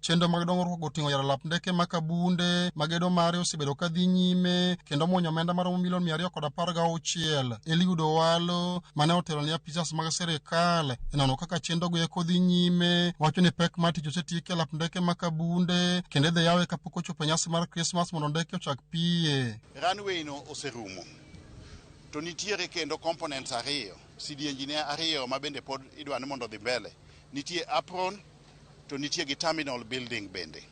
Chenro mag dongruok oting'o yaro lap ndeke ma Kabunde ma gedo mare osebedo ka dhi nyime kendo muonyo omenda maromo milion 216. Eliud Owalo mane otelo ne apisas mag sirikal e nono kaka chenrogo eko dhi nyime wacho ni pek mar tich osetieki e lap ndeke ma Kabunde kendo idhi yawe kapok ochopo e nyasi mar Krismas mondo ndeke ochak piye. Runway no oserumo to nitiere kendo components ariyo, sidienjine ariyo ma bende pod idwa ni mondo odhi mbele. Nitie apron to nitie gi terminal building bende.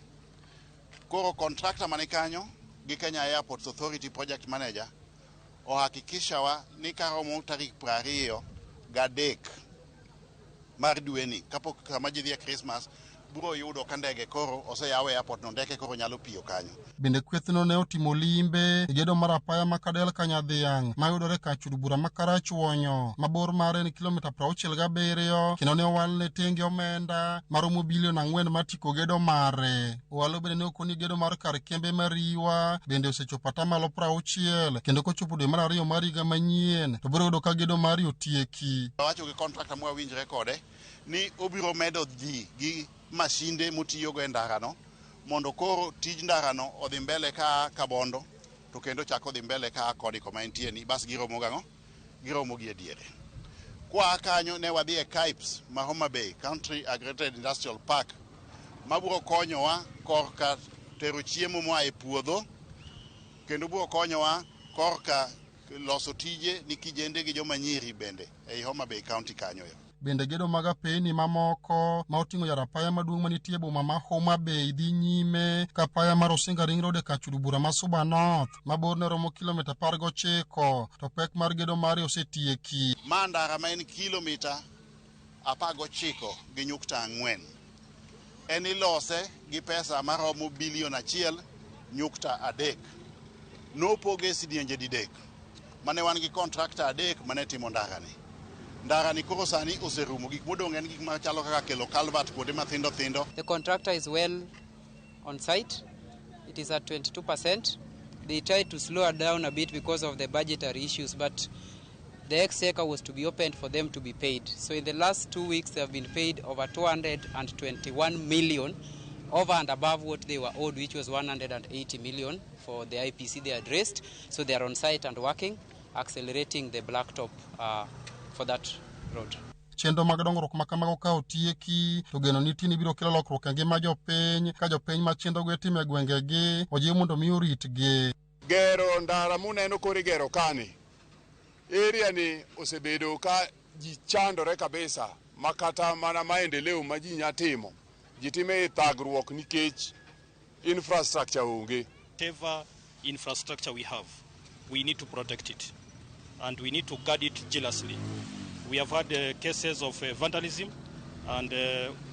Koro contractor mane kanyo gi Kenya Airports Authority project manager ohakikisha wa ni karomo tarik 23 mar dweni kapok kama ji dhi e Christmas biro yudo ka ndege koro oseyaw e airport no, ndeke koro nyalo piyo kanyo. Bende kwethno ne otimo limbe e gedo mar apaya ma Kadel Kanyadhiang' mayudore kar chud bura ma Karachuonyo ma bor mare en kilomita 67 kendo ne owalne tenge omenda maromo bilion 4 mar tiko gedo mare. Owalo bende ne okoni gedo mar kar kembe ma Riwa bende osechopo atamalo 60 kendo kochopo dwe mar ariyo mar higa manyien to biro yudo ka gedo mare otieki. Awacho gi contractor mwawinjre kode ni obiro medo ji gi masinde motiyogo e ndarano mondo koro tij ndarano odhi mbele ka Kabondo to kendo chako dhi mbele ka kodi koma entie ni bas giromo gang'o giromo gi e diere. Kwa kanyo ne wadhi e KAIPS ma Homa Bay Country Aggregated Industrial Park mabiro konyowa korka tero chiemo moa e puodho kendo biro konyowa korka loso tije ni kijende gi joma nyiri bende ei Homa Bay County kanyo. Bende gedo mag apeyni mamoko ma oting'o yaro apaya maduong' manitie e boma ma Homa Bay dhi nyime ka apaya mar Osinga Ring Road e kar chud bura ma Suba North ma borne romo kilomita 19 to pek mar gedo mare osetieki. Ma ndara ma en kilomita 19.4 en ilose gi pesa maromo bilion 1.3. Nopoge sidienje didek mane wan gi contractor adek mane timo ndarani. Ndarani koro sani oserumo, gik modong' en gik machalo kaka kelo culvert kuonde mathindo thindo. The contractor is well on site. It is at 22%. They tried to slow it down a bit because of the budgetary issues, but the exchequer was to be opened for them to be paid. So in the last 2 weeks, they have been paid over 221 million, over and above what they were owed, which was 180 million for the IPC they had raised. So they are on site and working, accelerating the blacktop for that road. Chenro mag dongruok ma kamago ka otieki to geno nitie ni biro kelo lokruok e ngima jopiny ka jopiny ma chenrogo itimo e gwengegi ojiw mondo mi oritgi. Gero ndara muneno koro igero kani, area ni osebedo ka ji chandore kabisa ma kata mana maendeleo ma ji nya timo ji time e thagruok nikech infrastructure onge. Whatever infrastructure we have, we need to protect it and we need to guard it jealously. We have had cases of vandalism and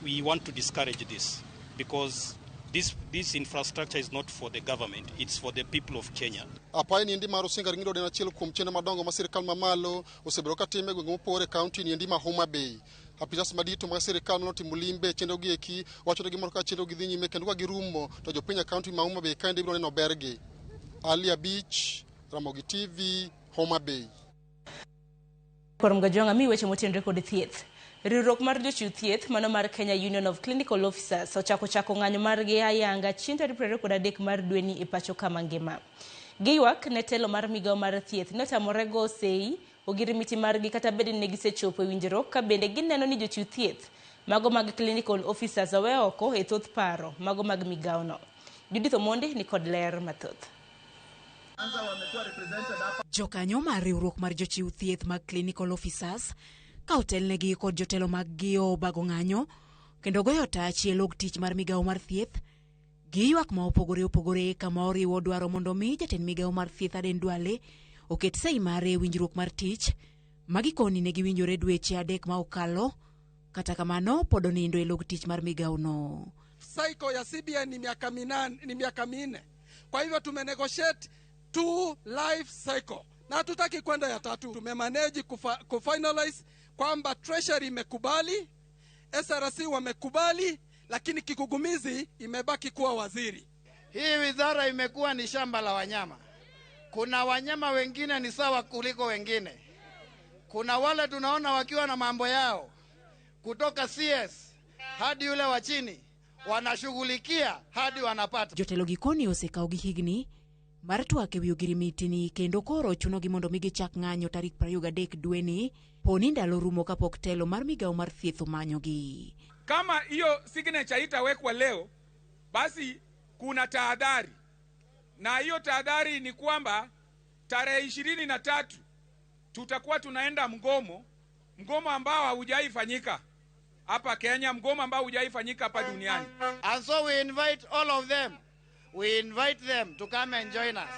we want to discourage this because this infrastructure is not for the government, it's for the people of Kenya. Apaya niendi mar Osinga Ring Road en achiel kuom chenro madongo ma sirikal mamalo osebedo ka timo e gwenge mopogore e kaunti niendi ma Homa Bay. Apisas madito mag sirikal manotimo limbe e chenro gi eki wacho ni gimoro ka chenro gi dhi nyime kendo ka girumo to jopiny e kaunti ma Homa Bay kaendi biro neno bergi. Ali Abich, Ramogi TV, Homa Bay. Kuom Gajwang' mi weche motenore kod thieth. Riwruok mar jochiw thieth mano mar Kenya Union of Clinical Officers ochako chako ng'anyo margi ayanga chieng' tarik 23 mar dweni e pacho kama ngima. Giywak ne telo mar migawo mar thieth ne otamore go sei ogirimiti margi kata bed ni ne gisechopo e winjruok ka bende gineno ni jochiw thieth mago mag clinical officers owe oko e thoth paro mago mag migawono. Judith Omondi ni kod ler mathoth. Jokanyo mar riwruok mar jochiw thieth mag clinical officers ka otelnegi kod jotelo mag gi obago ng'anyo kendo goyo tach e log tich mar migawo mar thieth gi ywak ma opogore opogore kama oriwo dwaro mondo mi jatend migawo mar thieth Aden Duale oket sei mare e winjruok mar tich ma gikoni ne giwinjore dweche 3 ma okalo. Kata kamano pod onindo e log tich mar migawo no. Cycle ya CBA ni miaka minane, ni miaka minne. Kwa hivyo tumenegotiate 2 life cycle na hatutaki kwenda ya tatu. Tumemanage kufinalize kwamba Treasury imekubali, SRC wamekubali, lakini kigugumizi imebaki kuwa waziri. Hii wizara imekuwa ni shamba la wanyama. Kuna wanyama wengine ni sawa kuliko wengine. Kuna wale tunaona wakiwa na mambo yao kutoka CS hadi yule wa chini Wanashughulikia hadi wanapata. Jotelo gi koni osekawo gi higni mar twak ewi ogirimiti ni kendo koro chunogi mondo mi gichak ng'anyo tarik 23 dweni poni ndalo rumo kapok telo mar migawo mar thieth omanyogi. Kama hiyo signature itawekwa leo, basi kuna tahadhari, na hiyo tahadhari ni kwamba tarehe 23 tutakuwa tunaenda mgomo, mgomo ambao haujaifanyika hapa Kenya, mgomo ambao haujaifanyika hapa duniani. And so we invite all of them. We invite them to come and join us.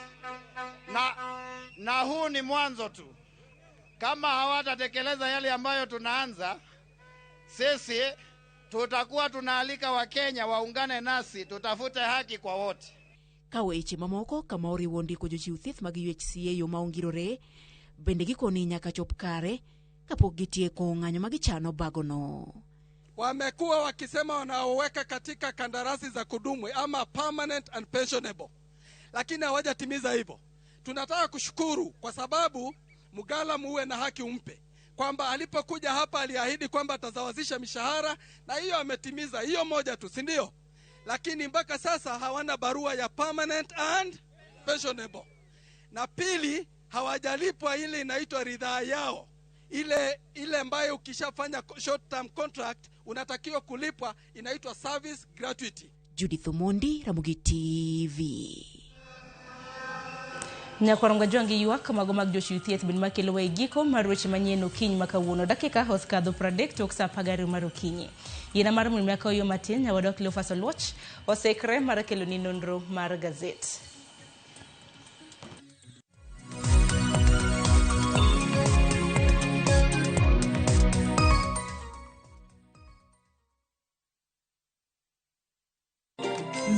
Na huu ni mwanzo tu. Kama hawatatekeleza yale ambayo tunaanza, sisi tutakuwa tunaalika Wakenya waungane nasi, tutafute haki kwa wote. Ka weche mamoko kama oriwo ndiko jochiw thieth mag UHC e yo ma ongirore, bende gikoni nyaka chop kare kapok gitieko ng'anyo ma gichano bagono. Wamekuwa wakisema wanaoweka katika kandarasi za kudumu ama permanent and pensionable, lakini hawajatimiza hivyo. Tunataka kushukuru kwa sababu Mgala muwe na haki umpe, kwamba alipokuja hapa aliahidi kwamba atazawazisha mishahara na hiyo ametimiza, hiyo moja tu, si ndio? Lakini mpaka sasa hawana barua ya permanent and pensionable. Na pili, hawajalipwa ile inaitwa ridhaa yao, ile ambayo ukishafanya short term contract unatakiwa kulipwa, inaitwa service gratuity. Judith Omondi, Ramogi TV. Nyakwaronga jwangi ywak mago mag jochiw thieth bende makelo e giko mar weche manyien okinyi ma kawuono dakika osekadho 30 tok saa 12 mar okinyi. Yiena mar mondo mi akaw yo matin nyawadwa Cleophas Oluoch oseikre mar keloni nonro mar gazet.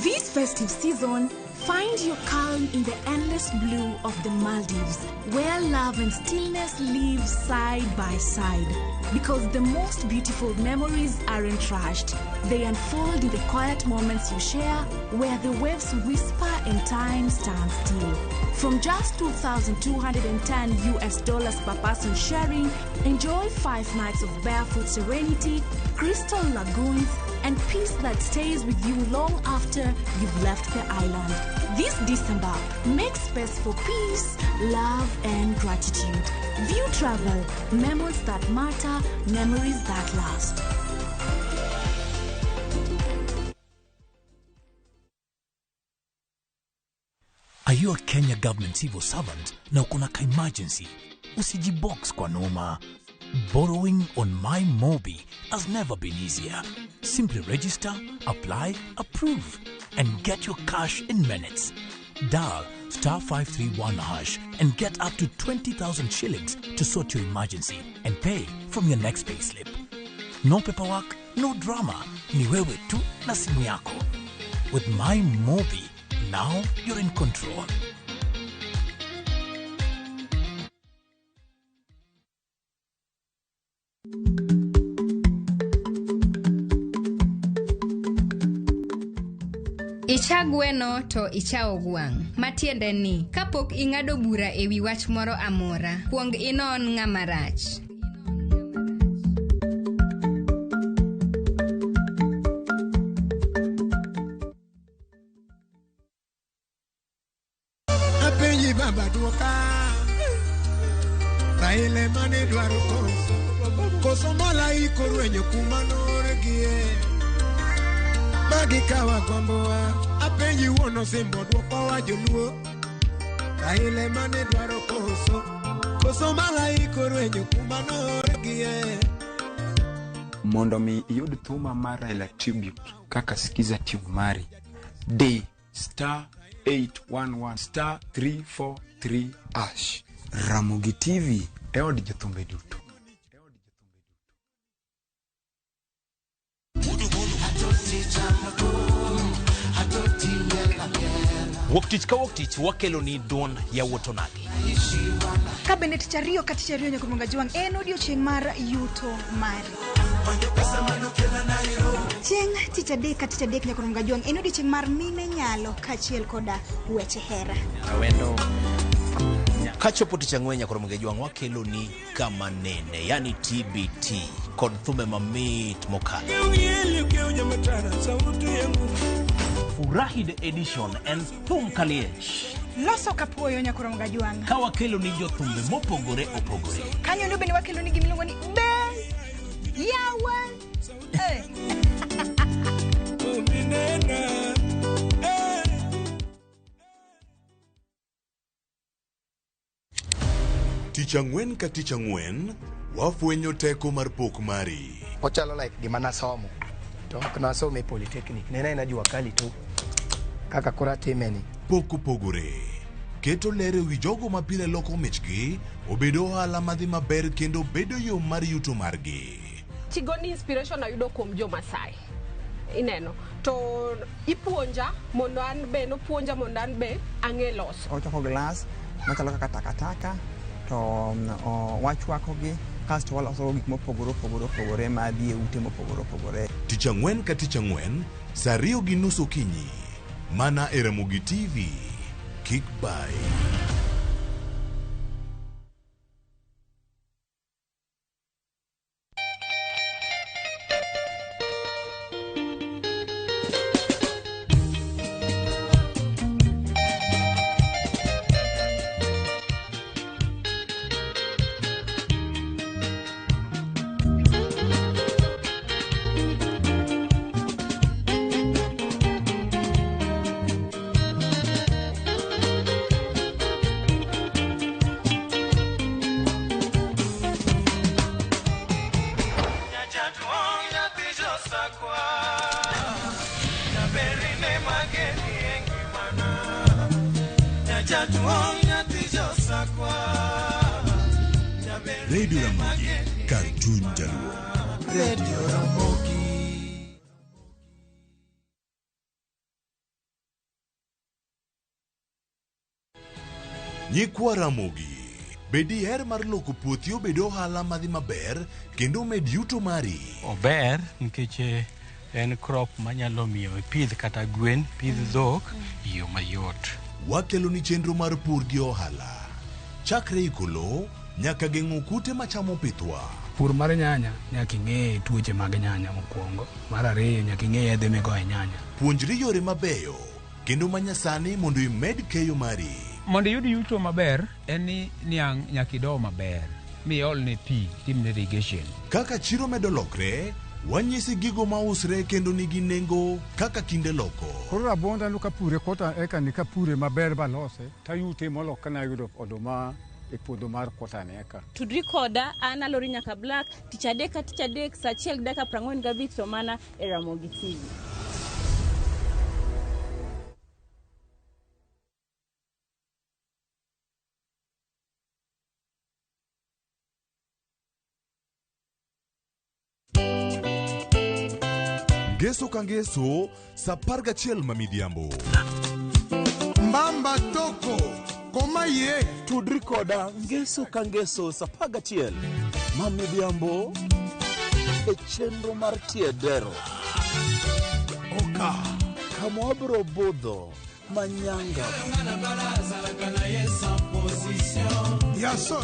This festive season, find your calm in the endless blue of the Maldives, where love and stillness live side by side. Because the most beautiful memories aren't rushed. They unfold in the quiet moments you share, where the waves whisper and time stands still. From just $2,210 per person sharing, enjoy 5 nights of barefoot serenity, crystal lagoons, and peace that stays with you long after you've left the island. This December, make space for peace, love, and gratitude. View Travel, memories that matter, memories that last. Are you a Kenya government civil servant na uko na ka-emergency? Usijibox kwa noma. Borrowing on MyMobi has never been easier. Simply register, apply, approve, and get your cash in minutes. Dial *531# and get up to 20,000 shillings to sort your emergency and pay from your next payslip. No paperwork, no drama. Ni wewe tu na simu yako. With MyMobi, now you're in control. Icha gweno to ichawo gwang'. Matiende ni, kapok ing'ado bura ewi wach moro amora, kuong inon ng'ama rach. Apenji baba duoka, Raila mane dwaro koso, koso malaika orwenyo kuma noorgie. Magi kawa gombowa, apenji wuon osimbo dwokowa joluo. Raila mane dwaro koso, koso malaika orwenyo kuma noorgie. Mondo mi iyud thuma mar Raila Tribute kaka Skiza tune mari, D *811 *343#. Ramogi TV e od jothumbe duto. Wuok tich ka wuok tich wakelo ni duond yawuot onagi. Ka bende tich ariyo ka tich ariyo nyaka Mwanga Jwang' en odiochieng' mar yuto mari. Chieng' tich adek ka tich adek nyaka Mwanga Jwang' en odiochieng' mar mine nyalo kaachiel koda weche hera. Awendo. Kachopo tich ang'wen nyakoro Mgejwang' wakelo ni kama nene, yani TBT kod thumbe mamit mokalo. Furahi the edition en thum kaliech. Loso kapuoyo nyakoro Mgajwang'. Ka wakelo ni jothumbe mopogore opogore. Kanyo ndo bende wakelo ni gimiluongo ni be yawa. Eh. Tich ang'wen ka tich ang'wen, wafwenyo teko mar pok mari. Ochalo like gima nasomo to ok nasomo e polytechnic ne en jua kali to kaka koro atime ni. Pok opogore. Keto ler e wi jogo ma pile loko michgi obedo ohala madhi maber kendo bedo yo mar yuto margi. Chigoni inspiration ayudo kuom jo Masai. Ineno to ipuonja mondo an be nopuonja mondo an be ang'e loso. Ochoko glass machalo kaka takataka to wachwakogi kasto waloso gik mopogore opogore opogore madhi e ute mopogore opogore. Tich ang'wen ka tich ang'wen, saa 2:30 okinyi, mana e Ramogi TV. Kik bai. Radio Ramogi, kar chuny Jaluo. Radio Ramogi. Nyikwa Ramogi, bed diher mar loko puothi obed ohala madhi maber kendo med yuto mari. Ober nikech en crop manyalo miyo ipidh kata gwen, pidh dhok e yo mayot. Wakelo ni chenro mar pur gi ohala. Chakre iko lowo nyaka geng'o kute machamo pithwa. Pur mar nyanya nyaka ing'e tuoche mag nyanya mokwongo. Mar ariyo nyaka ing'e yedhe migoyo e nyanya. Puonjri yore mabeyo kendo manyasani mondo imed keyo mari. Mondo iyud yuto maber en ni niang' nyaka ido maber miolne pi timne irrigation. Kaka chiro medo lokre, wanyisi gigo mausre kendo nigi nengo kaka kinde loko. Koro rabuonda no kapure kota eka ni kapure maber balose tayute molo kana yudo oduma e puodho mar kota ni eka. Tudri koda an Alori Nyaka Black tich adek ka tich adek saa 1:45 to mana e Ramogi TV. Ngeso ka ngeso, saa 11 ma midhiambo. Mbamba toko koma ye. Tudri koda ngeso ka ngeso saa 11 ma midhiambo e chenro mar Tiedero. Oka. Kama wabiro budho manyanga.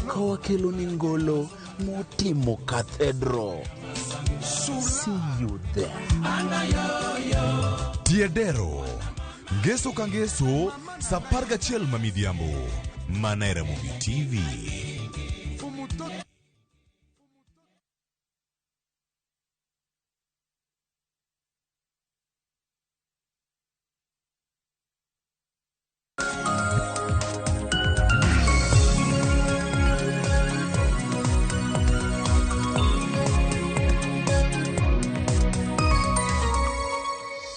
Ka wakelo ni ngolo motimo cathedral. See you there. Tiedero. Ngeso ka ngeso, saa 11 ma midhiambo. Mana e Ramogi TV.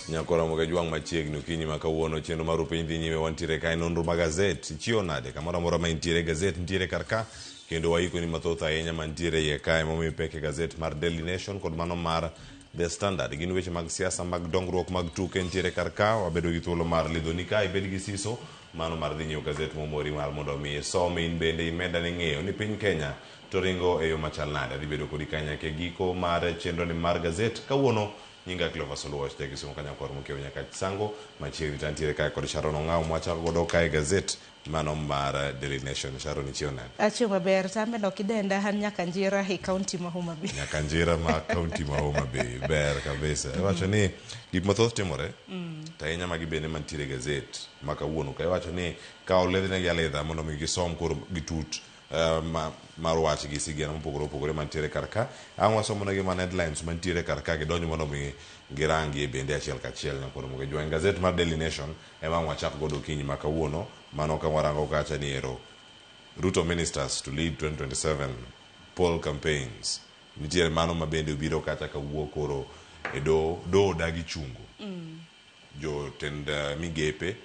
Nyakora Mugajwang' machiegni okinyi ma kawuono chenro mar piny dhi nyime wantiere kae nonro mag gazet ichiewo nade kamoro amora ma intiere gazet nitiere kar ka kendo waiko ni mathoth ahinya mantiere iye kae momiyo pek e gazet mar Daily Nation kod mano mar The Standard. Gin weche mag siasa mag dongruok mag tuke nitiere kar ka wabedo gi thuolo mar lidhoni ka ibed gi siso mano mar dhi nyiewo gazet momori mar mondo mi isom in bende imedane ng'eyo ni piny Kenya to ringo e yo machal nade. Adhi bedo kodi kanyakla e giko mar chenro ni mar gazet kawuono. Nyinga Cleophas Oluoch, ja Kisumu ka nyakwar mokiewo nyaka Sango machiegni to antiere kae kod Sharon Ong'aw mwachako godo kae gazet mano mar Daily Nation. Sharon ichiew nade? Achiew maber, to an bende ok idenda, an nyaka Njira e kaunti ma Homa Bay. Nyaka Njira ma kaunti ma Homa Bay. Ber kabisa. Iwacho ni gik mathoth timore to ahinya magi bende mantiere e gazet ma kawuono ka iwacho ni ka oledhnegi aledha mondo mi gisom koro gitut mar wach gi sigana mopogore opogore mantiere kar ka. Ang' wasomonegi mana headlines mantiere kar ka gidonj mondo mi girangie bende achiel kachiel nyakwar Ramogi Ajwang'. Gazet mar Daily Nation ema ang' wachak godo okinyi ma kawuono mano ka warango kacha ni ero Ruto ministers to lead 2027 poll campaigns. Nitiere mano ma bende obiro kacha kawuok koro e doho, doho odagi chungo jotend migepe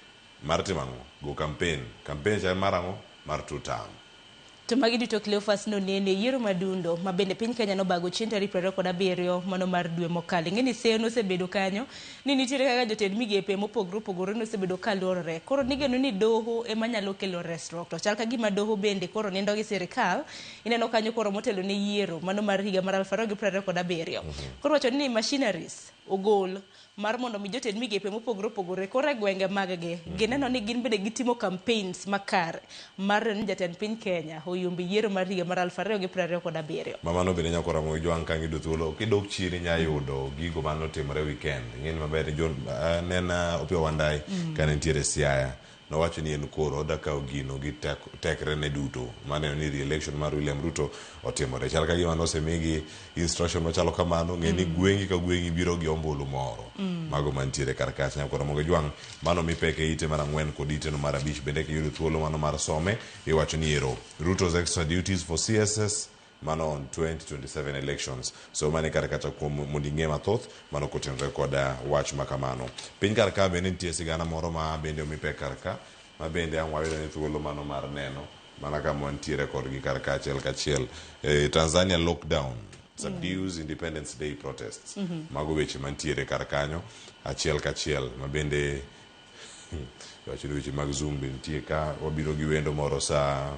mar timo ang'o? Go campaign. Campaign cha en mar ang'o? Mar two term. To magi duto Cleophas nonene e yiero madundo ma bende piny Kenya nobago chieng' tarik 27 mano mar dwe mokalo. Ing'e ni seyo nosebedo kanyo ni nitiere kaka jotend migepe mopogore opogore nosebedo ka luorore. Koro nigeno ni doho ema nyalo kelo resruok. To chal ka gima doho bende koro nindo gi sirikal. Ineno kanyo koro motelo ne yiero mano mar higa mar 2027. Koro wacho ni machineries ogol mar mondo mi jotend migepe mopogore opogore koro e gwenge mag gi gineno ni gin bende gitimo campaigns makare mar neno ni jatend piny Kenya oyombo yiero mar higa mar 2027. Mamano bende nyakwar Ramogi Jwang' ka ng'ido thuolo kidok chien inya yudo gigo mane otimore weekend. Ing'eni maber ni John ne en Opiyo Wandayi kane nitiere Siaya nowacho ni en koro odwa kawo gino gi tekre ne duto maneno ni re-election mar William Ruto otimore. Chal ka gima nosemigi instruction machalo kamano, ng'e ni gwengi ka gwengi biro gi ombulu moro. Mago mantiere kar kacha nyakwar Ramogi Jwang' mano mi pek e ite mar ang'wen kod ite no mar abich bende kiyudo thuolo mano mar some iwacho ni ero Ruto's extra duties for CSS mano on 2027 elections. So mane kar kacha kuom mondo ing'e mathoth mano kotenore kod wach ma kamano. Piny kar ka bende nitie sigana moro ma bende omi pek kar ka ma bende ang' wayudo ni thuolo mano mar neno mana kama wantiere kodgi kar ka achiel kachiel. Tanzania lockdown subdues Independence Day protests. Mago weche mantiere kar kanyo achiel kachiel ma bende iwacho ni weche mag Zoom be nitie ka wabiro gi wendo moro saa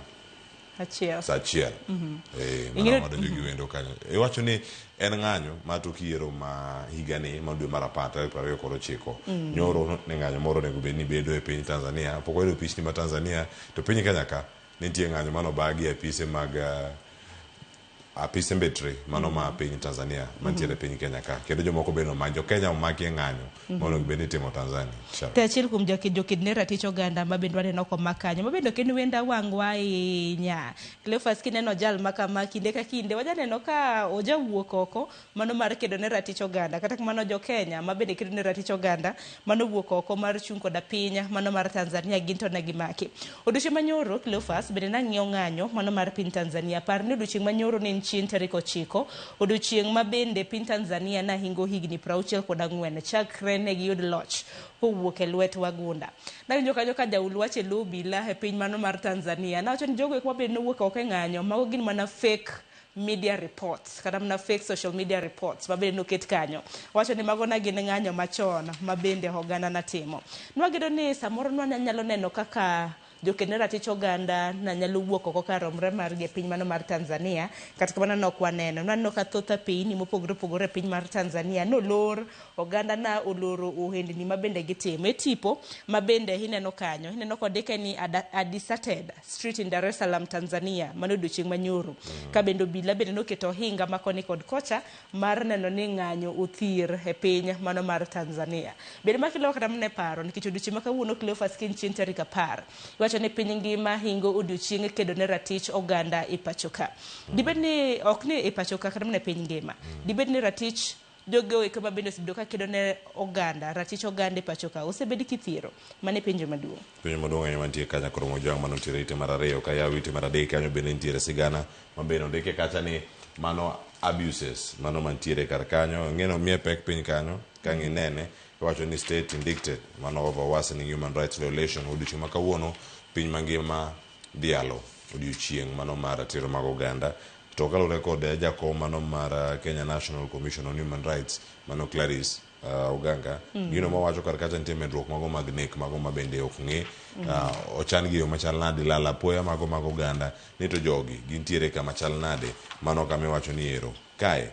Achiel. Saa achiel. Mano wadonjo gi wendo kanyo. Iwacho ni en ng'anyo ma tok yiero ma higani ma dwe mar apar tarik 29. Nyoro ne ng'anyo moro onego bed ni bedo e piny Tanzania. Pok wayudo pichni ma Tanzania to piny Kenya ka nitie ng'anyo mano obagi e apise mag apise mbetre mano ma piny Tanzania mantiere piny Kenya ka kendo jomoko bende omaki jo Kenya omaki e ng'anyo monego bed ni itimo Tanzania. Sharon. To achiel kuom joked ne ratich oganda ma bende waneno komak kanyo ma bende ok en wenda wang'wa ahinya. Cleophas kineno jal ma kama kinde ka kinde wajaneno ka ojawuok oko mano mar kedo ne ratich oganda. Kata kamano jo Kenya ma bende kedo ne ratich oganda mano wuok oko mar chung' koda piny mano mar Tanzania gin to ne gimaki. Odiochieng' manyoro Cleophas bende nang'iyo ng'anyo mano mar piny Tanzania. Par ni odiochieng' manyoro ne en chieng' tarik 9 odiochieng' ma bende piny Tanzania nahingo higni 64 chakre ne giyud loch kowuok e lwet wagunda. Nawinjo kanyo ka jaul wacho e lo obila e piny mano mar Tanzania. Nawacho ni jogo eko mabende nowuok oko e ng'anyo mago gin mana fake media reports kata mana fake social media reports ma bende noket kanyo. Wacho ni mago na gin ng'anyo machon ma bende oganda natimo. Nwagedo ni samoro nwanyalo neno kaka joked ne ratich oganda na nyalo wuok oko kar romre margi e piny mano mar Tanzania. Kata kamano ne ok waneno. Nwaneno ka thoth apeyni mopogore opogore e piny mar Tanzania nolor, oganda na oloro ohendni ma bende gitimo. E tipo ma bende ineno kanyo, ineno kondike ni a deserted street in Dar es Salaam, Tanzania, mano odiochieng' manyoro. Ka bende obila bende noketo ohinga ma koni kod kocha mar neno ni ng'anyo othir e piny mano mar Tanzania. Bende makelo kata mana e paro nikech odiochieng' ma kawuono Cleophas King chieng' tarik 10. Iwacho ni piny ngima hingo odiochieng' kedo ne ratich oganda e pacho ka. Dibed ni ok ni e pacho ka kata mana e piny ngima. Dibed ni ratich jogo eko ma bende osebedo ka kedo ne oganda, ratich oganda e pacho ka osebed kithiero. Mano e penjo maduong'. Penjo maduong' ahinya mantie kanyo koro Mojwang' mano nitiere ite mar 2 ka yaw ite mar 3 kanyo bende nitiere sigana ma bende ondike kacha ni mano abuses mano mantiere kar kanyo ng'eno miye pek piny kanyo ka ng'inene iwacho ni state indicted mano over worsening human rights violation. Odiochieng' ma kawuono piny mangima dhialo odiochieng' mano mar ratiro mag oganda to kaluwore kod jakom mano mar Kenya National Commission on Human Rights mano Clarice Oganga gino mawacho kar kacha nitie medruok mago mag nek mago ma bende ok ng'e ochan gi yo machal nade lal apoya mago mag oganda ni to jogi gintiere kama chal nade mano kama iwacho ni ero kae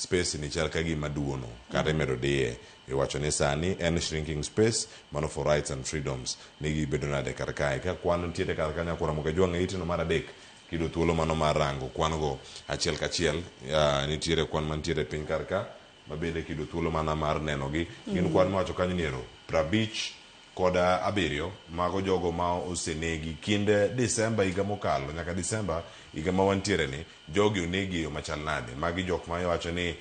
Space ni chal ka gima duono kata imedo diye. Iwacho ni sani en shrinking space mano for rights and freedoms ni gibedo nade kar kae. Ka kwan nitiere kar kanyo Akura Mokajwang' e itno mar adek kiyudo thuolo mano mar rango kwan go achiel kachiel. Nitiere kwan mantiere piny kar ka ma bende kiyudo thuolo mana mar nenogi gin kwan miwacho kanyo ni ero 57 mago jogo ma osenegi kind Disemba higa mokalo nyaka Disemba higa ma wantiere ni jogi onegi e yo machal nade. Magi jok ma iwacho ni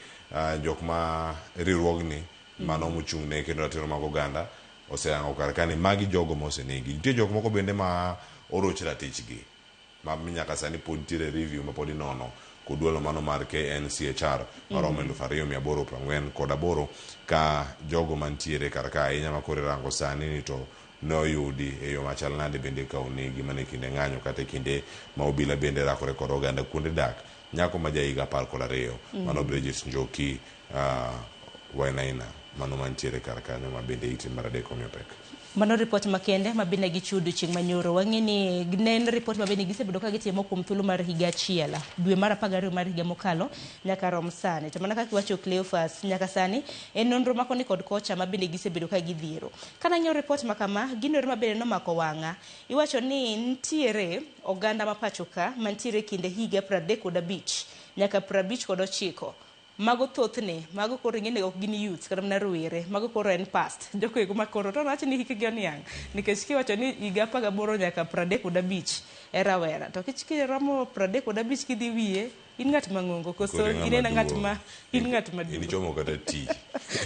jok ma riwruogni mano mochung' ne kendo ratiro mag oganda oseyango kar ka ni magi jogo ma osenegi. Nitie jok moko bende ma oroch ratichgi ma nyaka sani pod nitiere review ma pod inono kod duolo mano mar KNCHR maromo 2848 ka jogo mantiere kar ka ahinya ma koro irango sani ni to ne oyudi e yo machal nade bende ka onegi mana e kinde ng'anyo kata e kinde ma obila bende rakore kod oganda kuonde dak. Nyako ma ja higa 12 mano Bridget Njoki Wainaina mano mantiere kar kanyo ma bende ite mar adek omiyo pek. Mano ripot makende ma bende gichiwo odiochieng' manyoro. Wang'e ni ne en ripot ma bende gisebedo ka gitimo kuom thuolo mar higa achiel, dwe mar 12 mar higa mokalo nyaka rom sani. To mana kaka iwacho Cleophas, nyaka sani en nonro ma koni kod kocha ma bende gisebedo ka gidhiero. Ka nang'iyo ripot ma kama, gino ero ma bende nomako wang'a. Iwacho ni nitiere oganda ma pacho ka mantiere kinde higa 35 nyaka 59. Mago thothne, mago koro ing'e ni ok gin youths kata mana rowere, mago koro en past. Jogo eko ma koro to wach ni hikgi oniang', nikech kiwacho ni higa 18 nyaka 35 e rawera, to kiromo 35 kidhi wiye, in ng'at mang'ongo koso in ng'at ma in ng'at maduong'. In ichomo kata ti.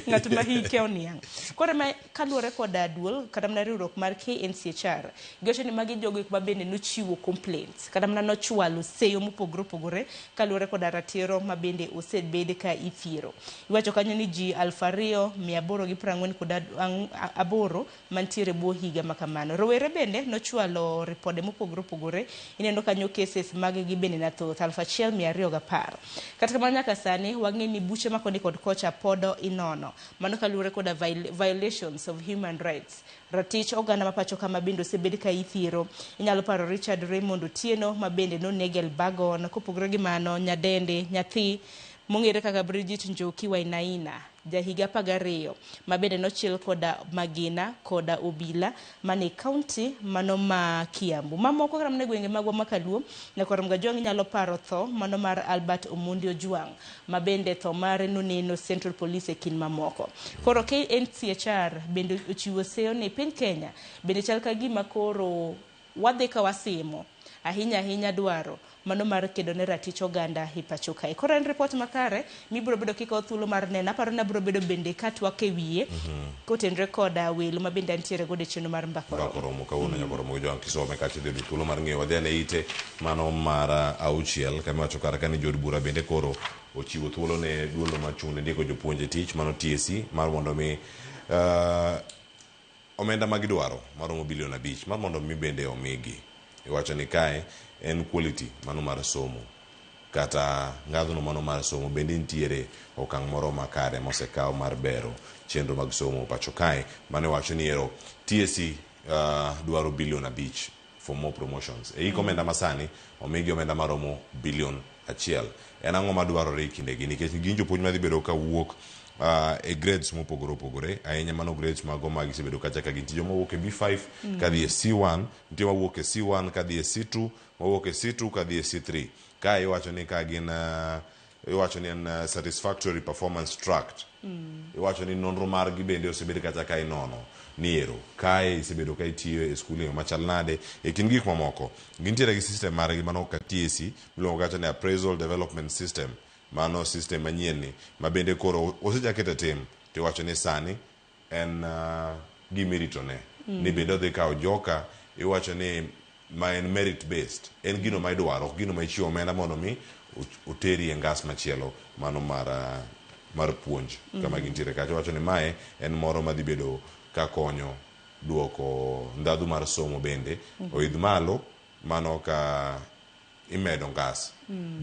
Ng'at ma hike oniang'. Koro ma kaluwore koda duol kata mana riwruok mar KNCHR, giwacho ni magi jogo eko ma bende nochiwo complaints kata mana nochwalo seyo mopogore opogore kaluwore koda ratiro ma bende osebed ka ithiero. Iwacho kanyo ni ji 2848 mantiere bwo higa ma kamano. Rowere bende nochwalo ripode mopogore opogore. Ineno kanyo cases mag gi bende nathoth 1210. Kata kamano nyaka sani wang'e ni buche ma koni kod kocha pod inono. Mano kaluwore koda violations of human rights. Ratich oganda ma pacho kama bende osebed ka ithiero. Inyalo paro Richard Raymond Otieno ma bende noneg Elbagon. Kopogore gi mano, nyadende, nyathi mong'ere kaka Bridget Njoki Wainaina, jahiga 12 ma bende nochiel koda magina koda obila mane county mano ma Kiambu. Mamoko kata mana e gwenge magwa ma Kaluo, Nyakwar Mgajwang' inyalo paro tho mano mar Albert Omondi Ojwang' ma bende tho mare noneno Central Police e kind mamoko. Koro KNCHR bende ochiwo seyo ni piny Kenya bende chal ka gima koro wadhi ka wasimo ahinya ahinya dwaro mano mar kedo ne ratich oganda e pacho kae. Koro en report makare mibiro bedo kikawo thuolo mar neno. Aparo ni abiro bedo bende katwak e wiye kotenre koda welo ma bende antiere godo e chenro mar Mbaka Oromo. Mbaka Oromo kawuono Nyaka Oromo gi Joang' Kisome kacha idhi yudo thuolo mar ng'eyo wadhi ane ite mano mar auchiel kama iwacho kar ka ni jood bura bende koro ochiwo thuolo ne duol machung' ne ndiko jopuonj e tich mano TSC mar mondo mi omenda ma gidwaro maromo bilion 5 mar mondo mi bende omigi. Iwacho ni kae en quality mano mar somo kata ngadhno mano mar somo bende nitiere okang' moro makare mosekaw mar bero chenro mag somo pacho kae. Mano iwacho ni ero TSC dwaro bilion 5 for more promotions. E hik omenda masani omigi omenda maromo bilion 1. En ang'o madwarore e kindegi nikech gin jopuonj madhi bedo ka wuok e grades mopogore opogore ahinya mano grades mago ma gisebedo kacha ka gintie joma wuok e B5 kadhi e C1, nitie mawuok e C1 kadhi e C2, mawuok e C2 kadhi e C3. Kae iwacho ni ka gin iwacho ni en satisfactory performance tracked. Iwacho ni nonro margi bende osebed kacha ka inono ni ero kae isebedo ka itiyo e skul e yo machal nade e kind gik mamoko. Gintiere gi system margi mano ka TSC miluongo kacha ni appraisal development system. Mano system manyien ni ma bende koro osechak keto e tim to iwacho ni sani en gima iritone ni bende odhi kawo joka iwacho ni ma en merit based en gino ma idwaro ok gino ma ichiwo omenda mondo mi oteri e ngas machielo mano mar puonj kama gintiere kacha. Iwacho ni mae en moro madhi bedo ka konyo duoko ndhadhu mar somo bende oidh malo mano ka imedo ngas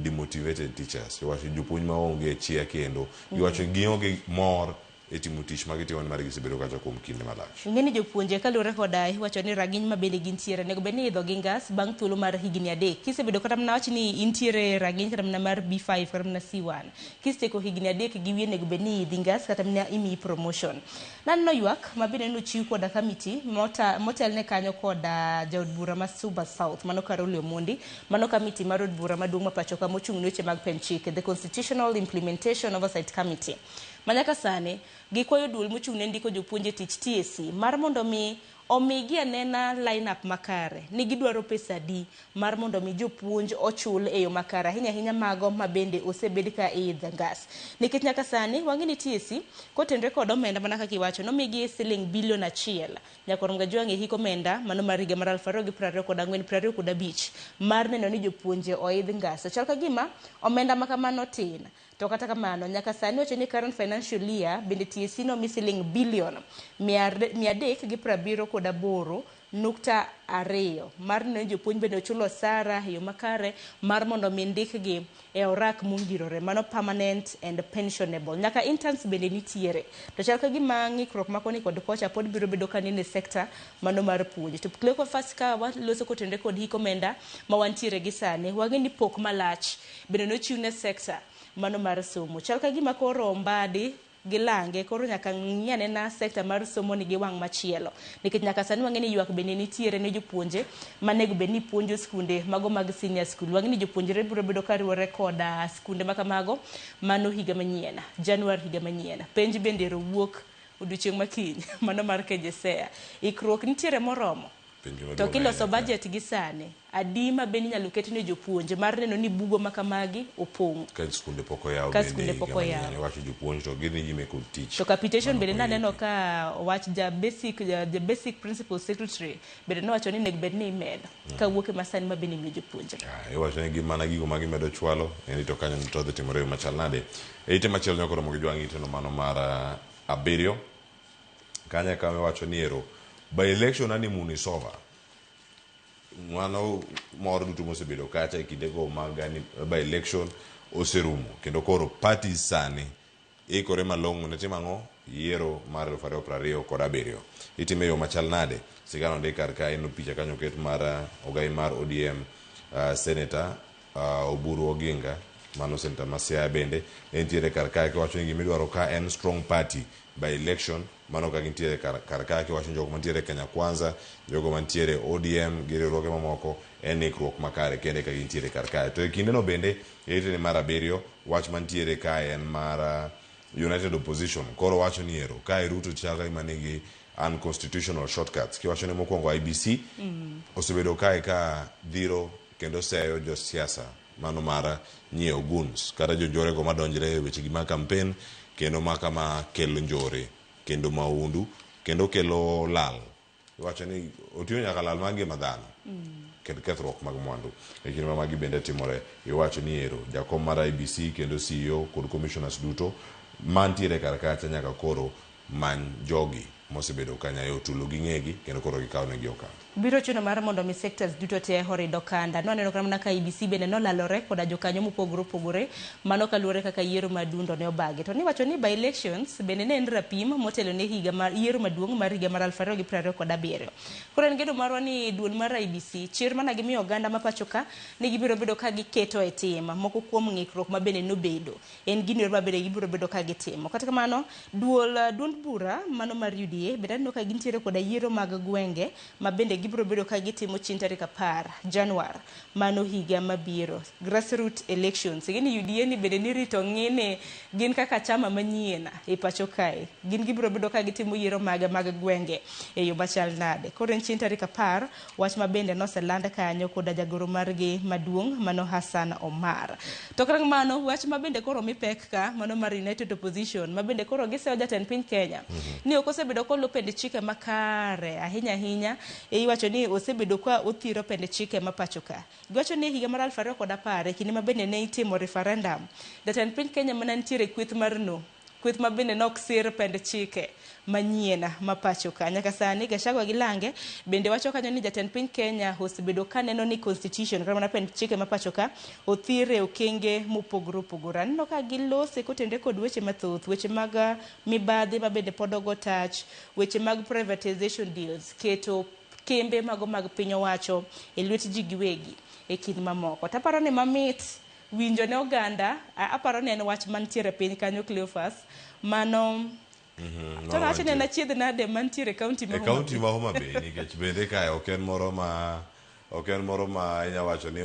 demotivated teachers. Iwacho jopuonj maonge chia kendo iwacho gionge mor e timo tich ma gitimo nimar gisebedo kacha kuom kinde malach. Ing'e ni jopuonje kaluwore koda iwacho ni rang'iny ma bende gintiere onego bed ni idho gi ngas bang' thuolo mar higni 3. Kisebedo kata mana wach ni intiere rang'iny kata mana mar B5 kata mana C1. Kisetieko higni 3 gi wiye onego bed ni idhi ngas kata mana imiyi promotion. Naneno ywak ma bende nochiw koda kamiti motelne kanyo koda jaod bura ma Suba South mano Caroli Omondi, mano kamiti mar od bura maduong' ma pacho ka mochung' ne weche mag pend chike, the Constitutional Implementation Oversight Committee. Manyaka sani, gikwayo duol mochung' ne ndiko jopuonj e tich TSC mar mondo mi omigi anena line-up makare ni gidwaro pesa adi mar mondo mi jopuonj ochul e yo makare, ahinya ahinya mago ma bende osebed ka idho ngas. Nikech nyaka sani wang'e ni TSC kotenre kod omenda mana kaka iwacho nomigi siling bilion 1 nyaka orom gajwang' e hik omenda mano mar higa mar 2024-2025 mar neno ni jopuonje oidh ngas. To chal ka gima omenda ma kamano tin. To kata kamano, nyaka sani wacho ni current financial year bende TSC nomi siling bilion 378.2 mar neno ni jopuonj bende ochulo osara e yo makare mar mondo mi ndikgi e orak mongirore, mano permanent and pensionable. Nyaka interns bende nitiere. To chal ka gima ng'ikruok ma koni kod kocha pod biro bedo ka nene sector mano mar puonj. To Cleophas ka waloso kotenre kod hik omenda ma wantiere gi sani, wang'e ni pok malach bende nochiw ne sector mano mar somo. Chal ka gima koro Mbadi gi lange koro nyaka ng'i anena sector mar somo ni gi wang' machielo. Nikech nyaka sani wang'e ni ywak bende nitiere ne jopuonje manego bed ni puonjo skunde mago mag senior school. Wang'e ni jopuonjre biro bedo kariwore koda skunde makamago mano higa manyien, Januar higa manyien. Penj bende ero wuok odiochieng' makiny mano mar KJSEA. Ikruok nitiere moromo. To kiloso budget gi sani, adi ma bende inyalo ket ne jopuonj mar neno ni bugo ma kamagi opong'. Ka skunde pok oyaw Ka bende skunde pok higa manyien, oyaw. Iwacho jopuonj to gidhi nyime kod tich. To capitation bende naneno ka wach ja basic principal secretary bende nowacho ni onego bed ni imedo kawuok e masani ma bende imiyo jopuonjre. Iwacho ni mana gigo ma gimedo chwalo, en to kanyo to dhi timore machal nade. E ite machielo nyaka romo gi jwang' iteno mano mar 7. Kanya kama iwacho ni ero by election honeymoon is over. Mano mor duto mosebedo kacha e kindego mag by election oserumo kendo koro parties sani ikore malong'o ne timo ang'o? Yiero mar 2027. Itime yo machal nade? Sigana ondik kar ka en picha kanyo oket mar ogai mar ODM Senator Oburu Oginga, mano senator ma Siaya bende entiere kar kae kiwacho ni gimidwaro ka en strong party by election. Mano ka gintiere kar kae kiwacho ni jogo mantiere Kenya Kwanza, jogo mantiere ODM gi riwruoge mamoko en ikruok makare kende ka gintiere kar kae. To e kindeno bende e mar 7 wach mantiere kae en mar United Opposition. Koro wacho ni ero kae Ruto chal ka gima nigi unconstitutional shortcuts. Kiwacho ni mokwongo IBC osebedo kae ka dhiro kendo seyo josiasa mano mar nyiewo goons kata jonjore go madonjre e weche gi mag campaign kendo maka ma kelo njore kendo maundu kendo kelo lal. Iwacho ni oting'o nyaka lal mar ngima dhano kendo kethruok mag mwandu. E kinde ma magi bende timore, iwacho ni ero jakom mar IBC kendo CEO kod commissioners duto mantiere kar kacha nyaka koro many jogi mosebedo kanyayo tulo gi ng'egi kendo koro gikaw negi okang'. Biro chuno mar mondo mi sectors duto te orid okanda. Nwaneno kata mana ka IBC bende nolalore koda jokanyo mopogore opogore mano kaluwore kaka yiero madundo ne obagi. To niwacho ni by elections bende ne en rapim motelo ne higa mar yiero maduong' mar higa mar 2027. Koro en geno marwa ni duol mar IBC chir mana gimiyo oganda ma pacho ka ni gibiro bedo ka giketo e tim moko kuom ng'ikruok ma bende nobedo. En gino ma bende gibiro bedo ka gitimo. Kata kamano duond bura mano mar UDA bende aneno ka gintiere koda yiero mag gwenge ma bende gibiro bedo ka gitimo chieng' tarik 10 Januar mano higa mabiro. Grassroots elections. Gini UDA ni bende nirito ng'ine gin kaka chama manyien e pacho kae. Gin gibiro bedo ka gitimo yiero mag gwenge e yo machal nade. Koro en chieng' tarik 10 wach ma bende noseland kanyo koda jagoro margi maduong' mano Hassan Omar. To kata kamano wach ma bende koro mi pek ka mano mar United Opposition ma bende koro giseyo jatend piny Kenya ni ok osebedo koluwo pend chike makare ahinya ahinya. Iwacho ni osebedo ka othiro pend chike ma pacho ka. Giwacho ni higa mar 2010 e kinde ma bende ne itimo referendum, jatend piny Kenya mana nitiere kweth mar no Kweth ma bende nok sir pend chike manyien ma pacho ka. Nyaka sani Gachagua gi Lange bende wacho kanyo ni jatend piny Kenya osebedo ka neno ni constitution kata mana pend chike ma pacho ka othir e okenge mopogore opogore. Aneno ka gilose kotenore kod weche mathoth, weche mag mibadhi ma bende pod ogo tach, weche mag privatization deals, keto kembe mago mag piny owacho e lwet ji giwegi e kind mamoko. Taparo ni mamit winjo ne oganda, aparo ni en wach mantiere piny kanyo Cleophas, mano to wacho ni en achiedh nade mantiere e kaunti ma E Homa kaunti Bay. ma Homa Bay nikech bende kae ok en moro ma ok en moro ma inya wacho ni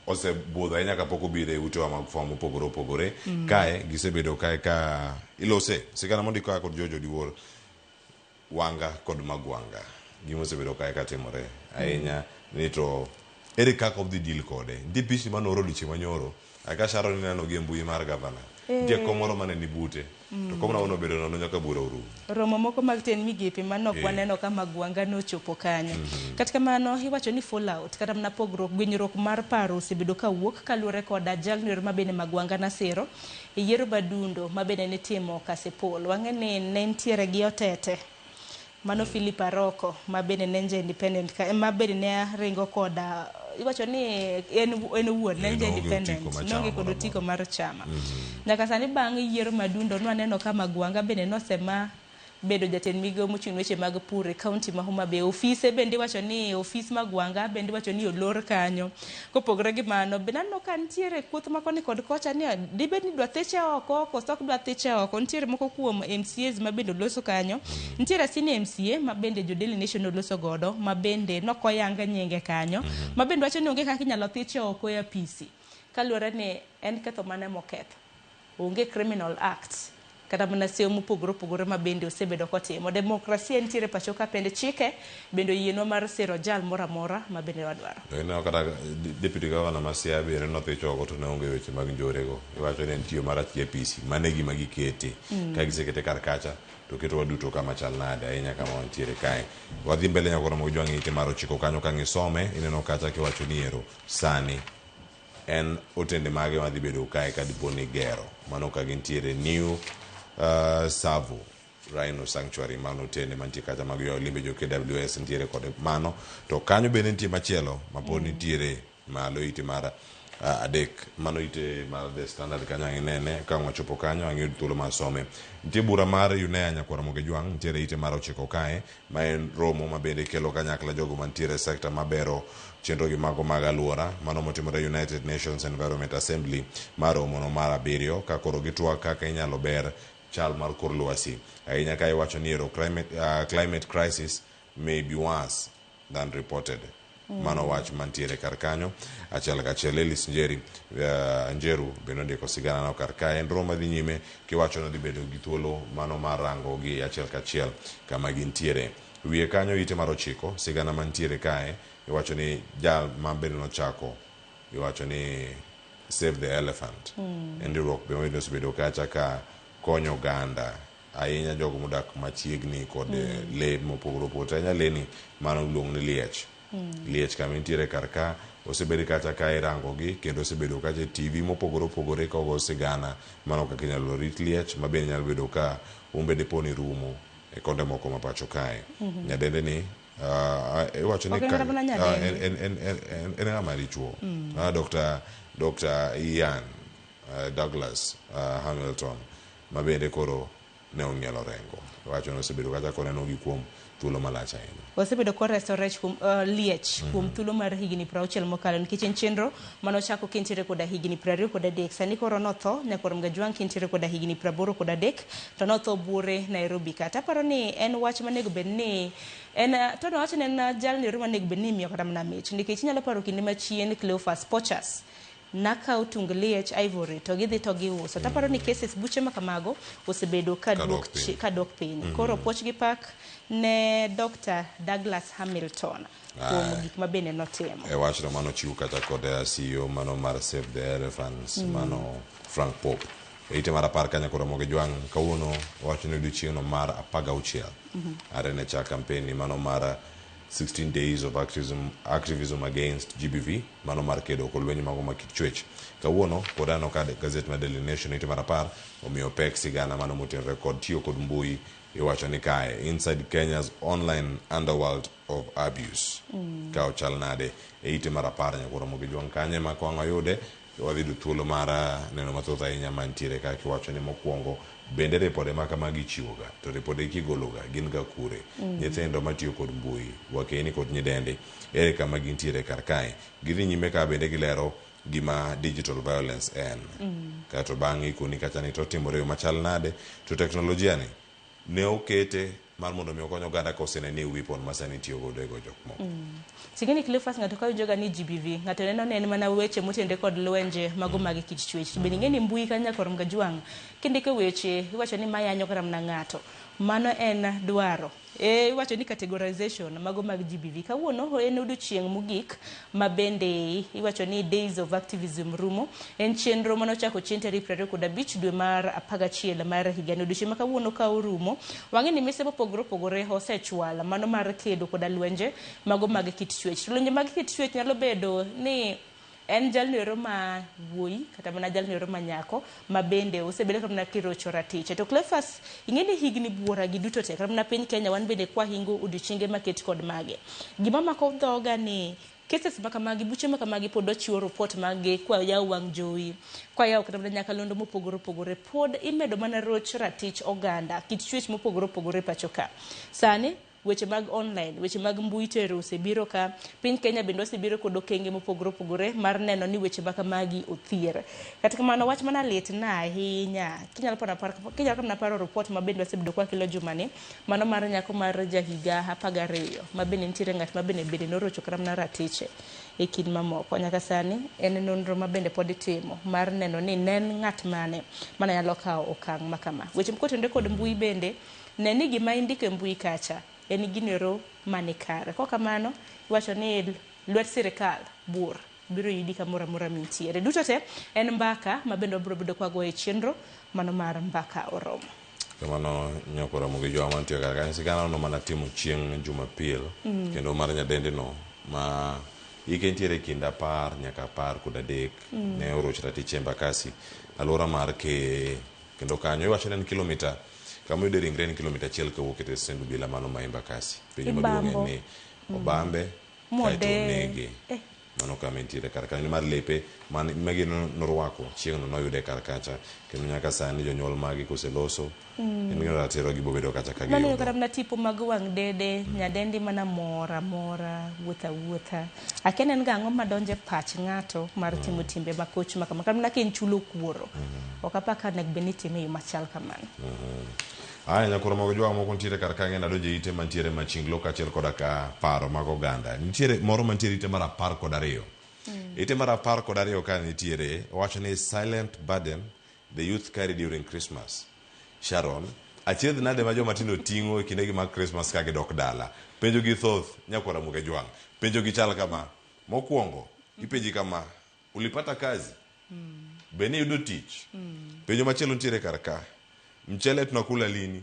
osebudho ahinya kapok obiro e utewa mag fwambo mopogore opogore. Kae gisebedo kae ka ilose sigana mondik kae kod George Odiwuor Wanga kod Magwanga gima osebedo kae katimore ahinya ni to ere kaka odhi deal kode. Nitie pichni mane ooro odiochieng' manyoro aka Sharon ineno gi e mbui mar gavana. Nitie kom moro mane ni bute to komno nobedo nono nyaka bura orumo. Romo moko mag tend migepe manok waneno ka Magwanga nochopo kanyo. Kata kamano iwacho ni fallout kata mana pogruok gwenyruok mar paro osebedo ka wuok kaluwore koda jalno ma bende Magwanga nasiro e yiero Badundo ma bende nitimo Kasipul. Wang'e ni ne nitiere gi otete mano Philip Aroko ma bende ne en independent ka, ma bende ne ringo koda iwacho ni en owuon ne en noonge independent otiko mar noonge chama kod moro otiko mar chama. Nyaka sani bang' yiero Madundo nwaneno ka Magwanga bende nosema bedo jatend migawo mochung' weche mag pur e kaunti ma Homa Bay. Ofise bende iwacho ni ofis Magwanga bende iwacho ni olor kanyo. Kopogore gi mano, bende aneno ka nitiere kuoth ma koni kod kocha ni dibed ni idwa thiche oko koso ok dwa thiche oko. Nitiere moko kuom MCAs ma bende oloso kanyo. Nitiere senior MCA ma bende jo Daily Nation oloso godo ma bende nokoyang nyinge kanyo. Ma bende wacho ni onge kaka inyalo thiche oko e apisi. Kaluwore ni en ketho mane moketho. Onge criminal act kata mana seyo mopogore opogore ma bende osebedo kotimo. Demokrasia nitiere pacho ka pende chike bende oyienwa mar siro jal moro amora ma bende wadwaro. To ineno kata deputy governor ma Siaya bende nothich oko to ne onge weche mag njorego. Iwacho ni en tiyo marach gi apisi. Mano e gima gikete. Ka gisekete kar kacha to ketowa duto kama chal nade ahinya kama wantiere kae. Wadhi mbele nyaka Ramogi Jwang' ite mar ochiko kanyo ka ngisome ineno kacha kiwacho ni ero sani en otende mage madhi bedo kae ka dipo ni gero mano ka gintiere New Savo Rhino Sanctuary mano otende mantie kacha mag ywayo limbe jo KWS nitiere kod mano to kanyo bende nitie machielo ma pod nitiere malo ite mar adek mano ite mar The Standard kanyo ang' inene ka ang' wachopo kanyo ang' iyud thuolo mar some. Nitie bura mar UNEA nyakwar Ramogi Jwang' nitiere ite mar ochiko kae ma en romo ma bende kelo kanyakla jogo mantiere e sekta mabero chenro gi mago mag aluora mano motimore United Nations Environment Assembly mar romono mar abiriyo ka koro gitwak kaka inyalo ber chal mar kor lwasi ahinya ka iwacho ni ero climate crisis may be worse than reported. Mano wach mantiere kar kanyo achiel kachiel. Elis Njeri Njeru bende ondiko sigana no kar kae. En romo madhi nyime kiwacho ni odhi bedo gi thuolo mano mar rango gi achiel kachiel kama gintiere. Wiye kanyo ite mar ochiko sigana mantiere kae iwacho ni jal ma bende nochako iwacho ni Save the Elephant. En riwruok bende osebedo kacha ka konyo oganda ahinya jogo modak machiegni kod lee mopogore opogore. To ahinya lee ni mano iluongo ni liech. Liech kama intiere kar ka osebed kacha ka irango gi kendo osebedo kacha e TV mopogore opogore ka ogo sigana mano kaka inyalo rit liech ma bende nyalo bedo ka umbe dipo ni rumo e konde moko ma pacho kae. Nyadende ni iwacho ni Ok en kata mana nyadendi. En ng'ama dichuo. Dr. Ian Douglas Hamilton ma bende koro ne ong'ielo rengo. Iwacho ni osebedo kacha koneno gi kuom thuolo malach ahinya. Osebedo koreso rech kuom liech kuom thuolo mar higni 60 mokalo nikech en chenro manochako kintiere koda higni 23. Sani koro notho nyakwar Mgajwang' kintiere koda higni 83 to notho buore Nairobi ka. Taparo ni en wach manego bed ni en to nowacho ni en jalni ero manego bed ni imiyo kata mana mich nikech inyalo paro kinde machien Cleophas Pochas nakaw tung liech Ivory to gidhi to giuso. Taparo ni cases buche ma kamago osebedo ka Kadok piny. ka dok piny. Koro puoch gi pak ne Dr. Douglas Hamilton kuom gik ma bende notimo. E wachno mano chiw kata kod CEO mano mar Save the Elephants mano Frank Pope. E ite mar 10 kanyo koro Ramogi Jwang' kawuono wacho ni odiochieng'no mar 16. Are ne chak kampeni mano mar 16 days of activism, activism against GBV mano mar kedo kod lweny mago mag kit chwech. Kawuono pod aneno ka gazet mar Daily Nation ite mar 10 omiyo pek sigana mano motenore kod tiyo kod mbui iwacho ni kae inside Kenya's online underworld of abuse. Ka ochal nade e ite mar 10 nyaka Ramogi Jwang' kanye ma kwang' oyude wadhi yudo thuolo mar neno mathoth ahinya mantiere ka kiwacho ni mokwongo bende ripode ma kamagi ichiwoga to ripode kigologa gin ga kure. Nyithindo matiyo kod mbui wakeni kod nyidendi ere kama gintiere kar kae gidhi nyime ka bende gilero gima digital violence en. Kato bang' ikoni kacha ni to timore e yo machal nade to teknolojia ni ne okete mar mondo mi okony oganda ka osene ni weapon ma sani itiyo godo e go jok moko. Ting'eni Cleophas ng'ato ka winjoga ni GBV, ng'ato neno ni en mana weche motenore kod lwenje mago mag kit chwech. To bende ing'e ni mbui ka nyaka Ramogi Jwang' kindiko weche iwacho ni ma yanyo kata mana ng'ato. Mano en dwaro. Iwacho ni categorization mago mag GBV. Kawuono en odiochieng' mogik ma bende iwacho ni Days of Activism rumo. En chenro manochako chieng' tarik 25 dwe mar 11 mar higani. Odiochieng' ma kawuono ka orumo, wang'e ni mise mopogore opogore osechwal mano mar kedo koda lwenje mago mag kit chwech. To lwenje mag kit chwech nyalo bedo ni en jalno ero ma wuoyi kata mana jalno ero ma nyako ma bende osebedo kata mana kirocho ratiche. To Cleophas, ing'e ni higni buora gi duto te kata mana piny Kenya wan bende kwahingo odiochienge maket kod mage. Gima mako dhoga ni cases makamagi, buche makamagi pod wachiwo report mag-gi kwa yawo wang' jowi, kwa yawo kata mana nyakalondo mopogore opogore, pod imedo mana roch ratich oganda, kit chwech mopogore opogore pacho ka. Sani weche mag online, weche mag mbui tero osebiro ka, piny Kenya bende osebiro kod okenge mopogore opogore mar neno ni weche makamagi othier. Kata kamano wach mana lit na ahinya, kinyalo mana paro report ma bende wasebedo kwakelo jumani, mano mar nyako mar jahiga 12, ma bende nitiere ng'at ma bende norocho kata mana ratiche e kind mamoko. Nyaka sani en nonro ma bende pod itimo mar neno ni nen ng'at mane mana nyalo kawo okang' ma kama. Weche motenore kod mbui bende, ne ni gima indiko e mbui kacha en gino mani kare. Kok kamano, iwacho ni lwet sirikal bur biro yudi kamoro amora mintiere. Duto te en mbaka ma bende wabiro bedo kwagoyo e chenro mano mar Mbaka Oromo. Kamano nyako Ramogi Jwang' mantie kar kanyo sigana no mana timo chieng' Jumapil kendo mar nyadendi no ma hike nitiere kind 10 nyaka 13 ne oroch ratich e Embakasi alwora mar Ke kendo kanyo iwacho ni en kilomita kama oyude ringre en kilomita 1 kawuok e stend obila mano ma Embakasi. Penjo maduong' en ni obambe kaeto onege. Mano kama entiere kar kanyo mar lepe magi norwako chieng'no noyude kar kacha kendo nyaka sani jonyuol magi koseloso en gino ratiro gibobedo kacha ka Maneno giyudo. kata mana tipo mag wang' dede, nyadendi mana mor amora, wuotho awuotha. Akia ni en ga ang'o madonjo e pach ng'ato mar timo timbe makoch ma kama. Kata mana ka en chulo kuoro. Ok apar ka onego bed ni itime e yo machal kamano. Aya nyakoro Ramogi Jwang' moko nitiere kar ka ng'e adonjo e ite mantiere machinglo kaachiel koda ka paro mag oganda. Nitiere moro mantiere ite mar 12. Ite mar 12 ka nitiere owacho ni silent burden the youth carry during Christmas. Sharon, achiedh nade ma joma tindo ting'o e kindegi mag Christmas ka gidok dala? Penjo gi thoth nyakwa Ramogi Jwang'. Penjo gi chal kama. Mokwongo, ipenji kama, ulipata kazi? Be niyudo tich? Penjo machielo nitiere kar ka. Mchele tunakula lini?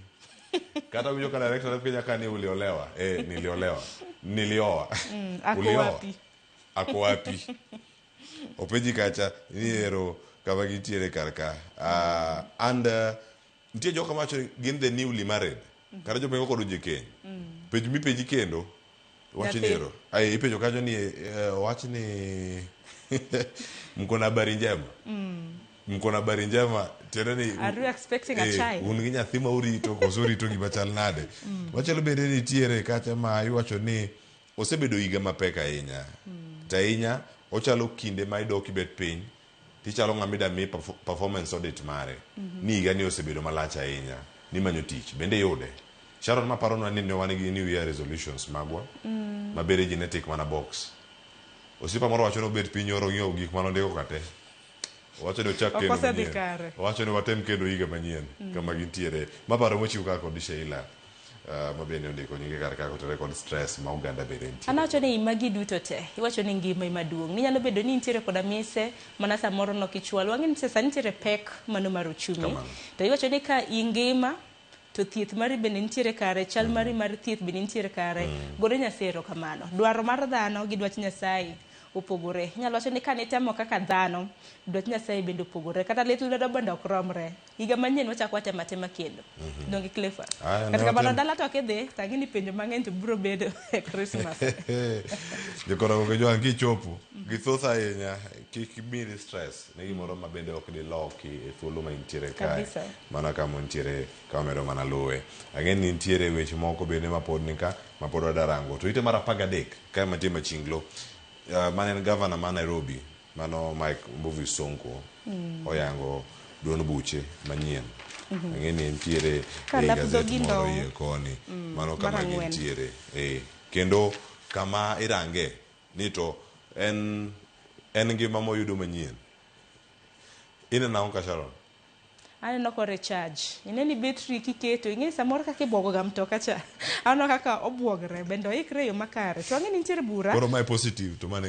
Kata winjo ka director ne penja ka ni uliolewa. Niliolewa. Nilioa. Ako Ulioa? wapi? Ako wapi? Openji kacha ni ero kama gintiere kar ka. And nitie joka mawacho ni gin the newly married. Kata joma kod odonjo e keny. Penj mipenji kendo wach ni ero. Ai ipenjo kanyo ni wach ni mko na habari njema. Mko na habari njema tiende ni Are you expecting a child? Un gi nyathi ma urito koso urito gima chal nade? Machielo bende nitiere kacha ma iwacho ni osebedo higa mapek ahinya. To ahinya ochalo kinde ma idok ibet piny tichalo ng'ama ida mi performance audit mare. Ni higa ni osebedo malach ahinya. Ni manyo tich bende iyude. Sharon maparonwa ni ne wan gi New Year resolutions magwa. Ma bende ji ne tik mana box. Osiepa moro wacho ni obet piny oro ng'iyo gik mane ondiko ka te. Owacho ni ochak kendo Ok osedhi manyien. kare. Owacho ni watem kendo higa manyien kama gintiere. Ma paro mochiw kaka kod Sheila ma bende ondiko nyinge kar ka kotenore kod stress ma oganda bende nitie. An awacho ni magi duto te, iwacho ni ngima ema duong'. Ninyalo bedo ni intiere koda mise mana samoro nok ichwal. Wang'e ni sani nitiere pek mano mar uchumi. Kamano. To iwacho ni ka ingima to thieth mari bende nitiere kare, chal mari mar thieth bende nitiere kare. Gone Nyasaye erokamano. Dwaro mar dhano gi dwach Nyasaye opogore. Inyalo wacho ni kane itemo kaka dhano, dwach Nyasaye bende opogore. Kata lith lwedo bende ok romre. Higa manyien wachako watemo atema kendo. Donge Cleophas? Aya, ne Kata kamano watem- dala to kidhi, to ang'e ni penjo mang'eny to biro bedo e Christmas. Jokorogo gi jwang' kichopo githoth ahinya kik miri stress ne gimoro ma bende ok diloki e thuolo ma intiere kae Kabisa. mana kama untiere ka wamedo mana luwe ang'e ni nitiere weche moko bende mapod nika mapod wadarango to ite mar 13 kae mantie machinglo mane en gavana ma Nairobi mano Mike Mbuvi Sonko oyango duond buche manyien. Ang'e ni entiere Ka ei lap gazet dhogi moro ndong'. iye koni mano Mar kama ang'wen. gintiere kendo kama irange ni to en ngima moyudo manyien ineno ang'o ka Sharon? Aneno ko recharge. Ineni betri kiketo, ing'e samoro kaka ibwogo ga mtoka cha. Aneno kaka obwogre, bende oikre e yo makare. To ang'e ni nitiere bura Koro mae positive to ma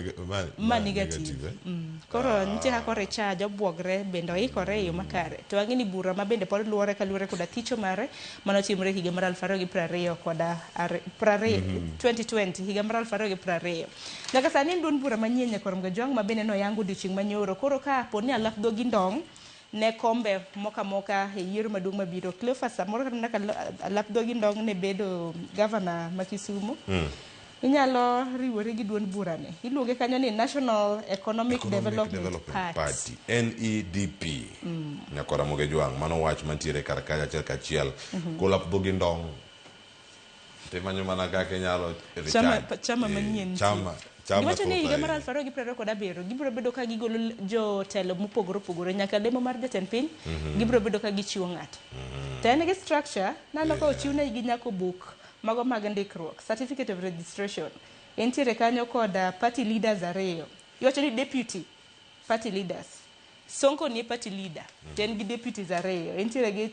ma negative. eh? Koro nitie kaka o recharge, obwogre, bende oikore e yo makare. To ang'e ni bura ma bende pod luwore kaluwore koda thicho mare manotimore higa mar 2020 koda 2020, higa mar 2020. Nyaka sani en duond bura manyien Nyakwar Mgajwang' ma bende noyango odiochieng' manyoro. Koro ka po ni alap dhogi ndong' ne kombe moka moka e yiero maduong' mabiro. Cleophas samoro kata mana ka alap dhogi ndong' ne bedo gavana ma Kisumu. Inyalo riwori gi duond burani. Iluonge kanyo ni National Economic, Development, Party. NEDP. Nyakwar Ramogi Jwang' mano wach mantiere kar kacha achiel kachiel. Kolap dhogi ndong' timanyo mana kaka inyalo recharge. Chama manyien nitie. Chama Giwacho ni thoth higa mar ahinya. 2027 gibiro bedo ka gigolo jotelo mopogore opogore nyaka lemo mar jatend piny gibiro bedo ka gichiwo ng'ato. To en gi structure naneno ka ochiwnegi nyaka buk mago mag ndikruok, certificate of registration. Entiere kanyo kod party leaders ariyo. Iwacho ni deputy party leaders. Sonko ni party leader. To en gi deputies ariyo. Entiere gi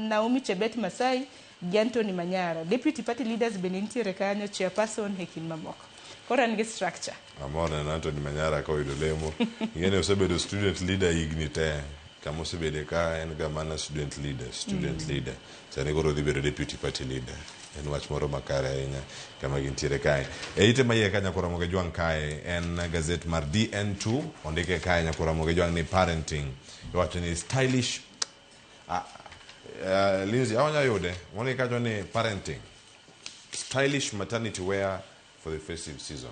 Naomi Chebet Masai gi Anthony Manyara. Deputy party leaders bende nitiere kanyo, chairperson e kind mamoko. Koro en gi structure. Amor neno Anthony Manyara ka oyudo lemo. Ing'e ni osebedo student leader higni te. Kama osebede ka en ga mana student leader, student leader. Sani koro odhi bedo deputy party leader. En wach moro makare ahinya kama gintiere kae. E ite maiye ka Nyakwar Ramogi Jwang' kae en gazet mar DN2 ondike kae Nyakwar Ramogi Jwang' ni parenting. Iwacho ni stylish. Lindsay, awanya yude. Mondike kacho ni parenting. Stylish maternity wear for the festive season.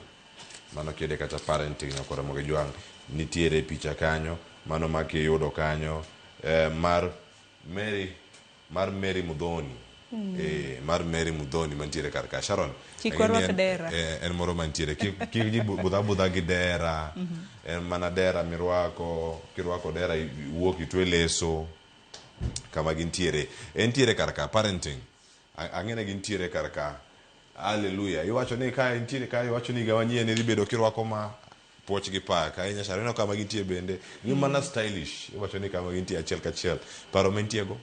Mano kiyude kata parenting Nyakwar Ramogi Jwang' nitiere picha kanyo mano ma kiyudo kanyo mar Mary Muthoni. Mar Mary Muthoni mantiere kar ka. Sharon, Kik warwak dera. En moro mantiere. Kik ji budha budha gi dera. En mana dera mirwako, kirwako dera iwuok itwe leso kama gintiere. Entiere kar ka parenting. Ang'e ni gintiere kar ka. Hallelujah. Iwacho ni ka intiere ka iwacho ni higa manyien idhi bedo kirwako ma puoch gi pak. Ahinya Sharon, ineno kama gintie bende. Gin mana stylish. Iwacho ni kama gintie achiel kachiel. Paro mantie go?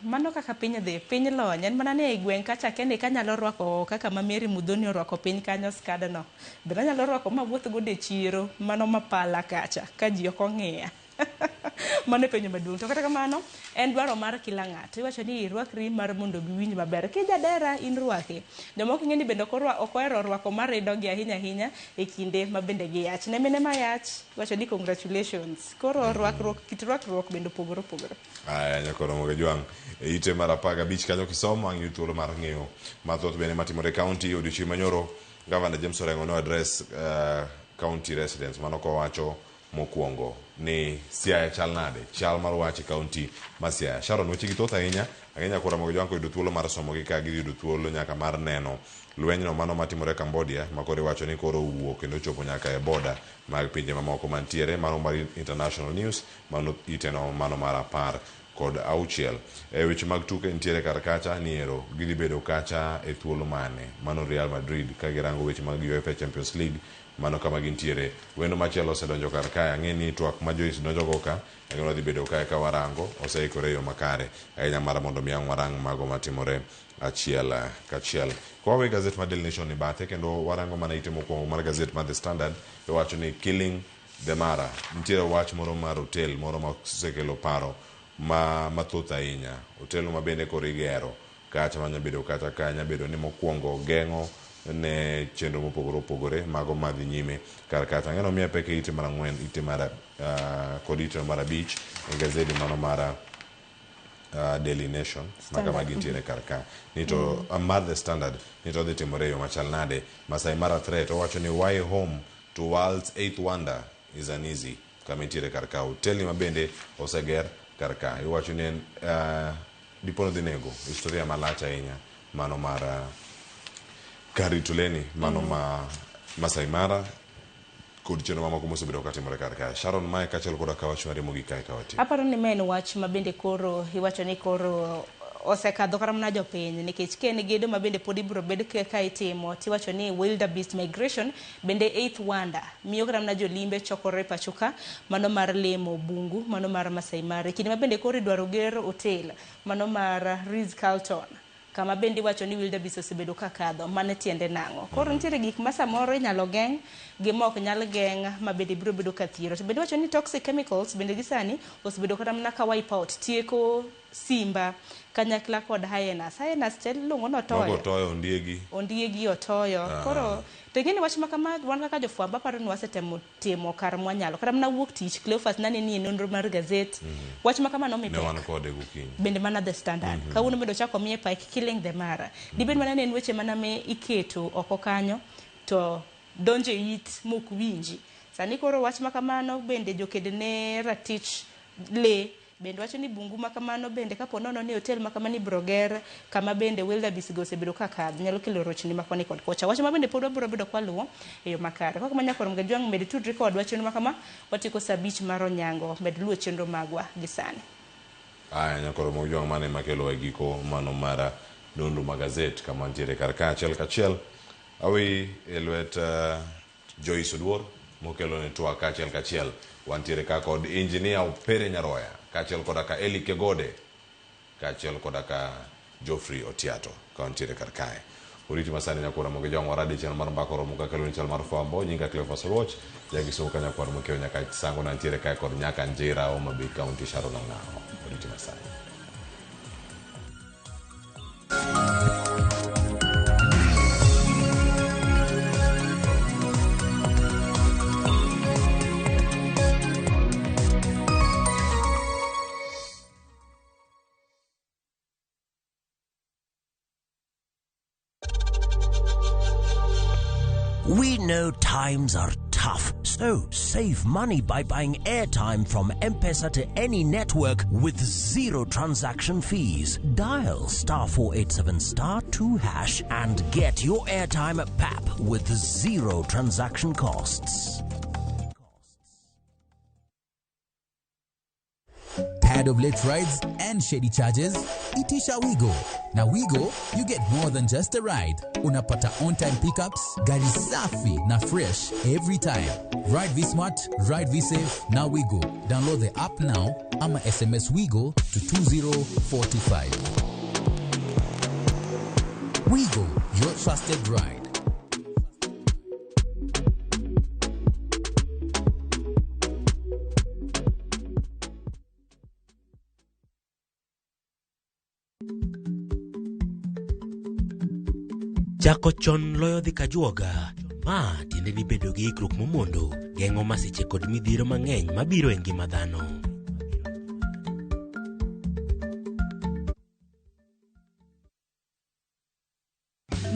Mano kaka piny dhi, piny lony. En mana ni e gweng' kacha kende kanyalo rwako kaka ma Mary Muthoni orwako piny kanyo skadno. Bende anyalo rwako mawuoth godo e chiro, mano mapala kacha, ka ji ok ong'iya. Mano e penjo maduong'. To kata kamano, en dwaro mar kila ng'ato. Iwacho ni irwakri mar mondo giwinj maber. Kijadera, in rwaki. Jomoko ing'e ni bende ok ohero rwako maridogi ahinya ahinya e kinde ma bende giyach. Ne mine mayach, iwacho ni congratulations. Koro rwakruok, kit rwakruok bende opogore opogore. Aya, Nyakwar Ramogi Jwang' e ite mar 15 kanyo kisomo ang' iyud thuolo mar ng'eyo mathoth bende matimore e county. Odiochieng' manyoro Gavana James Orengo no address county residents mano kowacho mokwongo ni Siaya chal nade, chal mar wach e county ma Siaya. Sharon, weche gi thoth ahinya. Ang'e Nyakwar Ramogi Jwang' koyudo thuolo mar somogi ka gidhi yudo thuolo nyaka mar neno lwenyno mano matimore Cambodia ma koro iwacho ni koro owuok kendo ochopo nyaka e border mag pinje mamoko mantiere. Mano mar international news, mano iteno mano mar 16. E weche mag tuke nitiere kar kacha ni ero gidhi bedo kacha e thuolo mane mano Real Madrid ka girango weche mag UEFA Champions League mano kama gintiere. Wendo machielo osedonjo kar kae. Ang'e ni twak ma Joyce donjogo ka ang'e wadhi bedo kae ka warango oseikore e yo makare ahinya mar mondo mi ang' warang mago matimore achiel kachiel. Kwa gazet mar Daily Nation ni bathe kendo warango mana ite mokwongo mar gazet mar The Standard iwacho ni Killing the Mara. Nitiere wach moro mar hotel moro ma osekelo paro ma mathoth ahinya. Hotel ma bende koro igero kacha manya bedo kata ka nya bedo ni mokwongo geng'o ne chenro mopogore opogore mago madhi nyime kar kacha. Ang'eno miya pek e ite mar 4, ite mar kod ite mar 5 e gazeti mano mar Daily Nation maka magi nitiere kar ka ni to mar The Standard ni to dhi timore e yo machal nade. Masai Mara threat owacho ni why home to world's eighth wonder is uneasy kama intiere kar ka. Hotelni ma bende oseger kar ka iwacho ni en dipo nodhi nego historia malach ahinya mano mar kar rito leni mano ma Masai Mara kod chenro mamoko mosebedo katimore kar kae. Sharon, mae kaachiel koda ka wach mari mogik kae ka watieko. Aparo ni ma en wach ma bende koro iwacho ni koro osekadho kata mana jopiny, nikech ka en gedo ma bende pod ibiro bed ka itimo, tiwacho ni wildebeest migration bende eighth wonder miyo kata mana jolimbe chokore pacho ka mano mar lemo bungu mano mar Masai Mara. Kinde ma bende koro idwaro ger hotel mano mar Ritz Carlton kama bende iwacho ni wildebeest osebedo ka kadho, mano tiende nang'o? Koro nitiere gik ma samoro inyalo geng' gi ma ok nyal geng' ma bende biro bedo ka thiero. To bende iwacho ni toxic chemicals bende gi sani osebedo kata mana ka wipe out tieko simba kanyakla kod hyenas. Hyenas te iluongo ni otoyo. Mago otoyo ondiegi. Ondiegi otoyo. Koro to ing'e ni wach ma kama wan kaka jofwambo aparo ni wasetemo timo kar mwanyalo. Kata mana wuok tich Cleophas nane ni e nonro mar gazet. Wach ma kama nomi Ne wan pek. kode gokinyi. Bende mana The Standard. Kawuono bende ochako miye pek killing the Mara. Dibed mana ni en weche mana me iketo oko kanyo to donjo e it mok winji. Sani koro wach ma kamano bende joked ne ratich lee bende wacho ni bungu ma kamano bende kapo nono ni hotel ma kamano ibiro ger kama bende wildebeest go osebedo ka kadho nyalo kelo rochni ma koni kod kocha. Wach ma bende pod wabiro bedo kwaluwo e yo makare. Kaka manya koro Mgajwang' med tudri kodwa chenro ma kama watieko saa 5 mar onyango med luwo chenro magwa gi sani. Aya nyakoro Mgajwang' mane makelo e giko mano mar nonro mag gazet kama nitiere kar ka achiel kachiel awi e lwet Joyce Oduor mokelo ne twak achiel kachiel. Wantiere ka kod engineer Opere Nyaroya kaachiel koda ka Eli Kegode kaachiel koda ka Geoffrey Otiato ka wantiere kar kae. Oriti masani nyakwar Ramogi Jwang' waradi chenro mar mbaka oromo kaka luoni chal mar fwambo. Nyinga Cleophas Oluoch jagisumo ka nyakwar Mokeo nyaka Sango nantiere kae kod nyaka Njira Homa Bay County Sharon Ang'ao. Oriti masani. We know times are tough, so save money by buying airtime from M-Pesa to any network with zero transaction fees. Dial *487*2# and get your airtime at PAP with zero transaction costs. Tired of late rides and shady charges? Itisha Wigo. Now Wigo, you get more than just a ride. Unapata on-time pickups, gari safi na fresh every time. Ride V-Smart, ride V-Safe, now Wigo. Download the app now ama SMS Wigo to 20425. Wigo, your trusted ride. Chako chon loyo dhi kajuoga. Ma tiende ni bedo gi ikruok momondo geng'o masiche kod midhiero mang'eny mabiro e ngima dhano.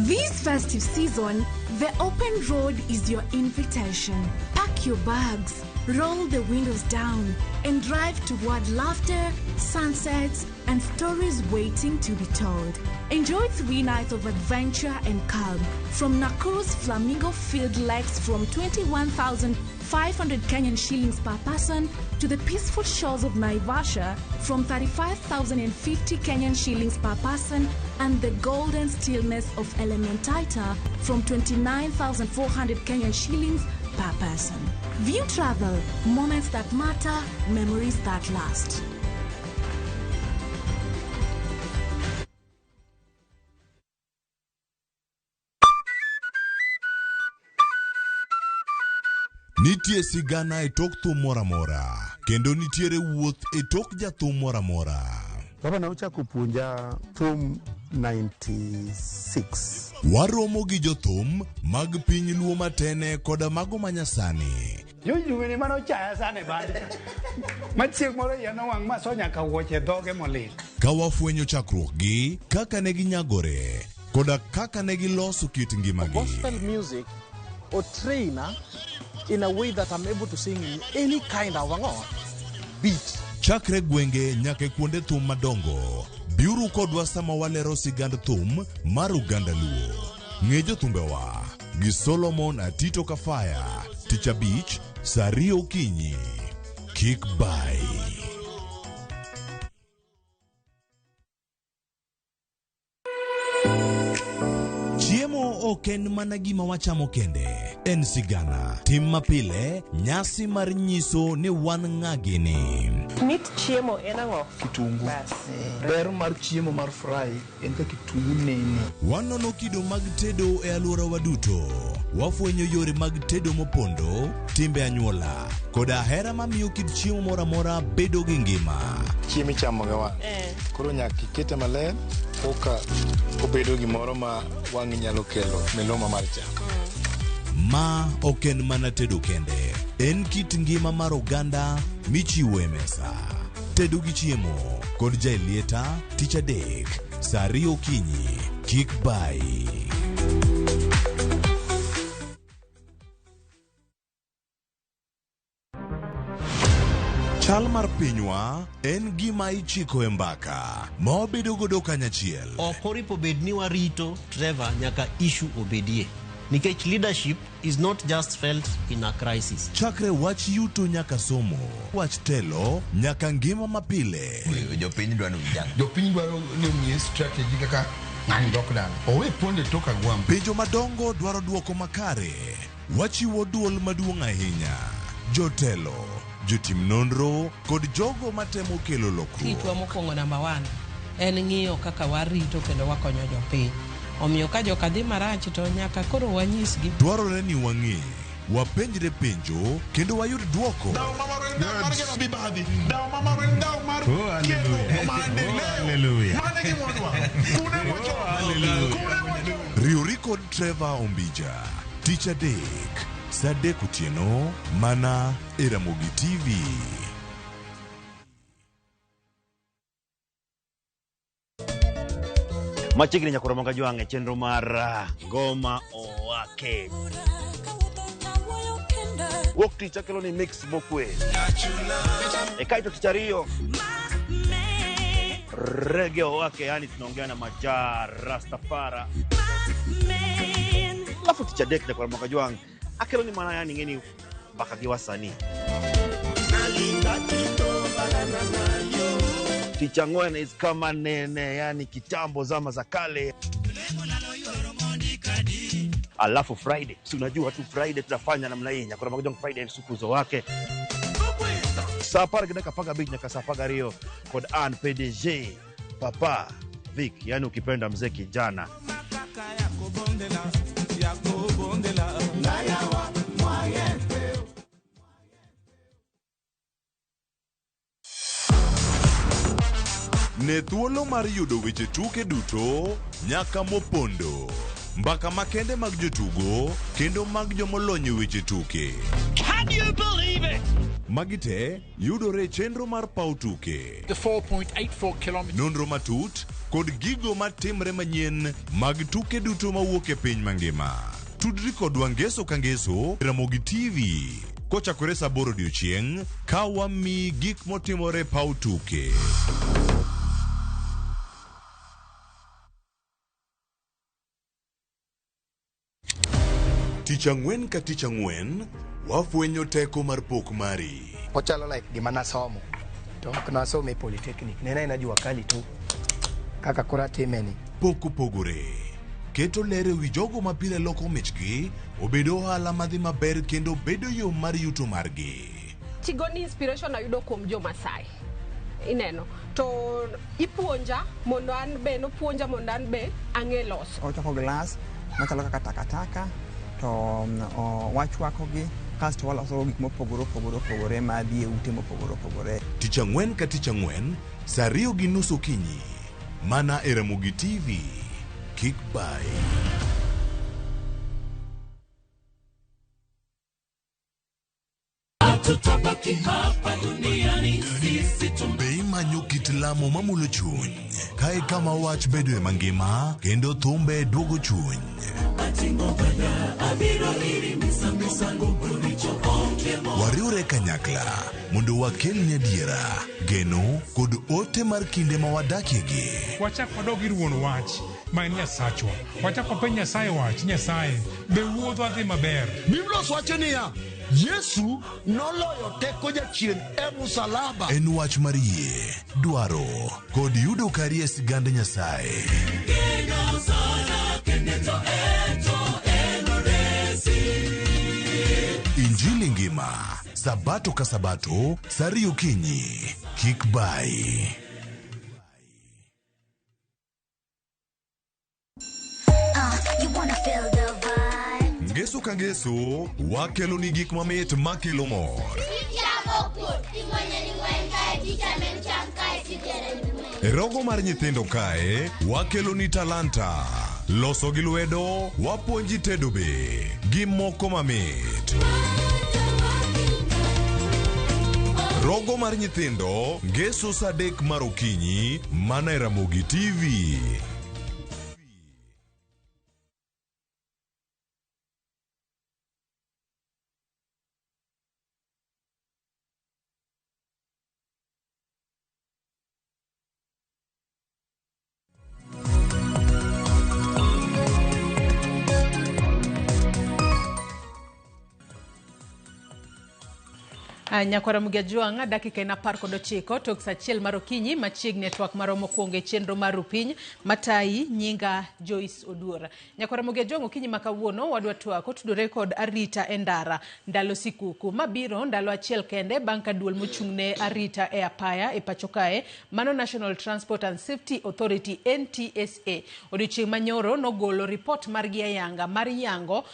This festive season, the open road is your invitation. Pack your bags, roll the windows down, and drive toward laughter, sunsets, and stories waiting to be told. Enjoy 3 nights of adventure and calm from Nakuru's Flamingo Field Lakes from 21,500 Kenyan shillings per person to the peaceful shores of Naivasha from 35,050 Kenyan shillings per person and the golden stillness of Elementaita from 29,400 Kenyan shillings per person. View Travel, moments that matter, memories that last. Nitie sigana e tok thum moro amora. Kendo nitiere wuoth e tok jathum moro amora. Baba na ochako puonja thum 96. Waromo gi jothum mag piny Luo matene koda mago manyasani. Jojuweni mane ochaya sana e band. Ma chieng' moro iya nowang' ma so nyaka wuoche e dhoge molil. Ka wafwenyo chakruokgi, kaka ne ginyagore, koda kaka ne giloso kit ngimagi. Gospel music or trainer in a way that I'm able to sing in any kind of ang'o, beat. Chakre gwenge nyaka e kuonde thum madongo, biuru kodwa sama walero sigand thum mar oganda Luo. Ng'e jothumbewa gi Solomon Atito Kafaya, tich abich, saa ariyo okinyi. Kik bai. Chiemo ok en mana gima wachamo kende, en sigana, tim mapile, nyasi mar nyiso ni wan ng'a gini. Mit chiemo en ang'o? Kitungu. Bas. Ber mar chiemo mar fry en ka kitungu nene. Wanono kido mag tedo e alworawa duto. Wafwenyo yore mag tedo mopondo, timbe anyuola, koda hera mamiyo kit chiemo moro amora bedo gi ngima. Chiemo ichamo gi wang'. Koro nyaka ikete maler koka obedo gimoro ma wang'i nyalo kelo miluma mar chamo. Ma ok en mana tedo kende, en kit ngima mar oganda michiwo e mesa. Tedo gi chiemo kod Jaelieta tich adek saa ariyo okinyi. Kik bai. Chal mar pinywa en gima ichiko e mbaka ma wabedo godo kanyachiel. Ok oripo bed ni warito Trevor nyaka issue obedie. Nikech leadership is not just felt in a crisis. Chakre wach yuto nyaka somo, wach telo nyaka ngima mapile. Jopiny dwaro vijana. Jopiny dwaro ni omiye strategy kaka ng'ani dok dala. Owe ponde tok agwambo. Penjo madongo dwaro duoko makare. Wachiwo duol maduong' ahinya. Jotelo, jotim nonro kod jogo matemo kelo lokruok. Tichwa mokwongo namba 1 en ng'iyo kaka warito kendo wakonyo jopiny. Omiyo ka joka dhi marach to nyaka koro wanyisgi. Dwarore ni wang'e, wapenjre penjo kendo wayud duoko. Riwri kod Trevor Ombija tich adek saa adek otieno mana e Ramogi TV. Machiegni nyaka Ramogi Ajwang' e chenro mar Ngoma Owake. Wuok tich akelo ni mix mokwe. E kaito tich ariyo Reggae Owake, yani tunaongea na Maja Rastafara. Alafu tich adek nyaka Ramogi Ajwang' akelo ni mana yani ng'eni mbaka gi wasanii. Tich ang'wen is kama nene, yani kitambo zama za kale. Alafu Friday, si unajua tu Friday tunafanya namna hii, nyakora Magojong Friday sukuzo wake. Saa apar gi dakika 15 nyaka saa 12 kod an PDG Papa Vic, yani ukipenda mzee kijana. Ne thuolo mar yudo weche tuke duto nyaka mopondo. Mbaka makende mag jotugo kendo mag jomolony e weche tuke. Can you believe it? Magi te yudore e chenro mar paw tuke. The 4.84 kilometers. Nonro matut kod gigo matimre manyien mag tuke duto mawuok e piny mangima. Tudri kodwa ngeso ka ngeso e Ramogi TV kochakore saa aboro odiochieng' ka wamiyi gik motimore e paw tuke. Tich ang'wen ka tich ang'wen, wafwenyo teko mar pok mari. Ochalo like gima nasomo. To ok nasomo e polytechnic. Ne en aena jua kali tu. Kaka koro atime ni. Pok opogore. Keto ler e wi jogo ma pile loko michgi obedo ohala madhi maber kendo bedo yo mar yuto margi. Tigoni inspiration ayudo kuom jo Masai. Ineno. To ipuonja mondo an be nopuonja mondo an be ang'e loso. Ochoko glass machalo kaka takataka to wachwakogi Kasto waloso gik mopogore opogore opogore madhi e ute mopogore opogore. Tich ang'wen ka tich ang'wen, saa 2:30 okinyi. Mana e Ramogi TV. Kik bayi. Hatutabaki hapa duniani sisi. Be imanyo kit lamo mamulo chuny? Kae kama wach bedoe mangima kendo thumbe duogo chuny. Wariwre kanyakla mondo wakelni adiera, geno kod ote mar kinde ma wadakiegi. Wachak wadog ir wuon wach ma en Nyasachwa. Wachak wapenj Nyasaye wach, Nyasaye, be wuodhwa dhi maber? Biblos wacho niya, Yesu noloyo teko jachien e musalaba. En wach mar yie, dwaro kod yudo kari e sigand Nyasaye. Injili ngima, Sabato ka Sabato, saa 2 okinyi. Kik bayi. You wanna feel the vibe. Ngeso ka ngeso, wakelo ni gik mamit makelo mor. E rogo mar nyithindo kae, wakelo ni talanta. Loso gi lwedo, wapuonji tedo be, gi moko mamit. Rogo mar nyithindo, ngeso saa 3 mar okinyi, mana e Ramogi TV. Nyakwara Mugiajuang' dakika en 19 tok saa 1 mar okinyi machiegni e twak marwa mokwongo e chenro mar Rupiny matayi nyinga Joyce Oduor. Nyakwara Mugiajuang' okinyi ma kawuono wadwa twak otudore kod arita e ndara ndalo sikuku mabiro ndalo achiel kende bang' ka duol mochung'ne arita e apaya e pacho kae mano National Transport and Safety Authority NTSA odiochieng' manyoro nogolo ripot margi ayanga mar yango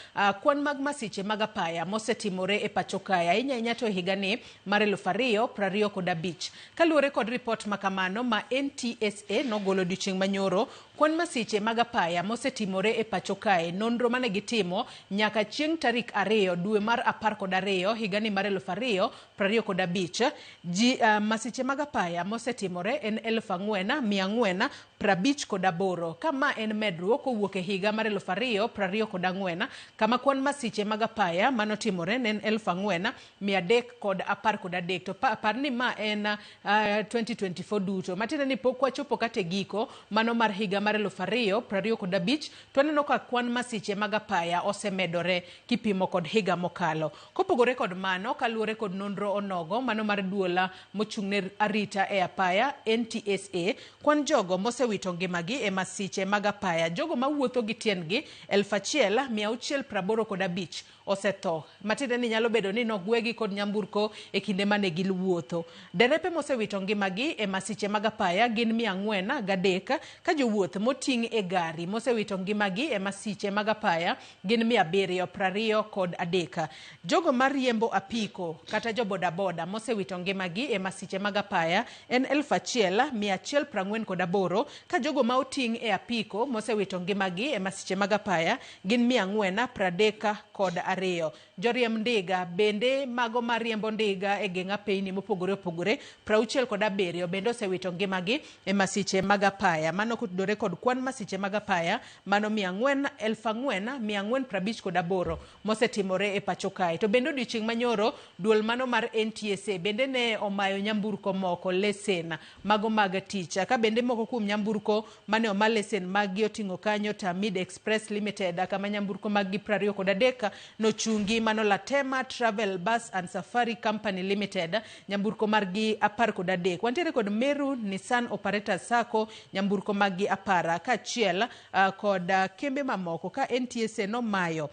kwan mag masiche mag apaya mosetimore e pacho kae ahinya ahinya to e higani mar 2025. Kaluwore kod ripot makamano ma NTSA nogolo odiochieng' manyoro, kwan masiche mag apaya mosetimore e pacho kae nonro mane gitimo nyaka chieng' tarik 2 dwe mar 12 higani mar 2025 ji masiche mag apaya mosetimore en 4,458 kama en medruok owuok e higa mar 2024 kama kwan masiche mag apaya manotimore ne en 4,313 to par ni ma en 2024 duto matiende ni pok wachopo kata e giko mano mar higa mar 2025 to waneno ka kwan masiche mag apaya osemedore kipimo kod higa mokalo. Kopogore kod mano, kaluwore kod nonro onogo mano mar duola mochung'ne arita e apaya NTSA, kwan jogo mosewito ngimagi e masiche mag apaya, jogo mawuotho gi tiendgi 1685 osetho. Matiende ni nyalo bedo ni nogwegi kod nyamburko e kinde mane giwuotho. Derepe mosewito ngimagi e masiche mag apaya gin 403 ka jowuoth moting' e gari mosewito ngimagi e masiche mag apaya gin 723. Jogo mariembo apiko kata jobodaboda mosewito ngimagi e masiche mag apaya en 1148 ka jogo ma oting' e apiko mosewito ngimagi e masiche mag apaya gin 432. Joriemb ndiga bende mago mariembo ndiga e geng' apeyni mopogore opogore 67 bende osewito ngimagi e masiche mag apaya. Mano kotudore kod kwan masiche mag apaya mano 4,458 mosetimore e pacho kae. To bende odiochieng' manyoro duol mano mar NTSA bende ne omayo nyamburko moko lesen mago mag tich. Ka bende moko kuom nyamburko mane oma lesen maggi oting'o kanyo Tamid Express Limited kama nyamburko maggi 23 nochungi mano Latema Travel Bus and Safari Company Limited nyamburko margi 13. Wantiere kod Meru Nissan Operators Sacco nyamburko maggi 10. ndara kaachiel kod kembe mamoko ka NTSA nomayo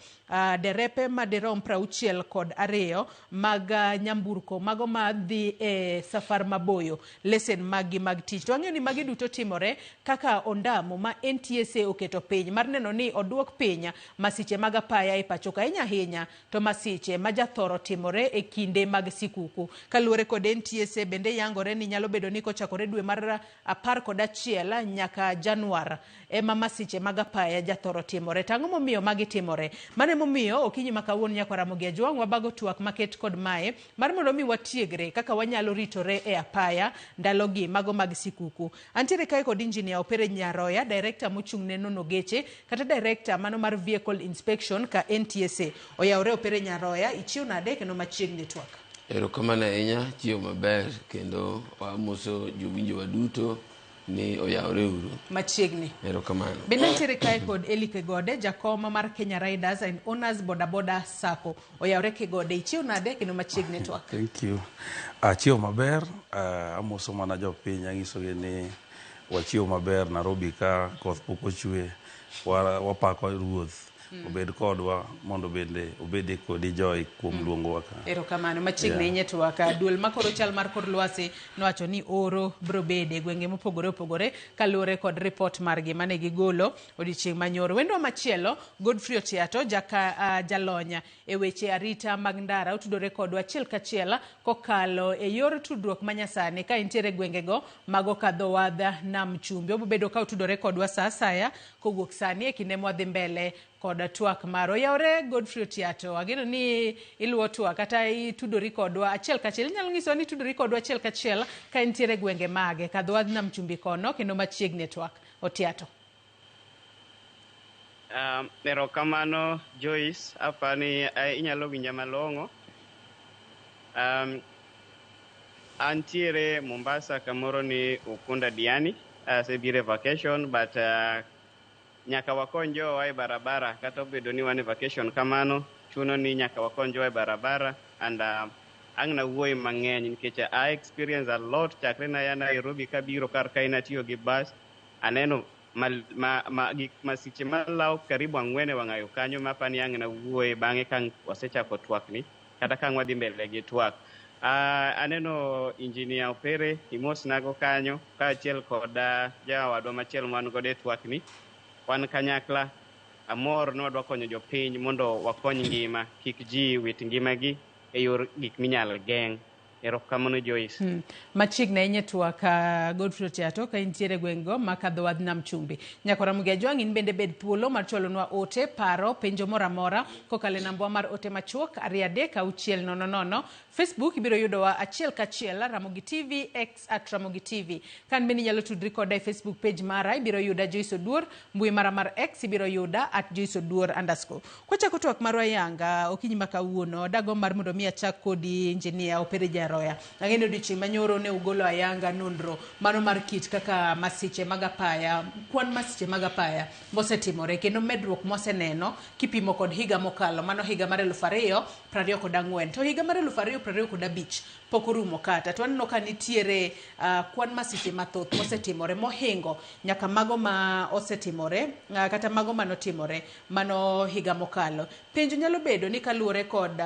derepe madirom 62 mag nyamburko mago madhi e safar maboyo lesen maggi mag tich. To wang'eyo ni magi duto timore kaka ondamo ma NTSA oketo piny mar neno ni oduok piny masiche mag apaya e pacho ka, ahinya ahinya to masiche ma jathoro timore e kinde mag sikuku. Kaluwore kod NTSA bende yangore ni nyalo bedo ni kochakore dwe mar 11 nyaka Januar ema masiche mag apaya jathoro timore. To ang'o momiyo magi timore? Mano emomiyo okinyi ma kawuono nyaka Ramogi Ajwang' wabago twak maket kod mae mar mondo mi watiegre kaka wanyalo ritore e apaya ndalogi mago mag sikuku. Antiere kae kod Engineer Opere Nyaroya, director mochung' ne nono geche kata director mano mar Vehicle Inspection ka NTSA. Oyawore Opere Nyaroya, ichiew nade kendo machiegni twak? Erokamano ahinya, chiew maber kendo wamoso jowinjowa duto ni oyawore uru. Machiegni. Erokamano. Bende nitiere kae kod Eli Kegode, jakom mar Kenya Riders and Owners Boda Boda Sacco. Oyawore Kegode, ichiew nade kendo machiegni twak? Thank you. Achiew maber, amoso mana jopiny, anyisogi ni wachiew maber Nairobi ka koth pok ochwe, wapako ruoth. Obed kodwa mondo bende obed kodi joy kuom luongowa ka. Erokamano, machiegni ahinya twak. Duol makoro chal mar kor lwasi nowacho ni oro biro bede e gwenge mopogore opogore kaluwore kod ripot margi mane gigolo odiochieng' manyoro. Wendwa machielo Godfrey Otiato jalony e weche arita mag ndara otudore kodwa achiel kachiel kokalo e yor tudruok manyasani ka entiere gwengego mago kadho wadh nam chumbi. Obobedo ka otudore kodwa sa asaya kowuok sani e kinde mwadhi mbele kod twak mar. Oyawore Godfrey Otiato, ageno ni iluwo twak kata itudori kodwa achiel kachiel. Inyalo nyisowa ni itudori kodwa achiel kachiel ka intiere gwenge mage kadho wadh nam chumbi kono kendo machiegni e twak. Otiato. Erokamano Joyce, apani inyalo winja malong'o. Antiere Mombasa kamoro ni Ukunda Diani, asebiro e vacation but nyaka wakony jowa e barabara kata obedo ni wan e vacation kamano, chuno ni nyaka wakony jowa e barabara and ang' nawuoye mang'eny nikech I experience a lot chakre naya Nairobi kabiro kar kae natiyo gi bus, aneno gik masiche malawo karibu 4 e wang'ayo kanyo mapani ang' nawuoye bang'e ka wasechako twak ni kata ka wadhi mbele gi twak. Aneno Engineer Opere imosnago kanyo kaachiel kod jawadwa machielo ma wan godo e twak ni. Wan kanyakla amor ni wadwa konyo jopiny mondo wakony ngima kik ji wit ngimagi e yor gik minyal geng'. Erokamano Joyce. Machiegni ahinya twak Godfrey Otiato ka intiere gweng'go ma kadho wadh nam chumbi. Nyakora Ramogi Ajwang' in bende bed thuolo mar chwalonwa ote, paro, penjo moro amora kokalo e nambwa mar ote machuok 2 3 6 0 0. Facebook ibiro yudowa achiel kachiel Ramogi TV, X at Ramogi TV. Kan bende inyalo tudri koda e Facebook page mara, ibiro yuda Joyce Oduor, mbui mara mar X ibiro yuda at Joyce Oduor _. Kwachako twak marwa yanga okinyi ma kawuono, dagomb mar mondo mi achak kodi Engineer Opere Nyaroya. Ang'e ni odiochieng' manyoro ne ugolo ayanga nonro mano mar kit kaka masiche mag apaya, kwan masiche mag apaya mosetimore kendo medruok moseneno kipimo kod higa mokalo, mano higa mar 2024. To higa mar 2025 pok orumo kata, to waneno ka nitiere kwan masiche mathoth mosetimore mohingo nyaka mago ma osetimore kata mago manotimore mano higa mokalo. Penjo nyalo bedo ni kaluwore kod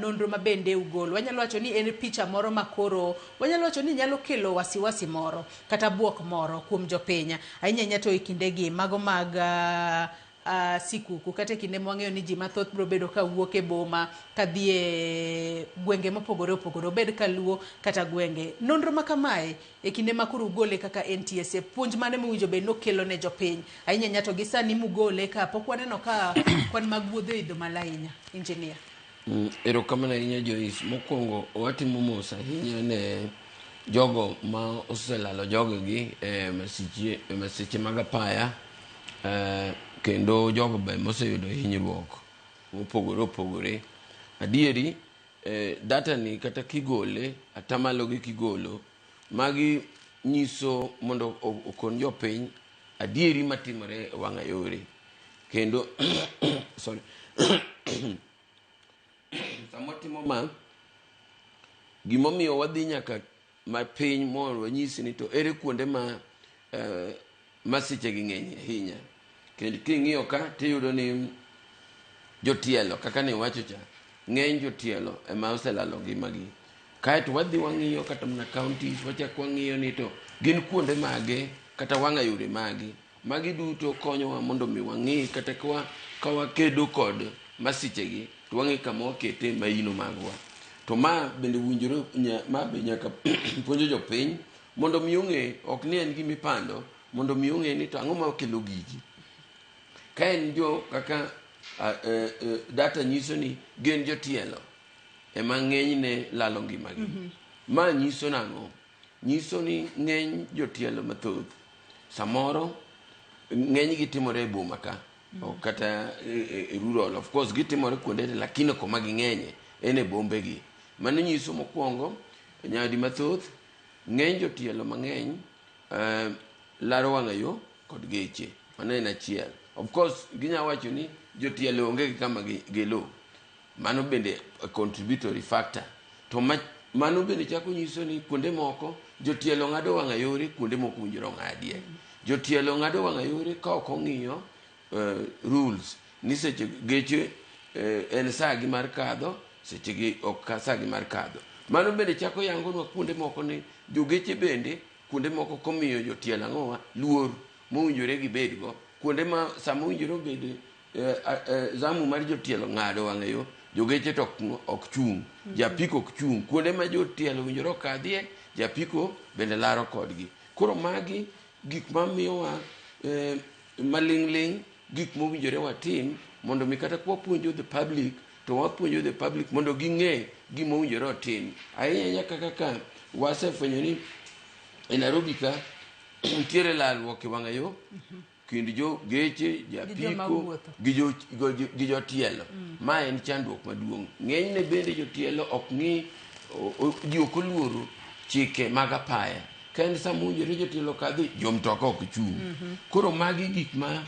nonro ma bende ugolo, wanyalo wacho ni en picha moro makoro wanyalo wacho ni nyalo kelo wasiwasi moro kata buok moro kuom jopiny, ahinya ahinya to e kindegi mago mag sikuku kata e kinde mwang'eyo ni ji mathoth biro bedo ka wuok e boma kadhi e gwenge mopogore opogore, obed kaluo kata gwenge. Nonro ma kamae e kinde ma koro ugole kaka NTSA, puonj mane mowinjo bed nokelo ne jopiny ahinya ahinya to gi sani mugole ka pok waneno ka kwan mag wuodhe oidho malo ahinya? Engineer. Erokamano ahinya Joyce. Mokwongo watimo mos ahinya ne jogo ma oselalo jogegi e masiche mag apaya, kendo jogo be moseyudo hinyruok mopogore opogore. Adieri data ni kata kigole atamalo gi kigolo magi nyiso mondo okon jopiny adieri matimore e wang'a yore. Kendo sorry sama watimo ma, gimomiyo wadhi nyaka mapiny mondo wanyisi ni to ere kuonde ma masiche gi ng'eny ahinya. Kendo king'iyo ka tiyudo ni jotielo kaka ne iwacho cha, ng'eny jotielo ema oselalo ngimagi. Kaeto wadhi wang'iyo kata mana counties, wachak wang'iyo ni to gin kuonde mage kata wang'a yore mage. Magi duto konyowa mondo mi wang'i kata ka wakedo kod masichegi to wang'e kama wakete maino magwa. To ma bende winjore, ma be nyaka puonjo jopiny mondo mi ong'e, ok ni en gima ipando, mondo mi ong'e ni to ang'o makelo gigi. Ka en jo kaka data nyiso ni gin jotielo ema ng'enyne lalo ngimagi. Ma nyiso nang'o? Nyiso ni ng'eny jotielo mathoth samoro ng'enygi timore e boma ka ok kata e rural. Of course gitimore kuonde te, lakini koma ging'enye en e bombegi. Mano nyiso mokwongo nyadi mathoth ng'eny jotielo mang'eny laro wang'a yo kod geche. Mano en achiel. Of course ginya wacho ni jotielo onge gi kama giluw. Mano bende a contributory factor. To mano bende chako nyiso ni kuonde moko jotielo ng'ado wang'a yore, kuonde moko owinjore ong'adie. Jotielo ng'ado wang'a yore ka ok ong'iyo rules ni seche geche en saa gi mar kadho, seche gi ok ka saa gi mar kadho. Mano bende chako yangonwa kuonde moko ni jogeche bende kuonde moko komiyo jotielo ang'owa luor mowinjore gibedgo. Kuonde ma sama owinjore obed zamu mar jotielo ng'ado wang'a yo, jogeche to ok chung', japiko ok chung'. Kuonde ma jotielo owinjore okadhie, japiko bende laro kodgi. Koro magi gik mamiyowa maling'ling' gik mowinjore watim mondo mi kata kwapuonjo the public to wapuonjo the public mondo ging'e gima owinjore otim. Ahinya ahinya kaka ka wasefwenyo ni e Nairobi ka nitiere lalruok e wang'a yo kind jo geche, japiko gi jotielo. Ma en chandruok maduong'. Ng'enyne bende jotielo ok ng'i, ji ok oluoro chike mag apaya. Ka en sama owinjore jotielo kadhi, jomtoka ok chung'. Koro magi gik ma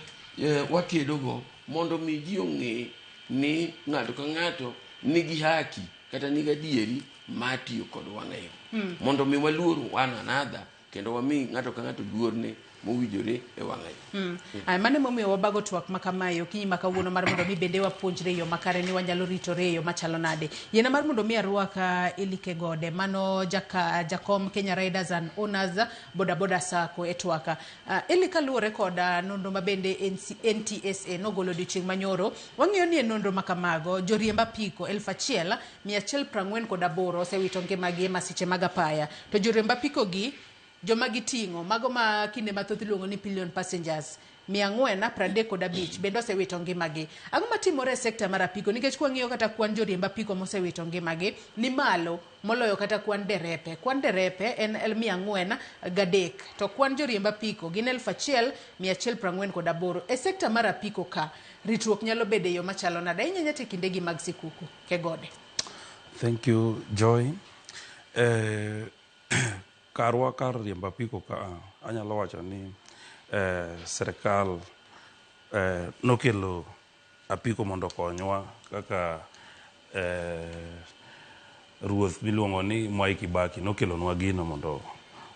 wakedogo mondo mi ji ong'e ni ng'ato ka ng'ato nigi haki kata nigi adieri mar tiyo kod wang'a yo. Mondo mi waluor one another kendo wami ng'ato ka ng'ato luorne mowinjore e wang'a yo. Ay, mano emomiyo wabago twak ma kamae okinyi ma kawuono mar mondo mi bende wapuonjre e yo makare ni wanyalo ritore e yo machalo nade. Yiena mar mondo mi arwak Elike Gode, mano jakom Kenya Riders and Owners Boda Boda Sacco e twaka. Eli, kaluwore kod nonro ma bende NTSA nogolo odiochieng' manyoro, wang'iyo ni e nonro ma kamago joriemb apiko 1148 osewito ngimagi e masiche mag apaya. To joriemb apiko gi joma giting'o mago ma kinde mathoth iluongo ni pillion passengers 435 bende osewito ngimagi. Ang'o matimore e sekta mar apiko? Nikech kwang'iyo kata kwan joriemb apiko mosewito ngimagi ni malo moloyo kata kwan derepe. Kwan derepe en 403, to kwan joriemb apiko gin 1148. E sekta mar apiko ka ritruok nyalo bedo e yo machalo nade? Ahinya ahinya to e kindegi mag sikuku. Kegode. Thank you, Joy. Karwa kar riembo apiko ka anyalo wacho ni sirikal nokelo apiko mondo okonywa kaka ruoth miluongo ni Mwai Kibaki nokelonwa gino mondo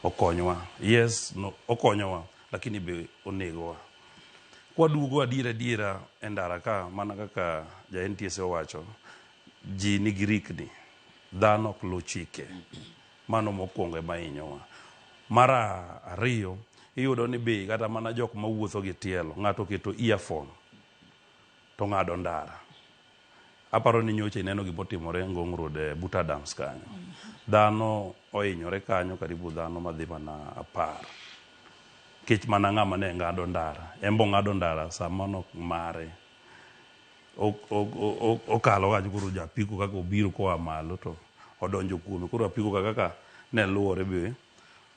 okonywa. Yes, no, okonyowa lakini be onegowa. Kwaduogo adiera adiera e ndara ka mana kaka ja NTSA owacho, ji nigi rikni, dhano ok luw chike. Mano mokwongo ema hinyowa. Mar ariyo, iyudo ni be kata mana jok mawuotho gi tielo, ng'ato oketo earphone to ng'ado ndara. Aparo ni nyocha ineno gimotimore Ngong Road e but Adams kanyo. Dhano ohinyore kanyo karibu dhano madhi mana 10. Nikech mana ng'ama ne ng'ado ndara. En be ong'ado ndara sama nok mare. Okalo kanyo koro japiko kaka obiro koa malo to odonjo kuome. Koro apiko kaka ne luwore be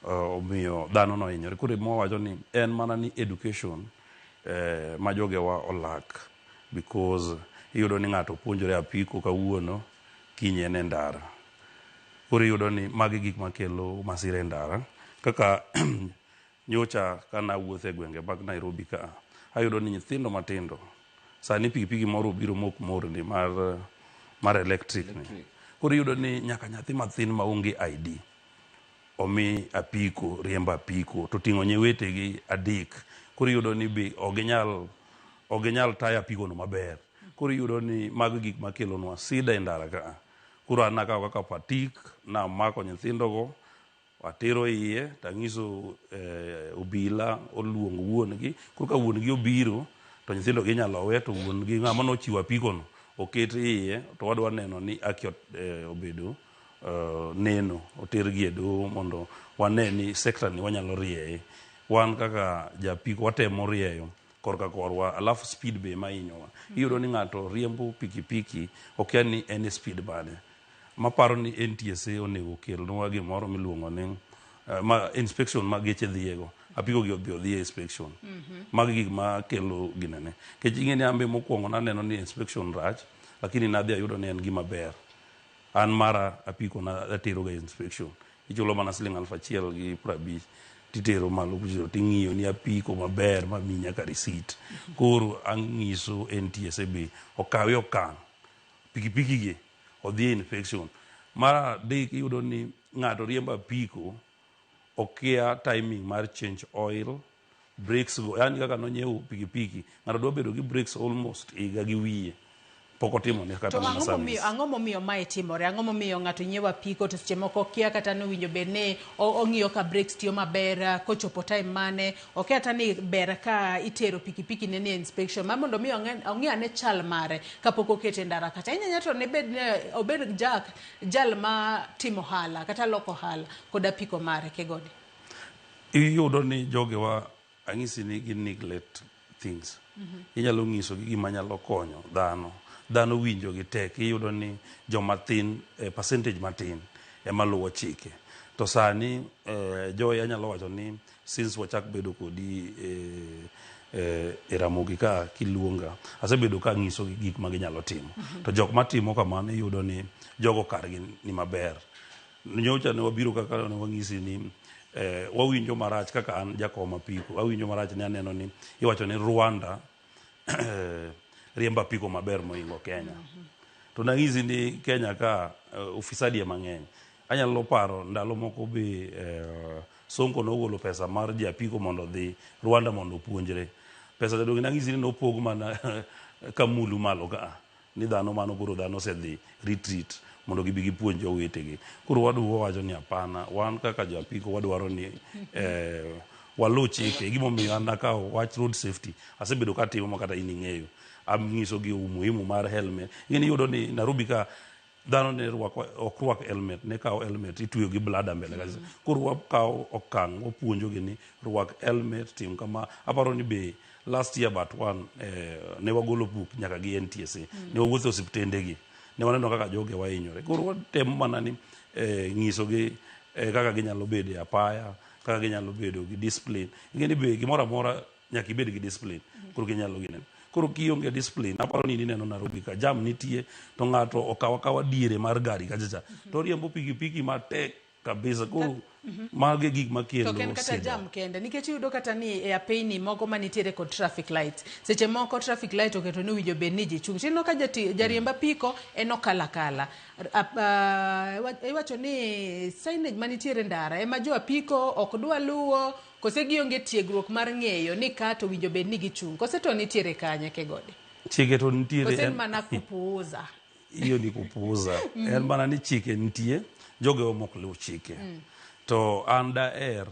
omiyo dhano nohinyore. Koro ema wawacho ni en mana ni education ma jogewa olak because iyudo ni ng'ato puonjore apiko kawuono, kiny en e ndara. Koro iyudo ni magi gik makelo masira e ndara. Kaka nyocha kana awuotho e gwenge mag Nairobi ka, ayudo ni nyithindo matindo sani pikipiki moro obiro mok morni mar electric ni. Koro iyudo ni nyaka nyathi mathin maonge ID omi apiko riembo apiko to ting'o nyewetegi adek koro iyudo ni be ok ginyal tayo apiko no maber. Koro iyudo ni mago gik makelonwa sida e ndara ka. Koro an nakawo kaka patik namako nyithindogo atero iye tang'iso obila oluong wuon gi. Koro ka wuon gi obiro to nyithindo gi inyalo we to wuon gi ng'ama nochiwo apiko no oket iye to wadwa neno ni haki obedo neno otergi e doho mondo wane ni sekta ni wanyalo rieye. Wan kaka japiko watemo rieyo korka korwa, alafu speed be ema hinyowa. Iyudo ni ng'ato riembo pikipiki okia ni en e speed mane. Maparo ni NTSA onego okelnwa gimoro miluongo ni ma inspection ma geche dhiego. Apiko gi odhi odhi e inspection. Magi gik ma kelo ginene. Nikech ing'e ni an be mokwongo naneno ni inspection rach, lakini nadhi ayudo ni en gima ber. An mara apiko na atero ga inspection. Ichulo mana siling 1,050 titero malo kucho ting'iyo ni apiko maber mamiyi nyaka receipt. Koro ang'iso NTSA be okawe okang' pikipiki gi odhi e inspection. Mar adek iyudo ni ng'ato riembo apiko okia timing mar change oil, brakes go, yani kaka nonyiewo pikipiki ng'ato dwa bedo gi brakes almost higa gi wiye pok otimo ne kata mana service. Ang'o momiyo mae timore? Ang'o momiyo ng'ato nyiewo apiko to seche moko okia kata nowinjo bed ni ong'iyo ka brakes tiyo maber kochopo time mane, okia kata ni ber ka itero pikipiki ne ni inspection ma mondo mi ong'i ane chal mare kapok okete ndara kata inyanya to ne bed obed jal ma timo ohala kata loko ohala kod apiko mare Kegode. Iyudo ni jogewa ang'isi ni gin neglect things. Inyalo ng'isogi gima nyalo konyo dhano. Dhano winjo gi tek. Iyudo ni joma tin, percentage matin ema luwo chike. To sani Joy anyalo wacho ni since wachak bedo kodi e Ramogi ka kiluonga, asebedo ka ang'isogi gik ma ginyalo timo. To jok matimo kamano iyudo ni jogo kargi ni maber. Nyocha ne wabiro kaka ne wang'isi ni wawinjo marach kaka an jakom apiko. Awinjo marach ni aneno ni iwacho ni Rwanda riembo apiko maber mohingo Kenya. To nang'isi ni Kenya ka ufisadi ema ng'eny. Anyalo paro ndalo moko be Sonko nogolo pesa mar ji apiko mondo odhi Rwanda mondo opuonjre. Pesa to nang'isi ni nopog mana kamulu malo ka. Ni dhano mano koro dhano osedhi retreat mondo gibi gipuonj jowetegi. Koro waduogo wacho ni hapana, wan kaka jo apiko wadwaro ni waluw chike. Gimomiyo an nakawo wach road safety asebedo katimo ma kata in ing'eyo. Ang'isogi umuhimu mar helmet. Ing'eni iyudo ni Nairobi ka dhano ne rwako ok rwak helmet, ne kawo helmet itweyo gi blada mbele kacha. Koro wakawo okang' wapuonjogi ni rwak helmet, tim kama. Aparo ni be last year but one ne wagolo buk nyaka gi NTSA. Ne wawuotho e osiptendegi. Ne waneno kaka joge wahinyore. Koro watemo mana ni ng'isogi kaka ginyalo bedo e apaya, kaka ginyalo bedo gi discipline. Ing'e ni be gimoro amora nyaka ibed gi discipline. Koro ginyalo gineno. Koro kionge discipline, aparo ni ineno Nairobi ka jam nitie to ng'ato okaw akawa diere mar gari kacha cha to riembo pikipiki matek kabisa. Koro magi gik makelo To ok en kata sida. jam kende, nikech iyudo kata ni e apeyni moko manitiere kod traffic light. Seche moko traffic light oketo ni owinjo bed ni ji chung'. Tineno ka jariemb apiko en okalo akala. Iwacho ni signage manitiere ndara ema jo apiko ok dwa luwo, kose gionge tiegruok mar ng'eyo ni ka to owinjo bed ni gichung'. Kose to nitiere kanye Kegode? Chike to nitiere. Kose en mana kupuuza? Hiyo ni kupuuza. En mana ni chike nitie, jogo ema ok luw chike. To an daher,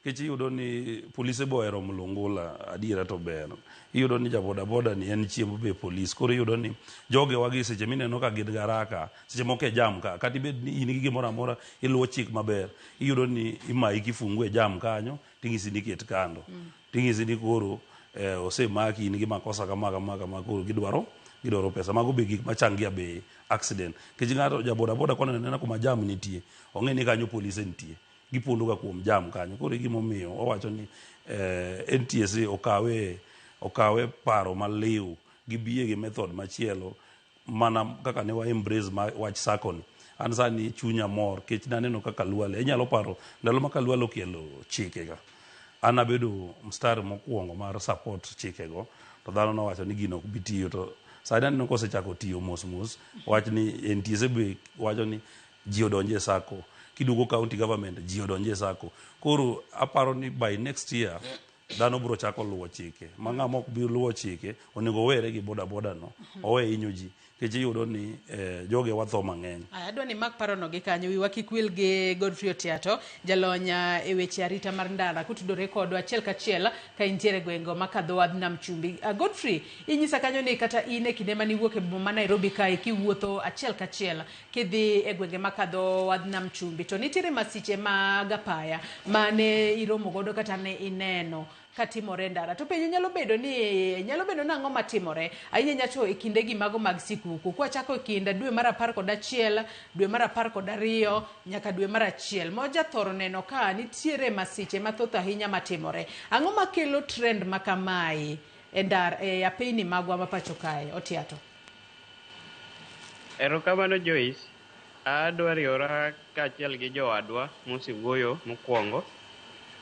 nikech iyudo ni polise be ohero mlungula, adiera to ber. Iyudo ni ja boda boda ni en chiemb be polis. Koro iyudo ni jogewa gi seche mineno ka gin garaka, seche moko e jam ka, kata ibed ni in gi gimoro amora iluwo chik maber, iyudo ni imayi kifungu e jam kanyo, ting'isi ni ket kando. Ting'isi ni koro osemaki in gi makosa kama kama kama, koro gidwaro pesa. Mago be gik machangia be accident. Nikech ng'ato ja boda boda koneno anena kuma jam nitie, ong'e ni kanyo polise nitie. Gipondo ga kuom jam kanyo. Koro e gimomiyo wawacho ni NTSA okawe paro maliw, gibiye gi method machielo mana kaka ne wa embrace wach sacco ni. An sani chunya mor nikech naneno kaka Khalwale, inyalo paro ndalo ma Khalwale okelo chike ga. An abedo mstari mokwongo mar support chikego, to dhano nowacho ni gino ok bi tiyo, to sani aneno kosechako tiyo mos mos. Wach ni NTSA be wacho ni ji odonje e sacco. Kiduogo county government, ji odonje e sacco. Koro aparo ni by next year dhano biro chako luwo chike. Ma ng'ama ok bi luwo chike onego owere gi boda boda no, owe hinyo ji. Nikech iyudo ni joge watho mang'eny. Aya, adwa ni mak parono gi kanyo wiwa kik wil gi Godfrey Otiato, jalony e weche arita mar ndara kotudore kodwa achiel kachiel ka intiere e gwenge ma kadho wadh nam chumbi. Godfrey, inyisa kanyo ni kata in e kinde mane iwuok e boma ma Nairobi kae kiwuotho achiel kachiel kidhi e gwenge makadho wadh nam chumbi to nitiere masiche mag apaya mane iromo godo kata ne ineno katimore e ndara. To penjo nyalo bedo ni nyalo bedo nang'o matimore ahinya ahinya to e kindegi mago mag sikuku. Kwachako e kind dwe mar 11, dwe mar 12 nyaka dwe mar 1. Moja thoro neno ka nitiere masiche mathoth ahinya matimore. Ang'o makelo trend ma kamae e ndara e apeyni magwa ma pacho kae? Otiato. Erokamano Joyce. Adwa riwora kaachiel gi jowadwa mosewuoyo mokwongo.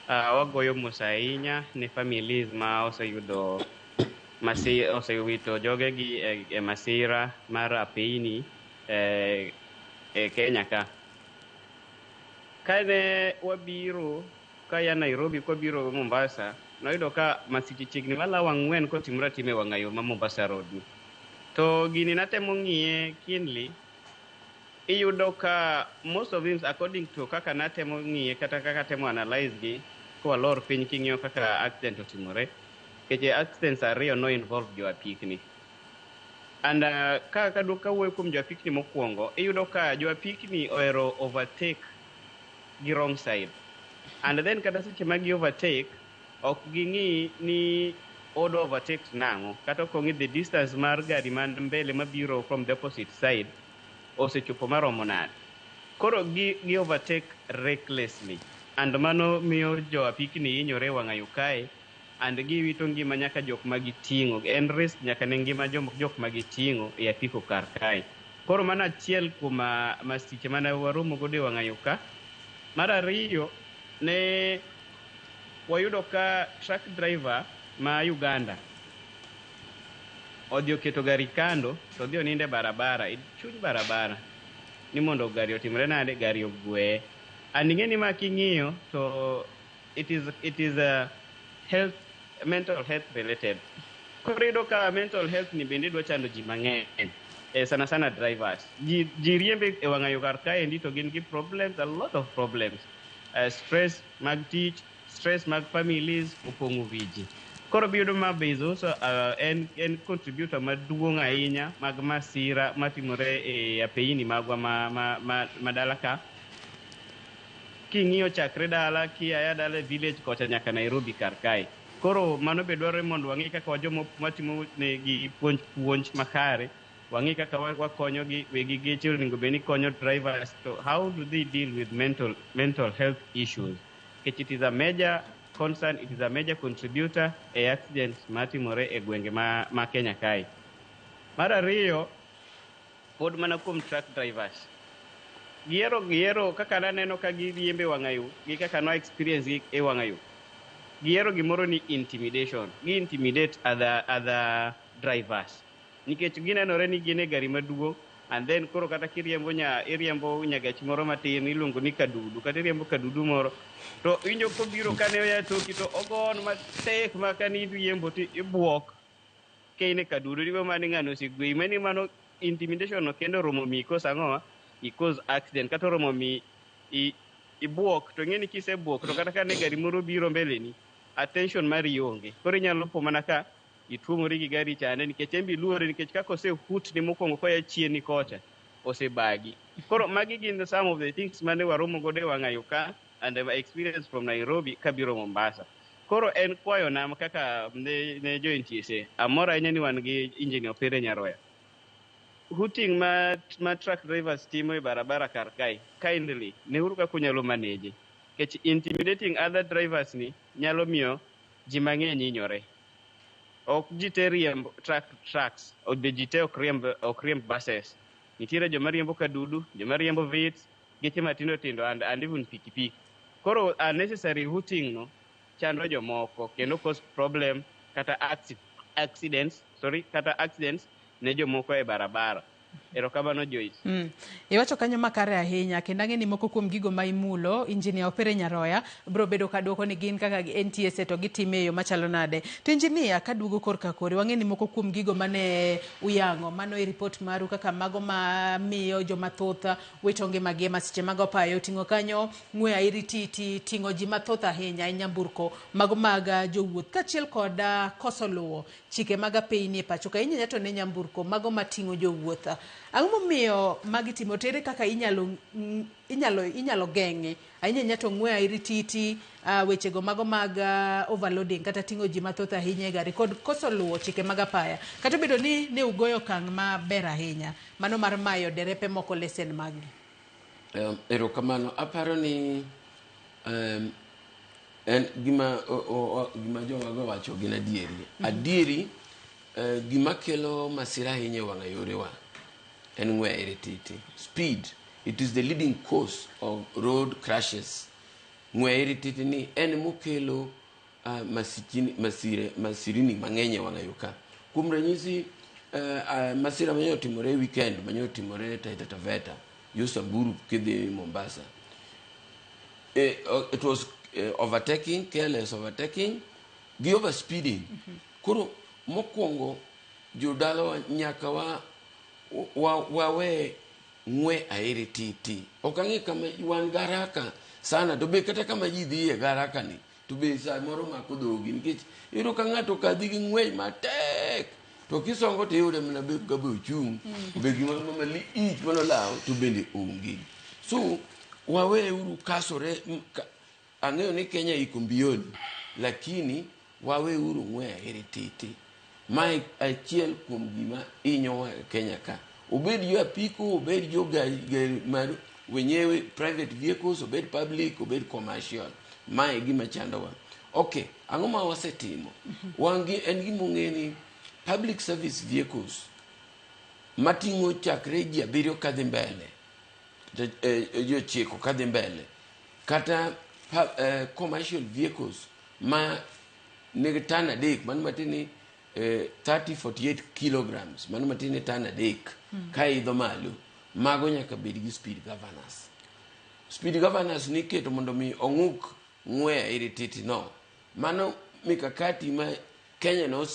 Wagoyo mos ahinya ne families ma oseyudo osewito jogegi e masira mar apeyni e Kenya ka. Kane wabiro kaya Nairobi kwabiro Mombasa, noyudo ka masiche chiegni malawo 4 kotimore atima e wang'ayo ma Mombasa Road ni. To gini natemo ng'iye keenly, iyudo ka most of them, according to kaka natemo ng'iye kata kaka temo analyze gi, kwalor piny king'iyo kaka accident otimore, nikech accidents ariyo no involve jo apikni. And ka kawuoyo kuom jo apikni mokwongo, iyudo ka jo apikni ohero overtake gi wrong side. And then kata seche ma gi overtake, ok ging'i ni odo overtake nang'o, kata ok ong'i the distance mar gari man mbele mabiro from the opposite side osechopo maromo nade. Koro gi overtake recklessly. And mano miyo jo apikni hinyore e wang'ayo kae, and giwito ngima nyaka jok ma giting'o. En risk nyaka ne ngima jok ma giting'o e apiko kar kae. Koro mano achiel kuom masiche mane waromo godo e wang'ayo ka. Mar ariyo, ne wayudo ka truck driver ma Uganda odhi oketo gari kando to odhi onindo e barabara, e chuny barabara, ni mondo gari otimre nade, gari ogweye. And ing'e ni ma king'iyo to it is a health, mental health related. Koro iyudo ka mental health ni bende dwa chando ji mang'eny, sana sana drivers. Ji riembe e wang'ayo kar kaendi to gin gi problems, a lot of problems. Stress mag tich, stress mag families opong'o wi ji. Koro biyudo ma be is also en contributor maduong' ahinya mag masira matimore e apeyni magwa ma dala ka. King'iyo chakre dala, kia dala e village kocha nyaka Nairobi kar kae. Koro mano be dwarore mondo wang'i kaka joma matimo negi puonj makare, wang'i kaka wakonyogi, wegi geche onego bed ni konyo drivers to how do they deal with mental health issues. Nikech it is a major concern, it is a major contributor e accidents matimore e gwenge ma Kenya kae. Mar ariyo, pod mana kuom truck drivers. Giero kaka naneno ka giriembe wang'ayo, gi kaka no experience gi e wang'ayo. Giero gimoro ni intimidation. Gi intimidate other drivers. Nikech ginenore ni gin e gari maduong', and then koro kata kiriembo iriembo nyagach moro matin iluongo ni kadudu, kata iriembo kadudu moro, to winjo kobiro kane oya toki to ogon matek ma kane iriembo to ibuok ka in e kadudu, ibo mana ni ng'ano osegweyi. Mani mano intimidation no kendo oromo mi cause ang'o? I cause accident, kata oromo mi ibuok, to ing'e ni kisebuok to kata ka ne gari moro biro mbeleni, attention mari onge. Koro inyalo po mana ka ituomori gi gari chande nikech en be iluore, nikech kaka osehutni mokwongo koya chien kocha, osebagi. Koro magi gin some of the things mane waromo godo e wang'ayo ka, and my experience from Nairobi kabiro Mombasa. Koro en kwayona kaka ne jo NTSA, amor ahinya ni wan gi Engineer Opere Nyaroya. Hooting ma truck drivers timo e barabara kar kae, kindly, neuru kaka unyalo manage. Nikech intimidating other drivers ni nyalo miyo ji mang'eny hinyore. Ok ji te riemb trucks, ok ji te ok riemb buses. Nitiere joma riembo kadudu, joma riembo vits, geche matindo tindo and even pikipiki. Koro unnecessary hooting no chando jomoko kendo cause problem kata accidents, sorry, kata accidents ne jomoko e barabara. Erokamano Joyce. Iwacho kanyo makare ahinya kendo ang'e ni moko kuom gigo ma imulo Injinia Opere Nyaroya biro bedo ka dwoko ni gin kaka NTSA to gitime e yo machalo nade. To injinia kaduogo korka kori wang'e ni moko kuom gigo mane uyango mano e ripot maru kaka mago ma miyo joma thoth wito ngimagi e masiche mag opayo oting'o kanyo ng'we airititi ting'o ji mathoth ahinya e nyamburko mago mag jowuoth kaachiel kod koso luwo chike mag apeyni e pacho ka inyanya to ne nyamburko mago mating'o jowuoth. Ang'o momiyo magi timo to ere kaka inyalo inyalo inyalo geng'e ahinya ahinya to ng'we airititi wechego mago mag overloading kata ting'o ji mathoth ahinya e gari kod koso luwo chike mag apaya kata obedo ni ne ugoyo okang' maber ahinya mano mar mayo derepe moko lesen maggi. Erokamano aparo ni en gima gima jowago wacho gin adieri. Adieri gima kelo masira ahinya e wang'a yorewa en ng'we airititi. Speed, it is the leading cause of road crashes. Ng'we airititi ni en mokelo masichini, masire, masirini mang'eny e wang'a yo ka. Kuom ranyisi masira manyo otimore weekend manyo otimore Taita Taveta yo Samburu kidhi Mombasa. It was overtaking, careless overtaking gi overspeeding. Koro mokwongo jodalawa nyaka wa wawe ng'we airititi. Ok ang'e kama wan garaka sana to be kata kama ji dhiye garaka ni to be samoro mako dhogi nikech iyudo ka ng'ato kadhi gi ng'wech matek to kisongo to iyude mana be ka be ochung' be gima malich manolawo to bende onge. So waweuru kasore ang'eyo ni Kenya iko mbioni lakini waweuru ng'we airititi. Mae achiel kuom gima hinyowa e Kenya ka. Obed jo apiko, obed jo gari mar wenyewe private vehicles, obed public, obed commercial. Mae e gima chandowa. Okay, ang'o ma wasetimo? Wan gi en gima ong'e ni public service vehicles mating'o chakre ji abiriyo kadhi mbele, ji ochiko kadhi mbele, kata commercial vehicles ma nigi tan 3 mano matiende ni 30 48 kilograms mano matiende ni tan 3 ka idho malo mago nyaka bed gi speed governors. Speed governors niketo mondo mi ong'uk ng'we airititi no. Mano mikakati ma Kenya no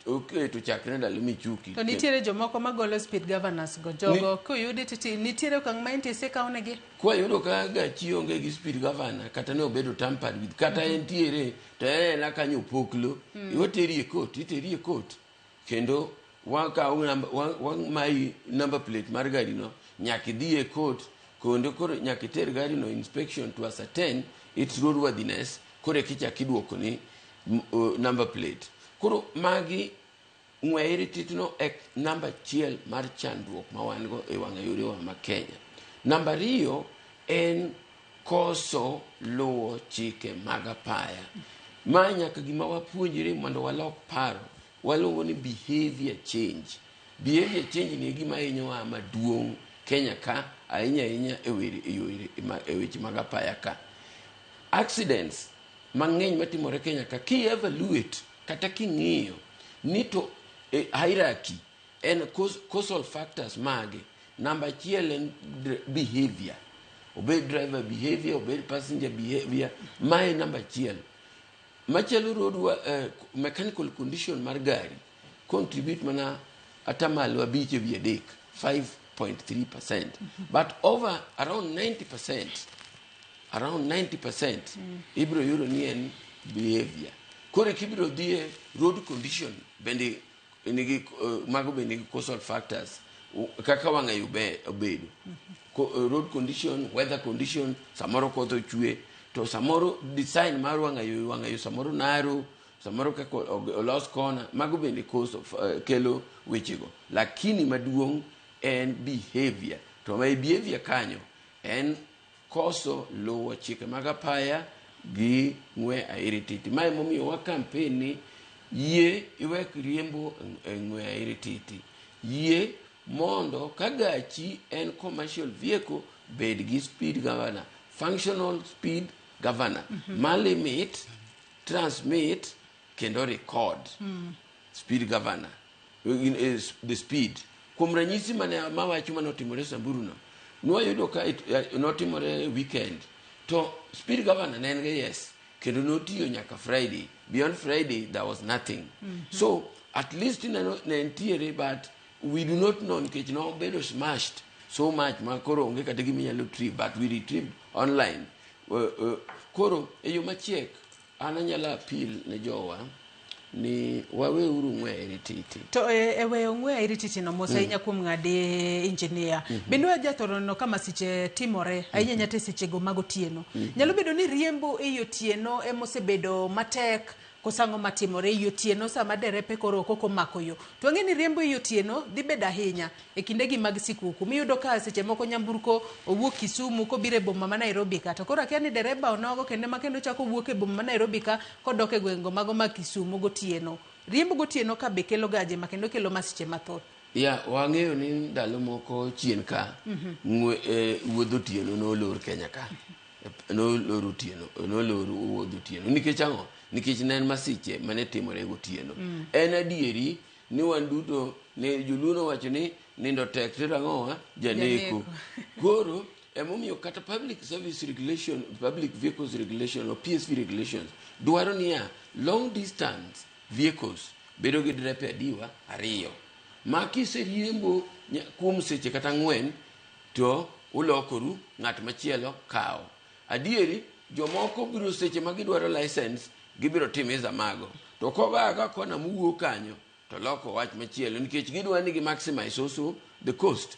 oketo chakre ndalo Michuki. To nitiere jomoko magolo speed governors go jogo koyudi titi nitiere okang' ma NTSA kawo negi. Kwayudo ka gachi onge gi speed governor kata ne obedo tampered with kata entiere to en ena kanyo opoklo iwateri e court, iteri e court kendo wakawo namba wamayi number plate mar gari no nyaka idhi e court kendo koro nyaka iter gari no inspection to ascertain its roadworthiness koro eka ichak iduoko ni number plate. Koro magi ng'we airititi no e namba achiel mar chandruok ma wan go e wang'a yorewa ma Kenya. Namba ariyo en koso luwo chike mag apaya. Ma nyaka gima wapuonjre mondo walok paro. Waluongo ni behavior change. Behavior change ni e gima hinyowa maduong' Kenya ka ahinya ahinya e weche mag apaya ka. Accidents mang'eny matimore Kenya ka ki evaluate kata king'iyo ni to hierarchy en causal factors mage. Namba achiel en behavior. Obed driver behavior, obed passenger behavior, mae namba achiel. Machielo road mechanical condition mar gari contribute mana 5.3%, 5.3%. But over around 90%, around 90% ibiro yudo ni en behavior. Koro kibiro dhiye road condition bende nigi mago bende nigi causal factors kaka wang'ayo obedo. Road condition, weather condition, samoro koth ochwe, to samoro design mar wang'ayo samoro narrow, samoro kaka olos kona, mago bende cause of, kelo wechego. Lakini maduong' en behavior. To ma e behavior kanyo en koso luwo chike mag apaya gi ng'we airititi. Mae momiyo wa campaign ni yie iwek riembo e ng'we airititi. Yie mondo ka gachi en commercial vehicle bed gi speed governor, functional speed governor ma limit, transmit kendo record speed governor in, is the speed. Kuom ranyisi mane mawacho manotimore Samburu no, nwayudo ka notimore weekend to speed governor ne en ga yes kendo notiyo nyaka Friday. Beyond Friday there was nothing. So at least ineno ne ntiere, but we do not know nikech nobedo smashed so much ma koro onge kata gima inyalo retrieve, but we retrieved online. Koro e yo machiek an anyalo appeal ne jowa ni waweuru ng'we rititi. To e weyo ng'we airititi no mos ahinya kuom ng'ade engineer. Bende wajathoro neno ka masiche timore ahinya ahinya to e sechego mag otieno. Nyalo bedo ni riembo ei otieno emosebedo matek koso ang'o matimore ei otieno sama derepe koro koko omako yo. To wang'e ni riembo ei otieno dhi bedo ahinya e kindegi mag sikuku. Miyudo ka seche moko nyamburko owuok Kisumu kobiro e boma ma Nairobi ka. To koro akia ni dereba onogo kendo ema kendo chako wuok e boma ma Nairobi ka kodok e gwengego mago mag Kisumu gotieno. Riembo gotieno ka be kelo gaje ma kendo kelo masiche mathoth. Ya, wang'eyo ni ndalo moko chien ka wuodh otieno nolor Kenya ka. Nolor otieno, nolor wuodh otieno. Nikech ang'o? Nikech ne en masiche mane timore gotieno. En adieri ni wan duto ne joluo nowacho ni nindo tek tero ang'owa janeko. Koro emomiyo kata public service regulation, public vehicles regulation or PSV regulations dwaro niya long distance vehicles bedo gi drepe adiwa ariyo. Ma kiseriembo kuom seche kata 4 to ulokoru ng'at machielo kawo. Adieri jomoko biro seche ma gidwaro license gibiro timiza mago. To koga ka kona muwuok kanyo to loko wach machielo nikech gidwa ni gi maximize also the cost,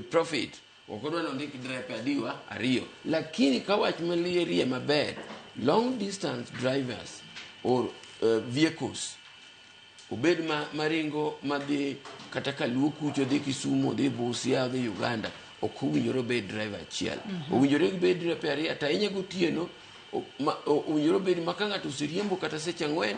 profit. Ok odwa ni ondik drepe adiwa ariyo. Lakini ka wach malierie maber, long distance drivers or vehicles obed ma maringo madhi kata kaluo kucho dhi Kisumu, dhi Busia, dhi Uganda, ok owinjore obed driver achiel. Owinjore gibed drepe ariyo to ahinya gotieno owinjore obed ma ka ng'ato oseriembo kata seche 4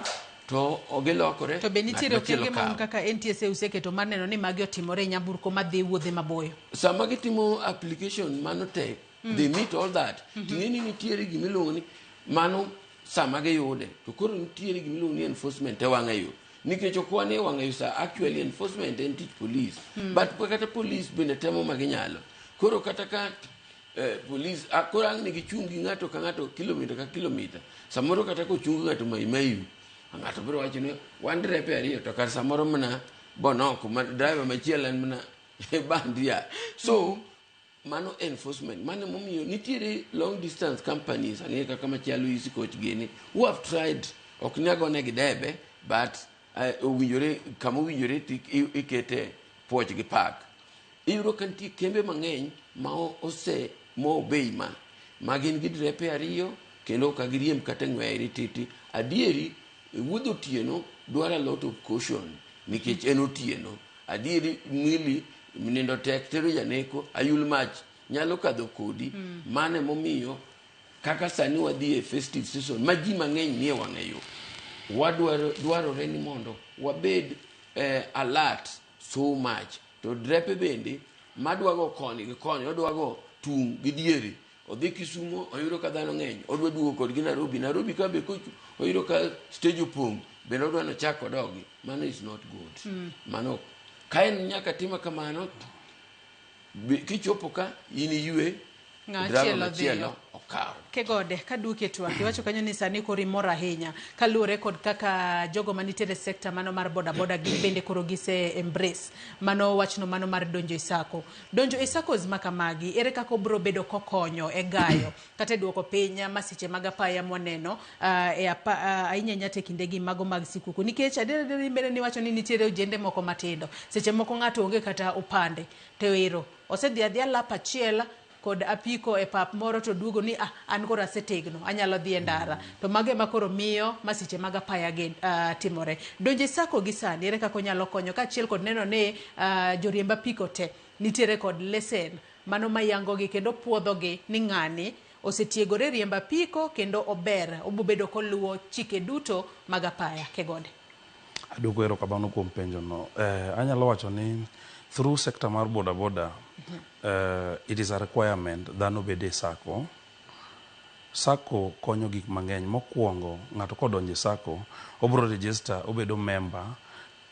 to gilokore. To be nitiere ng'at machielo okenge ma un kawo. kaka NTSA useketo mar neno ni magi otimore e nyamburko madhi wuodhe maboyo? Sama gitimo application mano te, they meet all that. Ting'e ni nitiere gimiluongo ni mano sama giyude to koro nitiere gimiluongo ni enforcement e wang'a yo. Nikech ok wan e wang'a yo sa actually enforcement en tich police. But kata police bende temo ma ginyalo. Koro kata ka police koro ang' ne gichung gi ng'ato ka ng'ato kilomita ka kilomita. Samoro kata kochung ng'ato Mai Mahiu, ng'ato biro wacho ni wan drepe ariyo to kar samoro mana Bonoko ma driver machielo en mana bandia. So mano enforcement mano momiyo nitiere long distance companies ang'eyo kaka machalo Easy Coach gini who have tried ok ni agonegi debe but owinjore kama owinjore to ikete puoch gi pak. Iyudo ka nitie kembe mang'eny ma ose ma obey ma gin gi drepe ariyo kendo ok giriemb kata ng'we airititi. Adieri wuodh otieno dwaro a lot of caution nikech en otieno. Adieri mwili nindo tek tero janeko ayul mach nyalo kadho kodi. Mano emomiyo kaka sani wadhi e festive season ma ji mang'eny nie wang'a yo wadwaro dwarore ni mondo wabed alert so much to drepe bende madwago koni gi koni odwago tung' gi diere odhi Kisumo oyudo ka dhano ng'eny odwa duogo kodgi Nairobi. Nairobi ka be kochu oyudo ka stage opong' bende odwa nochak odogi. Mano is not good. Mano ka en nyaka tima kamano kichopo ka in iywe Ng'a driver achiel machielo odhiyo. okaw. Kegode, kaduoki e twak, iwacho kanyo ni sani koro imor ahinya kaluwore kod kaka jogo manitiere e sekta mano mar bodaboda gin bende koro gise embrace mano wachno mano mar donjo e sacco. Donjo e saccos ma kamagi, ere kaka obiro bedo kokonyo e gayo kata e duoko piny masiche mag apaya mwaneno ahinya ahinya to e kindegi mago mag sikuku. Nikech adier adier in bende niwacho ni nitiere ojende moko matindo. Seche moko ng'ato onge kata opande to ero osedhi adhiya lap achiel kod apiko e pap moro to duogo ni an koro asetegno anyalo dhi e ndara to mago ema koro miyo masiche mag apaya gi timore. Donjo e sacco gi sani ere kaka onyalo konyo kaachiel kod neno ni joriemb apiko te nitiere kod lesen mano mayangogi kendo puodhogi ni ng'ani osetiegore riembo apiko kendo ober obobedo koluwo chike duto mag apaya. Kegode. Aduoko erokamano kuom penjono. Anyalo wacho ni through sector mar boda boda, it is a requirement dhano bed e sacco. Sacco konyo gik mang'eny. Mokwongo, ng'ato kodonjo e sacco, obro register, obedo member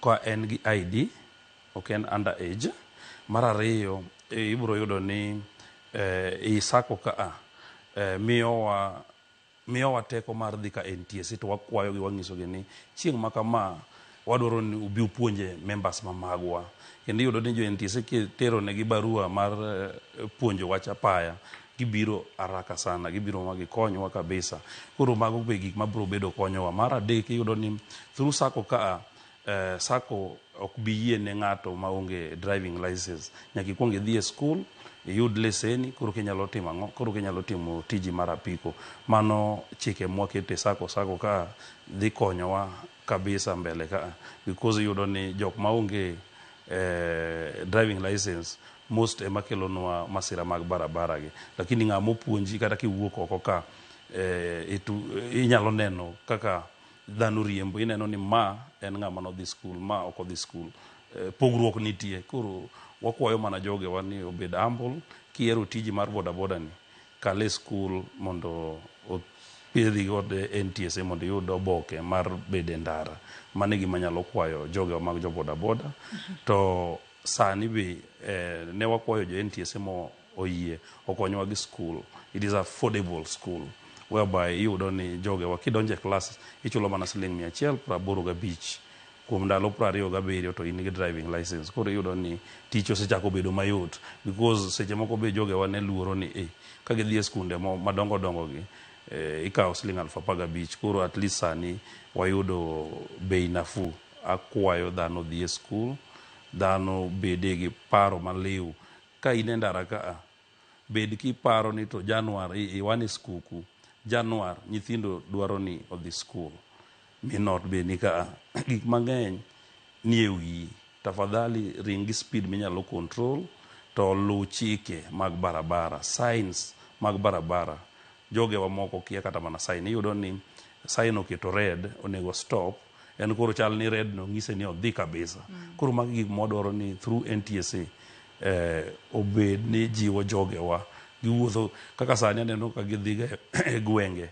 ka en gi ID, ok en under age. Mar ariyo, ibiro yudo ni i sacco ka miyowa teko mar dhi ka NTSA to wakwayogi, wang'isogi ni chieng' ma kama wadwaro ni ubi upuonje members ma magwa. Kendo iyudo ni jo NTSA kitero negi barua mar puonjo wach apaya, gibiro haraka sana, gibiro ma gikonywa kabisa. Koro mago be gik mabiro bedo konyowa. Mar adek, iyudo ni through sacco ka sacco ok bi yie ne ng'ato maonge driving license. Nyaka ikuong idhi e school, iyud leseni, koro kinyalo timo ang'o? Koro kinyalo timo tiji mar apiko. Mano chike mwaketo e sacco. Sacco ka dhi konyowa kabisa mbele ka, because iyudo ni jok maonge driving license most ema kelonwa masira mag barabara gi. Lakini ng'ama opuonji, kata kiwuok oko ka inyalo neno kaka dhano riembo, ineno ni ma en ng'ama nodhi school, ma ok odhi school. Pogruok nitie. Koro wakwayo mana jogewa ni obed humble. Kihero tiji mar bodaboda ni, kal e school mondo opiedhi kod NTSA mondo iyud oboke mar bedo e ndara. Mano e gima anyalo kwayo jogewa mag jo bodaboda. To sani be ne wakwayo jo NTSA mo oyie okonywa gi school. It is affordable school whereby iyudo ni jogewa kidonjo e class ichulo mana siling 185 kuom ndalo 27 to in gi driving license. Koro iyudo ni tich osechako bedo mayot, because seche moko be jogewa ne luoro ni ka gidhi e skunde madongo dongo gi ikawo siling 15,000. Koro at least sani wayudo bei nafuu. Akwayo dhano dhi e school, dhano bede gi paro maliw ka in e ndara ka, bed kiparo ni to Januar wan e skuku Januar, nyithindo dwaro ni odhi school, min ot be ni ka, gik mang'eny ni e wiyi. Tafadhali ring gi speed minyalo control, to luw chike mag barabara, signs mag barabara. Jogewa moko kia kata mana sign. Iyudo ni sign oketo red, onego stop, en koro chal ni red no ng'ise ni odhi kabisa. Koro magi gik mwadwaro ni through NTSA obed ni jiwo jogewa giwuotho kaka sani aneno ka gidhiga e gwenge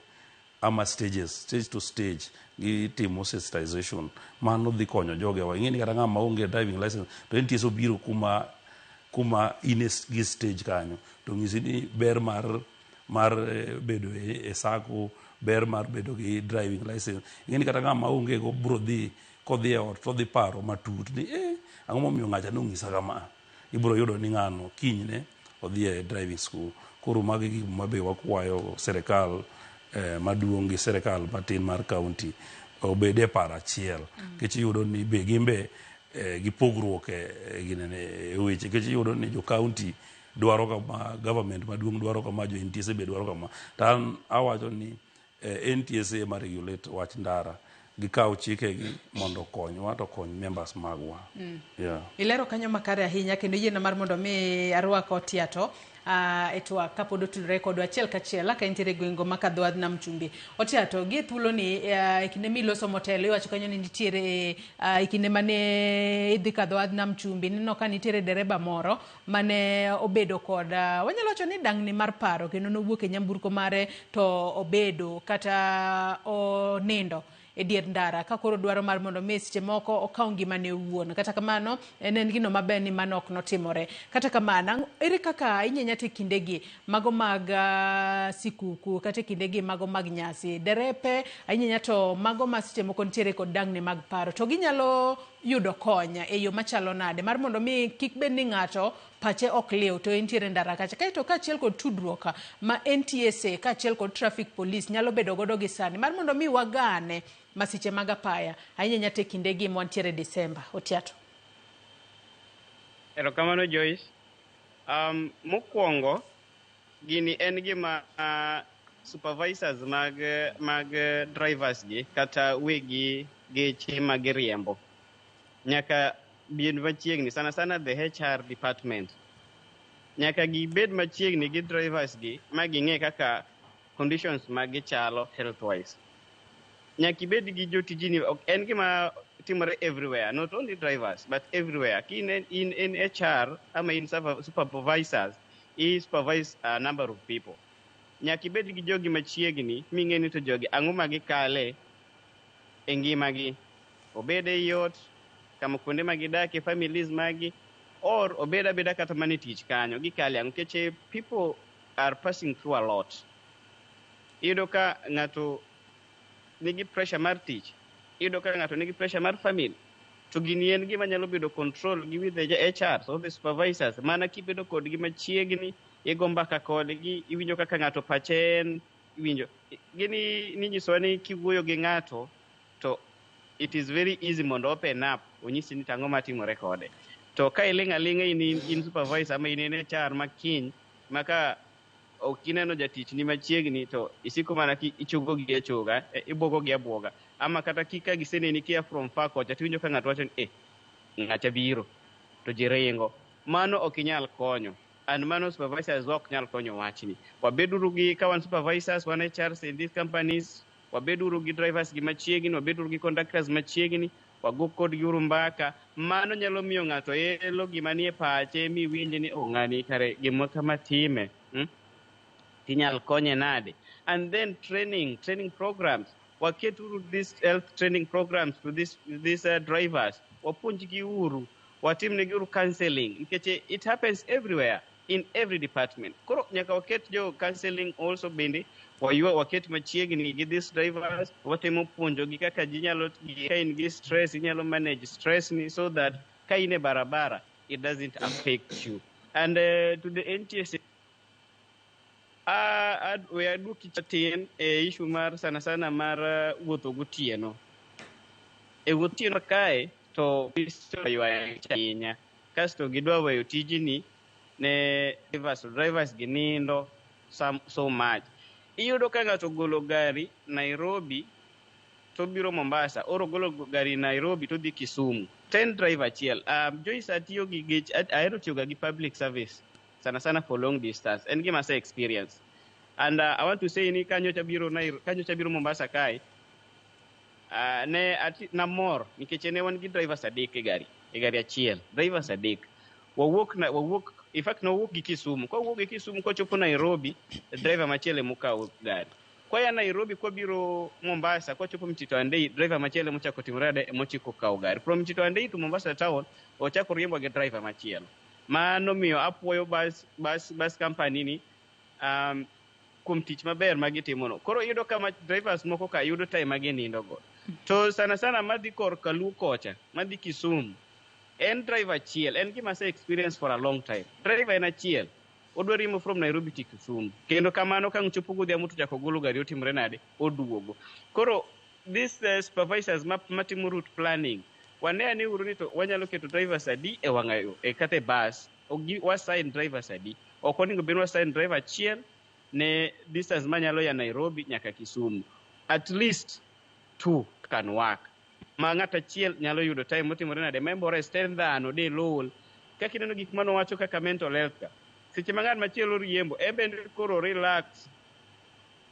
ama stages, stage to stage, gitimo sensitization. Mano dhi konyo jogewa. Ing'e ni kata ng'ama onge driving license to NTSA obiro kuma in gi stage kanyo to ng'isi ni ber mar bedo e sacco, ber mar bedo gi driving license. Ing'e ni kata ng'ama onge go bro dhi kodhi e ot to odhi paro matut ni ang'o momiyo ng'acha nong'isa kama. Ibro yudo ni ng'ano kinyne odhi e driving school. Koro magi gik ma be wakwayo sirikal maduong' gi sirikal matin mar county obed e paro achiel, nikech iyudo ni be gin be gi pogruok e ginene e weche, nikech iyudo ni jo county dwaro kama, government maduong' dwaro kama, jo NTSA be dwaro kama. To an awacho ni NTSA ema regulate wach ndara, gikaw chikegi mondo okonywa to okony members magwa. Yeah. Ilero kanyo makare ahinya, kendo yiena mar mondo mi arwak Otiato e twak kapod otudore kodwa achiel kachiel ka entiere e gweng'go ma kadho nam chumbi. Otiato, gi e thuoloni e kinde miloso motelo iwacho kanyo ni nitiere e kinde mane idhi kadho nam chumbi, ineno ka nitiere dereba moro mane obedo kod wanyalo wacho ni dang'ni mar paro, kendo nowuok e nyamburko mare to obedo kata onindo e dier ndara ka koro dwaro mar mondo mi seche moko okaw ngimane owuon. Kata kamano en gino maber ni mano ok notimore. Kata kamano, ere kaka inyenya te kindegi mago mag sikuku kata e kindegi mago mag nyasi, derepe ahinya to mago ma seche moko nitiere kod dang'ni mag paro to ginyalo yudo kony e yo machalo nade mar mondo mi kik bed ni ng'ato pache ok liw to entiere ndara kacha? Kaeto kaachiel kod tudruok ma NTSA kaachiel kod traffic police nyalo bedo godo gi sani mar mondo mi wagane masiche mag apaya ahinya te kindegi mwantiere Disemba. Otiato. Erokamano, Joyce. Mokwongo, gini en gima supervisors mag drivers gi kata wegi geche ma giriembo nyaka bed machiegni, sana sana the HR department nyaka gibed machiegni gi drivers gi ma ging'e kaka conditions mag gichalo health wise. Nyaka ibed gi jotijini. Ok en gima timore everywhere, not only drivers but everywhere. Ka in HR ama in supervisors, i supervise a number of people, nyaka ibed gi jogi machiegni ming'e ni to jogi ang'o ma gikale e ngimagi, obed e ot kama kuonde ma gidakie, families magi. Or obed abeda kata mana e tich kanyo gikale ang'o nikech people are passing through a lot. Iyudo ka ng'ato nigi pressure mar tich, iyudo ka ng'ato nigi pressure mar family. To gini en gima nyalo bedo control gi with the HRs or the supervisors. Mana kibedo kodgi machiegni, igo mbaka kodgi, iwinjo kaka ng'ato pache en, iwinjo. Gini ninyisowa ni kiwuoyo gi ng'ato to it is very easy mondo open up, onyisi ni to ang'o matimore kode. To ka iling' aling'a in supervisor ama in HR ma kiny, ma ka ok ineno jatichni machiegni to isiko mana ki ichugo gi achuga, ibuogo gi abuoga. Ama kata ka giseneni kia from far kocha tiwinjo ka ng'ato wacho ni ng'acha biro to ji ringo. Mano ok inyal konyo. And mano supervisors ok nyal konyo wachni. Wabeduru gi ka wan supervisors, wan HRs in these companies, wabeduru gi drivers gi machiegni, wabeduru gi conductors machiegni, wago kodgi uru mbaka. Mano nyalo miyo ng'ato elo gima nie pache miwinj ni oh ng'ani kare gima kama time. Tinyal konye nade? And then training programs. Waketuru these health training programs to these drivers. Wapuonjgi uru, watimnegi uru counseling. Nikech it happens everywhere, in every department. Koro nyaka waket jo counseling also bende, waywa waket machiegni gi these drivers, watemo puonjogi kaka ginyalo, ka in gi stress, inyalo manage stress ni so that ka in e barabara, it doesn't affect you. And to the NTSA, we aduoki matin e issue mar sana sana mar wuotho gotieno. E wuoth otieno kae to ywaya ahinya. Kasto gidwa weyo tijni ne drivers gi nindo so much. Iyudo ka ng'ato ogolo gari Nairobi to biro Mombasa, or ogolo gari Nairobi to dhi Kisumu. Ten driver achiel. Joyce atiyo gi gech, ahero tiyoga gi public service sana sana for long distance. En gima ase experience. And I want to say ni kanyocha biro Mombasa kae, ne ati, namor nikech ne wan gi drivers adek e gari achiel, drivers adek. Wawuok, in fact nowuok gi Kisumu. Kowuok gi Kisumu kochopo Nairobi, driver machielo emokawo gari. Koya Nairobi kobiro Mombasa, kochopo Mtito Andei, driver machielo emochako timore ade emochiko kawo gari. From Mtito Andei to Mombasa town, ochako riembo gi driver machielo. Mano miyo apuoyo bus company ni kuom tich maber ma gitimono. Koro iyudo ka drivers moko ka yudo time ma ginindo go. To sana sana madhi korka Luo kocha, madhi Kisumu, en driver achiel, en gima ase experience for a long time. Driver en achiel, odwa riembo from Nairobi to Kisumu. Kendo kamano ka ang' chopo godhiambo to chako golo gari otimore nade? Oduogo. Koro these supervisors matimo route planning, wane ane uru ni to wanyalo keto drivers adi e wang'ayo e kata e bus, wasign drivers adi. Ok onego bed ni wasign driver achiel ne distance manyalo ya Nairobi nyaka Kisumu. At least two can work. Ma ng'ato achiel nyalo yudo time motimore nade, membo rest en dhano de lol. Kaka ineno gik manowacho kaka mental health ka. Seche ma ng'at machielo riembo, en bende koro relax.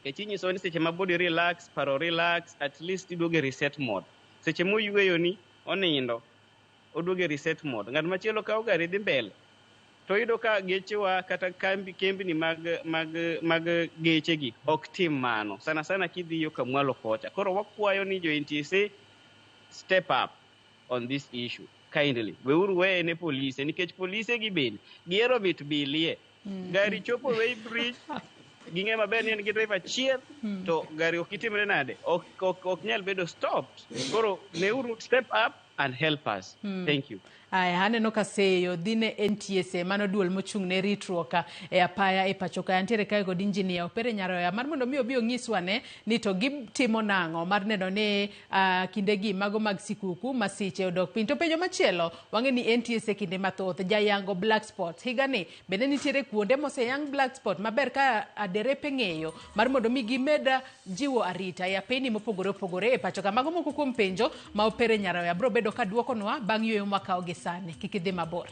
Nikech inyiso ni seche ma body relax, paro relax, at least iduogo e reset mode. Seche moyweyo ni, onindo, oduogo e reset mode. Ng'at machielo kawo gari dhi mbele. To iyudo ka gechewa kata kambi kembni mag geche gi ok tim mano. Sana sana kidhi yo kamwalo kocha. Koro wakwayo ni jo NTSA step up on this issue kindly. Weuru weye ne polise nikech polise gi bende gihero mit bilie. Gari chopo weighbridge ging'e maber ni en gi driver achiel to gari ok itimre nade ok nyal bedo stopped. Koro neuru step up and help us. Thank you. Aya, aneno ka seyo dhi ne NTSA, mano duol mochung' ne ritruok e apaya e pacho ka. Antiere kae kod injinia Opere Nyaroya mar mondo mi obi onyiswa ne ni to gitimo nang'o mar neno ni kindegi mago mag sikuku masiche odok piny. To penjo machielo, wang'e ni NTSA kinde mathoth jayango black spot. Higani bende nitiere kuonde moseyang black spot maber ka aderepe ng'eyo mar mondo mi gimed jiwo arita e apeyni mopogore opogore e pacho ka. Mago moko kuom penjo ma Opere Nyaroya biro bedo ka duokonwa bang' yueyo mwakawo gi sani. Kik idhi mabor.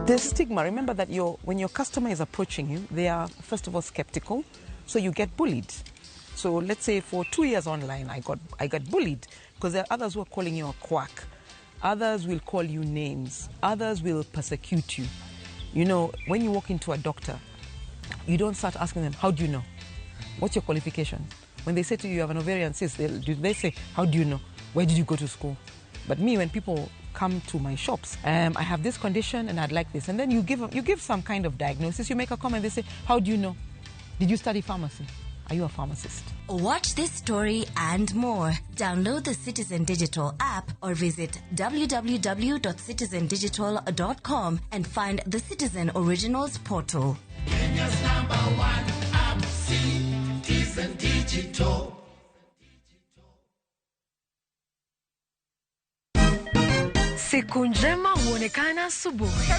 The stigma, remember that when your customer is approaching you, they are first of all skeptical, so you get bullied. So let's say for 2 years online, I got bullied because there are others who are calling you a quack. Others will call you names. Others will persecute you. You know, when you walk into a doctor, you don't start asking them, how do you know? What's your qualification? When they say to you, you have an ovarian cyst, they say, how do you know? Where did you go to school? But me, when people come to my shops, I have this condition and I'd like this. And then you give some kind of diagnosis, you make a comment, they say, how do you know? Did you study pharmacy? Are you a pharmacist? Watch this story and more. Download the Citizen Digital app or visit www.citizendigital.com and find the Citizen Originals portal. Kenya's number one app, Citizen Digital. Siku njema huonekana asubuhi.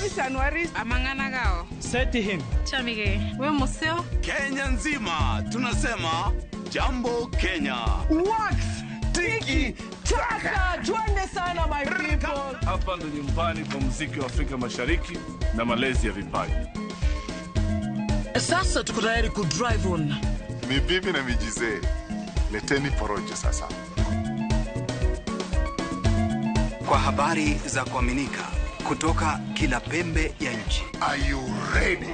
Amangana gao. Seti him. Chamige. We museo. Kenya nzima tunasema Jambo Kenya. Wax tiki taka. Twende sana my people. Hapa ndo nyumbani kwa muziki wa Afrika Mashariki na malezi ya vipaji. Sasa tuko tayari ku drive on. Mibibi na mijizee. Leteni porojo sasa. Kwa habari za kuaminika kutoka kila pembe ya nchi. Are you ready?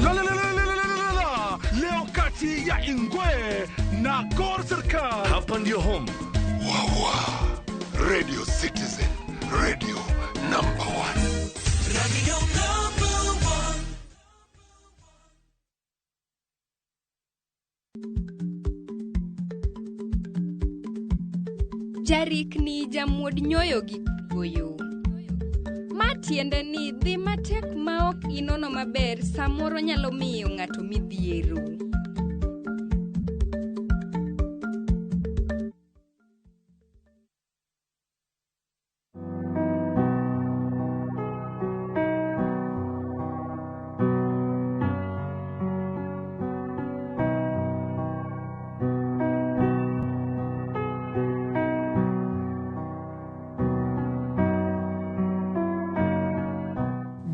La la la la la la la. Leo kati ya Ingwe na Gor Serikal. Hapa ndio home. Wawa. Radio Citizen, radio number 1. Radio number 1. Jarikni jamuod nyoyo gi goyo. Ma tiende ni dhi matek ma ok inono maber samoro nyalo miyo ng'ato midhiero.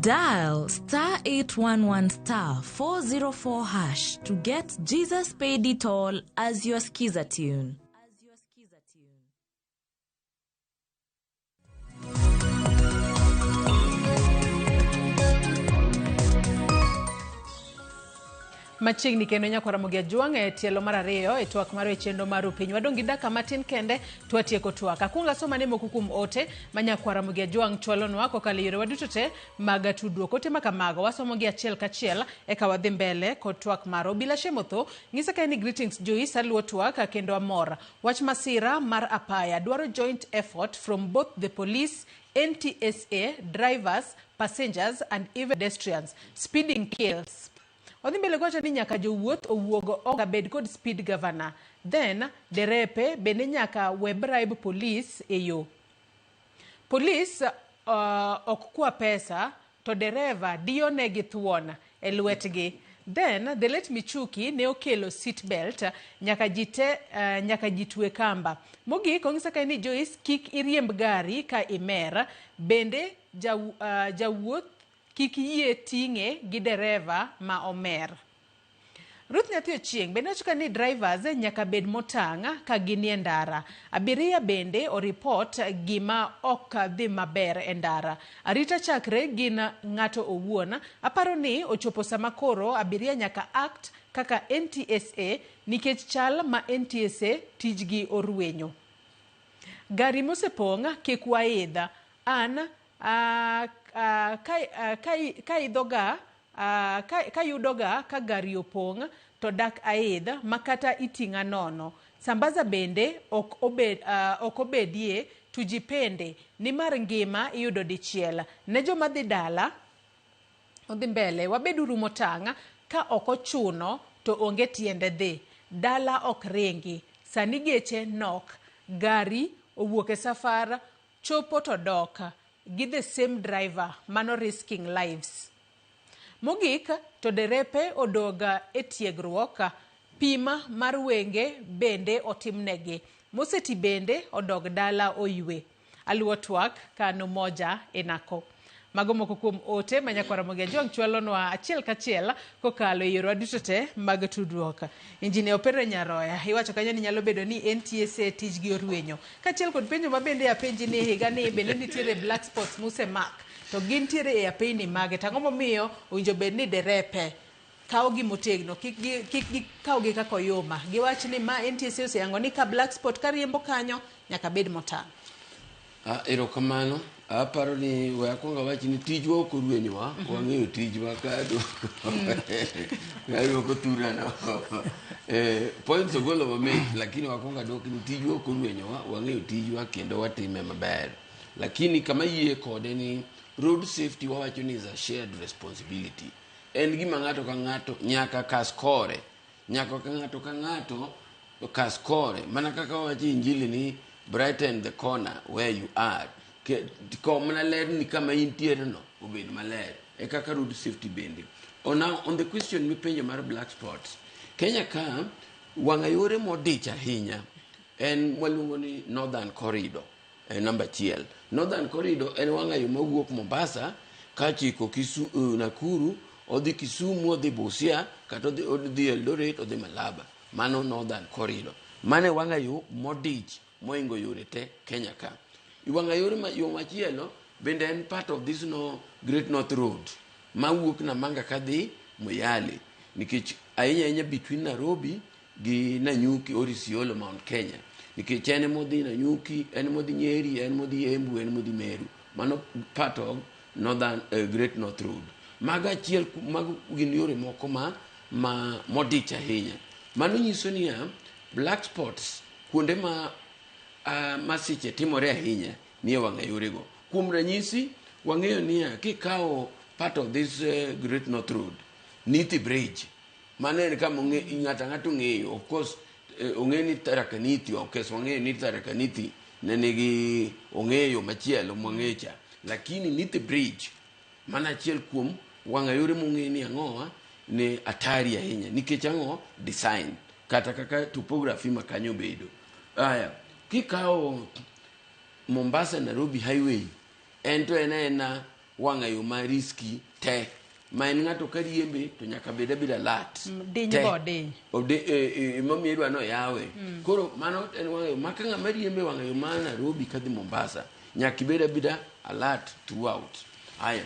Dial star 811 star 404 hash to get Jesus Paid It All as your Skiza tune. Machiegni kendo nyakwara Ramogi Ajwang' e tielo mar ariyo e twak mar chenro mar piny. Wadong' gi dakika matin kende to watieko twak. Akwongo asoma ne moko kuom ote ma nyakwara Ramogi Ajwang' chwalonwa kokalo e yorewa duto te mag tudruok. Ote ma kamago wasomo gi achiel kachiel eka wadhi mbele kod twak marwa. Obila Shemotho nyisa ka ni greetings Joyce, aluwo twak kendo amor. Wach masira mar apaya dwaro joint effort from both the police, NTSA, drivers, passengers and even pedestrians. Speeding kills. Odhi mbele kowacho ni nyaka jowuoth owuog oko bed kod speed governor. Then derepe bende nyaka we bribe police e yo. Police ok kwa pesa to dereva diyo negi thuon e lwetgi. Then the late Michuki ne okelo seat belt nyaka jite nyaka jitwe kamba. Mogik ong'isa ka ni Joyce kik iriemb gari ka imer, bende jawuoth kik yie ting'e gi dereva ma omer. Ruth Nyathi Ochieng' bende wacho ni drivers nyaka bed motang' ka ginie ndara. Abiria bende oripot gima ok dhi maber e ndara. Arita chakre gin ng'ato owuon. Aparo ni ochopo sama koro abiria nyaka act kaka NTSA nikech chal ma NTSA tijgi orwenyo. Gari mosepong' kik waidh. An kayudoga ka gari opong' to dak aidh makata iting'a nono. Sambaza bende ok obedie tujipende nimar ngima iyudo dichiel. Ne joma dhi dala odhi mbele wabeduru motang' ka ok ochuno to onge tiende dhi. Dala ok ringi. Sani geche nok. Gari owuok e safar chopo to dok gi the same driver mano risking lives. Mogik to derepe odoga e tiegruok, pima mar wenge bende otimnegi. Moseti bende odog dala oywe. Aluwo twak kano moja enako. Mago moko kuom ote ma nyakwar Ramogi Ajwang' chwalonwa achiel kachiel kokalo e yorewa duto te mag tudruok. Injinia Opere Nyaroya, iwacho kanyo ni nyalo bedo ni NTSA tijgi orwenyo. Kaachiel kod penjo ma bende apenji ni higa ni bende nitiere black spots musemak to gintiere e apeyni mage to ang'o momiyo owinjo bed ni derepe kawogi motegno kik gi kik gikawgi kaka oyuma giwach ni ma NTSA oseyango ni ka black spot kariembo kanyo nyaka bed motang'. Ah, erokamano aparo ni we akwong awach ni tijwa ok orwenyowa wang'eyo tijwa ka duoko ka duoko thurano eh, points ogolo mamit lakini wakwong aduok ni tijwa ok orwenyowa wang'eyo tijwa kendo watime maber lakini kama yie kode ni road safety wawacho ni is a shared responsibility en gima ng'ato ka ng'ato nyaka kas kore nyaka ka ng'ato ka ng'ato kas kore mana kaka wawacho injili ni brighten the corner where you are Ke- ko mana ler ni kama intiere no obed maler e kaka road safety bende oh, now on the question mipenjo mar black spots kenya ka wang'a yore modich ahinya en waluongo ni northern corridor en namba achiel northern corridor en wang'a yo mawuok mombasa kachiko Kisu, Nakuru odhi Kisumu odhi Busia kata odhi, odhi Eldoret odhi Malaba mano northern corridor mano e wang'a yo modich moingo yore te Kenya ka wang'a yore ma, yo machielo bende en part of this no Great North Road mawuok Namanga kadhi Moyale nikech ahinya ahinya between Nairobi gi Nanyuki or Isiolo Mount Kenya nikech en emodhi Nanyuki en emodhi Nyeri en emodhi Embu en emodhi Meru mano part of Northern Great North Road mago achiel ku- mago gin yore moko ma ma modich ahinya mano nyiso niya black spots kuonde ma masiche timore ahinya nie wang'a yorego kuom ranyisi wang'eyo niya kikawo part of this Great North Road Nithi Bridge mano en kama ong'e ng'ato ang'ata ong'eyo of course ong'e ni Tharaka Nithi ok wang'eyo ni Tharaka Nithi ne nigi ong'eyo machielo mwang'eyo cha lakini Nithi Bridge mano achiel kuom wang'a yore mong'e ni ang'owa ni atari ahinya nikech ang'o design kata kaka topography ma kanyo obedo aya kikawo Mombasa Nairobi highway en to en aena wang'a yo ma risky te ma en ng'ato ka riembe to nyaka bed abeda alert Diny Te. bo odiny. Ode, emomiyo idwa ni oyawe koro mano en wang'a yo ma ka ng'ama riembe wang'a yo ma Nairobi kadhi Mombasa nyaka ibed abeda alert throughout aya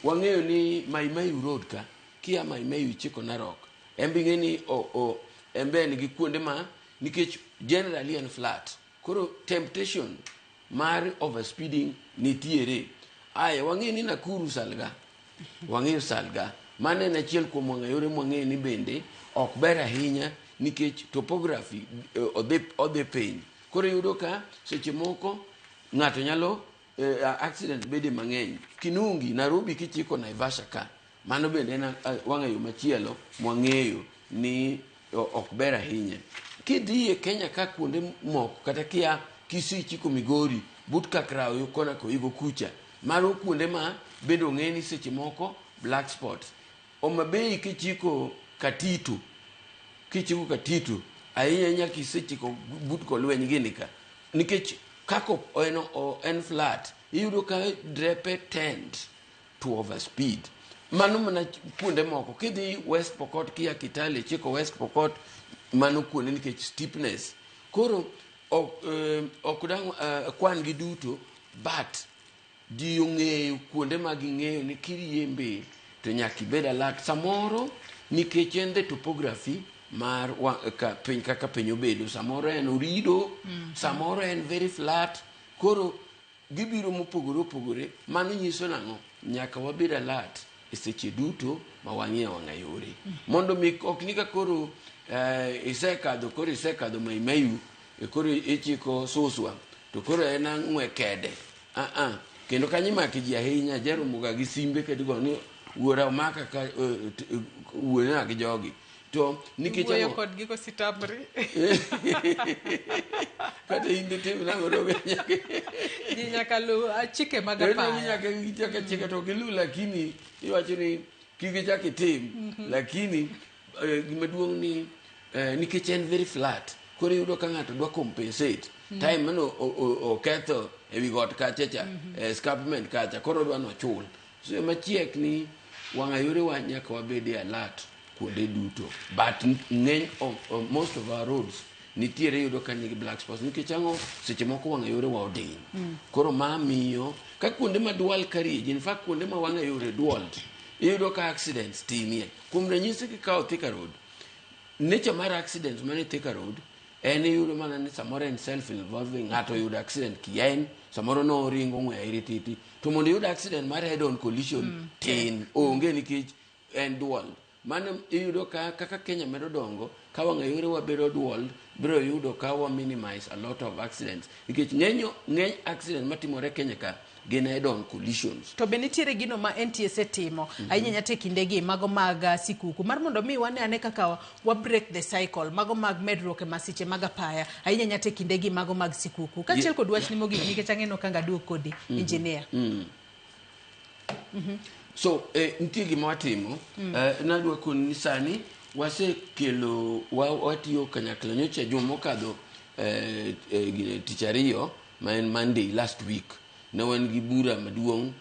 wang'eyo ni Mai Mahiu road ka kia Mai Mahiu ichiko Narok en be ing'e ni o, o, en be en gi kuonde ma nikech generally en flat koro temptation mar overspeeding nitiere aya wang'eyo ni Nakuru Salga wang'eyo Salga mano en achiel kuom wang'a yore mwang'eyo ni bende ok ber ahinya nikech topography odhi piny koro iyudo ka seche moko ng'ato nyalo accident bede mang'eny Kinungi Nairobi kichiko Naivasha ka mano bende en wang'a yo machielo mwang'eyo ni ok ber ahinya kidhi e Kenya ka kuonde moko kata kia Kisii chiko Migori but Kakraw yo kona koigo kucha mago kuonde ma bende ong'e ni seche moko black spots Homa Bay kichiko Katito kichiko Katito ahinya ahinya kisechiko but kolweny gini ka nikech kako en flat iyudo ka drepe tend to overspeed mano mana kuonde moko kidhi West Pokot kia Kitale chiko West Pokot mano kuonde nikech steepness koro ok dang' kwan gi duto but ji ong'eyo kuonde ma ging'eyo ni kiriembe to nyaka ibed alert samoro nikech en the topography mar ka, piny kaka piny obedo samoro en orido samoro en very flat koro gibiro mopogore opogore mano nyiso nang'o nyaka wabed alert e seche duto ma wang'iyo wang'a yore mondo mi ok ni ka koro isekadho koro isekadho Mai Mahiu koro ichiko Suswa to koro en ang'we kede kendo kanyo imako ji ahinya jaromoga gi simbe kendo ni wuora omaka ka wuona gi jogi to nikech Wuoyo kodgi kositamri. kata in ditim nang'o to Ji nyaka luw chike mag apaya. nyaka gichak achika to giluw lakini iwacho ni kik ichak itim lakini gima duong' ni nikech en very flat koro iyudo ka ng'ato dwa compensate time mane oketho ewi got kacha cha escarpment kacha koro odwa nochul So machiek ni wang'a yorewa nyaka wabed e alert kuonde duto, but ng'eny of most of our roads nitiere yudo ka nigi black spots nikech ang'o? Seche moko wang'a yorewa odiny. Koro ma miyo ka kuonde ma dual carriage, in fact kuonde ma wang'a yore dual, iyudo ka accidents tinie. Kuom ranyisi, kikawo Thika Road, nature mar accidents mane Thika Road en iyudo mana ni samoro en self involving, ng'ato oyudo accident kien, samoro noringo ng'we airititi, to mondo iyud accident mar head on collision tin onge nikech en dual. Mano iyudo ka kaka Kenya medo dongo, ka wang'a yore wabedo dual, biro yudo ka wa minimize a lot of accidents, nikech ng'eny accident matimore Kenya ka gin head on collisions. To be nitiere gino ma NTSA timo ahinya nyata e kindegi mago mag sikuku mar mondo mi wane ane kaka wa break the cycle mago mag medruok e masiche mag apaya, ahinya nyata e kindegi mago mag sikuku? Kaachiel kod wachni mogik, nikech ang'eno ka ngaduog kodi, engineer. So nitie gima watimo. Nadwa koni ni sani wasekelo watiyo kanyakla. Nyocha juma mokadho, gine, tich ariyo ma en Monday last week, ne wan gi bura maduong'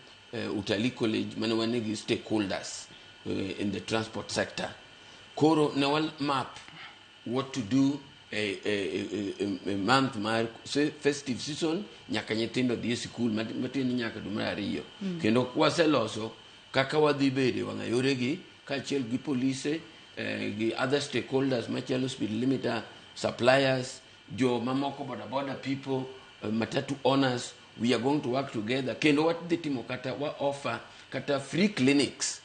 Utalii College, mane wan gi stakeholders in the transport sector. Koro ne wa map what to do e month mar festive season nyaka nyithindo dhi e sikul, matiende ni nyaka dwe mar ariyo. Kendo waseloso kaka wadhi bedo e wang'a yoregi kaachiel gi polise gi other stakeholders machalo speed limiter suppliers, jo mamoko, boda boda people, matatu owners. We are going to work together, kendo wadhi timo kata wa offer kata free clinics.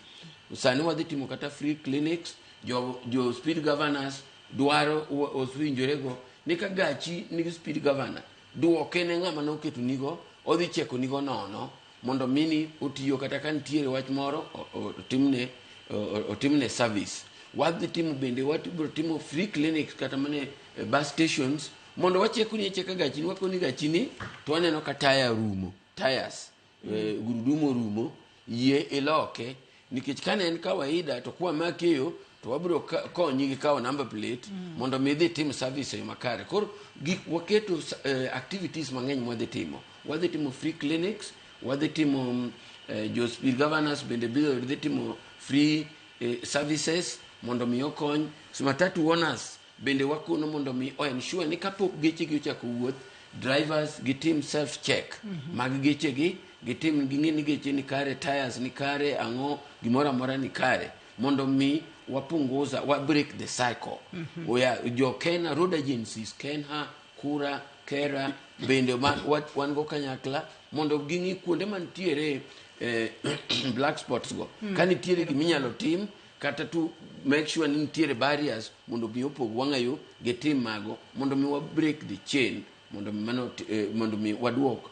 Sani wadhi timo kata free clinics. Jo speed governors dwaro osewinjorego ni ka gachi nigi speed governor, duoke ne ng'ama noketo nigo, odhi cheko nigo nono mondo mini otiyo, kata ka nitiere wach moro otimne service. Wadhi timo bende, wabiro timo free clinics kata mana e bus stations mondo wacheko ni acheka gachini, wakoni gachini to waneno ka taya rumo, tires, gurudumu orumo, yie iloke, nikech kane en kawaida to kwa makeyo to wabiro konyi gi kawo number plate mondo mi idhi tim service e yo makare. Koro gik waketo activities mang'eny mwadhi timo. Wadhi timo free clinics, wadhi timo jo speed governors bende biro dhi timo free services mondo mi okony. So matatu owners bende wakono mondo mi o ensure ni kapok gechegi ochako wuoth, drivers gitim self check mag gechegi, gitim ging'e ni geche ni kare, tires ni kare, ang'o, gimoro amora ni kare, mondo mi wapunguza, wa break the cycle. Oya, jo Kenya road agencies, KeNHA, KURA, KeRRA bende wan go kanyakla mondo ging'i kuonde mantiere black spots go. Ka nitiere giminyalo tim kata to make sure ni nitiere barriers mondo mi opog wang'a yo, gitim mago mondo mi wa break the chain, mondo mi mano mondo mi waduok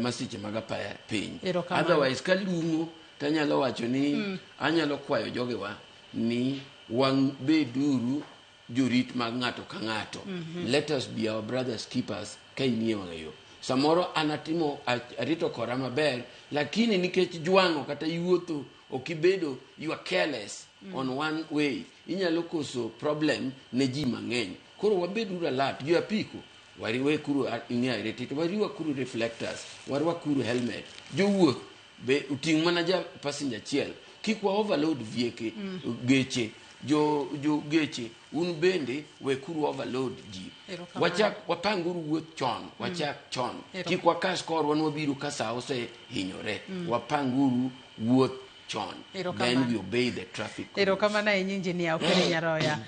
masiche mag apaya piny. Erokamano. Otherwise kalung'o tanyalo wacho ni anyalo kwayo jogewa ni wabeduru jorit mag ng'ato ka ng'ato. Let us be our brothers keepers. Ka inie wang'a yo, samoro an atimo arito kora maber, lakini nikech jwang'o kata yuotho ok ibedo, you are careless on one way, inyalo koso problem ne ji mang'eny. Koro wabeduru alert. Jo apiko, wariwekuru ing'e airititi, warwakuru reflectors, warwakuru helmet. Jowuoth be oting' mana ja passenger achiel, kik wa overload vieke geche. Jo geche, un bende wekuru overload ji. Erokamano. Wachak wapanguru wuoth chon, wachak chon. Kik wakas korwa ni wabiro ka sa osehinyore. Wapanguru wuoth chon. Erokamano. Then we obey the traffic. Erokamano ahinya, injinia Okere Nyaroya.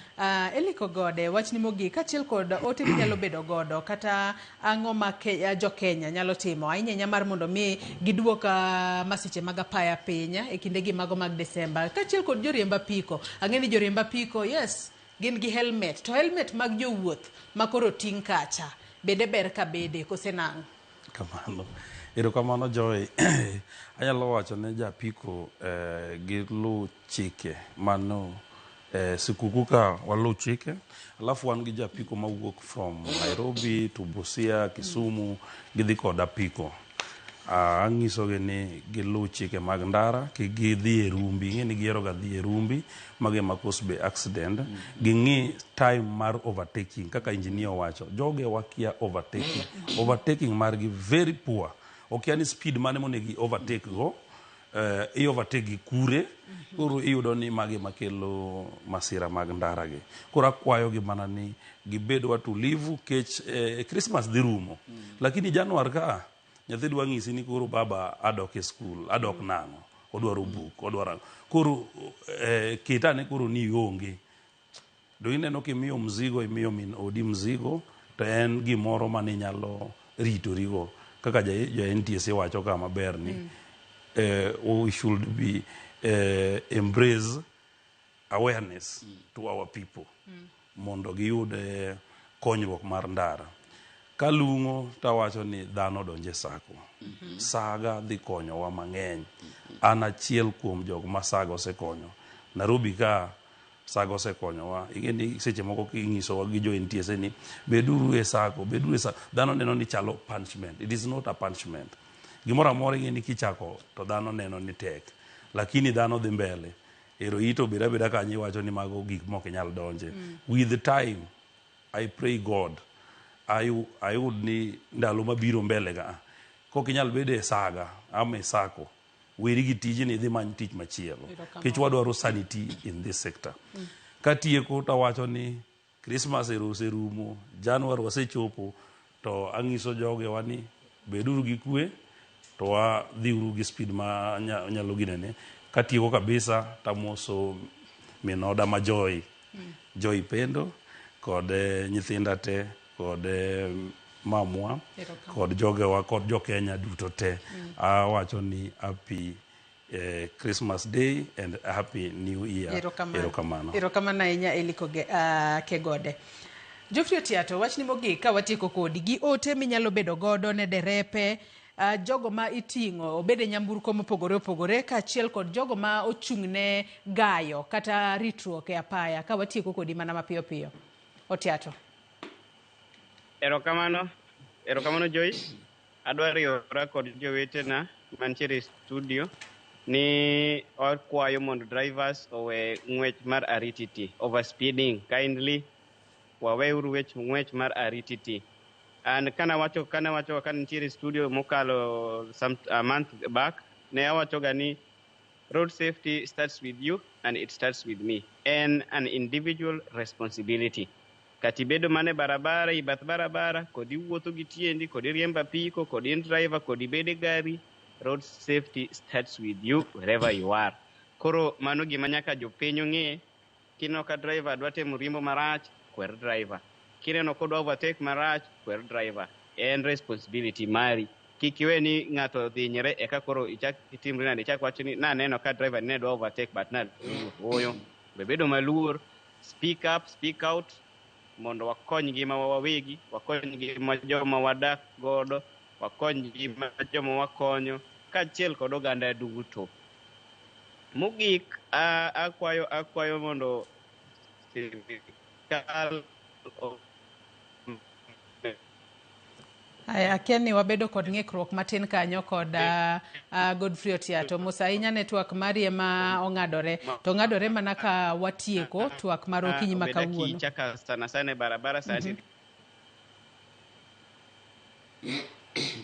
Eliko Gode, wachni mogik kaachiel kod ote minyalo bedo godo kata ang'o ma jo Kenya nyalo timo ahinya ahinya mar mondo mi giduok masiche mag apaya piny e kindegi mago mag Desemba, kaachiel kod joriemb apiko. Ang'e ni joriemb apiko, yes, gin gi helmet, to helmet mag jowuoth ma koro ting' kacha bende ber ka bede kose nang'o? Kamano. Erokamano, Joy. Anyalo wacho ne japiko gilu chike mano sikuku ka walu chike. Alafu wan gi japiko mawuok from Nairobi to Busia, Kisumu, gidhi kod apiko. Ang'isogi ni gilu chike mag ndara, kik gidhi e rumbi. Ing'e ni gihero ga dhi e rumbi, mago ema cause be accident. Ging'i time mar overtaking, kaka engineer owacho. Joge wakia overtaking. Overtaking margi very poor. Okia ni speed mane monego i overtake go. I overtake gi kure. Koro iyudo ni magi makelo masira mag ndara gi. Koro akwayo gi mana ni gibed watulivu kech Christmas dhi rumo. Lakini Januar ka nyathi dwa ng'isi ni koro baba adok e skul, adok nang'o, odwaro buk, odwaro ang'o. Koro ketane koro ni ionge. Do ineno kimiyo mzigo, imiyo min odi mzigo, to en gimoro mane inyalo ritorigo. Kaka ja NTSA wacho ka maber ni we should be embrace awareness to our people mondo giyud konyruok mar ndara. Kalung'o tawacho ni dhano donje sako. Saga dhi konyowa mang'eny. An achiel kuom jok ma saga osekonyo. Nairobi ka saga osekonyowa. Ing'e ni seche moko kinyisowa gi jo NTSA ni beduru e sako, beduru e sako. Dhano neno ni chalo punishment. It is not a punishment. Gimoro amora ing'e ni kichako to dhano neno ni tek. Lakini dhano dhi mbele. Ero ito beda abeda kanyo iwacho ni mago gik mok inyal donje. With time, I pray God, ayud ni ndalo mabiro mbele ka, kok inyal bedo e saga ama e sako, weri gi tijni idhi many tich machielo. Nikech wadwaro sanity in this sector. Katieko tawacho ni Christmas ero oserumo, Januar wasechopo, to ang'iso jogewa ni beduru gi kwe, to wadhiuru gi speed ma nyalo ginene. Katieko kabisa tamoso min oda ma Joy, Joy Pendo, kod nyithinda te, kod mamwa, kod jogewa, kod jo-Kenya duto te. Awacho ni happy Christmas Day and happy New Year. Erokamano. Erokamano. Erokamano ahinya Eli Kegode. Geoffrey Otiato, wachni mogik ka watieko kodi gi ote minyalo bedo godo ne derepe, jogo ma iting'o obed e nyamburko mopogore opogore kaachiel kod jogo ma ochung' ne gayo kata ritruok e apaya ka watieko kodi mana mapiyo piyo. Otiato. Erokamano, erokamano Joyce. Adwa riwora kod jowetena mantiere e studio ni wakwayo mondo drivers owe ng'wech mar arititi, overspeeding. Kindly waweuru wech ng'wech mar arititi. And kanawacho ka nitiere e studio mokalo some a month back, ne awacho ga ni road safety starts with you and it starts with me. En an individual responsibility. Kata ibedo mana e barabara, e bath barabara, kod iwuotho gi tiendi, kod iriembo apiko, kod in driver, kod ibedo e gari, road safety starts with you wherever you are. Koro mano gima nyaka jopiny ong'e. Kineno ka driver dwa temo riembo marach, kwer driver. Kineno kodwa overtake marach, kwer driver. En responsibility mari. Kik iwe ni ng'ato odhinyre eka koro ichak itimri nade, ichak wach ni naneno ka driver ne dwa overtake but na ooyo. Be bedo maluor, speak up, speak out, mondo wakony ngimawa wawegi, wakony ngima joma wadak godo, wakony ngima joma wakonyo, kaachiel kod oganda duto. Mogik, akwayo mondo sirikal Aya, akia ni wabedo kod ng'ikruok matin kanyo kod Godfrey Otiato. Mos ahinya network mari ema ong'adore. To ong'adore mana ka watieko twak mar okinyi ma obed kawuono. akicha ka sana sana e barabara sani.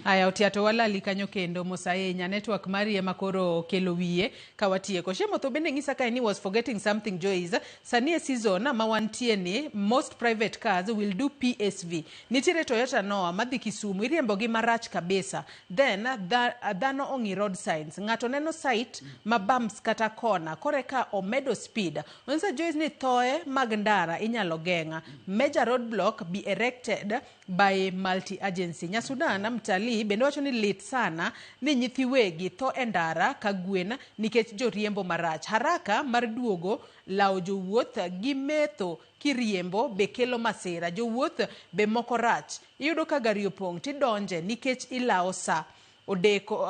Aya, Otiato walali kanyo kendo mos ahinya. Network mari ema koro kelo wiye ka watieko. Shemotho bende ng'isa kae ni was forgetting something, Joyce. Sani e season ma wantie ni most private cars will do PSV. Nitiere Toyota Noah madhi Kisumu iriembo gi marach kabisa. Then dhano ong'i road signs. Ng'ato neno site ma bumps kata kona kore ka omedo speed. Onyisa Joyce ni thoe mag ndara inyalo geng'a. Major roadblock be erected by multi-agency. Nyasudan mtalii bende wacho ni lit sana ni nyithi wegi tho e ndara ka gwen nikech joriembo marach. Haraka mar duogo lawo jowuoth gi metho kiriembo be kelo masira. Jowuoth be moko rach. Iyudo ka gari opong' tidonje nikech ilawo sa odeko,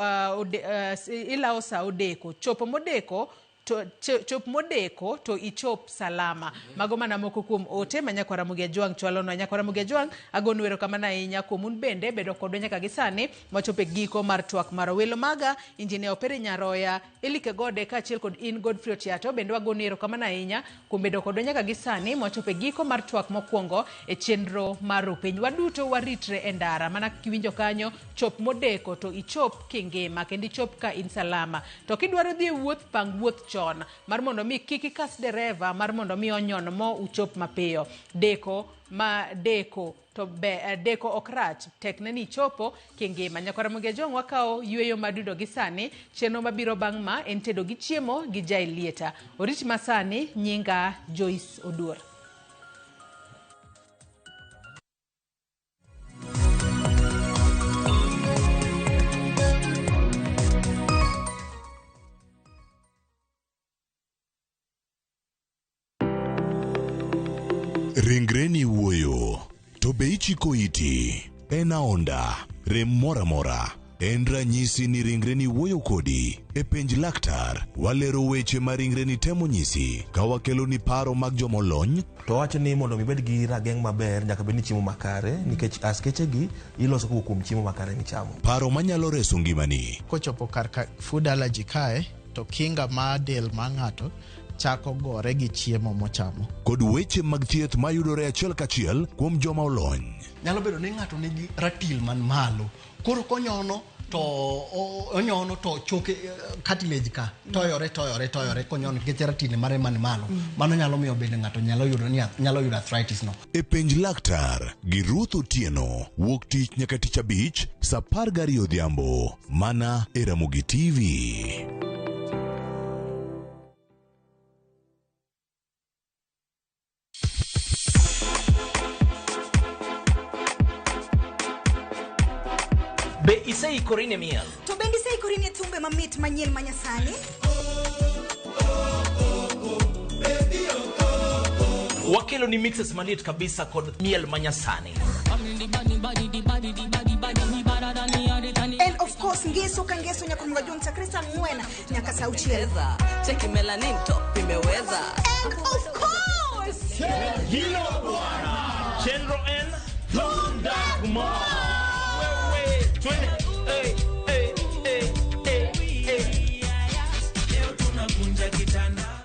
ilawo sa odeko. Chopo modeko To chop modeko to ichop salama. Mago mana moko kuom ote ma nyakwar Ramogi Ajwang' chwalonwa. Nyakwar Ramogi Ajwang' agonu erokamano ahinya kuom un bende bedo kodwa nyaka gi sani mwachopo e giko mar twak mar welo maga Injinia Opere Nyaroya, Eli Kegode kaachiel kod in Godfrey Otiato bende wagonu erokamano ahinya kuom bedo kodwa nyaka gi sani mwachopo e giko mar twak mokwongo e chenro mar Rupiny. Waduto waritre e ndara mana kiwinjo kanyo chop modeko to ichop kingima kendo ichop ka in salama. To kidwaro dhi e wuoth pang wuoth chon mar mondo mi kik ikas dereva mar mondo mi onyon mo uchop mapiyo. Deko ma deko to be deko ok rach tekne ni ichopo kingima. Nyakwar Ramogi Ajwang' wakawo yueyo madudo gi sani. Chenro mabiro bang' ma en tedo gi chiemo gi Jaelieta. Orit masani nyinga Joyce Oduor. Ringreni wuoyo, to be ichiko iti? En aonda, rem moro amora. En ranyisi ni ringreni wuoyo kodi. E penj laktar, walero weche ma ringreni temo nyisi ka wakeloni paro mag jomolony. To wacho ni mondo mi ibed gi rageng' maber nyaka bed ni chiemo makare nikech askeche gi iloso kowuok kuom chiemo makare michamo. Paro manyalo reso ngimani. Kochopo kar ka food allergy kae to kinga mar del mar ng'ato chako gore gi chiemo mochamo. Kod weche mag thieth mayudore achiel kachiel kuom joma olony. Nyalo bedo ni ng'ato nigi ratil man malo. Koro konyono to onyono to choke cartilage ka toyore toyore toyore konyono nikech ratil mare man malo. Mano nyalo miyo bende ng'ato nyalo yudo ni nyalo yudo arthritis no. E penj laktar gi Ruth Otieno wuok tich nyaka tich abich saa 12 odhiambo mana e Ramogi TV. Be iseikori ne miel? To bende iseikori ne thumbe mamit manyien manyasani? Wakelo ni mixes maliet kabisa kod miel manyasani. And of course ngeso ka ngeso nyaka mga chakre saa 4 nyaka saa 6. Cheki melanin top imeweza. And of course Hilo bwana. Chenro N Tunda Kumar. Twende. Hey, hey, hey, hey, hey. Leo tunakunja kitanda.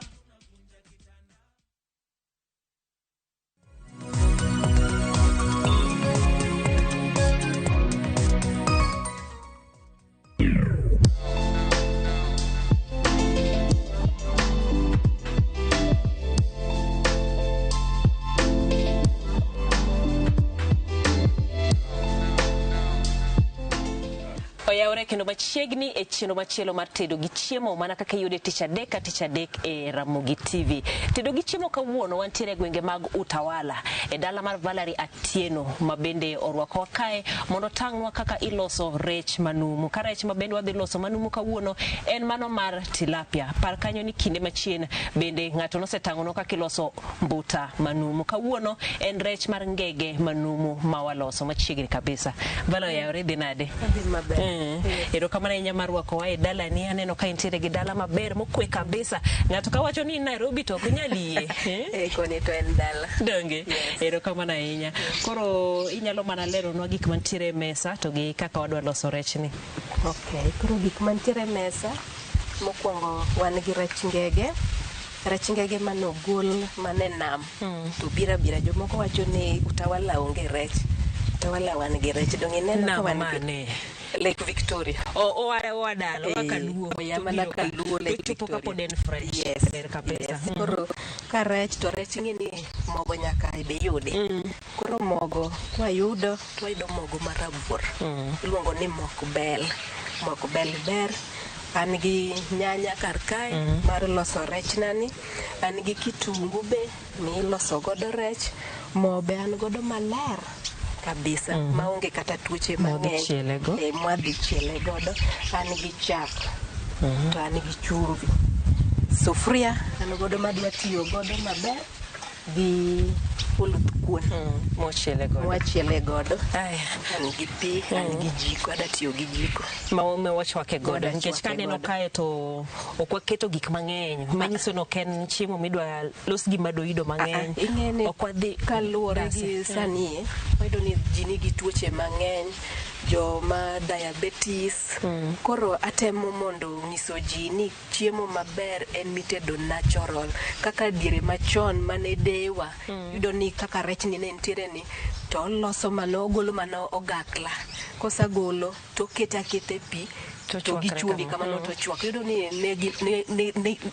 Oyawore kendo machiegni e chenro machielo mar tedo gi chiemo mana kaka iyude tich adek ka tich adek e Ramogi TV. Tedo gi chiemo kawuono wantiere e gwenge mag Utawala e dala mar Valerie Atieno ma bende orwakowa kae mondo otang'nwa kaka iloso rech manumu. Ka rech ma bende wadhi loso manumu kawuono en mano mar tilapia. Par kanyo ni kinde machien bende ng'ato nosetang'onwa kaka iloso mbuta manumu. Kawuono en rech mar ngege manumu ma waloso machiegni kabisa. Valerie, oyawore, idhi nade? Adhi maber. Erokamano ahinya mar rwakowa e dalani. Aneno ka intiere gi dala maber mokwe kabisa. Ng'ato kawacho ni Nairobi to ok nyal yie. Koni to en dala. Donge? Erokamano ahinya. Koro inyalo mana leronwa gik mantiere e mesa to gi kaka wadwa loso rechni. Okay, koro gik mantiere e mesa mokwongo wan gi rech ngege. Rech ngege manogol mane nam. To bira bira jomoko wacho ni Utawala onge rech. Utawala wan gi rech. Donge ineno ka wan gi Lake Victoria. Oa dala, oa Kaluo. Oya mana Kaluo, Lake Victoria. Kapod en fresh. Yes. Ber kabisa. Yes. Koro ka rech to rech ing'e ni mogo nyaka be yude. Koro mogo kwayudo to wayudo mogo marabuor. Iluongo ni mok bel. Mok bel ber. An gi nyanya kar kae mar loso rech nani. An gi kitungu be miloso godo rech. Mo be an godo maler kabisa maonge kata tuoche mang'eny. Mwadhi chiele godo. An gi chak to an gi chumvi. Sufuria an godo madwa tiyo godo maber gi oluth kuon Mwachiele godo. Mwachiele godo. An gi pi, an gi jiko, ada tiyo gi jiko. Ma wachwake godo Mwada nikech chwake kaneno godo. kae to ok waketo gik mang'eny manyiso ni ok en chiemo midwa los gi madoido mang'eny. Ing'e ni Ok wadhi kaluwore gi dase. sani e, wayudo ni ji nigi tuoche mang'eny joma diabetes koro atemo mondo nyiso ji ni chiemo maber en mitedo natural kaka diere machon mane dewa yudo ni kaka rech ni ne nitiere ni to oloso mana ogolo mana ogakla kosagolo to okete aketa e pi To to gi chwakre chumbi kama. kamano to chwak yudo ni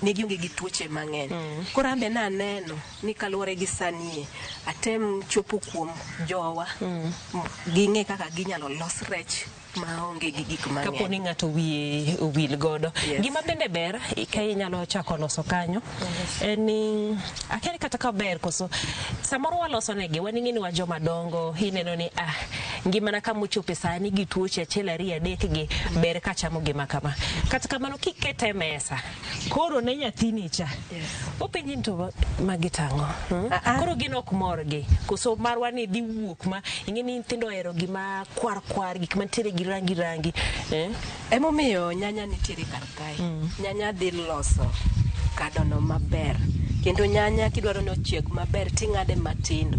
ne gionge gi tuoche mang'eny koro an be naneno ni kaluwore gi sani e atem chopo kuom jowa ging'e kaka ginyalo los rech maonge gi gik Kapo mang'eny ni ng'ato wiye owil godo. Yes. Gima bende ber ka inyalo chako loso kanyo en ni akia ni kata ka ber koso samoro waloso negi wan ing'e ni wan joma dongo ineno ni ah ngimana kama ochope sani gi tuoche achiel ariyo adek gi ber kachamo gima kama. Kata kamano kikete e mesa koro ne nyathini cha openji ni to magi tang'o Koro gin ok morgi koso marwa ni dhi wuok ma ing'e ni nyithindo ohero gima kwar kwar gik mantiere gi rangi rangi eh? Emomiyo nyanya nitiere kar kae nyanya dhi loso kadono maber kendo nyanya kidwaro ni ochieg maber ting'ade matindo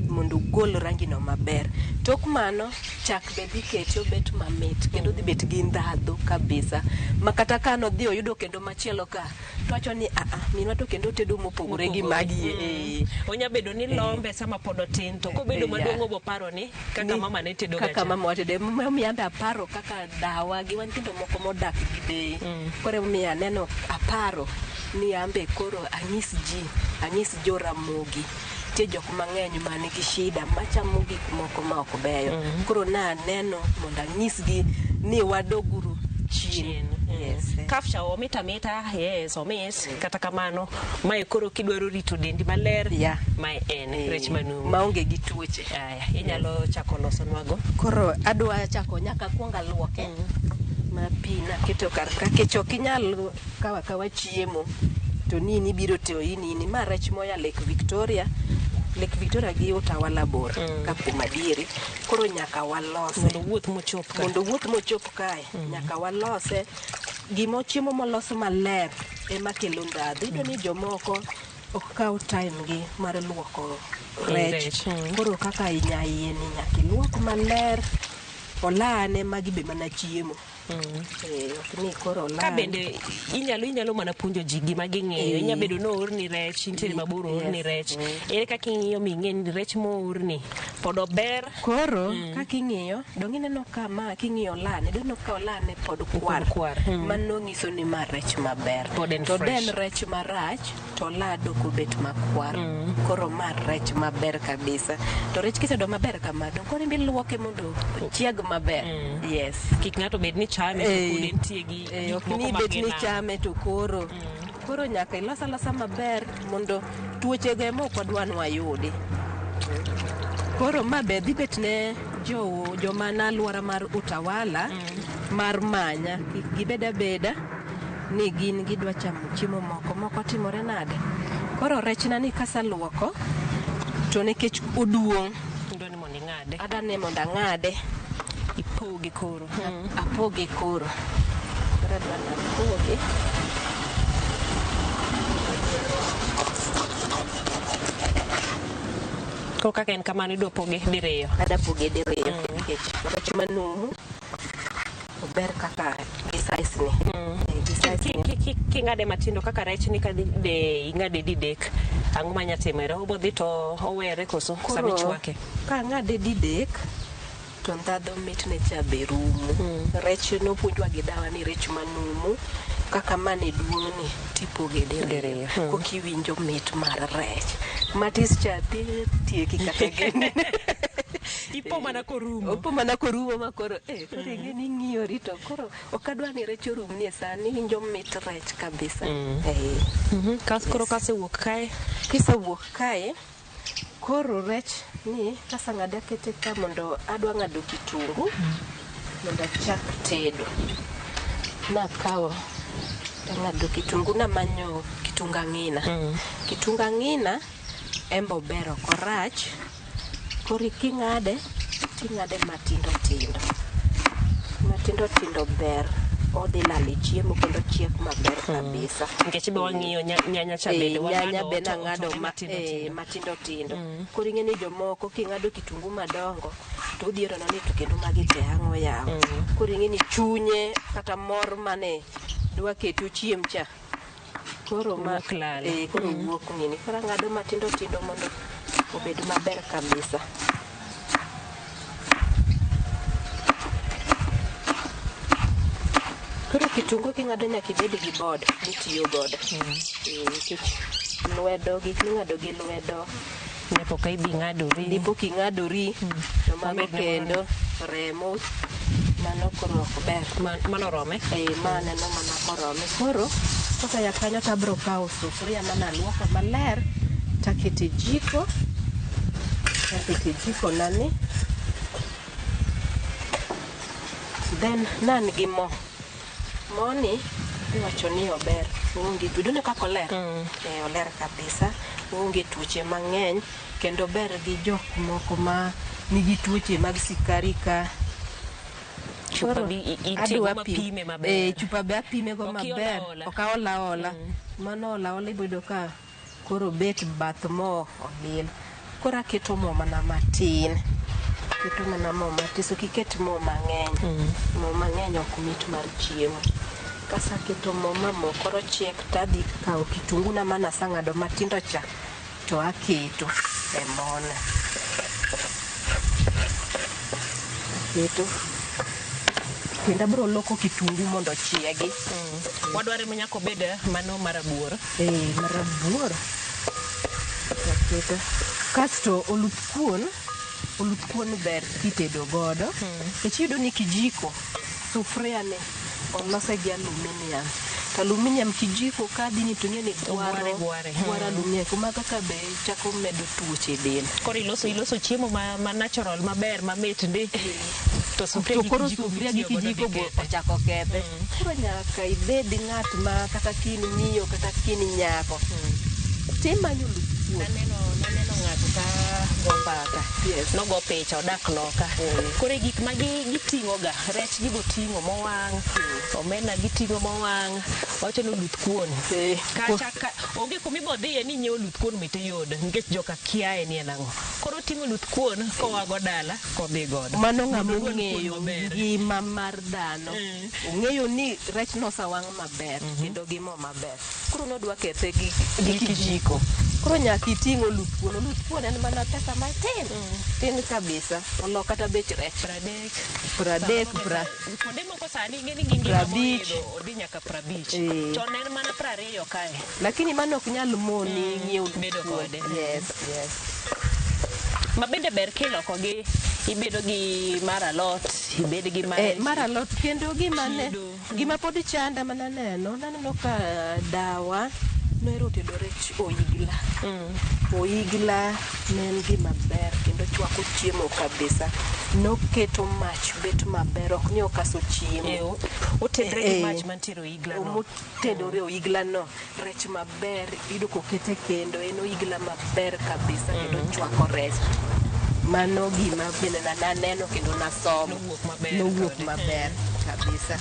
mondo ogol rangino maber tok mano chak be dhi kete obet mamit kendo dhi bet gi ndhadhu kabisa ma kata ka nodhi oyudo kendo machielo ka to wacho ni aa minwa to kendo tedo mopogore gi magi e Onya bedo ni lombe sama pod otin to kobedo maduong' obo paro ni kaka mama ne tedo kaka gacha. mama watedo emomiyo an be aparo kaka dawa gi wan nyithindo moko modak gi deye koro emomiyo aneno aparo ni an be koro anyis ji anyis joramogi nitie jok mang'eny man gi shida machamo gik moko ma ok beyo koro naneno mondo anyisgi ni wadoguru chien yes. Kafcha omit amita, yes omit. Kata kamano mae koro kidwaro rito dendi maler mae en rech manumu maonge gi tuoche. Aya, inyalo chako loso nwago. Koro adwa chako nyaka kuong aluoke ma pi naketo kar ka kech ok inyal kawo akawa chiemo to nini biro to inini ma rech moya Lake Victoria Lake Victoria gi Utawala bor ka kuom adieri koro nyaka walose mondo wuoth mochop kae. Mondo wuoth mochop kae nyaka walose gimo chiemo molos maler ema kelo ndhadhu iyudo ni jomoko ok kaw time gi mar luoko rech Rech, koro kaka nyaiye ni nyaka iluok maler olane magi be mana chiemo ok ni koro Ka olane bende inyalo mana puonjo ji gima ging'eyo. Inya bedo ni oorni rech, nitiere mabor oorni Yes. rech. Ere kaka ing'iyo ming'e ni rech moorni pod ober? Koro kaka ing'iyo dong ineno ka ma king'iyo olane doneno ka olane pod kwar, kwar. Mano nyiso ni ma rech maber Pod en to fresh. den rech marach to olado kobet makwar koro ma rech maber kabisa to rech kisedo maber kama dong koro imbe iluoke mondo ochieg maber yes kik ng'ato bed ni chame to pod entie gi gik ok moko ni ma bet ni ginamo. chame to koro koro nyaka ilos alosa maber mondo tuoche go ema ok wadwa ni wayudi koro ma be dhi bet ne joma na alwora mar Utawala mar manya kik gibed abeda ni gin gidwa chamo chiemo moko moko timore nade koro rechna ni kasaluoko to nikech oduong' Idwa ni mondo ing'ade adwa ni mondo ang'ade ipoge koro apoge koro koro adwa ni apoge Koro kaka en kamano idwa poge diriyo. Adwa poge diriyo nikech rech manumu ober kaka gi size ni. Gi size ni. King'ade matindo kaka rech ni ka de ing'ade didek ang'o manya timore? Obo dhi to owere koso sama Koro ichwake? ka ang'ade didek to ndhadho mitne cha be rumo. Rech nopuonjwa gi dawa ni rech manumu kaka mane duong'ni tipoge diriyo kokiwinjo mit mar rech. Matis cha dhi tieki kata gini. Ipo mana korumo. Opo mana korumo ma koro koro ing'e ni ing'iyori to koro ok adwa ni rech orumni e sani iwinjo mit rech kabisa. Koro kasewuok kae? Kisewuok kae koro rech ni kasang'ade akete ka mondo adwa ng'ado kitungu mondo achak tedo. Nakawo tang'ado kitungu namanyo kitungu ang'ina. Kitungu ang'ina En be ober ok orach. Koro king'ade, ting'ade matindo tindo. Matindo tindo ber. Odhi lal e chiemo kendo chiek maber kabisa. Nikech be wang'iyo nyanya cha bende nyanya wang'ado be nang'ado otoke matindo tindo. matindo tindo. Koro ing'e ni jomoko king'ado kitungu madongo to odhiero ni to kendo magi te ang'o yawa. Koro ing'e ni chunye kata mor mane dwa keti ochiem cha. Koro ma Wuok lal. Koro wuok ng'ini. Koro ang'ado matindo tindo mondo obed maber kabisa. Koro kitungu king'ado nyaka ibed gi board mitiyo godo. Nikech lwedo, gik ming'ado gi lwedo. Dipo ka idhi ng'adori. Dipo king'adori, to mago Wabed ne kendo remo, mano koro ok ber. Mano orome? Ma aneno mana korome. Koro, kosea kanyo to abiro kawo sufuria mane aluoko maler, takete jiko, takete jiko nani. Then nan gi mo. Moni iwacho ni ober, oonge tuo. Donge kaka oler? Oler kabisa, oonge tuoche mang'eny, kendo ber gi jok moko ma nigi tuoche mag sikari ka. Chupa Koro bi itiyo adwa go pi- mapime maber. Chupa be apime go Ok iola maber. ola. Ok aola ola. Mano ola ola iboyudo ka koro bet bath mo olil. Koro aketo mo mana matin. Keto mana mo matin, so kik iket mo mang'eny. Mo mang'eny ok mit mar chiemo. Kasaketo mo ma mo koro chiek tadhi kawo kitungu na mane aseng'ado matindo cha to aketo e mona. Aketo. Kendo abiro loko kitungu mondo ochiegi. Wadwaro ni nyaka obed mano marabuor. Marabuor. Aketo. Kasto oluth kuon, oluth kuon ber kitedo godo. Nikech iyudo ni kijiko, sufuria ni olose gi aluminium. To aluminium kijiko kadhi ni to ing'e ni gwaro, Gware, gware. gwaro aluminium. Kuma kaka be chako medo tuoche e del. Koro iloso chiemo ma natural maber mamit ndi. To sufuria To gi koro kijiko sufuria gi mitiyo godo kijiko dhi bo kethe. ochako kethe. Koro nyaka ibed ng'at ma kata kin miyo kata kin nyako. Timanyo oluth kuon. Naneno ng'ato ka go mbaka. Nogo picha odak loka. Koro e gik ma giting'o ga, rech gibo ting'o mowang', omena giting'o mowang', wacho ni oluth kuon. Kacha ka onge kuma ibo dhiye ni inyiewo oluth kuon mit iyud nikech joka kiaye ni en ang'o. Koro oting'o oluth kuon koa go dala kodhi godo. Mano ng'ama Mondo odwal kuon ong'eyo maber. ngima mar dhano. Ong'eyo ni rech nosewang' maber kendo gi mo maber. Koro nodwa kethe gi kijiko. Koro nyaka iting' oluth kuon. Oluth kuon en mana pesa matin. Tin kabisa. Olo kata bech rech. 30. 30, Kuonde moko sani ing'e ni gi ngima 50. moidho, odhi nyaka 50. Chon ne en mana 20 kae. Lakini mano ok nyal moni ng'iewo oluth Bedo kuon. kode. Yes, yes. Ma bende ber kiloko gi, ibedo gi mar alot, ibed gi mar Mar alot kendo gima ne, Chido. gima pod chanda mana neno, naneno ka dawa nohero tedo rech oigla. Oigla ne en gima ber kendo chwako chiemo kabisa. Noketo mach bet maber, ok ni okaso chiemo. Otedre gi mach mantiere oigla no. Motedore oigla no, rech maber, iyudo kokete kendo, en oigla maber kabisa kendo chwako rech. Mano gima bende naneno kendo nasomo. Nowuok maber Nowuok kode. maber kabisa.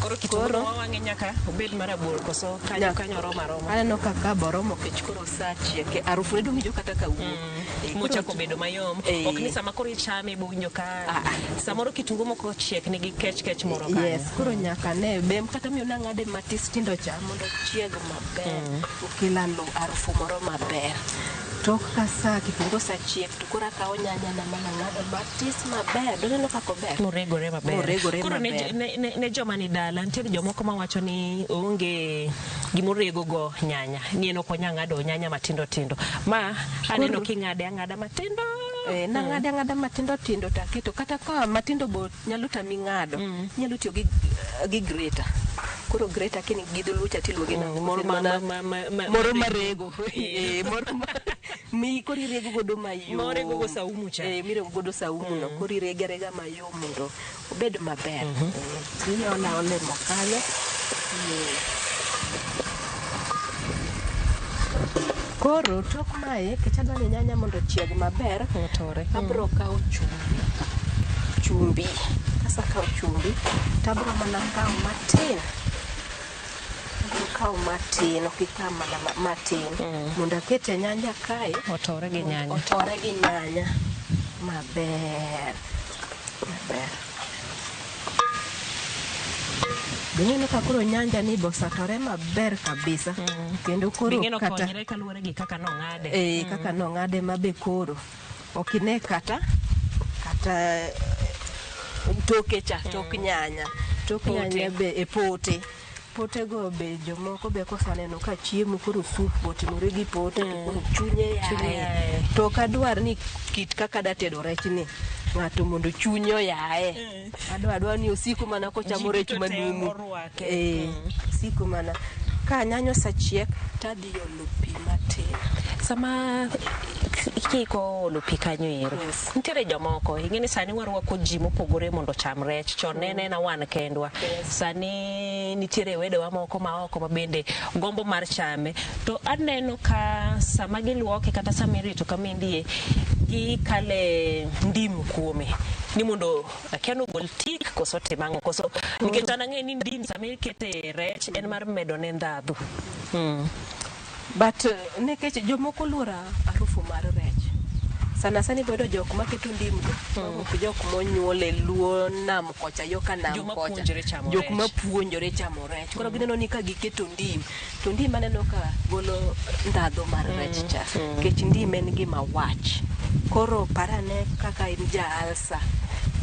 Koro kitungu Koro wawang'e nyaka obed marabuor koso kanyo kanyo oromo aroma. Aneno ka kabo oromo kech koro osechiek. Harufu ne dong' kata ka wuok. Mochako bedo mayom. Ok ni sama koro ichame bowinjo ka samoro kitungu moko ochiek nigi kech kech moro kanyo. Yes, koro nyaka ne be kata miyo nang'ade matis tindo cha mondo ochieg maber. Okel harufu moro maber. Tok ka sa kitungu osechiek to koro akawo nyanya na mana ng'ado matis maber. Doneno kaka ober. Moregore maber. Moregore Koro maber. ne joma ni dala, nitiere jomoko mawacho ni onge gimorego go nyanya. Ni en ok onyal ng'ado nyanya matindo tindo. Ma aneno king'ade ang'ada matindo. Nang'ade ang'ada matindo tindo to aketo kata ka matindo bo nyalo tami ng'ado. Inyalo tiyo gi grater. Koro grater kini gi dholuo cha tiluonge nang'o? Moro Moro marego. Moro mi koro irego godo mayom. Morego go saumu cha. Mirego godo saumu no. Koro irege arega mayom mondo obed maber. Iolo aola e mo kanyo. Koro tok mae, kech adwa ni nyanya mondo ochieg maber, abro kawo chumbi. Chumbi. Kasekawo chumbi, tabro mana kawo matin. Abro kawo matin, ok ikaw mana matin. Mondo aket e nyanya kae. Otore gi nyanya. Otore gi nyanya. Maber. Maber. Ineno ka koro nyanja ni bosatore maber kabisa. Kendo koro Bing'eno kata konyre kaluwore gi kaka nong'ade. Kaka nong'ade ma be koro ok ine kata toke cha, tok nyanya. Tok Pote. nyanya be e pote. Pote go be jomoko be kosaneno ka chiemo koro sup otimore gi pote to koro chunye Chunye yaye. yaye. To ok adwar ni kit kaka datedo rech ni ng'ato mondo chunye oyaye. Adwa ni osiko mana kochamo Ji rech duto te manumu. orwake. Osiko mana. Ka nyanya osechiek tadhi olo pi matin. Sama kiiko olo pi kanyo ero, nitiere jomoko, ing'e ni sani warwako ji mopogore mondo ocham rech. Chon ne en ena wan kendwa. Sani nitiere wedewa moko ma oko ma bende gombo mar chame. To aneno ka sama giluoke kata sama irito kamindie, gikale ndim kuome. Ni mondo akia ni ogol tik koso tim ang'o koso nikech an ang'e ni ndim sama ikete e rech en mar medo ne ndhadhu. But nikech jomoko luoro harufu mar rech. Sana sana iboyudo jok maketo ndim go. Ok jok monyuol e luo nam kocha, yo ka nam Joma kocha. puonjore chamo Jok rech. ma puonjore chamo rech. Koro gineno ni ka giketo ndim, to ndim aneno ka golo ndhadhu mar rech cha. Nikech ndim en gima wach. Koro parane kaka in ja alsa.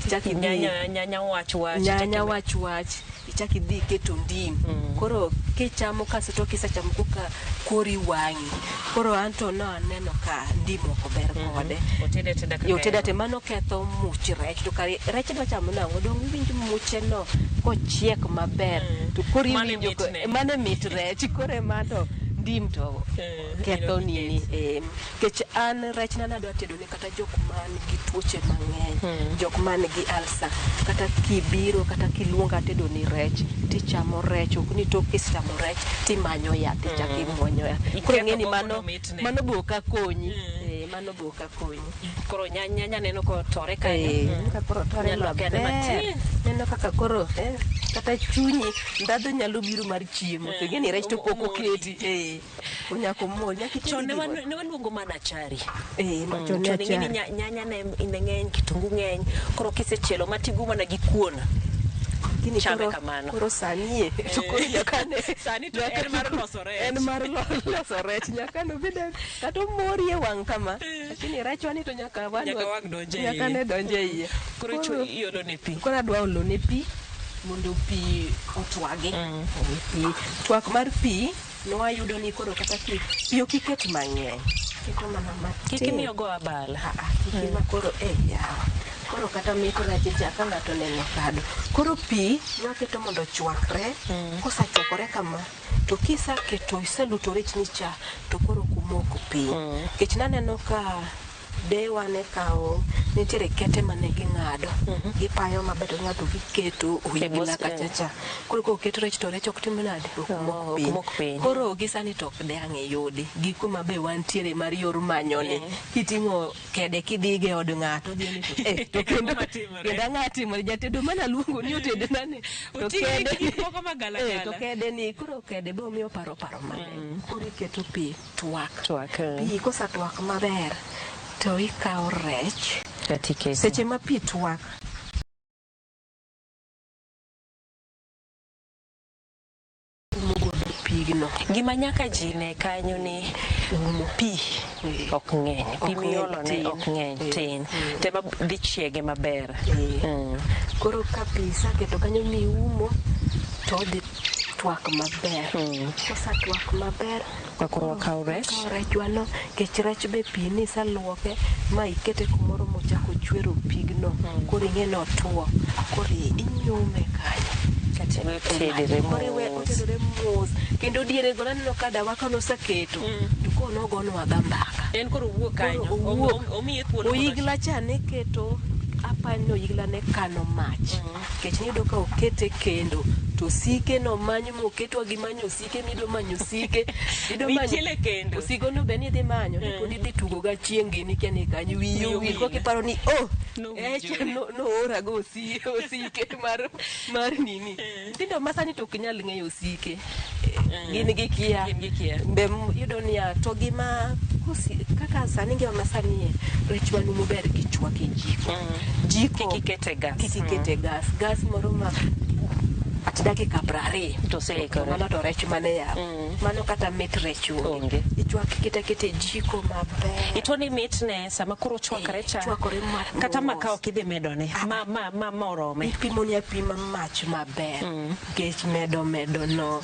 Ichak idhi- Nyanya wach wach. Nyanya wach wach. Ichak idhi iketo ndim. Koro kichamo kasto kisechamo koka kori wang'i. Koro anto no aneno ka ndim ok ber kode. Otede ateda kaka Yo tedo en. ate mano ketho much rech. To kare rech dwa chamo nang'o? Dong' iwinj muche no kochiek maber. To koro Mano e iwinjo mitne. mano e mit rech. Koro ema to ndim to ketho nini. Nikech an rech na nadwa tedo ne kata jok man gi tuoche mang'eny. Jok man gi ulcer. Kata kibiro kata kiluonga tedo ni rech tichamo rech ok ni tok kisechamo rech timanyo yath ichako imuonyo yath. Koro ing'e ni mano mano be ok akonyi. Mano be ok akonyi. Koro nyanya neno kotore kanyo. Kaka koro otore Nyalo kene maber. matin. Neno kaka koro kata chunyi ndhadhu nyalo biro mar chiemo. To ing'e ni rech to pok oketi. Onyako mol. Nyaka ited Chon ne gi ne waluongo mana achari. Chon ne Chon ing'e ni achari. nyanya ne ng'eny, kitungu ng'eny. Koro kisechielo matigo mana gi kuon. Lakini Chame koro, kamano. koro sani e, to koro nyaka ne Sani to en mar loso rech. En mar loso rech nyaka nobed kata omori e wang' kama. Lakini rechwa ni to nyaka wan Nyaka wang' donj e nyaka iye. ne donj e iye. Koro iolo ne pi. Koro adwa olo ne pi mondo pi otwagi. Pi twak mar pi nwayudo ni koro kata pi ok iket mang'eny. Iketo mana matin. Kik imiyo go abala. Kik ima koro yawa. Koro kata mit rech cha ka ng'ato oneno kado. Koro pi nwaketo mondo ochwakre. Kosechwakore kama to kisaketo iseluto rech ni cha to koro ok omoko piny. Nikech naneno ka dewa ne kawo nitiere kete mane ging'ado. Gipayo maber to ging'ado giketo oyigla kacha cha. Koro koket rech to rech ok tim nade? Ok mok piny. Koro gi sani to ok de ang' iyudi. Gi kuma be wantiere mar yor manyo ni. Kiting'o kede kidhigo e od ng'ato odhi ni to kendo kendo ang'a timore jatedo mana luongo ni otedna ni. To kede gik moko magalagala. To kede ni koro kede be omiyo paro mang'eny. Koro iketo pi twak. Pi kosetwak maber to ikawo rech. Seche ma pi twak umo godo pigno. Gima nyaka ji ne kanyo ni pi ok ng'eny. Pi miolo ne ok ng'eny, tin. Tema dhi chiege maber. Koro ka pi iseketo kanyo miumo to odhi twak maber. Kosetwak maber, Koro wakaw rech. Wakaw rechwa no, nikech rech be pi ni iseluoke ma ikete kumoro mochako chwero pigno. Koro ing'e ni otuo. Koro inyume kanyo. Otedore Koro iwe mos. otedore mos. Kendo diere go naneno ka dawa ka noseketo to koro nogonwa ga mbaka. En koro owuok kanyo. Koro owuok. Omiye thuolo mondo Oyigla cha ne keto apani ni oyigla ne kano mach. Nikech niyudo ka okete kendo To osike no many moketwa gi manyo osike midwa manyo osike. Idwa manyo Michiele kendo. Osigo no be ni idhi manyo ni pod idhi tugo ga chieng' gini kia ni kanyo wiyi Wiyi owil owil. koka iparo ni oh Nowinjore. echa noorago osike mar nini. Nyithindo ma sani to ok nyal ng'eyo osike. Gin gi kia. Be iyudo niya to gima kaka sani ngima ma sani e rech manumu ber kichwake e jiko. Jiko Kik ikete gas. Kik ikete gas. Gas moro ma at dakika 20 To oseikore. Mano to rech mane yaw. Mano kata mit rech onge. Ichwak ikete aketa e jiko maber. Ituo ni mitne sama koro chwakre cha. Chwakore ma Kata mos. maka ok idhi medone. Ma morome. Ipimo ni apima mach maber. Nikech medo medo no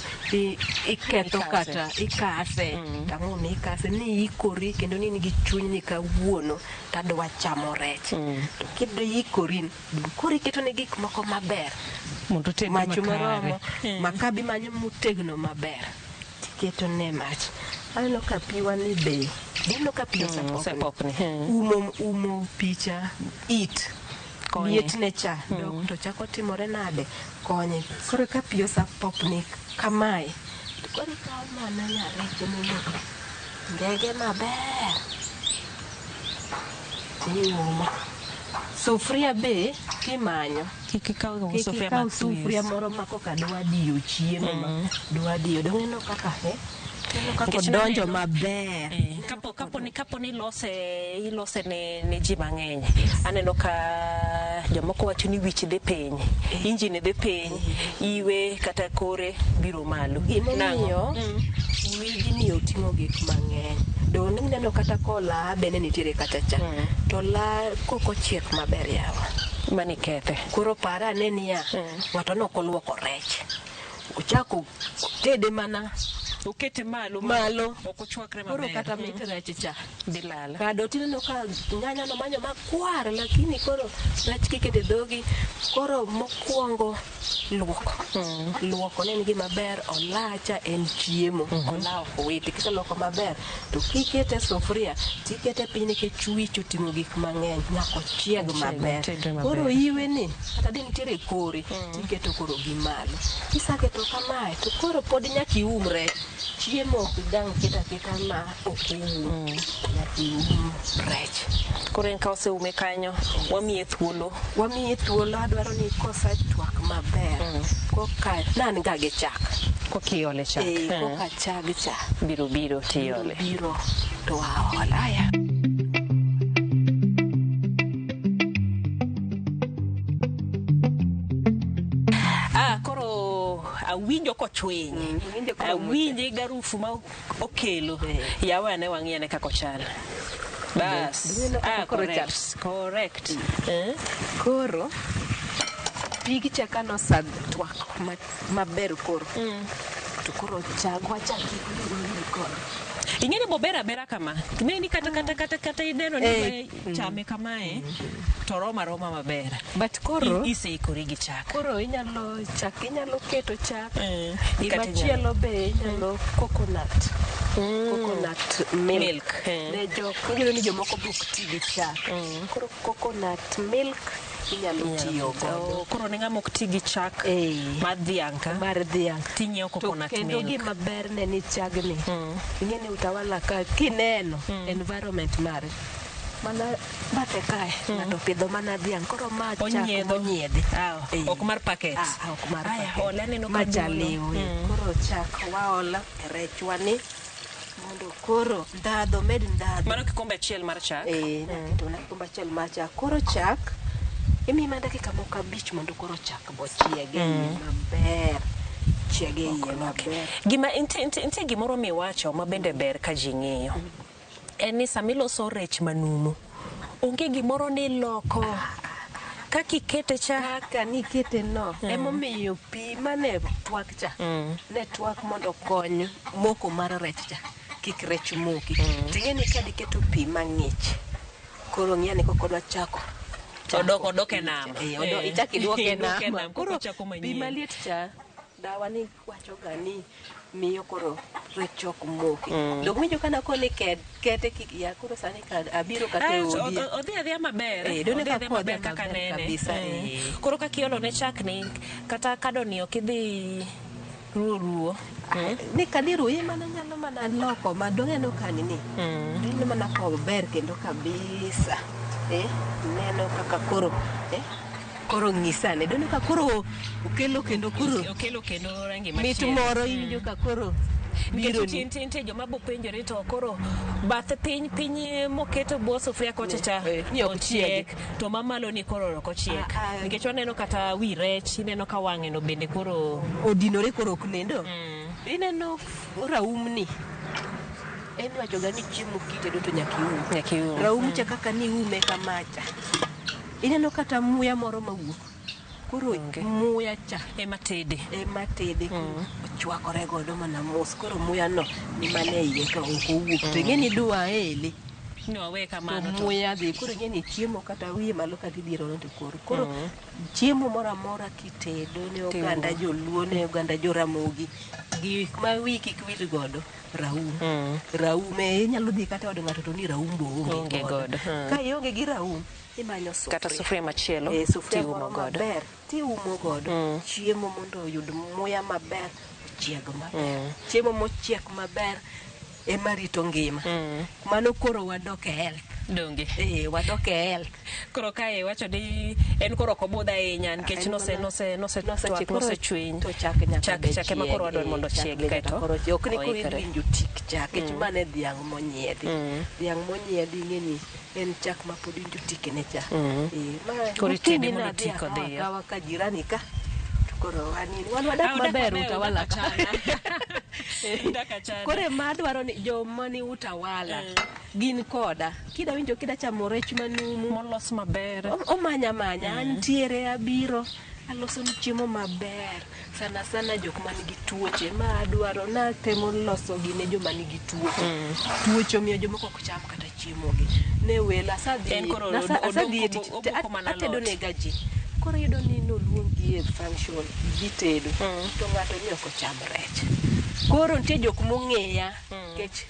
iketho Ikase. kata ikase. Tang'o mi ikase ni ikori kendo ni in gi chuny ni kawuono tadwa chamo rech. To kidhi ikori koro iketo ne gik moko maber. Mondo oted Mach makare. moromo, makaa be imanyo motegno maber. Tiketo ne mach. Aneno ka piwa ni be. Aneno ka pi Osepopni. Umo picha it. Konye. Lietne cha dok to chako timore nade konye. Koro ka pi osepopni kamae to koro ikawo mana nyarech momoko ngege maber tiumo. Sufuria be kimanyo Kik ikaw Kik sufuria ikaw ma sufuria moro ma koka dwa diyo chiemo ma dwa diyo. Dong ineno kaka ineno kaka Nikech odonjo naneno- maber. Kapo ni ilose ne ji mang'eny. Aneno ka jomoko wacho ni wich dhi piny, injin dhi piny, iwe kata kore biro malo. Gimomiyo wijni oting'o gik mang'eny. Dong ineno kata kola bende nitiere kacha cha. To la kok ochiek maber yawa. Mani kethe. Koro para ane niya, ng'ato ne ok oluoko rech. Ochako tede mana okete malo malo. Ok ochwakre maber. Koro kata mit rech cha dhi lal. Kado tineno ka nyanya no manyo makwar lakini koro rech kikete dhogi koro mokwongo luoko. Luoko ne en gima ber, olacha en chiemo. Ola ok witi. Kiseluoko maber to kikete e sufuria tikete piny nikech wich oting'o gik mang'eny nyaka ochieg maber. Tedre maber. Koro iwe ni kata di nitiere e kore tiketo koro gi malo. Kiseketo kamae to koro pod nyaka ium rech. Chiemo ok dang' ket aketa ma ok oum. Nyaka ium rech. Koro en ka oseume kanyo, wamiye thuolo. Wamiye thuolo, adwaro ni kosetwak maber. Koka nan ga gi chak. Koka iole chak. Koka chag cha. Biro biro tiole. Biro to waola. Aya. Koro awinjo kochwiny. Awinje garufu ma okelo. Yawe ane wang'i ane kaka ochal. Bas. Correct. Correct. Koro pigi cha ka nosetwak maber koro. To koro chag wachak koro. Ing'e ni bober abera kama. Ne ni kata ineno ni chame kamae to roma roma maber. But koro iseikori gi chak. Koro inyalo chak, inyalo keto chak. Kata Gimachielo be inyalo coconut. Coconut milk. Ne jok, iyudo ni jomoko be ok ti gi chak. Koro coconut milk inyalo tiyo godo. Koro ne ng'ama ok ti gi chak mar dhiang' ka. Mar dhiang'. Tinyiewo coconut To kendo milk. gima ber ne ni chagni. Ing'e ni Utawala ka kineno environment mare. Mana bathe kae ng'ato opidho mana dhiang' koro ma chak monyiedhi. Ok mar packet. Ok mar Aya, packet. ole aneno ka Ma cha duolo. liw. Koro chak waola e rechwa ni mondo koro ndhadho med ndhadho. Mano kikombe achiel mar chak. Naketo mana kikombe achiel mar chak. Koro chak imiye mana dakika moko 5 mondo koro chak bochiege maber. Chiege iye maber. Gima nitie gimoro miwacho ma bende ber ka ji ng'iyo. En ni sama iloso rech manumu, onge gimoro ni iloko. Kaka ikete cha. Kaka nikete no. Emomiyo pi mane twak cha. Ne twak mondo okony moko mar rech cha. Kik rech moki. Ting'e ni ka diketo pi mang'ich. Koro ng'i ane kaka odwa chako. Odok e nam. Ichak iduoke e nam. Koro Koro pi maliet cha, dawa ni wacho ga ni miyo koro Rech ok moki. Dong winjo kana koni kete kik ya koro sani ka abiro kata e odi. Odhi adhiya maber. Eh, donge Odhi adhiya ka kodhi maber kaka maber nene. kabisa, eh. Koro kaka iolo ne chakni, kata kadoni ok idhi ruo ruo. Ni kadiru mana nyalo mana loko ma dong neno ka nini. Neno mana ka ober kendo kabisa. Neno kaka koro koro ng'isane. Donge ka koro okelo kendo koro okelo kendo rangi mit machielo. moro iwinjo ka koro Nikech biro ni. nitie joma bo penjore to koro bath piny piny moketo bwo sufuria kocha cha ni ok ochiek to mamalo ni koro ok ochiek. Nikech waneno kata wi rech, ineno ka wang'e no bende koro odinore koro ok nendo. Ineno raumni. En iwachoga ni chiemo kitedo to nyaka ium. Nyaka ium. Raum cha kaka ni iume kamacha. Ineno kata muya moro mawuok. Koro muya cha ema tede. Ema tede. Ochwakore godo mana mos. Koro muya no ni mana e iye ka ok owuok. To ing'e ni dwa ele. No awe kamano To muya dhi. Koro ing'e ni chiemo kata wiye malo kata dier ono to koro. Koro chiemo moro amora kitedo ne oganda joluo ne oganda joramogi. Gik ma wiyi kik wil godo. Raum. Raum inyalo dhi kata od ng'ato to ni raum bo onge godo. Ka ionge gi raum imanyo sufuria. Kata sufuria machielo sufuria tiumo moro godo. maber tiumo godo. Chiemo mondo oyud muya maber, ochieg maber. Chiemo mochiek maber ema rito ngima. Mano koro wadok e health. Donge. Wadok e health. Koro kae iwacho ni en koro ok obudh ahinya nikech nose nose nose twak nose chwiny. To chak nyaka Chak be chak ema koro wadwaro mondo chieg, ochieg chak be kaeto nyaka koro ochieg. Ok ni koro oikre. iwinjo tik chak, nikech mano e dhiang' monyiedhi. Dhiang' monyiedhi ing'e ni en chak ma pod iwinjo tikne cha. Koro itede Gokinyi mondo nadhi tik akawa odhiyo. akawa ka jirani ka. To koro wan wadak Ah, udak maber maber, Utawala udak ka. Udak achana. Koro ema adwaro ni joma ni Utawala gin koda. Kida winjo kida chamo rech manumu molos maber. Omanya manya antiere abiro aloso ni chiemo maber sana sana jok man gi tuoche ma adwaro natemo loso gi ne joma nigi tuoche. Tuoche omiyo jomoko ok cham kata chiemo gi. Ne welo asadhi En koro asadhi e tich oboko mana atedo alot. nega ji. Koro iyudo ni noluongi e function idhi tedo to ng'ato ni ok ocham rech. Koro nitie jok mong'eya nikech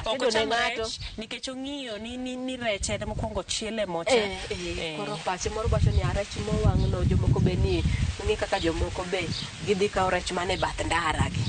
Ok atedo ne ocham ng'ato rech nikech ong'iyo ni rech en mokwongo ochiele mocha. Koro pache moro wacho ni "Ah, rech mowang' no jomoko be ni ong'e kaka jomoko be gidhi kawo rech mane bath ndara gi.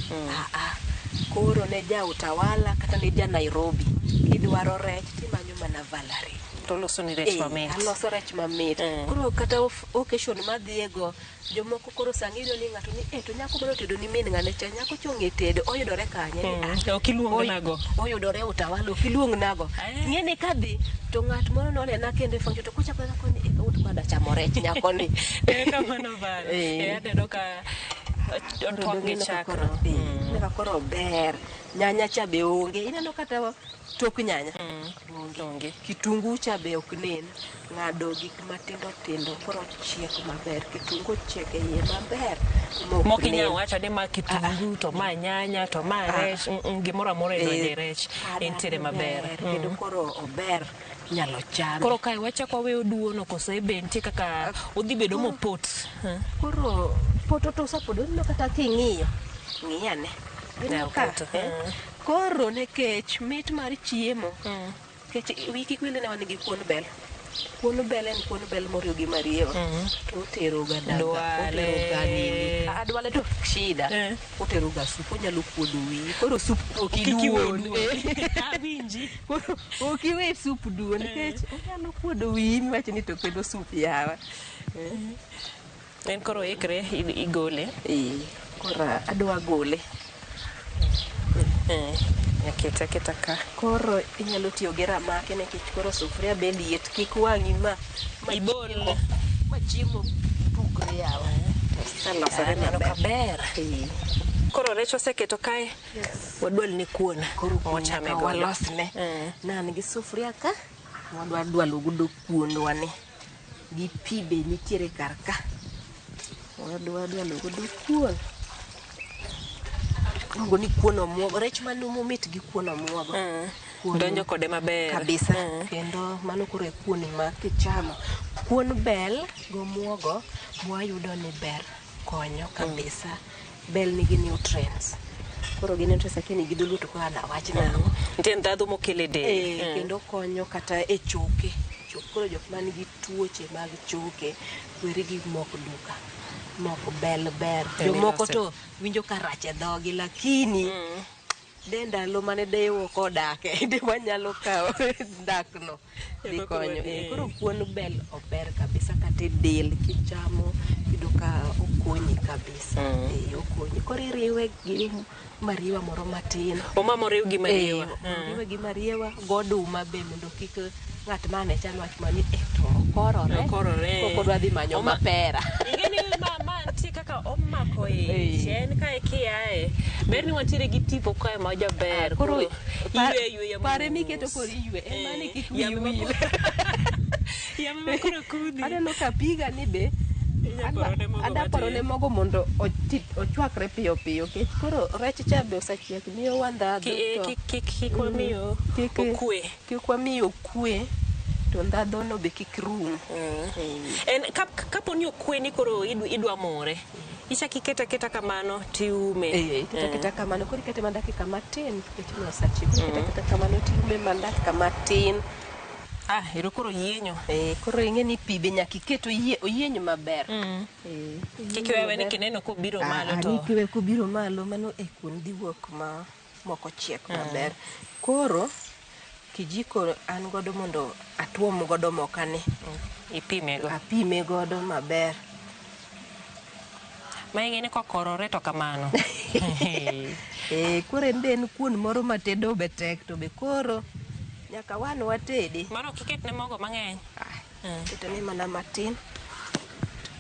Koro ne ja Utawala kata ne ja Nairobi kidwaro rech timanyo mana Valerie. To oloso ni rech mamit. Aloso rech mamit. Koro kata occasion madhiego jomoko koro sani iyudo ni ng'ato ni to nyako mane otedo ni min ng'ane cha nyako cha ong'e tedo oyudore kanye ni Ok iluong nago. Oyudore Utawala ok iluong nago. Ing'e ni kadhi to ng'at moro nonena kendo e function to kochako nyako ni kawuono koro adwa chamo rech nyako ni. Kamano Val. Aneno ka otwak gi chak. Ineno ka koro ber. Nyanya cha be onge. Ineno kata tok nyanya. Onge. Kitungu cha be ok nen. Ng'ado gik matindo tindo koro ochiek maber. Kitungu ochiek e iye maber. ma ok Mok inyal nen. wacho ni ma kitungu to ma nyanya to ma rech. Gimoro amora e donjo e rech entiere maber. Kendo koro ober nyalo chame. Koro kae wachako waweyo duono koso be nitie kaka odhi bedo mopot. Koro poto to osepodo ineno kata king'iyo. Ng'iyane. Ineno ka, Opoto. Koro nikech mit mar chiemo. Nikech wiyi kik wil ni wan gi kuon bel. Kuon bel en kuon bel moriw gi mariewa. To otero ga daga, Dwale. otero ga nini. Dwale to shida. Otero ga sup, onyalo kuodo wiyi. Koro sup ok Kik iwe iduon. oduon. Awinji. Koro ok iwe sup duon nikech onyalo kuodo wiyi miwach ni to kendo sup yawa. En koro ikre igole. Koro adwa gole. Akete aketa ka. Koro inyalo tiyo gi ramaki nikech koro sufuria be liet kik wang'i ma ibol ma chiemo pukre yawa. Oselosore Aneno maber. kaber. Koro rech waseketo kae. Wadwal ni kuon. Koro kuon Wachame nyaka godo. walosne. Ne an gi sufuria ka wadwa dwalo godo kuondwa ni. Gi pi be nitiere kar ka. Wadwa dwalo godo kuon. Iluongo ni kuon omuogo. Rech manumu mit gi kuon omuogo. Donjo kode maber. Kabisa. Kendo mano koro e kuon ma kichamo. Kuon bel gomuogo mwayudo ni ber konyo kabisa. Bel nigi nutrients. Koro gin interest akia ni gi dholuo to koro an awach nang'o. Nitie ndhadhu mokelo e del. Kendo konyo kata e choke. Koro jok man gi tuoche mag choke, weri gi mok duka. Mok bel ber. Jomoko to winjo ka rach e dhogi lakini de ndalo mane deyewa ok odake de wanyalo kawo dakno dhi konyo. Koro kuon bel ober kabisa kata e del kichamo iyudo ka okonyi kabisa. Okonyi. Koro iriwe gi mariwa moro matin. Oma moriw gi mariwa. Oriwe gi mariwa goduma be mondo kik ng'at mane cham wach mani to okorore. Okorore. Kok odwa dhi manyo mapera. Ing'eni ma nitie kaka omako ich. En kae kiae. Ber ni wantiere gi tipo kae ma jaber. Koro iywe yweya pare miketo koro iywe. En mane kik wiyi wil. Yamo ma koro kudhi. Aneno ka piga ni be Ada porone mogo mondo ochwakre piyo piyo nikech koro rech cha be osechiek miyowa ndhadhu to Kik wamiyo okwe. Kik wamiyo okwe to ndhadhu no be kik rum. En kapo ni okwe ni koro idwa more. Ichak ikete aketa kamano tiume. Ikete aketa kamano koro ikete mana dakika matin nikech ne osechiek. Koro ikete aketa kamano tiume mana dakika matin. Ero koro yienyo. Koro ing'e ni pi be nyaka iket oyieny maber. Kik iwe ni kineno kobiro malo to. Kik iwe kobiro malo mano e kuon dhi wuok ma mok ochiek maber. Koro kijiko an godo mondo atuom godo mokani. Ipime go. Apime godo maber. Ma ing'e ni kokorore to kamano. Koro en be en kuon moro ma tedo be tek to be koro nyaka wan watede. Mano ok iket ne mogo mang'eny. Ketone mana matin.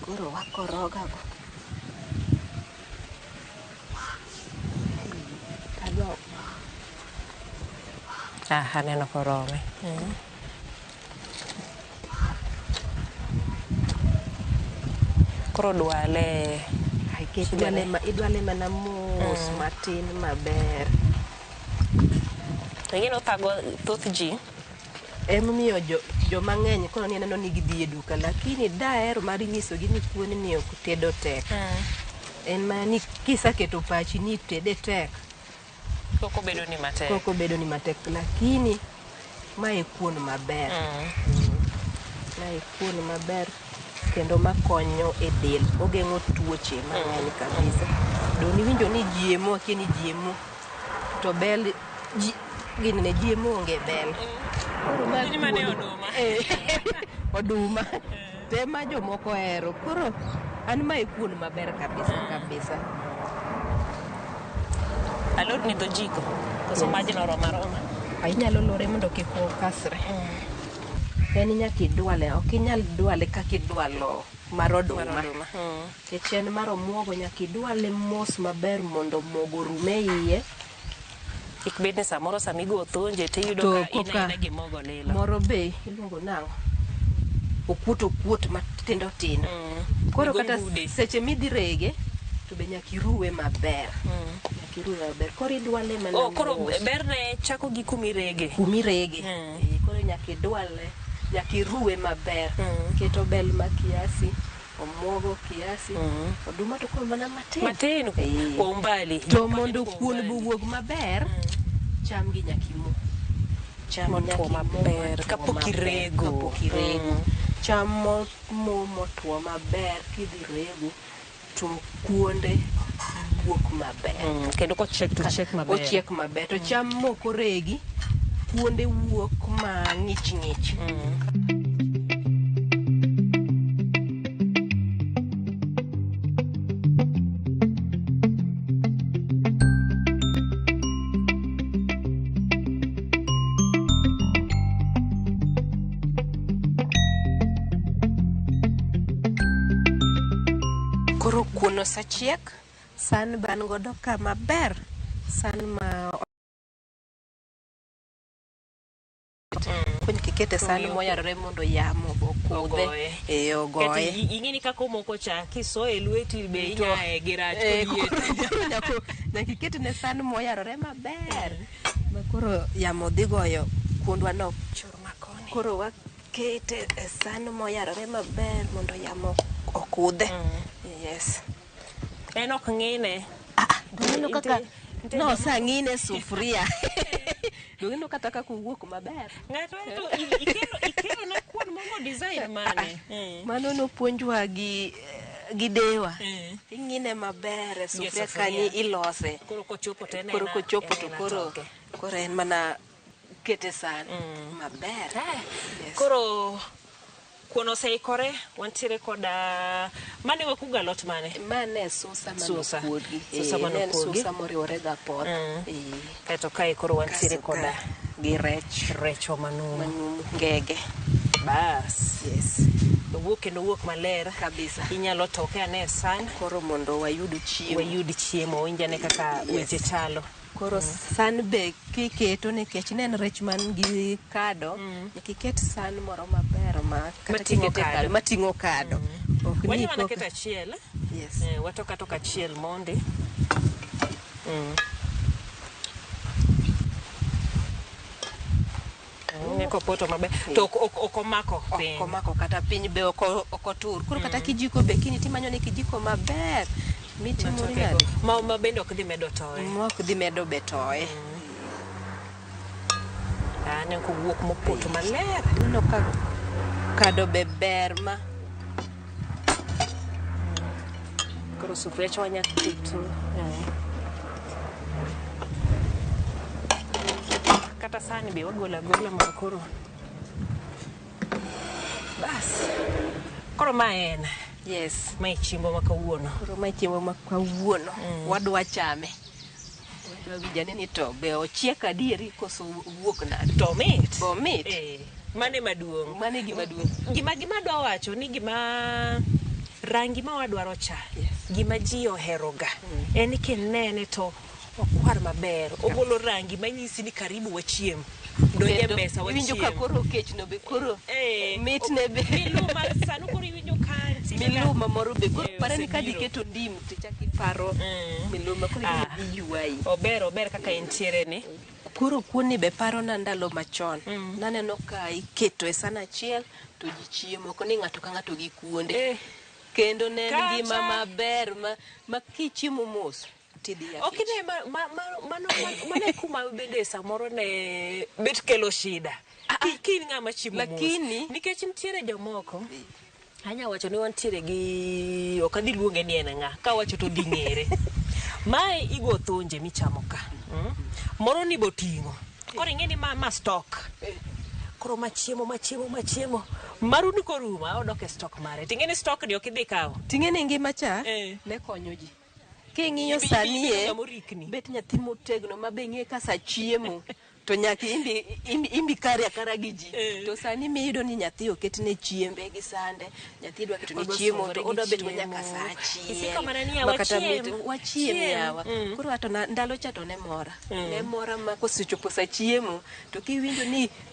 Koro wakoroga go. Aneno korome. Koro dwale. Idwale mana mos matin maber. Ing'e othago thoth ji. Emomiyo joma ng'eny koro ni aneno ni gidhi e duka lakini daher mar nyisogi ni kuon ni ok tedo tek. En mana ni kiseketo pachi ni tede tek. Kok obedo ni matek. Kok obedo ni matek lakini mae kuon maber. Mae kuon maber kendo makonyo e del. Ogeng'o tuoche mang'eny kabisa. Dong' iwinjo ni GMO akia ni GMO to bel gin ne GMO onge bel. Koro ma oduma. Oduma. Te ma jomoko ohero. Koro an mae kuon maber kabisa kabisa. Alot ni dho jiko. Koso majno oromo aroma. Inyalo lore mondo kik okasre. En nyaka idwale, ok inyal dwale kaka idwalo mar oduma. Nikech en mar omuogo nyaka idwale mos maber mondo mogo orum e iye. Kik bed ni samoro sama igo thonje tiyudo ka in gi mogo lilo. Moro be iluongo nang'o? Okuot okuot matindo tindo. Koro kata seche midhi rege to be nyaka iruwe maber. Nyaka iruwe maber. Koro idwale mana mos. Koro berne chako gi kumirege. Kumirege. Koro nyaka idwale, nyaka iruwe maber. Keto bel ma kiasi, omuogo kiasi, oduma to koro mana matin. Matin kwa umbali. To mondo kuon owuog maber, cham gi nyaka imo. Cham nyaka imo maber kapok irego. Kapok irego. Cham mo motwo maber kidhi rego to kuonde wuok maber. Kendo kochiek to chiek maber. Ochiek maber. To cham mok oregi, kuonde wuok ma ng'ich ng'ich. Koro kuon osechiek, san be an godo ka maber, san ma kony kikete san moyarore mondo yamo okudhe. Ogoye. Ing'e ni kaka omoko cha, kisoye e lweti be inyaye gi rach koliet. Nyaka iketne san moyarore maber. Ma koro yamo dhi goyo kuondwa no. Koro wakete e san moyarore maber mondo yamo okudhe. Yes. En ok ng'ine. Aneno kaka Nitie No joma- osang'ine sufuria. Donge kata kaka owuok maber. Ng'ato to ikelo na kuon mogo design mane? Mano nopuonjwa gi gi dewa. Ing'ine maber e sufuria sufuria. kanyo ilose. Koro kochopo to en Koro ena- kochopo en to ena koro toke. koro en mana kete san maber. Yes. Koro kuon oseikore, wantiere koda mane wakugo alot mane? Mane susa Susa. manokuogi. Susa Eh, ne en manokuogi. susa moriwore gi apoth. Eh. Kaeto kae koro wantiere Kasto koda ka gi rech. Rechwa manumu. Manumu ngege. Bas. Yes. Owuok kendo owuok maler. Kabisa. Inyalo toke ane e san. Koro mondo wayud chiemo. Wayud chiemo, winj ane kaka Yes. weche chalo. Koro san be kiketo nikech ne en rech man gi kado, nyaka iket san moro maber ma kata Mating'o kikete kado. mating'o kado. Ok ni Wanya mana koka- keto achiel. Yes. Watok atoka achiel mondi. Ne kopoto maber. To ok omako piny. Ok omako kata piny be ok otur. Koro kata kijiko be kiny timanyo ni kijiko maber mitimori Matoke nade? go. Ma bende ok dhi medo toye. Ma ok dhi medo be toye. Aneno kowuok mopoto maler. Ineno ka kado be ber ma Koro sufuria cha wanya keto. Kata sani be wagolo agola mondo koro. Bas. Koro ma en. Yes. Ma e chiemo ma kawuono. Koro ma e chiemo ma kawuono. Wadwa chame. Wadwa winjo ni to be ochiek adieri koso owuok nade. To omit. Be omit. Eh, mano ema duong'. Mano e gima duong'. Gima adwa wacho ni gima rangi ma wadwaro cha. Gima ji oheroga. En ni kinene to okwar maber. Ogolo rangi manyisi ni karibu wachiem. Donj e mesa Iwinjo ka wachiem. koro kechno be koro mitne be. Miluma sano koro iwinjo ka nitie kaka- Miluma moro be koro Eh, pare ni ka osebiro. diketo ndim to ichak iparo miluma koro dhi ywayi. Ober ober kaka entiere ni. Koro kuon ni be parona ndalo machon. Naneno ka iketo e san achiel to ji chiemo ok ni ng'ato ka ng'ato gi kuonde. Kendo ne en Kata- ngima maber ma kichiemo mos tidhi e Ok ine mano e kuma bende samoro ne bet kelo shida. Ki in ng'ama chiemo mos. Lakini- Nikech nitiere jomoko anya wacho ni wantiere gi ok adhi luonge ni en ng'a kawacho to dhi ng'ere. Mae igo thonje michamo ka. Moro ni boting'o. Koro ing'e ni ma stock. Koro machiemo machiemo machiemo. Maru ni korumo odok e stock mare. Ting'e ni stock ni ok idhi kawo. Ting'e ni ngima cha ne konyo ji. King'iyo sani Ibi e ng'ama orikni. bet nyathi motegno ma be ing'e ka sa chiemo to nyaka imbi kari akara gi ji. To sani miyudo ni nyathi oketne chiembe gi sande, nyathi idwa ketone Odwa chiemo sungore to gi odwa bet go chiemo. nyaka sa achiel. Isiko mana ni, Ma kata "Wachiem, mit- wachiem chiem." yawa. Koro ato ndalo cha to ne mora. Ne mora ma kosechopo sa chiemo to kiwinjo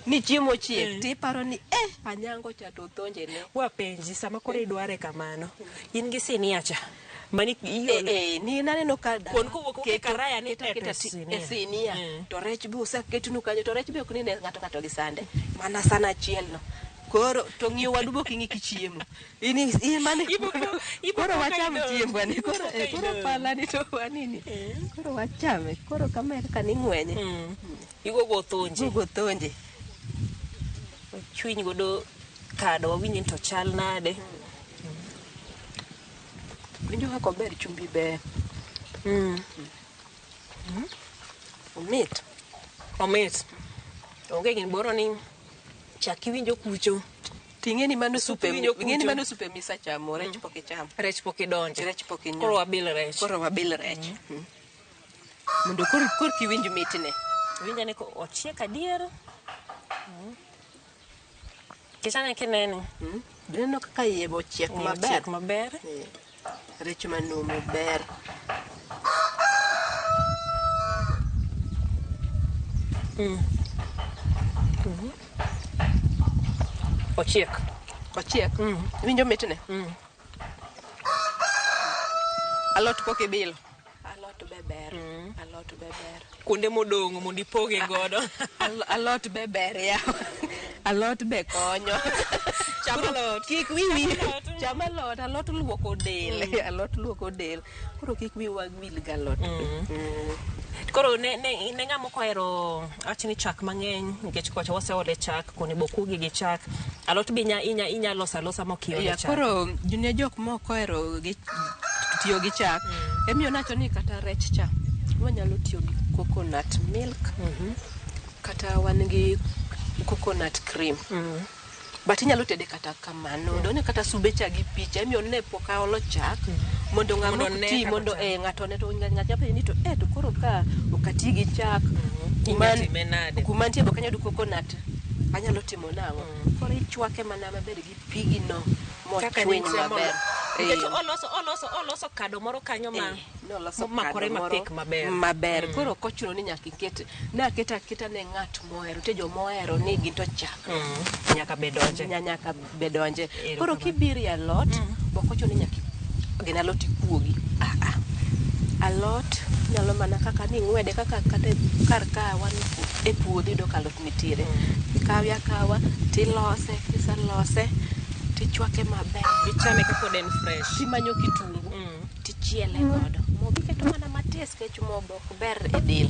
ni chiemo ochiek tiparo ni anyango cha to thonje ne. Wapenji sama koro idware kamano. In gi sinia cha. Mani ni naneno ka Kuon kowuok e karaya ni keto aketa e sinia. e sinia to rech be oseketnu kanyo to rech be ok ni ne ng'ato ng'ato gi sande mana san achiel no koro to ng'iyo wadu be ok ing'i kichiemo in in mane koro wacham chiembwa ni koro koro pala ni to wanini koro wachame koro kama e kaka ning'wenye Igogo thonje. Igogo thonje. Wachwiny godo kado wawinj ni to chal nade. Winjo kaka ober chumbi ber. Omit. Omit. Onge gimoro ni chak iwinjo kucho. Ting'e ni mano Sup supe, iwinjo ing'e ni kucho. mano supe misachamo, rech pok ichamo. Rech pok idonje. Rech pok inyono. Koro wabil rech. Koro wabil rech. Mondo koro kiwinj mitne. Winj ane ko ochiek adier. Kichane kinene. Ineno kaka iye be ochiek Iye maber. ochiek maber. Rech manumu ber. Ochiek. Ochiek. Iwinjo mitne? Alot pok ibilo. Alot be ber. Alot be ber. Kuonde modong' mondo ipoge godo. Alot be ber yawa. Alot be konyo. Cham alot. Kik wiwi. Cham alot, alot luoko del. Alot luoko del. Koro kik wiwa wil gi alot. Koro ne ng'ama ok ohero awach ni chak mang'eny nikech kocha waseole chak koni bokuogi gi chak alot be inya loso alosa mok iole chak. Koro ne jok mok ohero gi tiyo gi chak. Emiyo nawacho ni kata rech cha wanyalo tiyo gi coconut milk. Kata wan gi coconut cream. But inyalo tede kata kamano. Done kata sube cha gi picha. Emiyo ne pok aolo chak. Mondo ng'ama ok ti, mondo ng'ato ne to ng'ato penjo ni to to koro ka ok ati gi chak. Kuma nitie be ok anyal yudo coconut. Anyalo timo nang'o? Koro ichwake mana maber gi pigino mochwiny maber. Nikech oloso kado moro kanyo ma momakore mapek maber. Maber. Koro ok ochuno ni nyaka iket. Ne aketa aketa ne ng'at mohero. Nitie joma ohero ni gin to chak. Nyaka be donje. Nyaka be donje. Koro kibiro e alot, ok ochuno ni nyaka gin alot ikuogi. Alot nyalo mana kaka ni ing'wede kaka kata kar ka wan e puodho iyudo ka alot nitiere. Ikawe akawa tilose, kiselose tichwake maber. Ichame ka pod en fresh. Timanyo kitungu tichiele godo. Mogo iketo mana matis nikech mogo ok ber e del.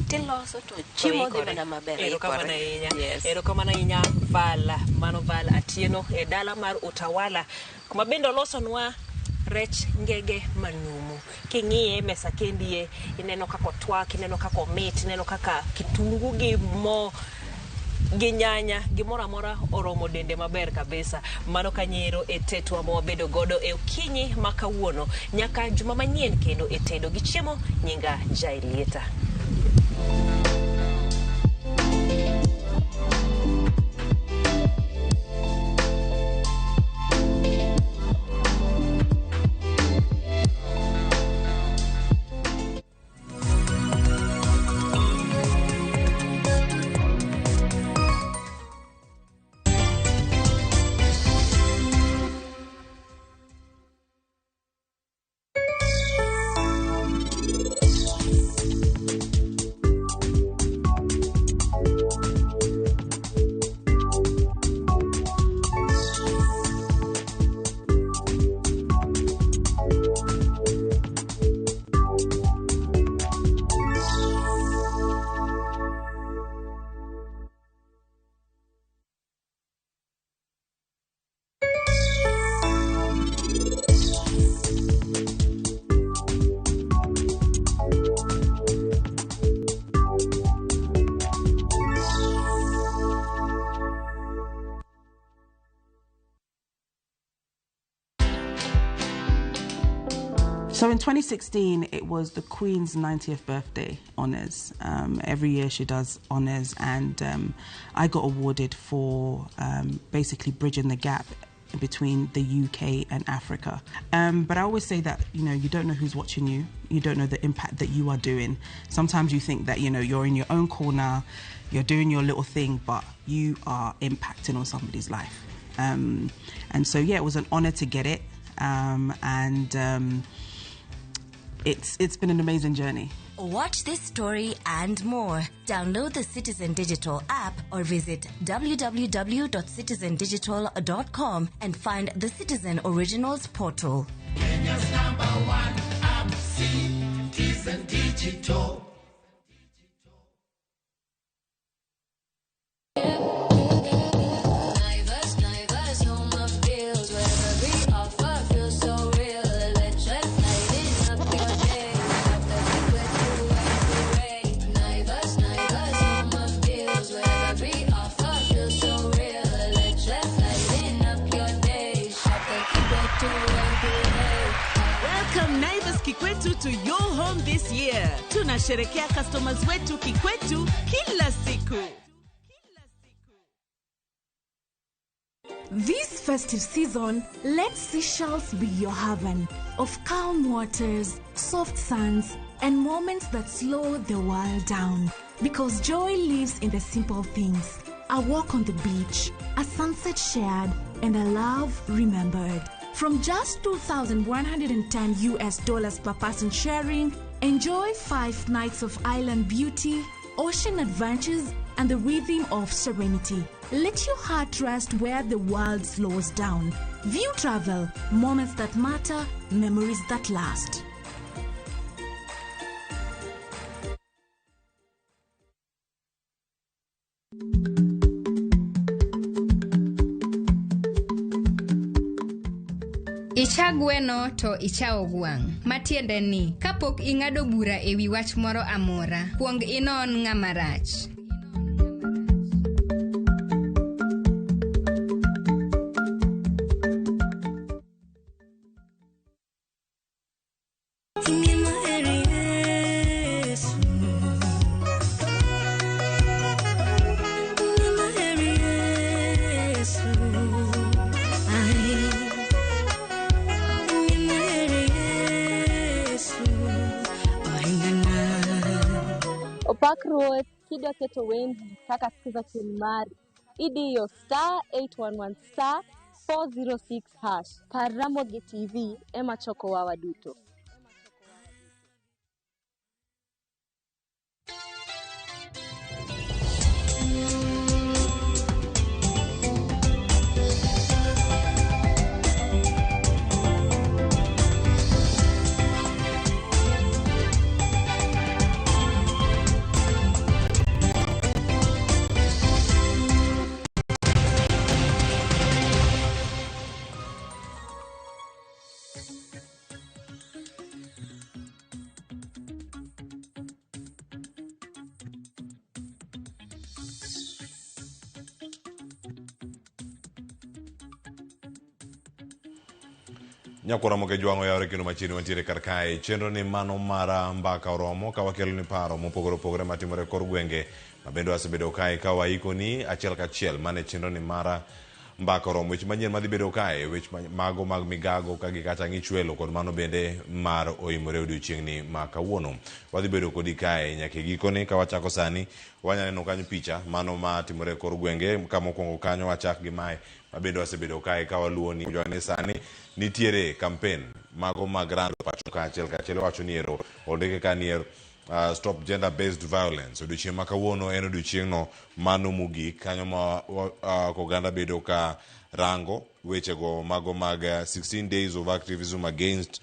Tiloso to chiemo dhi mana maber. Erokamano ahinya. Erokamano ahinya Val, mano Val Atieno e dala mar Utawala kuma bende olosonwa rech ngege manumu. King'iye mesa kendie, ineno kaka otwak, ineno kaka omit, ineno kaka kitungu gi mo gi nyanya gimoro amora oromo dende maber kabisa. Mano kanyero e tetwa ma wabedo godo e okinyi ma kawuono nyaka juma manyien kendo e tedo gi chiemo. Nyinga Jaelieta. So in 2016, it was the Queen's 90th birthday honours. Every year she does honours, and I got awarded for basically bridging the gap between the UK and Africa. But I always say that, you know, you don't know who's watching you. You don't know the impact that you are doing. Sometimes you think that, you know, you're in your own corner, you're doing your little thing, but you are impacting on somebody's life. And so, yeah, it was an honour to get it. It's been an amazing journey. Watch this story and more. Download the Citizen Digital app or visit www.citizendigital.com and find the Citizen Originals portal. Kenya's number one app, Citizen Digital. Welcome Naivas Kikwetu to your home this year. Tunasherekea customers wetu Kikwetu kila siku. This festive season, let Seychelles be your haven of calm waters, soft sands, and moments that slow the world down. Because joy lives in the simple things. A walk on the beach, a sunset shared, and a love remembered. From just $2,110 per person sharing, enjoy 5 nights of island beauty, ocean adventures, and the rhythm of serenity. Let your heart rest where the world slows down. View Travel, moments that matter, memories that last. Icha gweno to ichawo gwang'. Matiende ni, kapok ing'ado bura e wi wach moro amora, kuong inon ng'ama rach. Opak ruoth kidwa keto wendi kaka sikiza tune mari idiyo star 811 star 406 hash. Par Ramogi TV ema chokowa waduto. Nyakora moke jwang'o yawre kendo machiegni wantiere kar kae. Chenro ni mano mara mbaka oromo ka wakelo ni paro mopogore opogore matimore kor gwenge ma bende wasebedo kae ka waikoni achiel kachiel mane chenro ni mara mbaka oromo. Weche manyien madhi bedo kae, weche mago mag migago ka gi kata ng'ichwelo kod mano bende mar oimore odiochieng'ni ma kawuono. Wadhi bedo kodi kae nyaka e gikone ka wachako sani wanyalo neno kanyo picha mano matimore kor gwenge ka mokwongo kanyo wachak gi mae mabende wasebedo kae ka waluwo ni ni sani nitiere campaign mago mag rando pacho ka achiel kachiel iwacho ni ero ondike ka ni ero stop gender based violence. Odiochieng' ma kawuono en odiochieng'no mano mogik kanyo ma oganda bedo ka rango wechego mago mag 16 days of activism against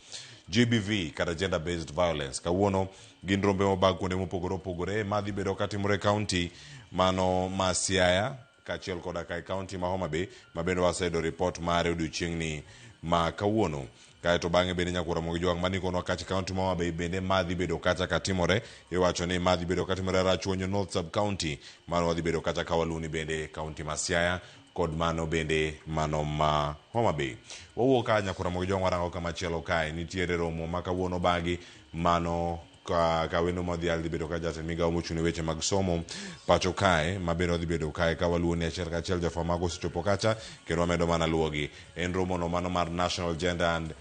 GBV kata gender based violence. Kawuono gin rombe mobag kuonde mopogore opogore madhi bedo katimore e county mano ma Siaya kaachiel koda ka e county ma Homa Bay ma bende waseyudo report mare odiochieng'ni ma kawuono. Kaeto bang'e bende nyakwar Ramogi Jwang' manikonwa kacha county ma Homa Bay bende madhi bedo kacha katimore iwacho ni madhi bedo katimore Rachuonyo North Sub County mano wadhi bedo kacha ka waluwo bende county ma Siaya kod mano bende mano ma Homa Bay. Wawuok ka nyakwar Ramogi Jwang' warango kamachielo kae nitiere romo ma kawuono bagi mano ka wendo modhial dhi bedo ka jatend migawo mochung' ne weche mag somo pacho kae ma bende odhi bedo kae ka waluwo ni achiel kachiel jofwamb mago osechopo kacha kendo wamedo mana luwogi. En romo no mano mar National Gender and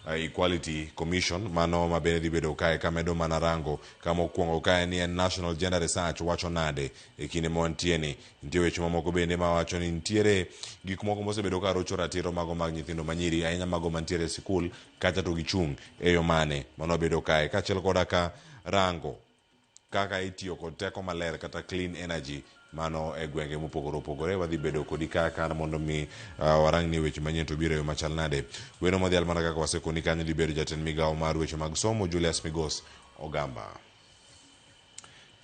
Equality Commission mano ma bende dhi bedo kae kamedo mana rango kama okwongo kae ni en National Gender Research wacho nade e kinde ma wantie ni. Nitie weche mamoko bende mawacho ni nitiere gik moko mosebedo ka rocho ratiro mago mag nyithindo manyiri ahinya mago mantiere e sikul kacha to gichung' e yo mane mano wabedo kae kaachiel koda ka rango kaka itiyo kod teko maler kata clean energy mano e gwenge mopogore opogore. Wadhi bedo kodi ka kar mondo mi warang ni weche manyien to biro e yo machal nade. Weno modhial mana kaka wasekoni kanyo dhi bedo jatend migawo mar weche mag somo Julius Migos Ogamba.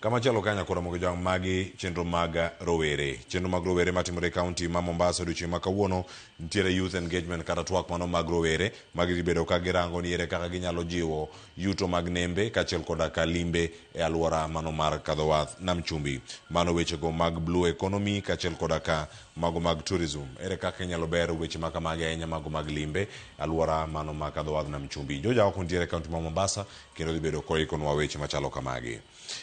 Kamachielo ka nyakwar Ramogi Jwang' magi chenro mag rowere. Chenro mag rowere matimore e county ma Mombasa odiochieng' ma kawuono nitiere youth engagement kata twak mano mag rowere ma gidhi bedo ka girango ni ere kaka ginyalo jiwo yuto mag nembe kaachiel koda ka limbe e alwora mano mar kadho wath nam chumbi. Mano wechego mag blue economy kaachiel koda ka mago mag tourism. Ere kaka inyalo ber weche ma kamagi ahinya mago mag limbe alwora mano ma kadho wath nam chumbi. Joja oko nitiere e county ma Mombasa kendo dhi bedo koikonwa weche machalo kamagi.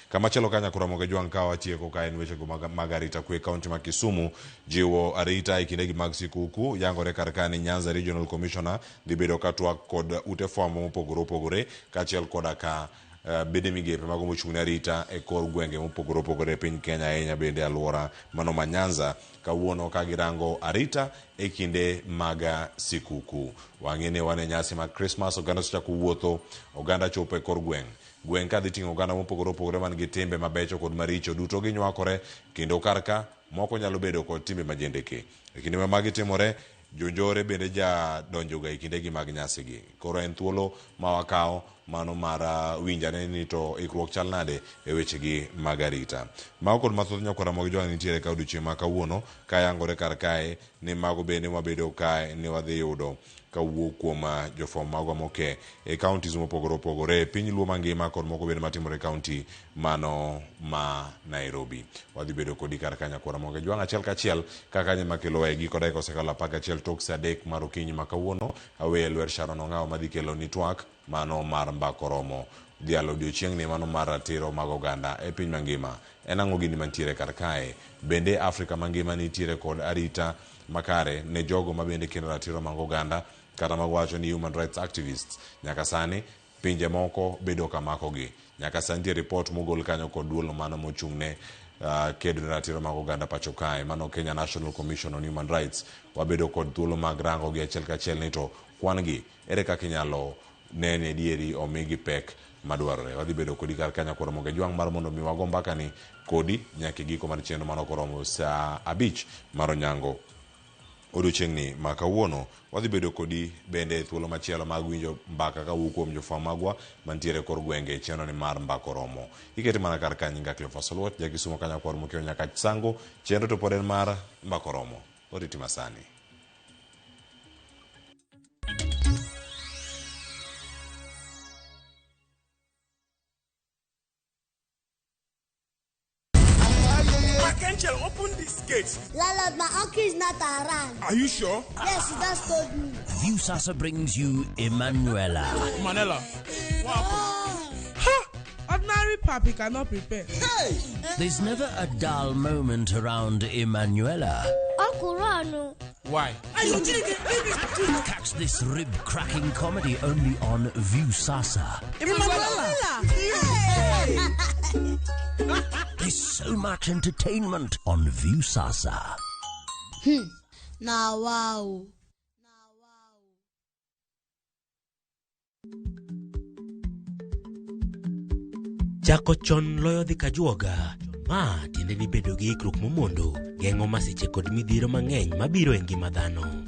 Kamachielo ka nyakwar Ramogi Jwang' ka watieko ka en wechego mag arita kwe county ma Kisumu jiwo arita e kindegi mag sikuku yangore kar ka ni Nyanza Regional Commissioner dhi bedo ka twak kod ute fwambo mopogore opogore kaachiel koda ka bede migepe mago mochung' ne arita e kor gwenge mopogore opogore e piny Kenya ahinya bende alwora mano ma Nyanza kawuono ka girango arita e kinde mag sikuku. Wang'e ni wan e nyasi mag Christmas, oganda osechako wuotho, oganda chopo e kor gweng'. Gweng' ka dhi ting'o oganda mopogore opogore man gi timbe mabecho kod maricho duto ginywakore kendo kar ka moko nyalo bedo kod timbe majendeke. E kinde ma magi timore, jonjore bende ja donjoga e kindegi mag nyasigi. Koro en thuolo ma wakawo mano mar winjane ni to ikruok chal nade e wechegi mag arita. Mago kod mathoth nyakwar Ramogi Jwang' nitiere ka odiochieng' ma kawuono ka yangore kar kae ni mago bende wabedo kae ni wadhi yudo kawuok kuom jofwambo magwa moke e counties mopogore opogore e piny luo mangima kod moko bende matimore e county mano ma Nairobi. Wadhi bedo kodi kar ka nyakwar Ramogi Jwang' achiel kachiel kaka nye makelowa e giko dakika osekalo 11 tok saa 3 mar okinyi ma kawuono. Aweye lwet Sharon Ong'awo madhi kelo ni twak mano mar mbaka oromo dhialo odiochieng'ni mano mar ratiro mag oganda e piny mangima. En ang'o gini mantiere kar kae? Bende Afrika mangima nitiere kod arita makare ne jogo mabende kendo ratiro mag oganda kata mag wacho ni human rights activists? Nyaka sani pinje moko bedo ka makogi. Nyaka sani nitie report mogol kanyo kod duol mano mochung'ne kedo ne ratiro mag oganda pacho kae, mano Kenya National Commission on Human Rights. Wabedo kod thuolo mag rango gi achiel kachiel ni to kwan gi ere kaka inyalo nene adieri omigi pek madwarore. Wadhi bedo kodi kar ka nyakwar Ramogi Ajwang' mar mondo mi wago mbaka ni kodi nyaka e giko mar chenro mano koromo saa 5 mar onyango odiochieng'ni ma kawuono. Wadhi bedo kodi bende e thuolo machielo mag winjo mbaka kawuok kuom jofwambo magwa mantiere kor gwenge e chenro ni mar mbaka oromo. Ikete mana kar ka nyinga Cleophas Oluoch, ja Kisumo ka nyakwar Mokio nyaka Sango. Chenro to pod en mar mbaka oromo. Oriti masani. Angel, open this gate. Landlord, my uncle is not around. Are you sure? Yes, he just told me. Viusasa brings you Emanuela. Manela. What happened? Ha! Ordinary papi cannot prepare. Hey! There's never a dull moment around Emanuela. Uncle Rano. Why? Catch this rib-cracking comedy only on Viusasa. Emanuela! There's so much entertainment on Viusasa. Now, wow. Chako chon loyo dhi kajuoga. Ma tiende ni bedo gi ikruok momondo geng'o masiche kod midhiero mang'eny mabiro e ngima dhano.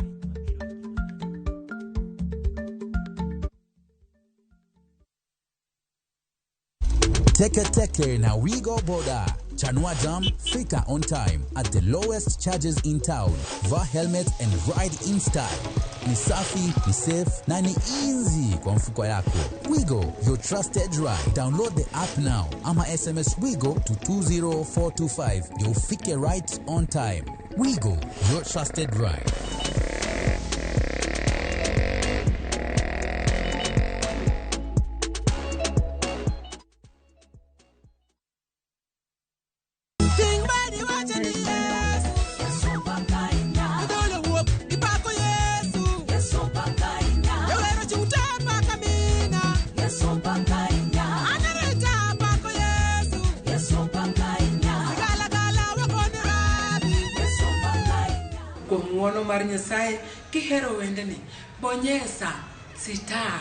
Teke Teke na Wigo Boda. Chanua Jam, fika on time at the lowest charges in town. Vaa helmet and ride in style. Ni safi, ni safe na ni easy kwa mfuko yako. Wigo, your trusted ride. Download the app now ama SMS Wigo to 20425. Ndio ufike right on time. Wigo, your trusted ride. Kuom ng'uono mar Nyasaye kihero wendni, bonyesa star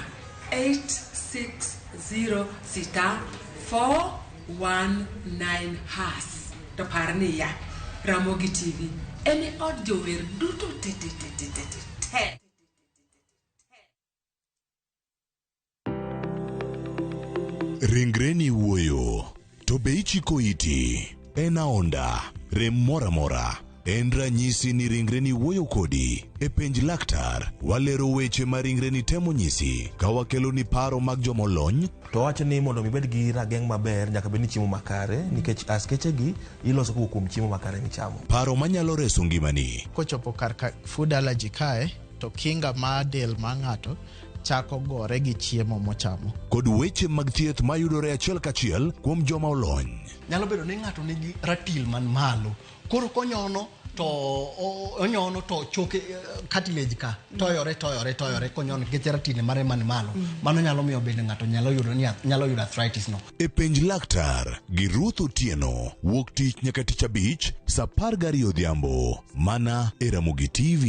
860 star 419 hash. To par niya, Ramogi TV en e od jower duto te te te te te te. Ringreni wuoyo, to be ichiko iti? En aonda, rem moro amora. En ranyisi ni ringreni wuoyo kodi. E penj laktar, walero weche ma ringreni temo nyisi ka wakeloni paro mag jomolony. To wacho ni mondo mi ibed gi rageng' maber nyaka bed ni chiemo makare nikech askechegi iloso kowuok kuom chiemo makare michamo. Paro manyalo reso ngimani. Kochopo kar ka food allergy kae to kinga mar del mar ng'ato chako gore gi chiemo mochamo. Kod weche mag thieth mayudore achiel kachiel kuom joma olony. Nyalo bedo ni ng'ato nigi ratil man malo. Koro konyono to onyono to choke cartilage ka toyore toyore toyore konyono nikech ratil mare man malo. Mano nyalo miyo bende ng'ato nyalo yudo ni nyalo yudo arthritis no. E penj laktar gi Ruth Otieno wuok tich nyaka tich abich saa 12 odhiambo mana e Ramogi TV.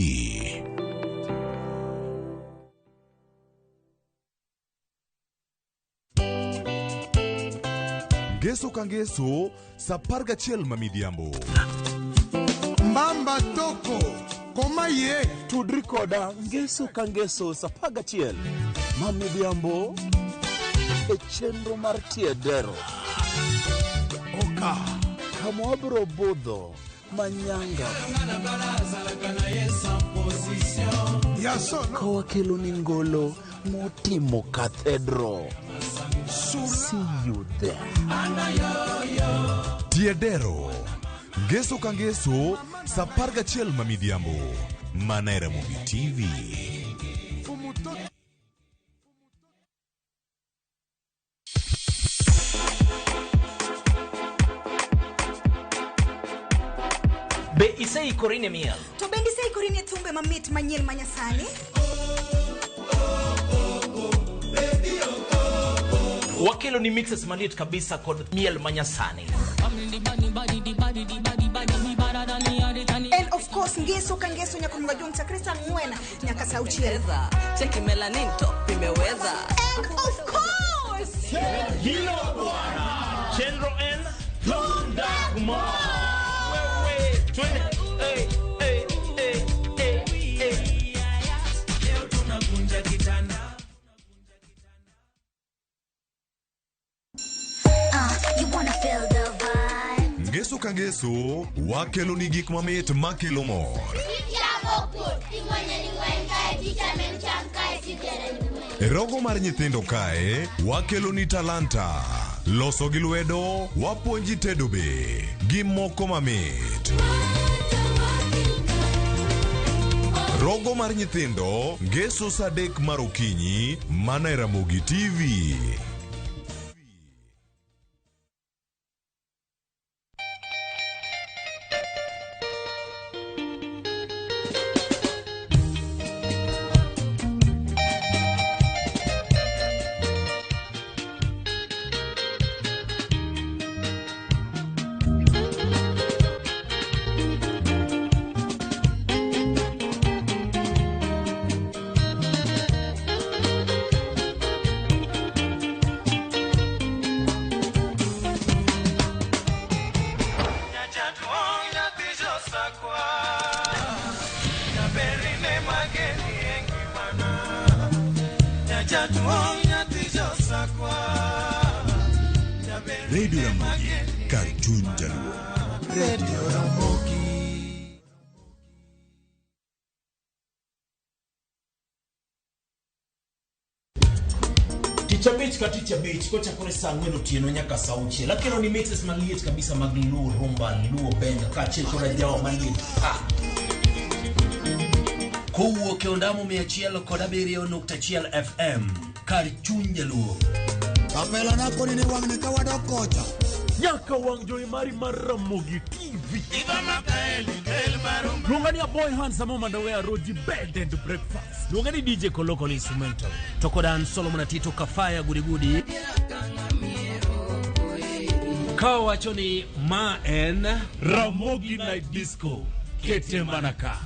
Ngeso ka ngeso sa 11 ma midhiambo. Mbamba toko koma ye Tudri koda ngeso ka ngeso sa 11 ma midhiambo e chenro mar Tiedero. Oka kama wabiro budho manyanga ka wakelo ni ngolo motimo cathedral. See you there. Tiedero. Ngeso ka ngeso sa 11 ma midhiambo. Mana e Ramogi TV. Be iseikori ne miel? To bende iseikori ne thumbe mamit manyien manyasani? Wakelo ni mixes maliet kabisa kod miel manyasani. And of course ngeso ka ngeso nyaka mga jong chakre saa 4 nyaka saa 6. Cheki melanin top imeweza. And of course Hilo bwana. Chenro en Thundak Mo. Wewe twende. Hey, hey, hey, hey, hey. Leo tunakunja kitanda. You wanna feel the vibe. Ngeso ka ngeso wakelo ni gik mamit makelo mor. E rogo mar nyithindo kae wakelo ni talanta. Loso gi lwedo wapuonji tedo be gi moko mamit. Rogo mar nyithindo ngeso saa 3 mar okinyi mana e Ramogi TV. Radio Ramogi, kar chuny jaluo. Radio Ramogi. Tich abich ka tich abich kochakore saa 4 otieno nyaka saa 6. Akelo ni mixes maliet kabisa mag Luo rumba, Luo benga kaachiel kod ajawa maliet pa. Kowuok e ondamo 107.1 FM kar chuny jaluo. Kapela na koni ni wang'ni ka wadok kocha. Nyaka wang' jowi mari mar Ramogi TV. Luonga ni a boy handsome mondo we aroji bed and breakfast. Luonga ni DJ Koloko instrumental. To kod an Solomon Atito Kafaya Gudigudi. Ka wacho ni ma en Ramogi Night Disco. Kete mana ka.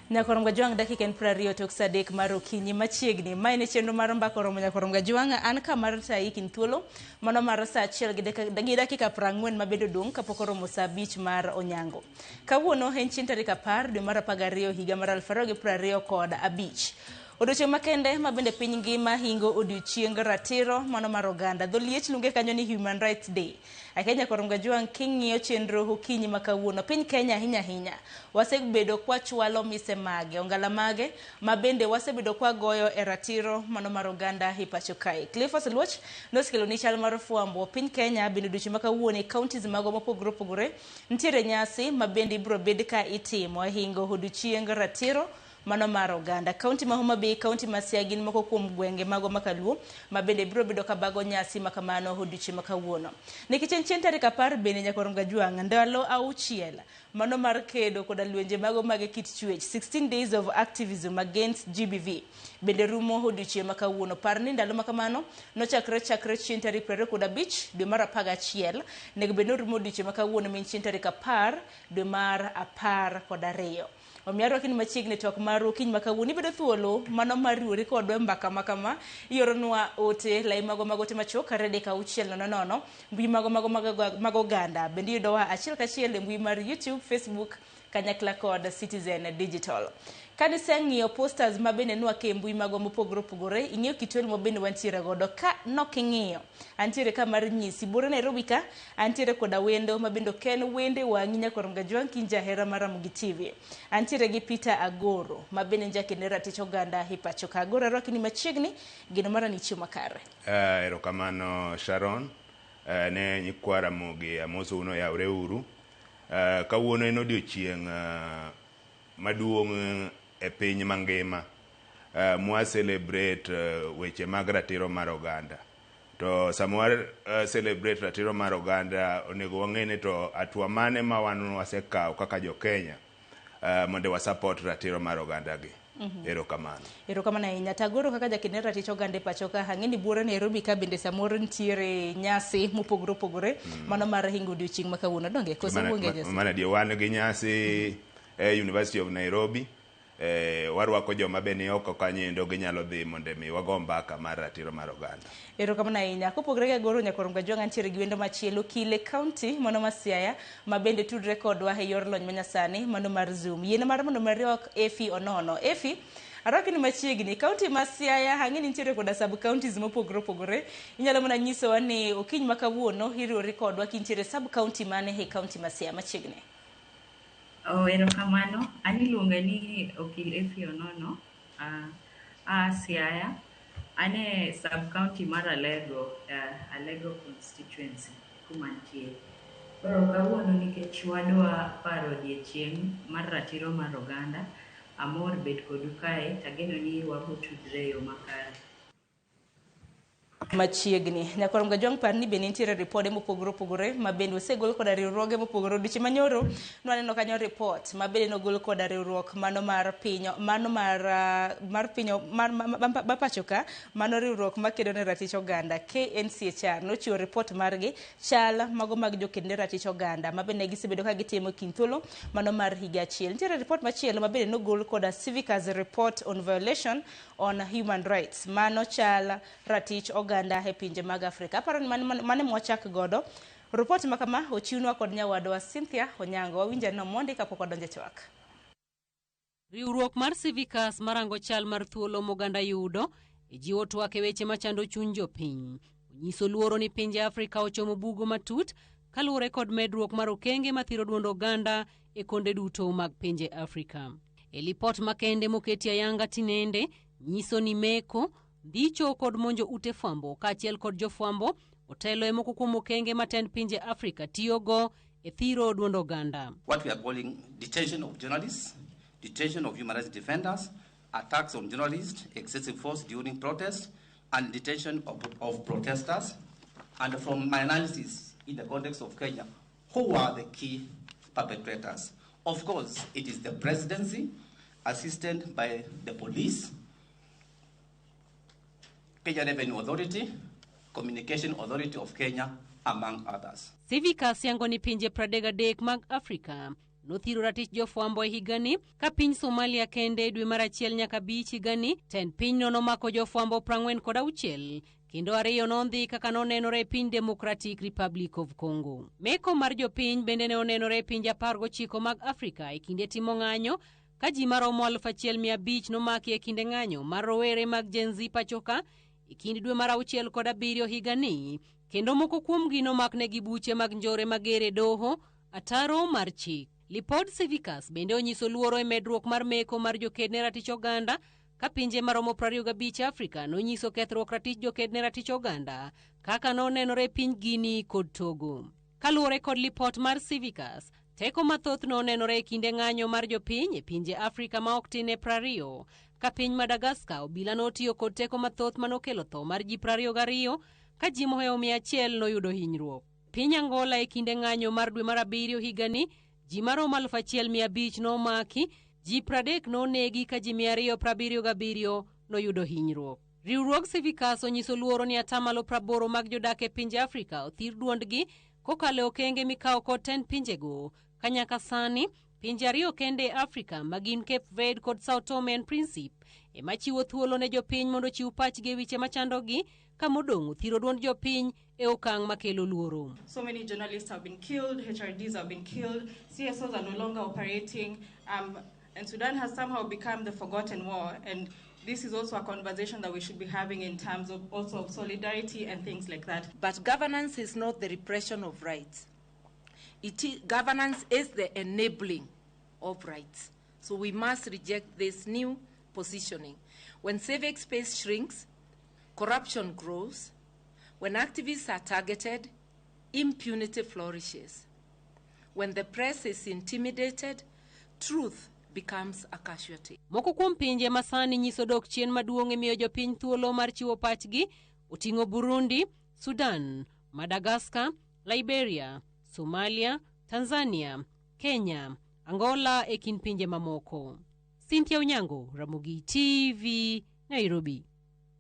Nyakorom Gajwang' dakika en 20 tok saa 3 mar okinyi machiegni. Mae en chenro mar mbaka oromo Nyakorom Gajwang'. An ka mar tayi kind thuolo mano mar saa 1 gi dakika 40 mabedo dong' kapok oromo saa 5 mar onyango. Kawuono en chieng' tarik 10 dwe mar 12 higa mar 2025. Odiochieng' makende ma bende piny ngima hingo odiochieng ratiro mano mar oganda. Dho liech luonge kanyo ni Human Rights Day. Ahinya Nyakorom Gajwang' king'iyo chenro okinyi ma kawuono piny Kenya ahinya ahinya wasebedo kwachwalo mise mage ongala mage ma bende wasebedo kwagoyo e ratiro mano mar oganda e pacho kae. Cleophas Luoch nosekelo ni chal mar fwambo piny Kenya bende odiochieng' ma kawuono e counties mago mopogore opogore nitiere nyasi ma bende ibiro bed ka itimo e hingo odiochieng ratiro mano mar oganda. Kaunti ma Homa Bay, kaunti ma Siaya gin moko kuom gwenge mago makaluo ma bende biro bedo ka bago nyasi makamano odiochieng' ma kawuono. Nikech en chieng' tarik 10 bende nyakorom Gajwang' ndalo 6 mano mar kedo koda lwenje mago mag kit chwech 16 days of activism against GBV bende rumo odiochieng' ma kawuono. Par ni ndalo makamano nochakre chakre chieng' tarik 25 dwe mar 11 nego bed ni orumo odiochieng' ma kawuono ma en chieng' tarik 10 dwe mar 12. Omiyo arwaki ni machiegni twak mar okinyi ma kawuono ibedo thuolo mano mar riwori kodwa e mbaka ma kama ioronwa ote lai mago mag ote machuok 236 00 mbui mago mago mag oganda bende iyudowa achiel kachiel e mbui mar YouTube, Facebook kanyakla kod Citizen Digital. Kaniseng'iyo posters ma bende nwake e mbui magwa mopogore opogore, ing'eyo kit ma bende wantiere godo. Ka nok ing'iyo, antiere ka mar nyisi. Buore Nairobi ka, antiere koda wendo ma bende ok en wende wang'i nyakwar Mgajwang' kin jahera mar Ramogi TV. Antiere gi Peter Agoro, ma bende en jakend ratich oganda e pacho ka. Agoro arwaki ni machiegni, geno mara ni chiemo makare. Erokamano Sharon, ne nyikwa Ramogi amosou noyawre uru. Kawuono en odiochieng' maduong' e piny mangima mwa celebrate weche mag ratiro mar oganda. To sama wa celebrate ratiro mar oganda onego wang'e ni to hatua mane ma wan wasekawo kaka jo Kenya mondo wa support ratiro mar oganda gi. Erokamano. Erokamano ahinya. Tagoro kaka jakend ratich oganda e pacho ka, ang'e ni buore Nairobi ka bende samoro nitiere nyasi mopogore opogore mano mar hingo odiochieng' ma kawuono. Donge koso uonge nyasi? Mana dio wan gi nyasi e University of Nairobi. Warwako joma be ni oko kanyo endo ginyalo dhi mondo mi wago mbaka mar ratiro mar oganda. Erokamano ahinya. Kopogore gi Agoro nyakwar Mgajwang' antiere gi wendo machielo Kile County mano ma Siaya ma bende tudre kodwa e yor lony manyasani mano mar Zoom. Yiene mar mondo mariwak Efi Onono. Efi, arwaki ni machiegni. County ma Siaya ang'e ni nitiere koda sub counties mopogore opogore. Inyalo mana nyisowa ni okinyi ma kawuono iriwori kodwa kintiere sub county mane e county ma Siaya machiegni. Oh, erokamano. An iluonga ni Okil Efi Onono. A Siaya. An e sub county mar Alego, Alego constituency kuma antie. Koro kawuono nikech wadwa paro odiechieng' mar ratiro mar oganda, amor bet kodu kae tageno ni wabo tudre e yo makare. Machiegni. Nyakwar Mgajwang' par ni bende nitiere ripode mopogore opogore ma bende osegol koda riwruoge mopogore. Odiochieng' manyoro nwaneno kanyo report ma bende nogol koda riwruok mano mar piny mano mar mar piny mar ma pacho ka mano riwruok makedo ne ratich oganda KNCHR nochiwo report margi chal mago mag joked ne ratich oganda ma bende gisebedo ka gitimo kind thuolo mano mar higa achiel. Nitiere report machielo ma bende nogol koda Civicus report on violation on human rights mano chal ratich oganda e pinje mag Afrika. Aparo ni mane mwachak godo. Report ma kama ochiwnwa kod nyawadwa Cynthia Onyango. Wawinjo aneno mondi kapok wadonjo e twak. Riwruok mar Civicus marango chal mar thuolo moganda yudo e jiwo twak e weche machando chuny jopiny. Onyiso luoro ni pinje Afrika ochomo bugo matut kaluwore kod medruok mar okenge mathiro duond oganda e konde duto mag pinje Afrika. E lipot makende moketi ayanga tinende nyiso ni meko, ndicho kod monjo ute fwambo kaachiel kod jofwambo otelo e moko kuom okenge ma tend pinje Afrika tiyogo e thiro duond oganda. What we are calling detention of journalists, detention of human rights defenders, attacks on journalists, excessive force during protests, and detention of protesters. And from my analysis in the context of Kenya, who are the key perpetrators? Of course, it is the presidency, assisted by the police, Kenya Revenue Authority, Communication Authority of Kenya, among others. Civicus yango ni pinje 33 mag Afrika nothiro ratich jofwambo e higani ka piny Somalia kende dwe mar 1 nyaka 5 higani tend pinyno nomako jofwambo 46 kendo 2 nondhi kaka nonenore e piny Democratic Republic of Congo. Meko mar jopiny bende ne onenore e pinje 19 mag Afrika e kinde timo ng'anyo ka ji maromo 1500 nomaki e kinde ng'anyo mar rowere mag Gen Z pachoka e kind dwe mar 6 kod 7 higani kendo moko kuomgi nomaknegi buche mag njore mager e doho ataro mar chik. Lipod Civicus bende onyiso luoro e medruok mar meko mar joked ne ratich oganda ka pinje maromo 25 Afrika nonyiso kethruok ratich joked ne ratich oganda kaka nonenore e piny Guinea kod Togo. Kaluwore kod lipot mar Civicus, Teko mathoth nonenore e kinde ng'anyo mar jopiny e pinje Afrika ma ok tin ne 20. Ka piny Madagascar, obila notiyo kod teko mathoth manokelo tho mar ji 22 ka ji mohewo 100 noyudo hinyruok. Piny Angola e kinde ng'anyo mar dwe mar abiriyo higani, ji maromo 1500 nomaki, ji 30 nonegi ka ji 277 noyudo hinyruok. Riwruog Civicus onyiso luoro ni atamalo 80 mag jodak e pinje Afrika othir duondgi kokalo e okenge mikawo kod tend pinjego. Ka nyaka sani, pinje ariyo kende e Afrika ma gin Cape Verde kod Sao Tome and Principe ema chiwo thuolo ne jopiny mondo ochiw pachgi e weche machandogi ka modong' othiro duond jopiny e okang' makelo luoro. So many journalists have been killed, HRDs have been killed, CSOs are no longer operating, and Sudan has somehow become the forgotten war. And this is also a conversation that we should be having in terms of also of solidarity and things like that. But governance is not the repression of rights. Governance is the enabling of rights. So we must reject this new positioning. When civic space shrinks, corruption grows. When activists are targeted, impunity flourishes. When the press is intimidated, truth becomes a casualty. Moko kuom pinje ma sani nyiso dok chien maduong' e miyo jopiny thuolo mar chiwo pachgi oting'o Burundi, Sudan, Madagascar, Liberia, Somalia, Tanzania, Kenya, Angola e kind pinje mamoko. Cynthia Onyango, Ramogi TV, Nairobi.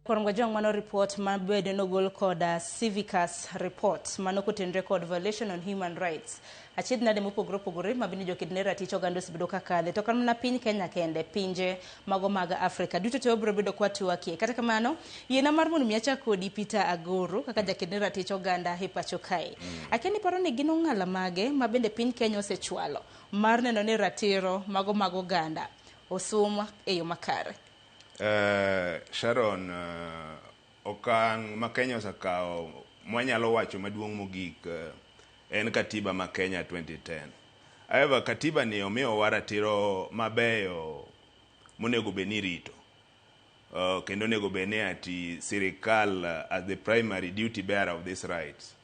Kuom Gajwang' mano report mabende nogol kod Civicus report mano kotenore kod violation on human rights. Achiedh nade mopogore opogore ma bende joked ne ratich oganda osebedo ka kadhe to ok mana piny Kenya kende, pinje mago mag Afrika duto te wabiro bedo kwatwakie. Kata kamano, yiena mar mondo mi achak kodi Peter Agoro kaka jaked ne ratich oganda e pacho kae. Akia ni paro ni gin ong'ala mage ma bende piny Kenya osechwalo mar neno ni ratiro mago mag oganda osum e yo makare. Sharon, okang' ma Kenya osekawo mwanyalo wacho maduong' mogik en katiba ma Kenya 2010. However, katiba ni omiyowa ratiro mabeyo monego bed ni irito. Kendo onego bed ni ati sirikal as the primary duty bearer of these rights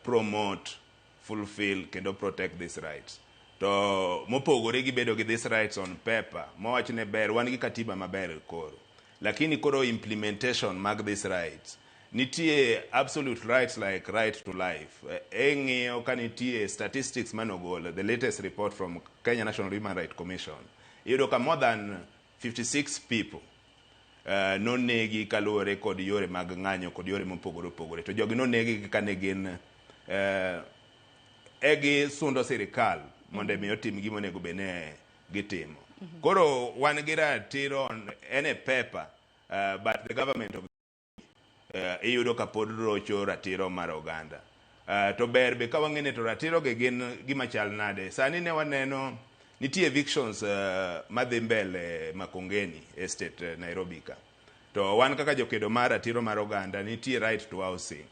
promote, fulfill kendo protect these rights. To mopogore gi bedo gi these rights on paper, mawach ne ber, wan gi katiba maber koro. Lakini koro implementation mag these rights, nitie absolute rights like right to life. E ng'iyo ka nitie statistics manogol, the latest report from Kenya National Human Rights Commission, iyudo ka more than 56 people nonegi kaluwore kod yore mag ng'anyo kod yore mopogore opogore. To jogi nonegi ka ne gin e gisundo sirikal mondo mi otim gima onego bed ni gitimo. Koro wan gi ratiro en e paper, but the government of iyudo ka pod rocho ratiro mar oganda. To ber be ka wang'e to ratiro gi gin gima chal nade. Sani ne waneno nitie evictions madhi mbele Makongeni Estate, Nairobi ka. To wan kaka jokedo mar ratiro mar oganda nitie right to housing.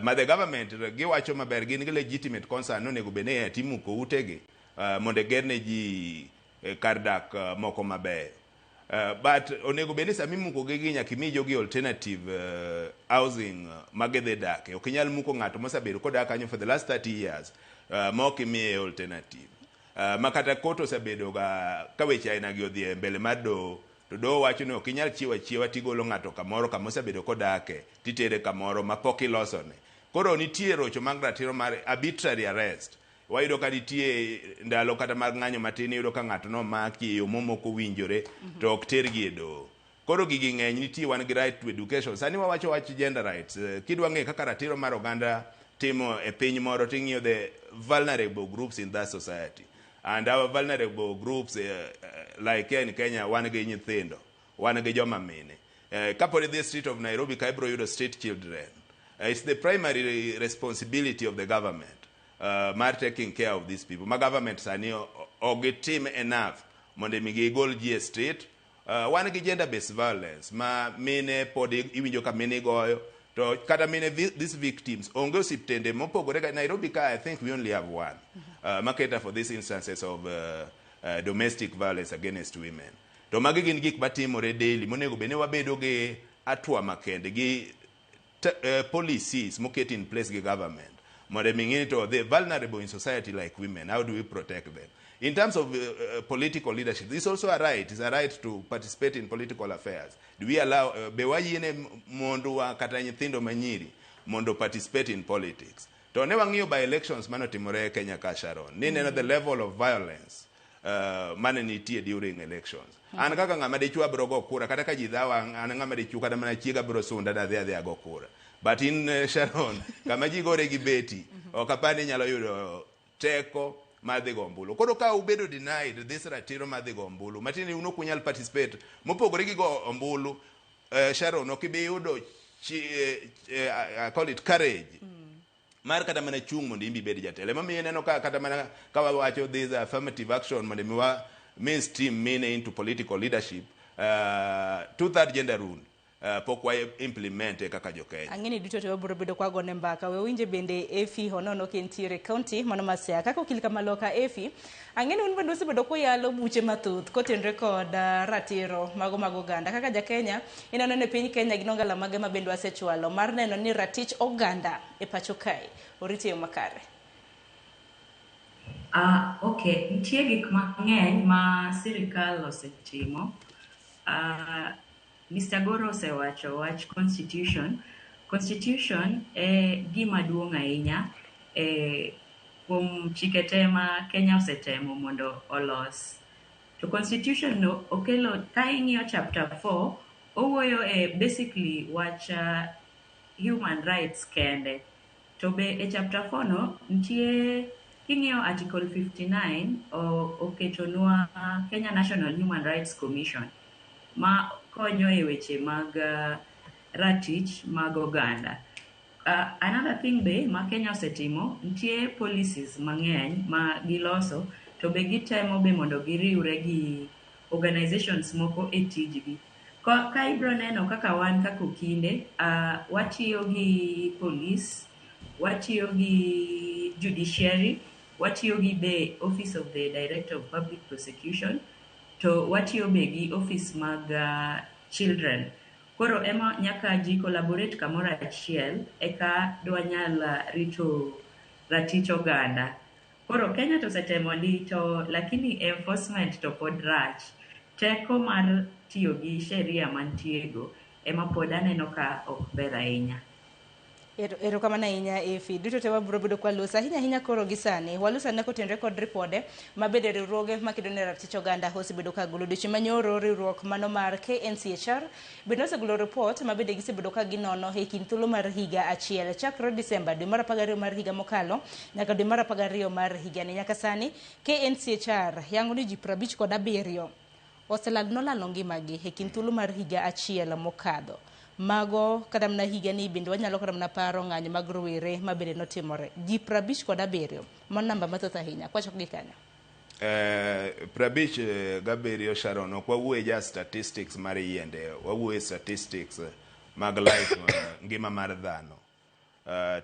Ma the government giwacho maber gin gi legitimate concern nonego bed ni timuko utegi mondo eger ne ji kar dak moko maber. But onego bed ni sama imuko gi nyaka imi jogi alternative housing ma gidhi dake. Ok inyal muko ng'ato mosebedo kodak kanyo for the last 30 years ma ok imiye alternative. Ma kata court osebedo ga ka weche aina gi odhi e mbele mar doho to doho wacho ni ok inyal chiwo achiewa tigolo ng'ato kamoro kama osebedo kodake titere kamoro ma pok ilosone. Koro nitie rocho mag ratiro mar arbitrary arrest. Wayudo ka nitie ndalo kata mag ng'anyo matin iyudo ka ng'ato nomaki e yo momok owinjore to ok tergi e doho. Koro gigi ng'eny nitie wan gi right to education. Sani wawacho wach gender rights. Kidwa ng'eyo kaka ratiro mar oganda timo e piny moro ting'iyo the vulnerable groups in that society. And our vulnerable groups like here in Kenya wan gi nyithindo, wan gi joma mine. Kapod idhi e street of Nairobi ka ibiro yudo street children. It's the primary responsibility of the government mar taking care of these people. Ma government sani ok gitim enough mondo mi gigol ji e street. Wan gi gender based violence ma mine pod iwinjo ka mine goyo to kata mine these victims onge osiptende mopogore ka Nairobi ka I think we only have one ma cater for these instances of domestic violence against women. To magi gin gik matimore daily monego bed ni wabedo gi atwa makende gi policies moket in place gi government Mondo mi ng'e ni to the vulnerable in society like women, how do we protect them? In terms of political leadership, this is also a right. It's a right to participate in political affairs. Do we allow, be wayiene mondwa kata nyithindo manyiri mondo participate in politics? To ne wang'iyo by elections manotimore e Kenya ka, Sharon, ni neno the level of violence mane nitie during elections. An kaka ng'ama dichuo abiro go kura, kata ka ji dhawa, an ng'ama dichuo, kata mana chiega biro sunda da dhi adhi ago kura. But in Sharon, kama ji gore gi beti, ok apar ni inyalo yudo teko mar dhi go ombulu. Koro ka ubedo denied this ratiro mar dhi go ombulu, matiende ni un ok unyal participate. Mopogore gi go ombulu, Sharon, ok ibi yudo I call it courage mar kata mana chung' mondo in be ibed jatelo. Emomiyo ineno ka kata mana ka wawacho this affirmative action mondo mi wa mainstream mine into political leadership, two-third gender rule pok wa implement e kaka jo Kenya. Ang'e ni duto te wabiro bedo kwa gone mbaka. We winje bende Efi Honono kentiere county mano ma Siaya. Kaka okil kamaloka Efi, ang'e ni un bende usebedo kuyalo buche mathoth kotenore kod ratiro mago mag oganda. Kaka ja Kenya, ineno ni piny Kenya gin ongala mage ma bende wasechwalo mar neno ni ratich oganda e pacho kae oriti e yo makare. Okay, nitie gik mang'eny ma sirikal osetimo. Mr. Goro osewacho wach constitution. Constitution e gima duong' ahinya e kuom chike te ma Kenya osetemo mondo olos. To constitution no okelo, ka ing'iyo chapter 4, owuoyo e basically wach human rights kende. To be e chapter 4 no nitie, king'iyo article 59, oketonwa Kenya National Human Rights Commission ma konyo e weche mag ratich mag oganda. Another thing be ma Kenya osetimo, nitie policies mang'eny ma giloso, to be gitemo be mondo giriwre gi organizations moko e tijgi. Ka ibro neno kaka wan kaka okinde, watiyo gi police, watiyo gi judiciary, watiyo gi be Office of the Director of Public Prosecution, to watiyo be gi office mag children. Koro ema nyaka ji collaborate kamoro achiel eka dwanyal rito ratich oganda. Koro Kenya to osetemo ndi to lakini enforcement to pod rach. Teko mar tiyo gi sheria mantiego ema pod aneno ka ok ber ahinya. Erokamano ahinya Efi. Duto te wabiro bedo kwa loso ahinya ahinya koro gi sani. Waloso ane kotenore kod ripode mabende riwruoge makedo ne ratich oganda osebedo ka golo. Odiochieng' manyoro riwruok mano mar KNCHR bende osegolo ripot mabende gisebedo ka ginono e kind thuolo mar higa achiel chakre Disemba dwe mar 12 mar higa mokalo nyaka dwe mar 12 mar higani. Nyaka sani KNCHR yango ni ji 57 oselal nolalo ngimagi e kind thuolo mar higa achiel mokadho. Mago kata mana higani bende wanyalo kata mana paro ng'anyo mag rowere ma bende notimore. Ji 57, mano namba mathoth ahinya. Kwachako gi kanyo. 57 Sharon, ok wawuoye ja statistics mar yiende, wawuoye statistics mag life, ngima mar dhano.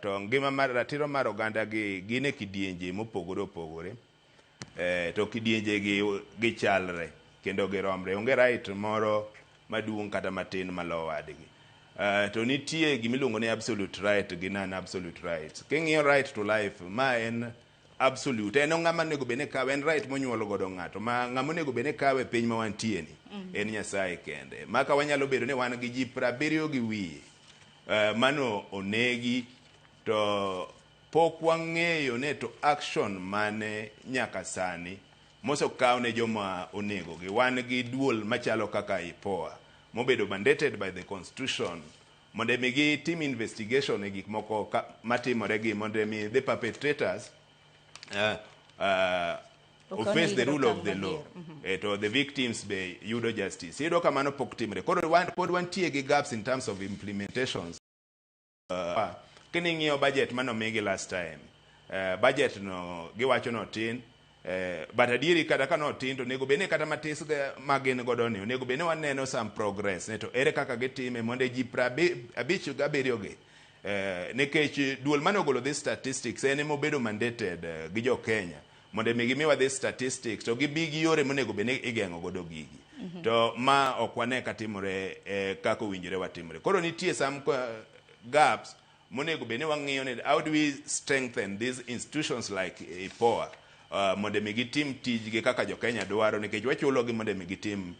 To ngima mar ratiro mar oganda gi gin e kidienje mopogore opogore. To kidienje gi gichalre kendo giromre. Onge right moro maduong' kata matin malo wadgi. To nitie gimiluongo ni absolute right gi non absolute rights. King'iyo right to life, ma en absolute, en ng'ama onego bed ni kawe, en right monyuol godo ng'ato, ma ng'ama onego bed ni kawe e piny ma wantie ni en Nyasaye kende. Ma ka wanyalo bedo ni wan gi ji 70 gi wiye, mano onegi, to pok wang'eyo ne to action mane nyaka sani mosokaw ne joma onegogi. Wan gi duol machalo kaka IPOA mobedo mandated by the constitution mondo mi gitim investigation e gik moko matimore gi, mondo mi the perpetrators face the rule of the law. To the victims be yudo justice. Iyudo ka mano pok timre. Koro pod wantie gi gaps in terms of implementations. Kining'iyo budget manomigi last time, budget no giwacho notin, but adieri kata ka notin to onego bed ni kata matis ma gin godo ni onego bed ni waneno some progress ne to ere kaka gitime mondo ji 57 gi, nikech duol mane ogolo this statistics en emobedo mandated gi jo Kenya mondo mi gimiwa this statistics to gibi gi yore monego bed ni igeng'o godo gigi. To ma ok wane katimore kaka owinjore watimre. Koro nitie some gaps Monego bed ni wang'iyo ni how do we strengthen these institutions like IPOA mondo mi gitim tijgi kaka jo-Kenya dwaro, nikech wachulogi mondo mi gitim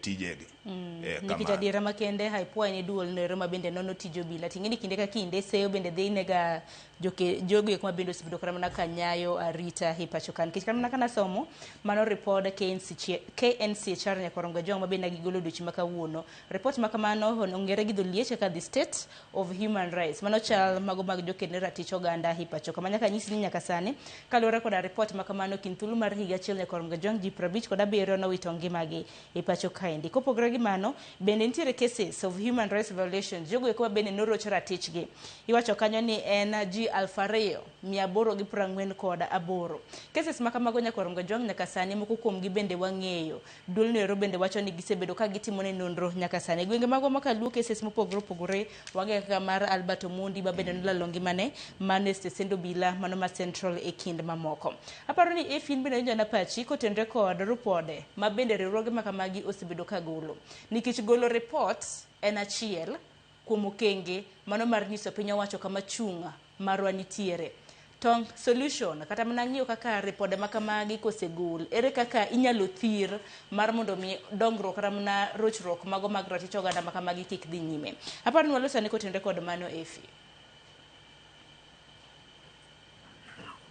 tijegi. Nikech Kamano. Adiera makende IPOA en duol noero ma bende nono tij obila. Ting'e ni kinde ka kinde seyo bende dhi nega joke jogo eko ma bende osebedo kata mana ka nyayo arita e pacho ka. Nikech kata mana ka nasomo mano ripod KNCH, KNCHR Nyakorongo Jong ma bende gigolo odiochieng' ma kawuono. Ripot ma kamano ong'ere gi dholiech kaka the state of human rights. Mano chal mago mag joked ne ratich oganda e pacho ka. Ma nyaka nyisi ni nyaka sani kaluwore koda ripot ma kamano kind thuolo mar higa achiel Nyakorongo Jong ji 57 nowito ngimagi e pacho kaendi. Kopogore gi mano, bende nitiere cases of human rights violations, jogo eko ma bende noroch ratichgi. Iwacho kanyo ni en ji 2848. Cases ma kamago Nyakorongo Jong nyaka sani moko kuomgi bende wang'eyo. Duol no ero bende wacho ni gisebedo ka gitimo ne nonro nyaka sani. Gwenge magwa ma kaluo cases mopogore opogore wang'eyo kaka mar Albert Omondi ma bende nolalo ngimane mano e stesend obila mano ma Central e kind mamoko. Aparo ni Efin bende winjo na pachi kotenore kod ripode ma bende riwruoge ma kamagi osebedo ka golo. Nikech golo report en achiel kuom okenge mano mar nyiso piny owacho kama chung' marwa nitiere. To solution kata mana ng'iyo kaka ripode ma kamagi kosegol, ere kaka inyalo thir mar mondo mi dongruok kata mana rochruok mago mag ratich oganda ma kamagi kik dhi nyime. Aparo ni waloso ane kotenore kod mano Efi.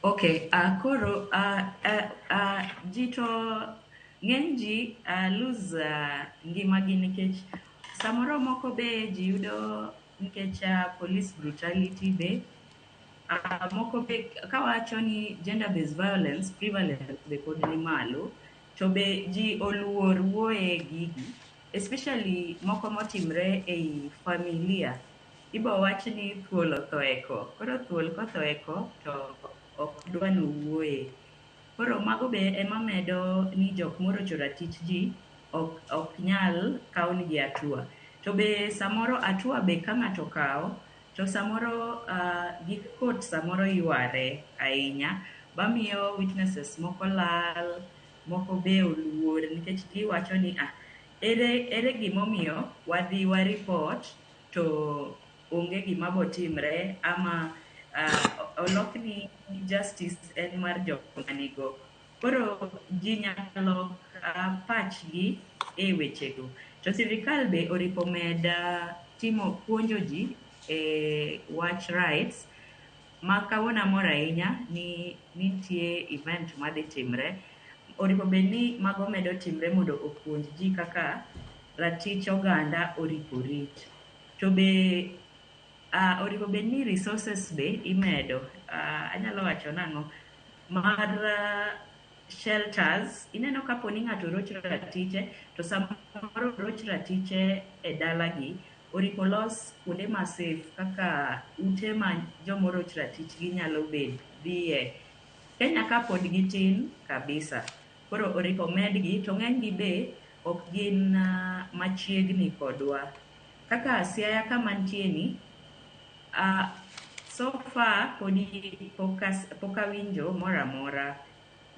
Okay, koro ji to ng'eny ji lose ngimagi nikech samoro moko be ji yudo nikech police brutality be moko be kawacho ni gender based violence prevalence be pod ni malo to be ji oluor wuoye gigi, especially moko motimre ei familia. Ibo wach ni thuol otho e ko, koro thuol kotho e ko to ok dwa nowuoye. Koro mago be ema medo ni jok morocho ratich ji ok nyal kawnigi hatua. To be samoro hatua be ka ng'ato okawo to samoro gik court samoro yware ahinya bamiyo witnesses moko lal, moko be oluor nikech giwacho ni ah, ere gimomiyo wadhi wa report to onge gima botimre ama olok ni justice en mar joma nigo. Koro ji nyaka lok pachgi e wechego. To sirikal be oripo med timo puonjo ji e wach rights ma kawuono amor ahinya ni nitie event madhi timre. Oripo bed ni mago medo timre mondo opuonj ji kaka ratich oganda oripo rit. To be oripo bed ni resources be imedo. Anyalo wacho nang'o? Mar shelters, ineno kapo ni ng'ato oroch ratiche, to samoro oroch ratiche e dalagi, oripo los kuonde ma safe kaka ute ma jomoroch ratichgi nyalo dhiye. Kenya ka pod gitin kabisa. Koro oripo medgi, to ng'enygi be ok gin machiegni kodwa. Kaka Siaya kama nitie ni, so far podi pok awinjo moro amora.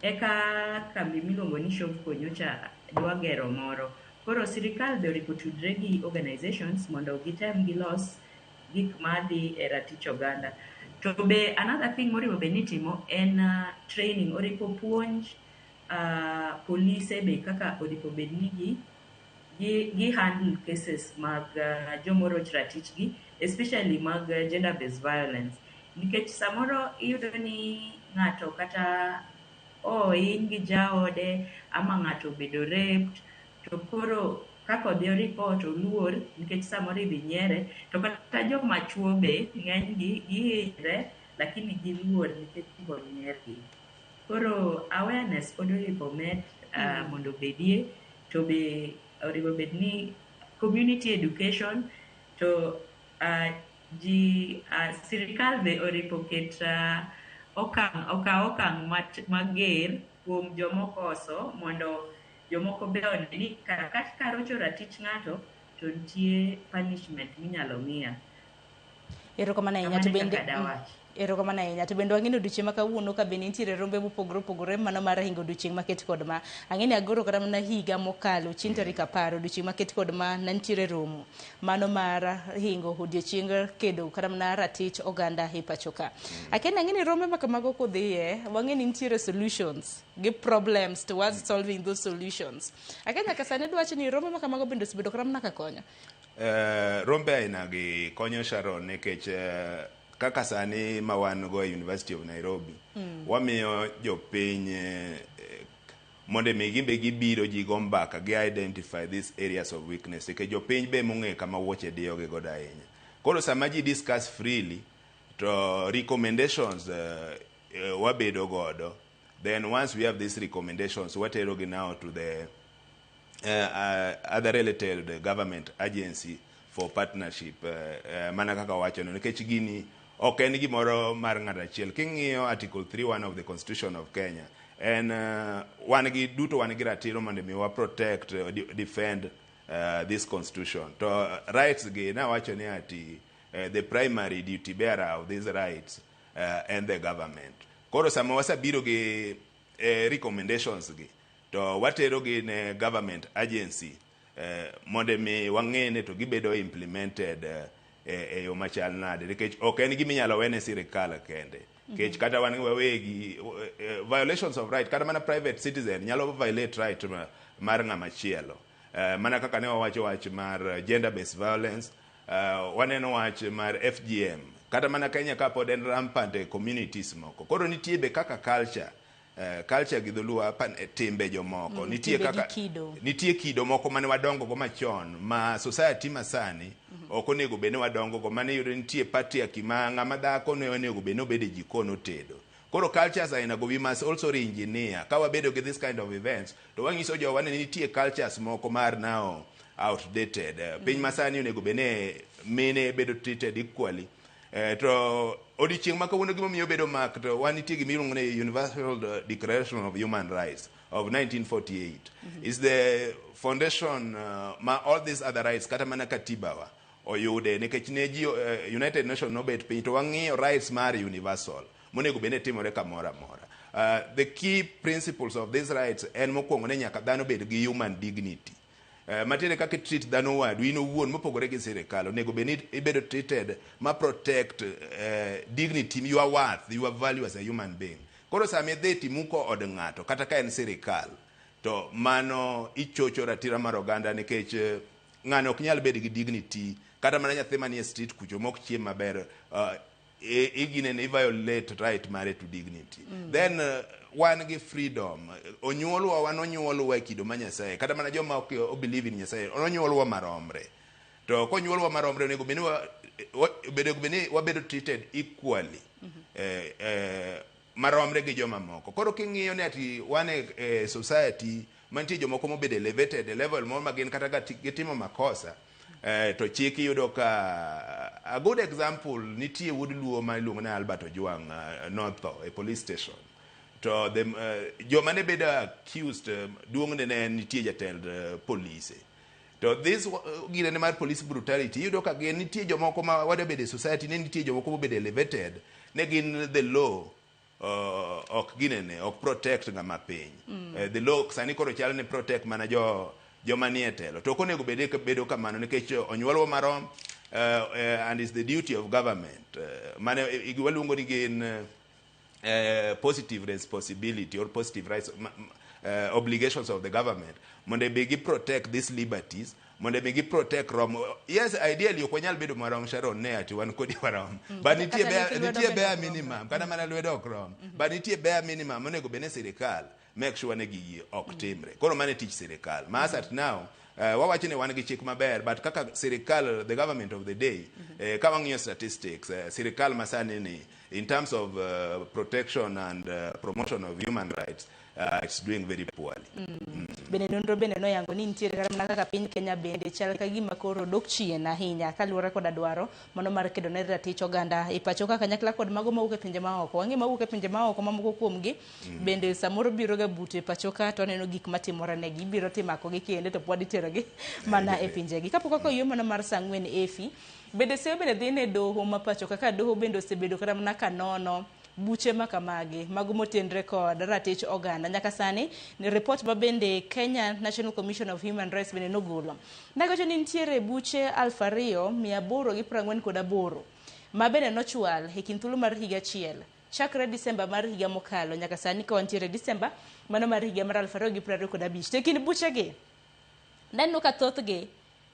Eka kambi miluongo ni Shofco nyocha dwa gero moro. Koro sirikal be oripo tudre gi organizations mondo gitem gilos gik madhi e ratich oganda. To be another thing moripo bed ni itimo en training. Oripo puonj polise be kaka oripo bed ni gi handle cases mag jomoroch ratichgi, especially mag gender based violence. Nikech samoro iyudo ni ng'ato kata ohiny gi jaode ama ng'ato obedo raped, to koro kaka odhi o report oluor nikech samoro idhi nyiere, to kata joma chuo be ng'enygi gihinyre lakini giluor nikech ibo nyiergi. Koro awareness pod oripo med mondo obedie, to be oripo bed ni community education to ji sirikal be oripo ket okang' okaw okang' mager kuom jomokoso mondo jomoko be one ni kata karocho ratich ng'ato to nitie punishment minyalo miya. Erokamano ahinya. To Kamano e bende kaka dawach. Erokamano ahinya. To bende wang'e ni odiochieng' ma kawuono ka bende nitiere rombe mopogore opogore mano mar hingo odiochieng' maket kod ma. Ang'e ni agoro kata mana higa mokalo chieng' tarik 10 odiochieng' maket kod ma ne nitiere romo mano mar hingo odiochieng' kedo kata mana ratich oganda e pacho ka. Akia ni ang'e ni rombe ma kamago kudhiye, wang'e ni nitiere solutions gi problems towards solving those solutions. Akia nyaka sani dwach ni rombe ma kamago bende osebedo kata mana ka konyo. Rombe aina gi konyo Sharon nikech kaka sani ma wan go e University of Nairobi wamiyo jopiny mondo mi gimbe gibiro ji go mbaka gi identify these areas of weakness, nikech jopiny be mong'e kama wuoche diyogi godo ahinya. Koro sama ji discuss freely to recommendations wabedo godo. Then once we have these recommendations, watero gi now to the other related government agency for partnership, mana kaka wachono, nikech gini ok en gimoro mar ng'ato achiel. King'iyo Article 3.1 of the Constitution of Kenya, en wan gi duto wan gi ratiro mondo mi wa protect, defend this constitution. To rights gi nawacho ni ati the primary duty bearer of these rights and the government. Koro sama wasabiro gi recommendations gi, to watero gi ne government agency mondo mi wang'e ni to gibedo implemented e yo machal nade, nikech ok en gima inyalo wene sirikal kende, nikech kata wan wawegi violations of right, kata mana private citizen nyalo violate right mar ng'ama chielo. Mana kaka ne wawacho wach mar gender based violence, waneno wach mar FGM kata mana Kenya ka pod en rampant e communities moko. Koro nitie be kaka culture, culture gi dholuo timbe jomoko nitie timbe gi kaka kido. Nitie kido moko mane wadongo go machon ma society masani ok onego bed ni wadongo go, mane iyudo nitie patriarchy ma ng'ama dhako ne onego bed ni obedo e jikon otedo. Koro cultures aina go we must also re-engineer. Ka wabedo gi this kind of events, to wanyiso jowa ni nitie cultures moko mar now outdated. Piny masani onego bed ni mine bedo treated equally. To odiochieng' ma kawuono gimomiyo obedo mak to wan nitie gima iluongo ni Universal Declaration of Human Rights of 1948 is the foundation ma all these other rights, kata mana katiba wa oyude, nikech ne ji United Nations nobet piny to wang'iyo rights mar universal monego bed ni timore kamoro amora. The key principles of these rights en mokwongo ni nyaka dhano bed gi human dignity. Matiende kaka i treat dhano wadu in owuon mopogore gi sirikal onego bed ni ibedo treated ma protect dignity, your worth, your value as a human being. Koro sama idhi timuko od ng'ato kata ka en sirikal, to mano ichocho ratiro mar oganda, nikech ng'ano ok nyal bedo gi dignity. Kata mana nyathi manie street kucho mok chiem maber, iginene i violate right mare to dignity. Then wan gi freedom. Onyuolwa, wan onyuolwa e kido ma Nyasaye. Kata mana joma ok o believe in Nyasaye, onyuolwa maromre. To konyuolwa maromre, onego bed ni onego bed ni wabedo treated equally, maromre gi joma moko. Koro king'iyo ni ati wan e society mantie jomoko mobedo elevated e level moro ma gin kata ka gitimo makosa, to chik iyudo ka a good example nitie wuod Luo ma iluongo ni Albert Ojwang, notho e police station, to the, joma ne bedo accused, duong'ne ne nitie jatend polise. To this ginene mar police brutality, iyudo ka gin nitie jomoko ma wabedo e society ne nitie jomoko mobedo elevated ne gin the law ok ginene ok protect ng'ama piny. The law sani koro chal ni protect mana jo joma nie telo, to ok onego bed bedo kamano, nikech onyuolwa marom, and is the duty of government, mane waluongo ni gin positive responsibility or positive rights, obligations of the government mondo be gi protect these liberties, mondo be gi protect rom. Yes, ideally ok wanyal bedo marom, Sharon, ne ati wan kodi warom, but nitie Kata bare, lith lwedo nitie bende bare ok rom. minimum, kata mana lwedo ok rom, but nitie bare minimum monego bed ni sirikal make sure ni gigi ok timre. Koro mano e tich sirikal ma as at now, wawacho ni wan gi chik maber, but kaka sirikal, the government of the day, ka wang'iyo statistics, sirikal masani ni in terms of protection and promotion of human rights. It's doing very poorly. Bende nonro bende noyango ni nitiere kata mana kaka piny Kenya bende chal ka gima koro dok chien ahinya kaluwore koda dwaro mano mar kedo ne ratich oganda e pacho ka kanyakla kod mago mawuok e pinje maoko. Wang'e mawuok e pinje maoko mamoko kuomgi bende samoro biro ga buto e pacho ka to waneno gik matimore negi, ibiro timakogi kendo to pod iterogi mana e pinjegi. Kapok okoyo mano mar saa ang'wen efi, bende seyo bende dhi ne doho ma pacho kaka doho bende osebedo kata mana ka nono buche makamagi mago motenre kod ratich oganda. Nyaka sani ni report ma bende Kenya National Commission of Human Rights bende nogolo nagocho ni nitiere buche 2848 ma bende nochwal e kind thuolo mar higa achiel chakre Disemba mar higa mokalo nyaka sani ka wantiere Disemba mano mar higa mar 2025. To e kind buchegi naneno ka thothgi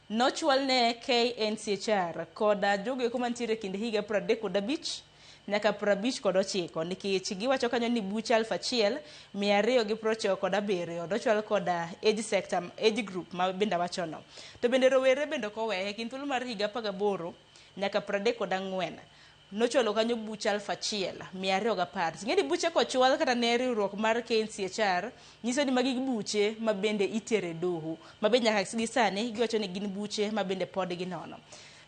nochwal ne KNCHR koda jogo eko mantiere e kind higa 35 nyaka 59, nikech giwacho kanyo ni buche 1297 nochwal koda age sector, age group ma bende awachono. To bende rowere bende ok oweye e kind thuolo mar higa 18 nyaka 34 nochwalo kanyo buche 1210. Ting'e ni buche kochwal kata ne riwruok mar KNCHR nyiso ni magi buche ma bende itere doho, ma be nyaka gi sani giwacho ni gin buche ma bende pod ginono.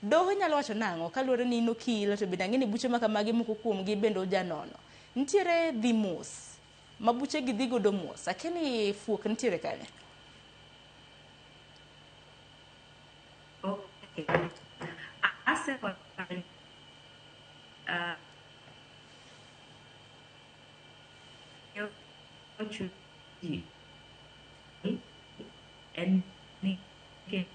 Doho nyalo wacho nang'o kaluwore ni in okil to bende ang'e ni buche ma kamagi moko kuomgi bende uja nono. Nitiere dhi mos ma buche gi dhi godo mos, akia ni fuok nitiere kanye? Okay. En nikech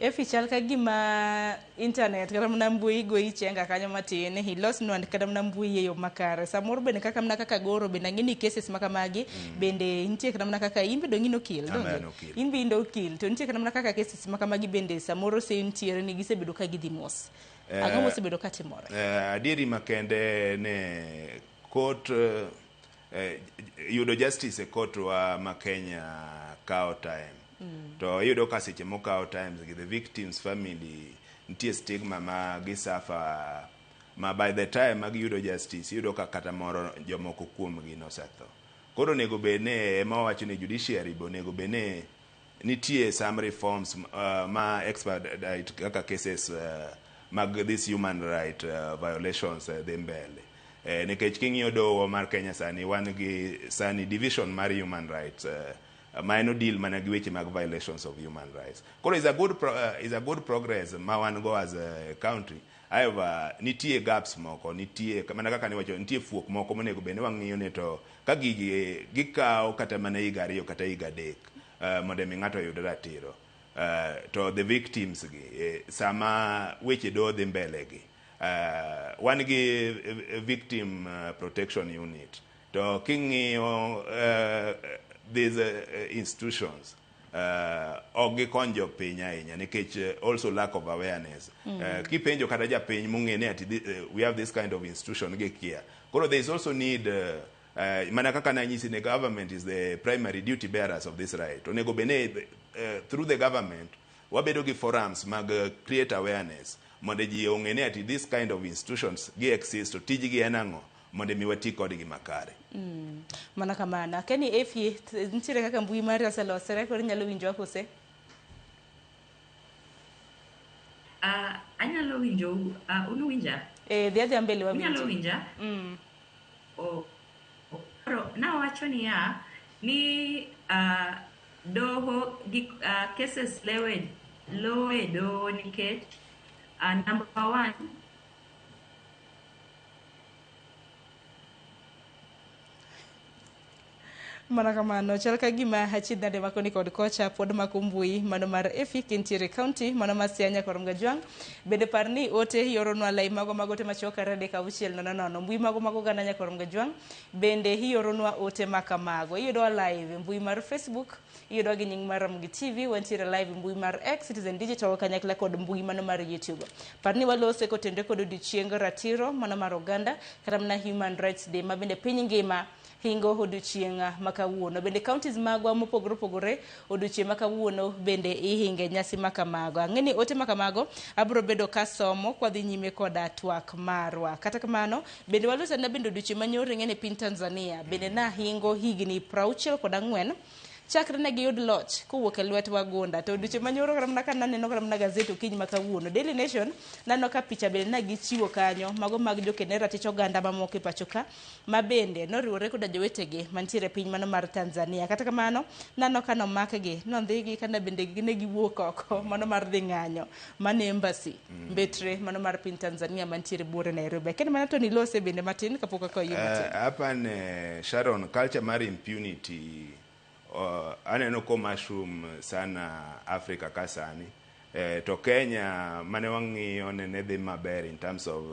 Efi chal ka gima internet kata mana mbui goyi chenga kanyo matin, ilosnwa kata mana mbui e yo makare. Samoro bende kaka mana kaka goro bende ang'e ni cases ma kamagi bende nitie kata mana kaka in be dong' in okil, An be donge? an okil. In be in okil, to nitie kata mana kaka cases ma kamagi bende samoro se nitiere ni gisebedo ka gidhi mos. Ang'o mosebedo ka timore? Adieri makende ne court, yudo justice e court wa ma Kenya kawo time. To iyudo ka seche mokawo times gi the victims family nitie stigma ma gisuffer, ma by the time ma giyudo justice iyudo ka kata moro jomoko kuomgi nosetho. Koro onego bed ni ema wawacho ni judiciary be onego bed ni nitie some reforms ma expedite kaka cases mag this human right violations dhi mbele. Nikech king'iyo doho mar Kenya sani, wan gi sani division mar human rights ma en odeal mana gi weche mag violations of human rights. Koro is a good progress ma wan go as a country. However, nitie gaps moko, nitie mana kaka niwacho, nitie fuok moko monego bed ni wang'iyo ni to ka gigi gikawo kata mana higa 2 kata higa 3 mondo mi ng'ato oyud ratiro. To the victims gi sama weche doho dhi mbele gi, wan gi victim protection unit, to king'iyo these institutions ok gikony jopiny ahinya nikech also lack of awareness. Kipenjo kata japiny mong'e ni ati we have this kind of institution, gikia. Koro there is also need, mana kaka nanyisi ni government is the primary duty bearers of this right, onego bed ni through the government wabedo gi forums mag create awareness mondo ji ong'e ni ati this kind of institutions gi exist, to tijgi en ang'o, mondo mi wati kodgi makare. Mana kamano. Akia ni Efi nitiere kaka mbui mari oselosore koro inyalo winjowa kose? Anyalo winjou, unuwinja? Dhi adhiya mbele Unyalo wawinji. winja? Oh, koro nawacho niya ni doho gi cases lewe lowe doho nikech number one Mana kamano, chal ka gima achiedh nade mako ni kod kocha pod mako mbui mano mar Efi kintiere county mano mar Siaya Nyakoro Mgajwang'. Bende par ni ote ioronwa lai mago mag ote machuok 2 3 6 0 0 mbui mago mag oganda Nyakoro Mgajwang'. Bende ioronwa ote makamago. Iyudowa live e mbui mar Facebook, iyudowa gi nying mar Ramogi TV, wantiere live e mbui mar X, Citizen Digital kanyakla kod mbui mano mar YouTube. Par ni walose kotenre kod odiochieng ratiro mano mar oganda kata mana Human Rights Day ma bende piny ngima hingo odiochieng' ma kawuono. Bende counties magwa mopogore opogore odiochieng' ma kawuono bende ihinge nyasi ma kamago. Ang'e ni ote ma kamago abiro bedo kasomo kwadhi nyime koda twak marwa. Kata kamano bende walosana bende odiochieng' manyoro ing'e ni piny Tanzania bende nahingo higni 64 chakre ne giyud loch kowuok e lwet wagunda. To odiochieng' manyoro kata mana ka naneno kata mana gazet okinyi ma kawuono Daily Nation naneno ka picha bende ne gichiwo kanyo mago mag joked ne ratich oganda mamoko e pacho ka ma bende noriwore koda jowetegi mantiere e piny mano mar Tanzania. Kata kamano naneno ka nomakgi nondhigi kana bende ne giwuok oko mano mar dhi ng'anyo mano embassy mbetre mano mar piny Tanzania mantiere buore Nairobi. Akia ni mana to nilose bende matin kapok akawo yie matin. Apane Sharon, culture mar impunity aneno ko mushroom sana Africa ka sani. To Kenya mane wang'iyo ne dhi maber in terms of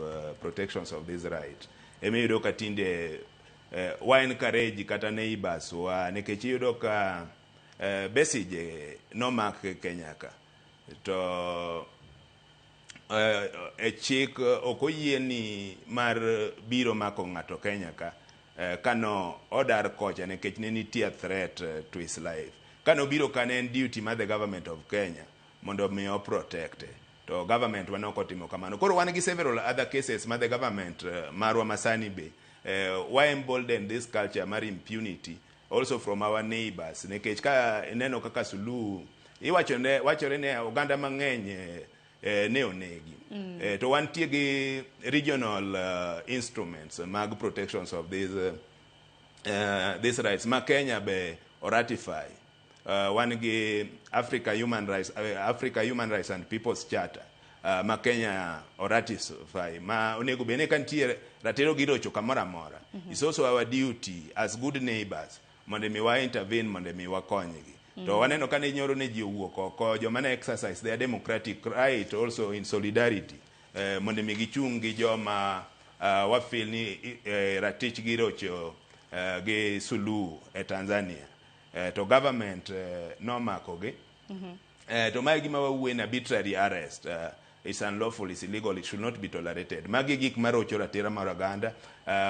protections of this right. Ema iyudo ka tinde wa encourage kata neighbors wa, nikech iyudo ka Besigye nomak Kenya ka to e chik ok oyieni mar biro mako ng'ato Kenya ka kano odar kocha nikech ne nitie threat to his life. Kano biro ka ne en duty mar the government of Kenya mondo mi o protect, to government wa ne ok otimo kamano. Koro wan gi several other cases ma the government marwa masani be wa embolden this culture mar impunity also from our neighbors, nikech ka ineno kaka Suluhu iwacho ne wachore ne oganda mang'eny ne onegi. To wantie gi regional instruments mag protections of these rights ma Kenya be oratify. Wan gi Africa Human Rights and People's Charter ma Kenya oratify, ma onego bed ni ka nitie ratiro girocho kamoro amora. It's also our duty as good neighbors mondo mi wa intervene, mondo mi wakonygi. To waneno ka ne nyoro ne ji owuok oko, joma ne exercise their democratic right also in solidarity mondo mi gichung' gi joma wa feel ni ratich girocho gi Suluhu e Tanzania. To government nomakogi. To mae gima wawuoye ni arbitrary arrest is unlawful, is illegal, it should not be tolerated. Magi gik marocho ratiro mar oganda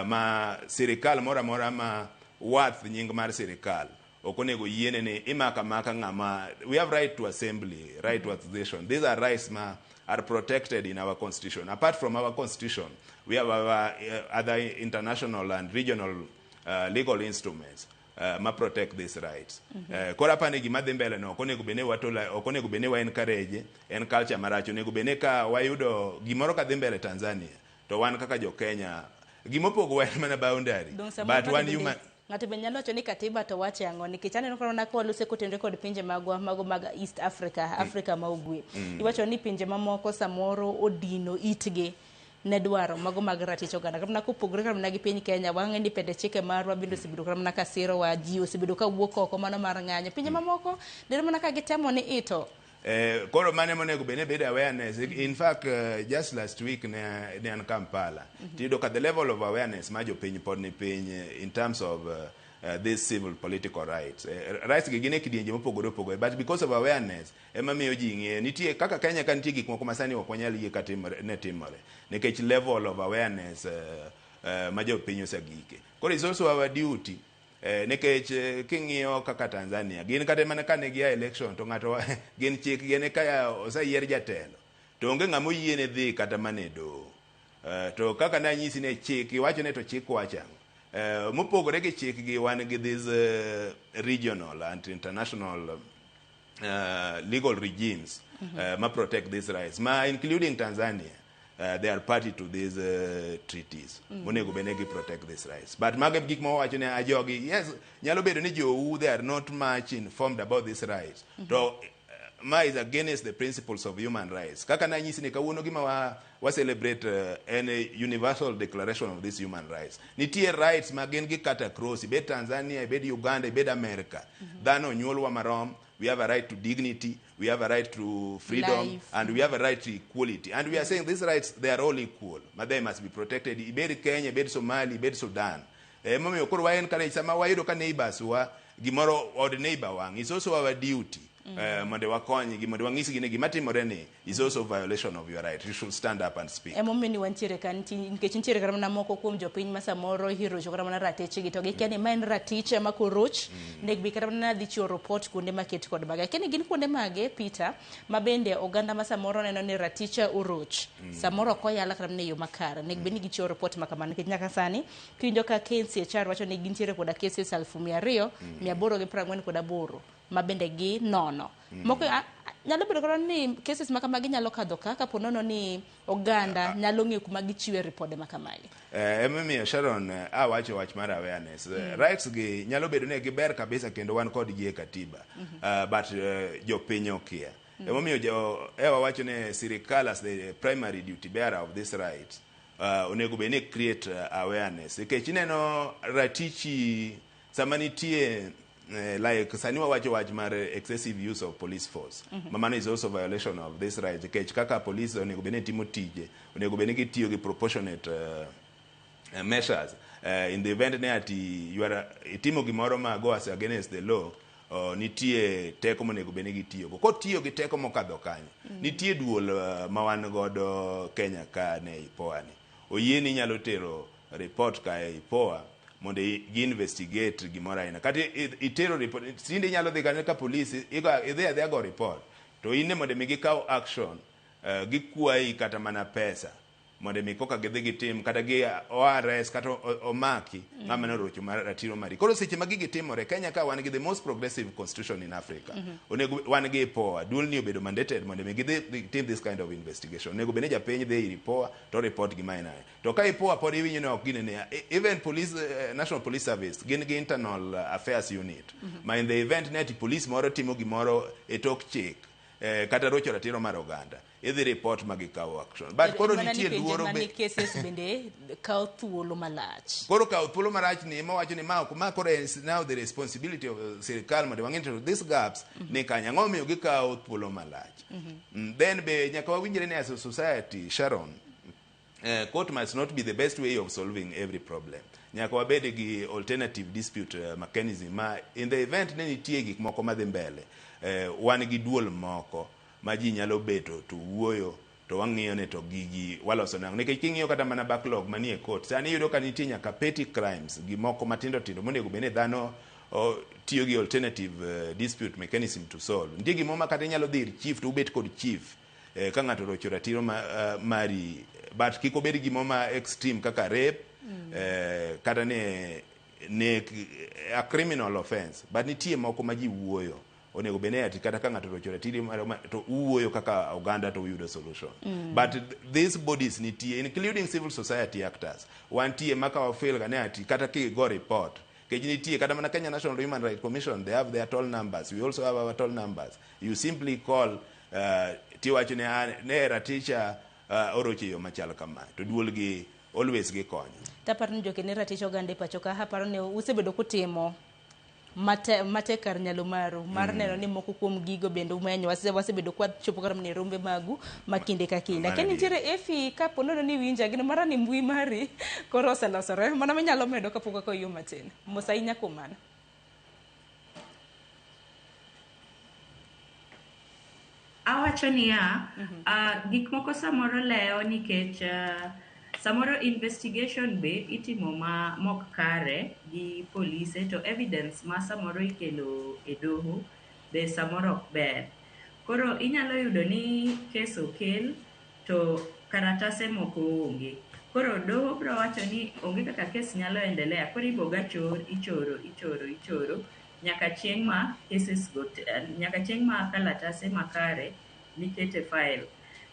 ma sirikal moro amora ma wath nying mar sirikal ok onego yiene ni imako amaka ng'ama. We have right to assembly, right to association. These are rights ma are protected in our constitution. Apart from our constitution, we have our other international and regional legal instruments ma protect these rights. Koro apani gima dhi mbele no ok onego bed ni ok onego bed ni wa encourage en culture marach. Onego bed ni ka wayudo gimoro ka dhi mbele Tanzania to wan kaka jo Kenya gimopogo en mana boundary, Dong samoro but wan ng'ato bende- human ng'ato be nyalo wacho ni katiba to wache ang'o, nikech aneno ka walose kotenore kod pinje magwa mago mag East Africa, Africa ma ugwe. Iwacho ni pinje mamoko samoro odino itgi ne dwaro mago mag ratich oganda kata mana kopogore kata mana gi piny Kenya. Wang'e ni pende chike marwa bende osebedo kata mana ka sirowa, ji osebedo ka wuok oko mano mar ng'anyo. Pinje mamoko dero mana ka gitemo ni ito. Koro mane monego bed ni bedo awareness. In fact, just last week ne an Kampala. Tiyudo ka the level of awareness ma jopiny pod ni piny in terms of these civil political rights. Rights gi gin e kidienje mopogore opogore, but because of awareness ema miyo ji ng'eyo. Nitie kaka Kenya ka nitie gik moko ma sani ok wanyal yie ka timore, ne timore nikech level of awareness ma jopiny osegike. Koro it's also our duty nikech king'iyo kaka Tanzania gin kata mana kane gia election to ng'ato gin chik gin ka oseyier jatelo to onge ng'ama oyiene dhi kata mana e doho. To kaka nanyisi ni chik iwacho ni to chik wacho ang'o? Mopogore gi chik gi wan gi these regional and international legal regimes ma protect these rights, ma including Tanzania. They are party to these treaties monego bed ni gi protect these rights. But mago e gik ma wawacho ni ajogi, yes, nyalo bedo ni jou they are not much informed about these rights, to ma is against the principles of human rights. Kaka nanyisi ni kawuono gima wa celebrate en a universal declaration of these human rights. Nitie rights ma gin gi cut across, ibed Tanzania, ibed Uganda, ibed America, dhano onyuolwa marom. We have a right to dignity, we have a right to freedom, Life. And we have a right to equality. And we are saying these rights, they are all equal, but they must be protected. Ibed Kenya, ibed Somali, ibed Sudan. Emomiyo koro wa encourage sama wayudo ka neighbors wa gimoro od neighbor wang', it's also our duty. Mondo wakonygi, mondo wanyisgi ni gima timore ni is also violation of your right. You should stand up and speak. Emomiyo ni wantiere ka nikech nitiere kata mana moko kuom jopiny ma samoro irocho kata mana ratichgi to gikia ni ma en ratich ema koroch nego kata mana dhi chiwo report kuonde maket kod mage. Akia ni gin kuonde mage Peter ma bende oganda ma samoro neno ni raticha oroch samoro ok oyal kata mana e yo makare nego bed ni gichiwo report ma kamano nikech nyaka sani kiwinjo ka KNCHR wacho ni gintiere koda cases 2848 ma bende gi nono. Moko nyalo bedo kata ni cases ma kamagi nyalo kadho ka kapo nono ni oganda nyalo ng'eyo kuma gichiwe ripode ma kamagi. Emomiyo Sharon awacho wach mar awareness. Rights gi nyalo bedo ni giber kabisa kendo wan kodgi e katiba. But jopiny okia. Emomiyo jo ewa wacho ni sirikal as the primary duty bearer of this right onego bed ni create awareness. Nikech ineno ratichi sama nitie like sani wawacho wach mar excessive use of police force. Ma mano is also violation of this right. Nikech kaka police onego bed ni timo tije, onego bed ni gitiyo gi proportionate measures in the event ne ati you are itimo gimoro ma goes against the law, nitie teko monego bed ni gitiyogo. Kotiyo gi teko mokadho kanyo, nitie duol ma wan godo Kenya ka ne IPOA ni oyieni inyalo tero report ka e IPOA mondo gi investigate gimoro aina kata itero report tinde inyalo dhi kanyo ka police idhi adhiya go report to in ne mondo mi gikaw action, gikwayi kata mana pesa mondo mi koka gidhi gitim kata gi ORS kata omaki ng'ama norocho mar ratiro mari. Koro seche ma gigi timore Kenya ka wan gi the most progressive constitution in Africa, onego wan gi IPOA duol ni obedo mandated mondo mi gidhi gitim this kind of investigation. Onego bed ni japiny dhi ir IPOA to report gima en ae to ka IPOA pod iwinjo ni ok ginene, even police, National Police Service gin gi internal affairs unit ma in the event ni ati police moro timo gimoro e tok chik, kata rocho ratiro mar oganda, idhi report ma gikawo action. But koro Mana ni nitie penje luoro mana be ni cases bende kawo thuolo malach. Koro kawo thuolo marach ni ema wacho ni ma ok ma koro is now the responsibility of sirikal mondo wang'e to these gaps ni kanye, ang'o momiyo gikawo thuolo malach. Then be nyaka wawinjre ni as a society, Sharon, court must not be the best way of solving every problem. Nyaka wabed gi alternative dispute mechanism ma in the event ne nitie gik moko madhi mbele, wan gi duol moko ma ji nyalo beto to wuoyo to wang'iyo ne to gigi waloso nang'o. Nikech king'iyo kata mana backlog manie court sani, iyudo ka nitie nyaka petty crimes, gimoko matindo tindo monego bed ni dhano tiyo gi alternative dispute mechanism to solve. Nitie gimoro ma kata inyalo dhi ir chief to ubet kod chief ka ng'ato orocho ratiro mari, but kik obed gimoro ma extreme kaka rape, kata ne nek, a criminal offense. But nitie moko ma ji wuoyo onego bed ni ati kata ka ng'ato orocho ratiro to uwuoyo kaka oganda to uyudo solution. But these bodies nitie, including civil society actors, wantie ma ka wafeel ga ni ati kata kigo report kech nitie kata mana Kenya National Human Rights Commission, they have their toll numbers, we also have our toll numbers. You simply call tiwacho ni ne raticha orocho e yo machal kama to duol gi always gikonyo. Taparo ni jokene ratich oganda e pacho ka aparo ni usebedo kutimo matek kar nyalo maru mar neno ni moko kuom gigo bende umenyo wasebedo kwa chopo kata mana e rombe magu ma kinde ka kinde. Mano Akia ni adier. nitiere Efi kapo nono ni iwinja gino mara ni mbui mari koro oselosore mano minyalo medo kapok wakoyo matin. Mos ahinya kuom mano. Awacho niya, gik moko samoro lewo nikech samoro investigation be itimo ma mok kare gi polise to evidence ma samoro ikelo e doho be samoro ok ber. Koro inyalo yudo ni kes okel to karatase moko onge. Koro doho biro wacho ni onge kaka kes nyalo endelea. Koro iboga chor, ichoro, ichoro, ichoro nyaka chieng' ma cases go nyaka chieng' ma kalatase makare nikete file.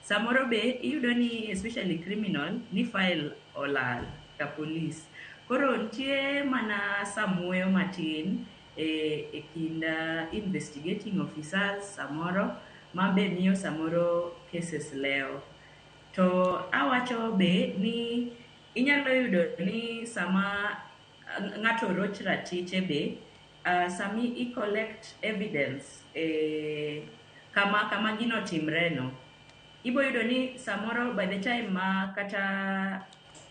Samoro be iyudo ni especially criminal ni file olal ka police. Koro nitie mana samuoyo matin e kind investigating officers samoro ma be miyo samoro cases lewo. To awacho be ni inyalo yudo ni sama ng'ato roch ratiche be sami i collect evidence e kama gino timre no, ibo yudo ni samoro by the time ma kata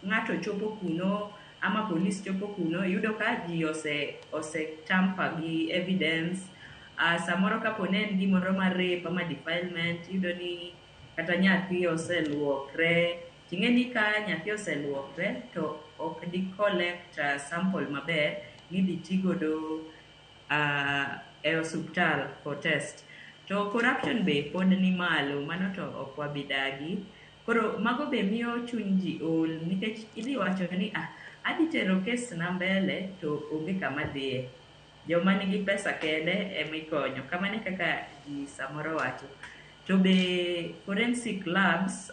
ng'ato chopo kuno ama police chopo kuno, yudo ka ji ose tamper gi evidence. Samoro kapo ne en gimoro mar rape ama defilement, iyudo ni kata nyathi oseluokre, ting'e ni ka nyathi oseluokre to ok di collect sample maber midhi tigodo e osuptal for test. To corruption be pod ni malo, mano to ok wabidagi. Koro mago be miyo chuny ji ol nikech idhi wacho ni adhi tero kes na mbele to onge kama dhiye. Joma nigi pesa kende ema ikonyo. Kamano e kaka ji samoro wacho. To be forensic labs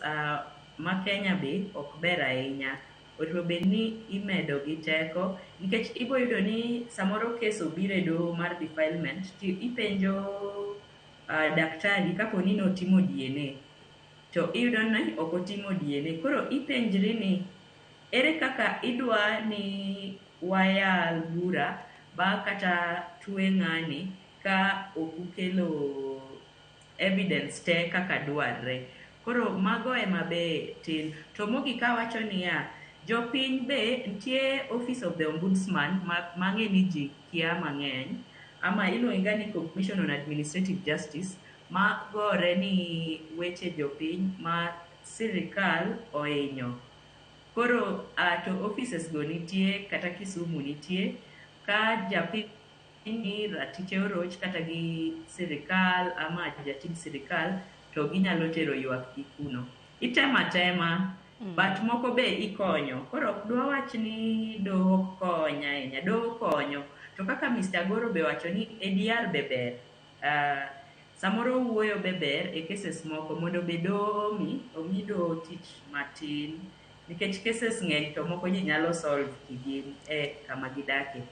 ma Kenya be ok ber ahinya. Onego bed ni imedo gi teko nikech ibo yudo ni samoro kes obiro e doho mar defilement to ipenjo daktari kapo ni notimo DNA to iyudo ni ok otimo DNA. Koro ipenjri ni ere kaka idwa ni wayal bura ba kata twe ng'ani ka ok ukelo evidence te kaka dwarre. Koro mago ema be tin. To mogik awacho niya, jopiny be nitie Office of the Ombudsman mang'e ni ji kia mang'eny ama iluonge ga ni Commission on Administrative Justice ma gore ni weche jopiny ma sirikal ohinyo. Koro to offices go nitie kata Kisumu nitie ka japiny ni ratiche oroch kata gi sirikal ama jatij sirikal to ginyalo tero ywak gi kuno. Itemo atema but moko be ikonyo. Koro ok dwa wach ni doho ok kony ahinya, doho konyo. To kaka Mr. Agoro be wacho ni ADR be ber. Samoro wuoyo be ber e cases moko mondo be doho omi doho tich matin nikech cases ng'eny to moko ji nyalo solve kigin e kama gidakie.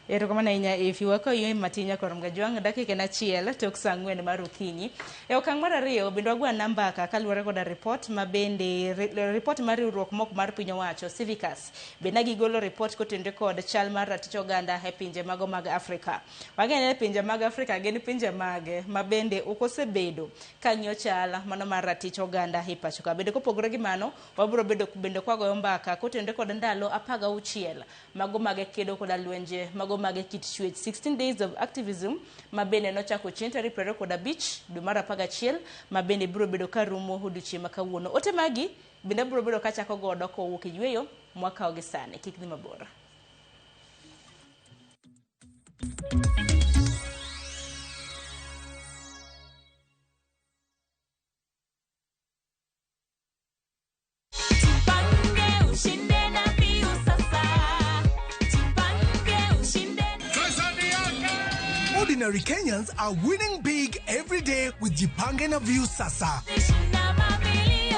Erokamano ahinya Efi, wakaw yweyo matin nyakor Mgajwang' dakika en achiel tok saa 4 mar okinyi. E okang' mar ariyo bende wago mbaka kaluwore koda ripot ma bende ripot mar riwruok mok mar piny owacho Civicus bende gigolo ripot kotenore kod chal mar ratich oganda e pinje mago mag Afrika. Wang'eyo ni pinje mag Afrika gin pinje mage ma bende ok osebedo ka ng'iyo chal mano mar ratich oganda e pacho ka. Bende kopogore gi mano, wabiro bedo bende kwagoyo mbaka kotenore kod ndalo 16 mago mag kedo koda lwenje mago mag kit chwech 16 days of activism ma bende nochako chieng' tarik 25 dwe mar 11 ma bende biro bedo ka rumo odiochieng' ma kawuono. Ote magi bende biro bedo kachako godo kowuok e yweyo mwakawo gi sani. Kik dhi mabor. Jipange ushinde na Viusasa. Jipange ushinde. Ordinary Kenyans are winning big every day with Jipange na Viusasa.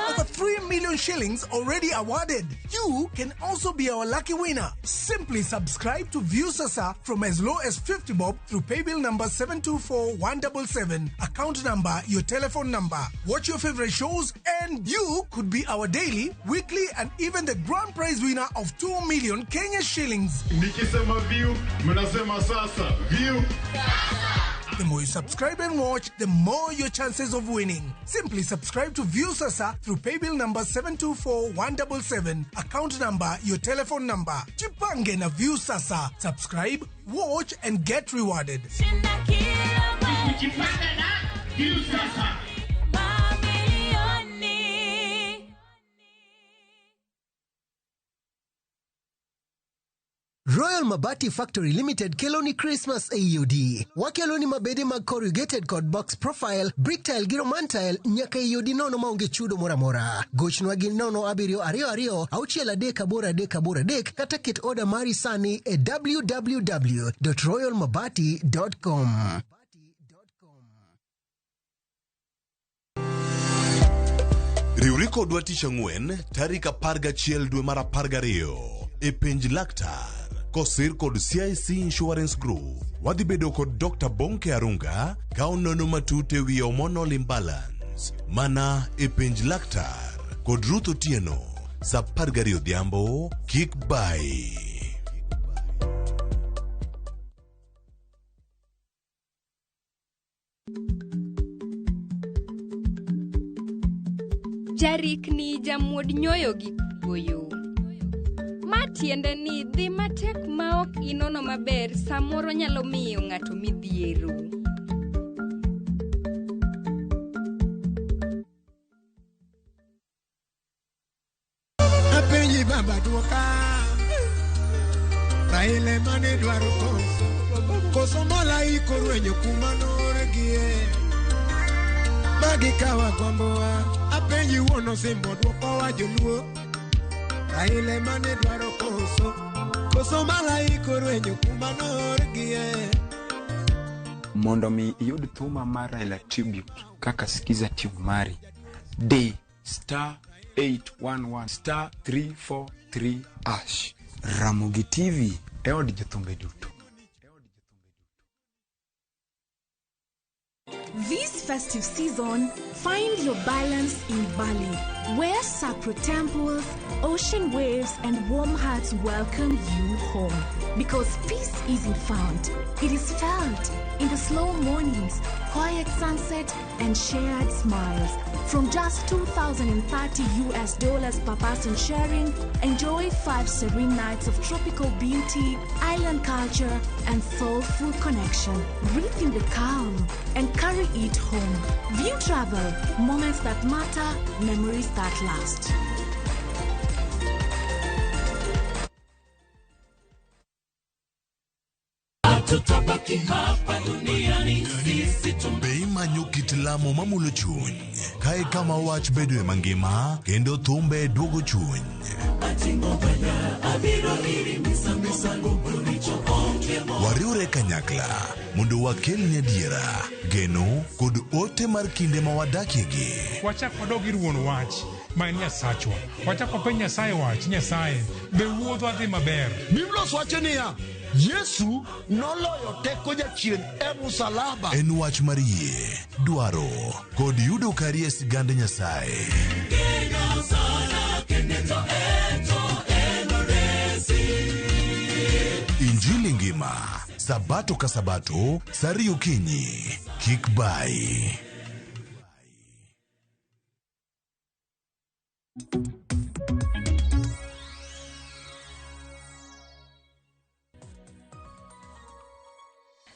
Over 3 million shillings already awarded. You can also be our lucky winner. Simply subscribe to Viusasa from as low as 50 bob through paybill number 724177, account number, your telephone number. Watch your favorite shows and you could be our daily, weekly and even the grand prize winner of 2 million Kenya shillings. Nikisema view, mnasema sasa. View. The more you subscribe and watch, the more your chances of winning. Simply subscribe to Viusasa through paybill number 724177, account number, your telephone number. Jipange na Viusasa. Subscribe, watch and get rewarded. Jipange na Viusasa. Mamilioni. Royal Mabati Factory Limited keloni Christmas AUD. Wakeloni mabede mag corrugated kod box profile, brick tile gi roman tile nyaka AUD nono maonge chudo moro amora. Gochnwa gi 0722 638 383 kata ket oda mari sani e www.royalmabati.com. Riwri kodwa tich ang'wen tarik 11 dwe mar 12 e penj laktar kosir kod CIC Insurance Group. Wadhi bedo kod Dr. Bonke Arunga ka onono matut e wi hormonal imbalance mana e penj laktar kod Ruth Otieno sa 12 odhiambo. Kik bai. Jarikni jamuod nyoyo gi kuoyo. Ma Tiende ni dhi matek ma ok inono maber samoro nyalo miyo ng'ato midhiero. Apenji baba duoka Raila mane dwaro koso Koso malaika orwenyo kuma noorgie Magikawa gombowa Apenji wuon osimbo duokowa joluo Raila mane dwaro koso Koso malaika orwenyo kuma noorgie Mondo mi iyud thuma mar Raila Tribute kaka Skiza Tune mari, di star 811 star 343 hash. Ramogi TV e od jothumbe duto. This festive season, find your balance in Bali, where sacred temples, ocean waves, and warm hearts welcome you home. Because peace isn't found, it is felt in the slow mornings, quiet sunset, and shared smiles. From just $2,030 US dollars per person sharing, enjoy 5 serene nights of tropical beauty, island culture, and soulful connection. Breathe in the calm and carry it home. View Travel, moments that matter, memories that last. Tutabaki hapa duniani sisi. Be imanyo kit lamo mamulo chuny kae kama wach bedoe mangima kendo thumbe duogo chuny. Wariwre kanyakla mondo wakelni adiera, geno kod ote mar kinde ma wadakiegi. Wachak wadog ir wuon wach ma en Nyasachwa. Wachak wapenj Nyasaye wach, Nyasaye, be wuodhwa dhi maber? Biblos wacho niya, Yesu noloyo teko jachien e musalaba. En wach mar yie, dwaro kod yudo kari e sigand Nyasaye. Injili ngima, Sabato ka Sabato, saa ariyo okinyi. Kik bai.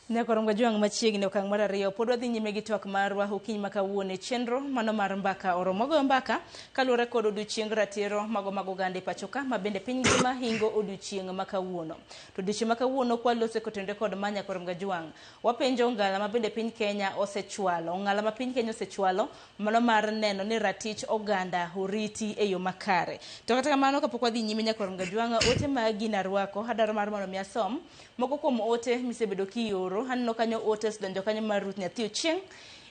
Nyakorongo jwang' machiegni okang' mar ariyo pod wadhi nyime gi twak marwa okinyi ma kawuono e chenro mano mar mbaka oromo. Wagoyo mbaka kaluwore kod odiochieng ratiro mago mag oganda e pacho ka ma bende piny ngima hingo odiochieng' ma kawuono. To odiochieng' ma kawuono kwalose kotenore kod ma Nyakorongo jwang', wapenjo ongala ma bende piny Kenya osechwalo, ongala ma piny Kenya osechwalo mano mar neno ni ratich oganda oriti e yo makare. To kata kamano kapok wadhi nyime Nyakorongo jwang', ote magi narwako adwaro mar mondo mi asom moko kuom ote misebedo kioro. Aneno kanyo ote osedonjo kanyo mar Ruth Nyathi Ochieng'.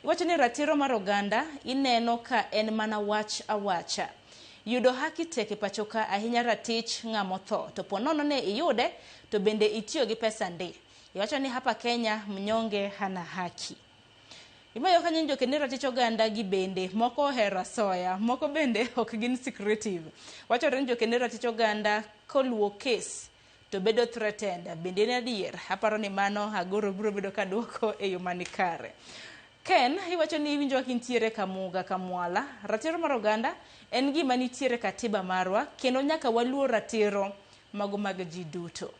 Iwacho ni ratiro mar oganda ineno ka en mana wach awacha. Yudo haki tek e pacho ka ahinya ratich ng'ama otho. To po nono ne iyude to bende itiyo gi pesa ndi. Iwacho ni hapa Kenya mnyonge hana haki. Imayo kanyo ni jokene ratich oganda gi bende moko ohero asoya, moko bende ok gin secretive. Wachore ni jokene ratich oganda koluwo kes to bedo threatened. Bende en adier? Aparo ni mano Agoro biro bedo ka duoko e yo manikare. Ken, iwacho ni iwinjo ka intiere Kamuga Kamwala. Ratiro mar oganda en gima nitiere katiba marwa kendo nyaka waluor ratiro mago mag ji duto.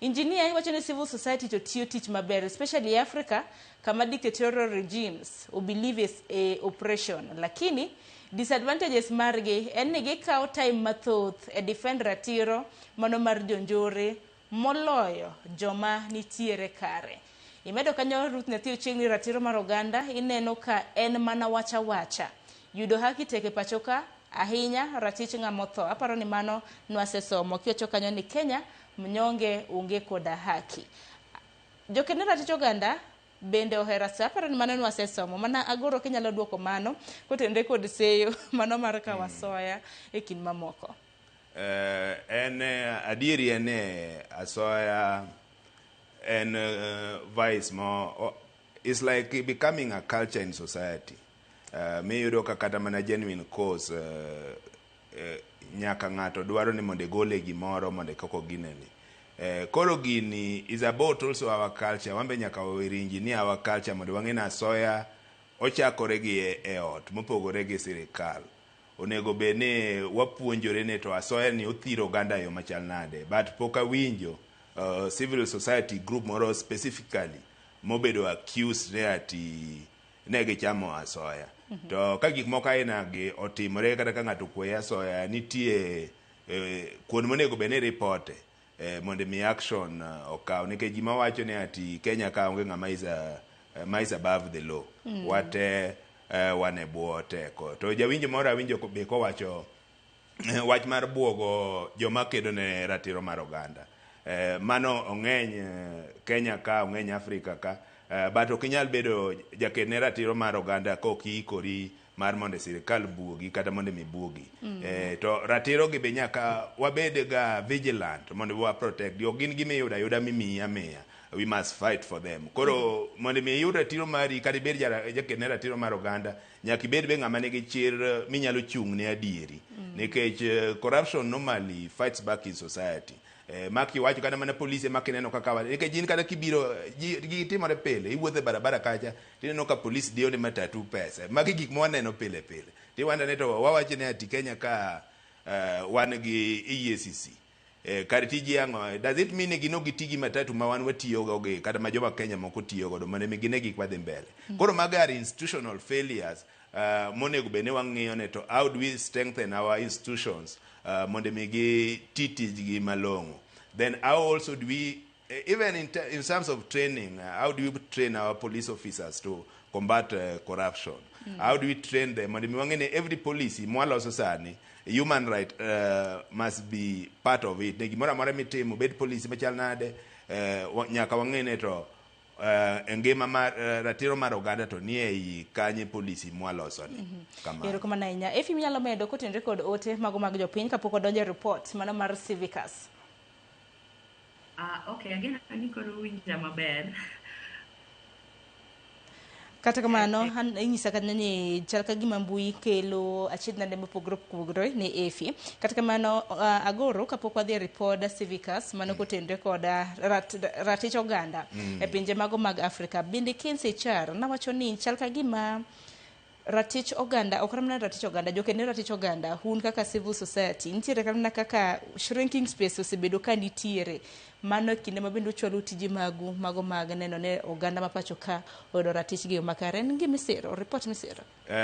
Engineer iwacho ni civil society to tiyo tich maber, especially e Africa kama dictatorial regimes obelieve e oppression. Lakini disadvantages margi en ni gikawo time mathoth e defend ratiro mano mar jonjore moloyo joma nitiere kare. Imedo kanyo Ruth Nyathi Ochieng' ni ratiro mar oganda ineno ka en mana wacha wacha. Yudo haki tek e pacho ka ahinya ratich ng'ama otho. Aparo ni mano nwasesomo kiwacho kanyo ni Kenya mnyonge onge koda haki. Jokene ratich oganda bende ohero asoya. Aparo ni mano nwasesomo. Mana Agoro kinyalo duoko mano kotenore kod seyo mano mar kawo asoya e kind mamoko. En adieri en asoya en vice mo it's like becoming a culture in society. Miyudo ka kata mana genuine cause nyaka ng'ato dwaro ni mondo igole gimoro mondo koko gineni. Koro gini is about also our culture. Wambe nyaka warinji ni our culture mondo wang'e ni asoya ochakore gi e ot mopogore gi sirikal. Onego bed ni wapuonjore ni to asoya ni othiro oganda e yo machal nade. But pok awinjo civil society group moro specifically mobedo accused ni ati ne gichamo asoya. To ka gik moko aina gi otimore kata ka ng'ato okwayi asoya nitie kuond monego bed ni ripote mondo mi action okaw nikech gima wacho ni ati Kenya ka onge ng'ama is above the law. Wate wan e bwo teko. To jawinjo moro awinjo be kowacho wach mar buogo joma kedo ne ratiro mar oganda. Mano ong'eny Kenya ka, ong'eny Afrika ka, but ok inyal bedo jaked ne ratiro mar oganda kok iikori mar mondo sirikal buogi kata mondo mi buogi. To ratiro gi be nyaka wabed ga vigilant mondo wa protect gi. Ok gin gima iyudo ayuda mimiyi amiya. We must fight for them. Koro mondo mi iyud ratiro mari kata ibed jaked ne ratiro mar oganda, nyaka ibed be ng'ama nigi chir minyalo chung' ne adieri. Nikech corruption normally fights back in society. Ma kiwacho kata mana polise ma kineno kaka nikech in kata kibiro gigi timore pile, iwuotho e barabara kacha tineno ka polis diyo ne matatu pesa. Magi gik ma waneno pile pile. Tiwanda ni to wawacho ni ati Kenya ka wan gi EACC. Kar tiji ang'o? Does it mean ni gin ok giti gi matatu ma wan watiyogo gi kata ma joma Kenya moko tiyo godo mondo mi gine gik madhi mbele? Koro mago are institutional failures monego bed ni wang'iyo ne to how do we strengthen our institutions mondo mi gi ti tijgi malong'o. Then how also do we, even in terms of training, how do we train our police officers to combat corruption? How do we train them? Mondo mi wang'e ni every policy mwaloso sani, human right must be part of it. Ne gimoro amora mitimo, bed policy machal nade, nyaka wang'e ni to e ngima mar ratiro mar oganda to nie ei kanye policy mwaloso ni. Kamano. Erokamano ahinya. Efi, minyalo medo kotenore kod ote mago mag jopiny kapok odonjo e report mano mar Civicus. Okay, ageno ni koro uwinja maber. Kata kamano, an inyisa kanyo ni chal ka gima mbui kelo achiedh nade mopogore opogore ne Efi. Kata kamano, agoro kapok wadhi e ripod Civicus mano kotenore kod ratich oganda e pinje mago mag Afrika. Bende KNCHR nawacho ni chal ka gima ratich oganda, ok mana ratich oganda, joked ne ratich oganda, un kaka civil society, nitiere kata kaka shrinking space osebedo ka nitiere. Mano e kinde ma bende uchwalo tije magu, mago mag neno ne oganda ma pacho ka oyudo ratichgi e yo makare. En gima isiro, report misiro.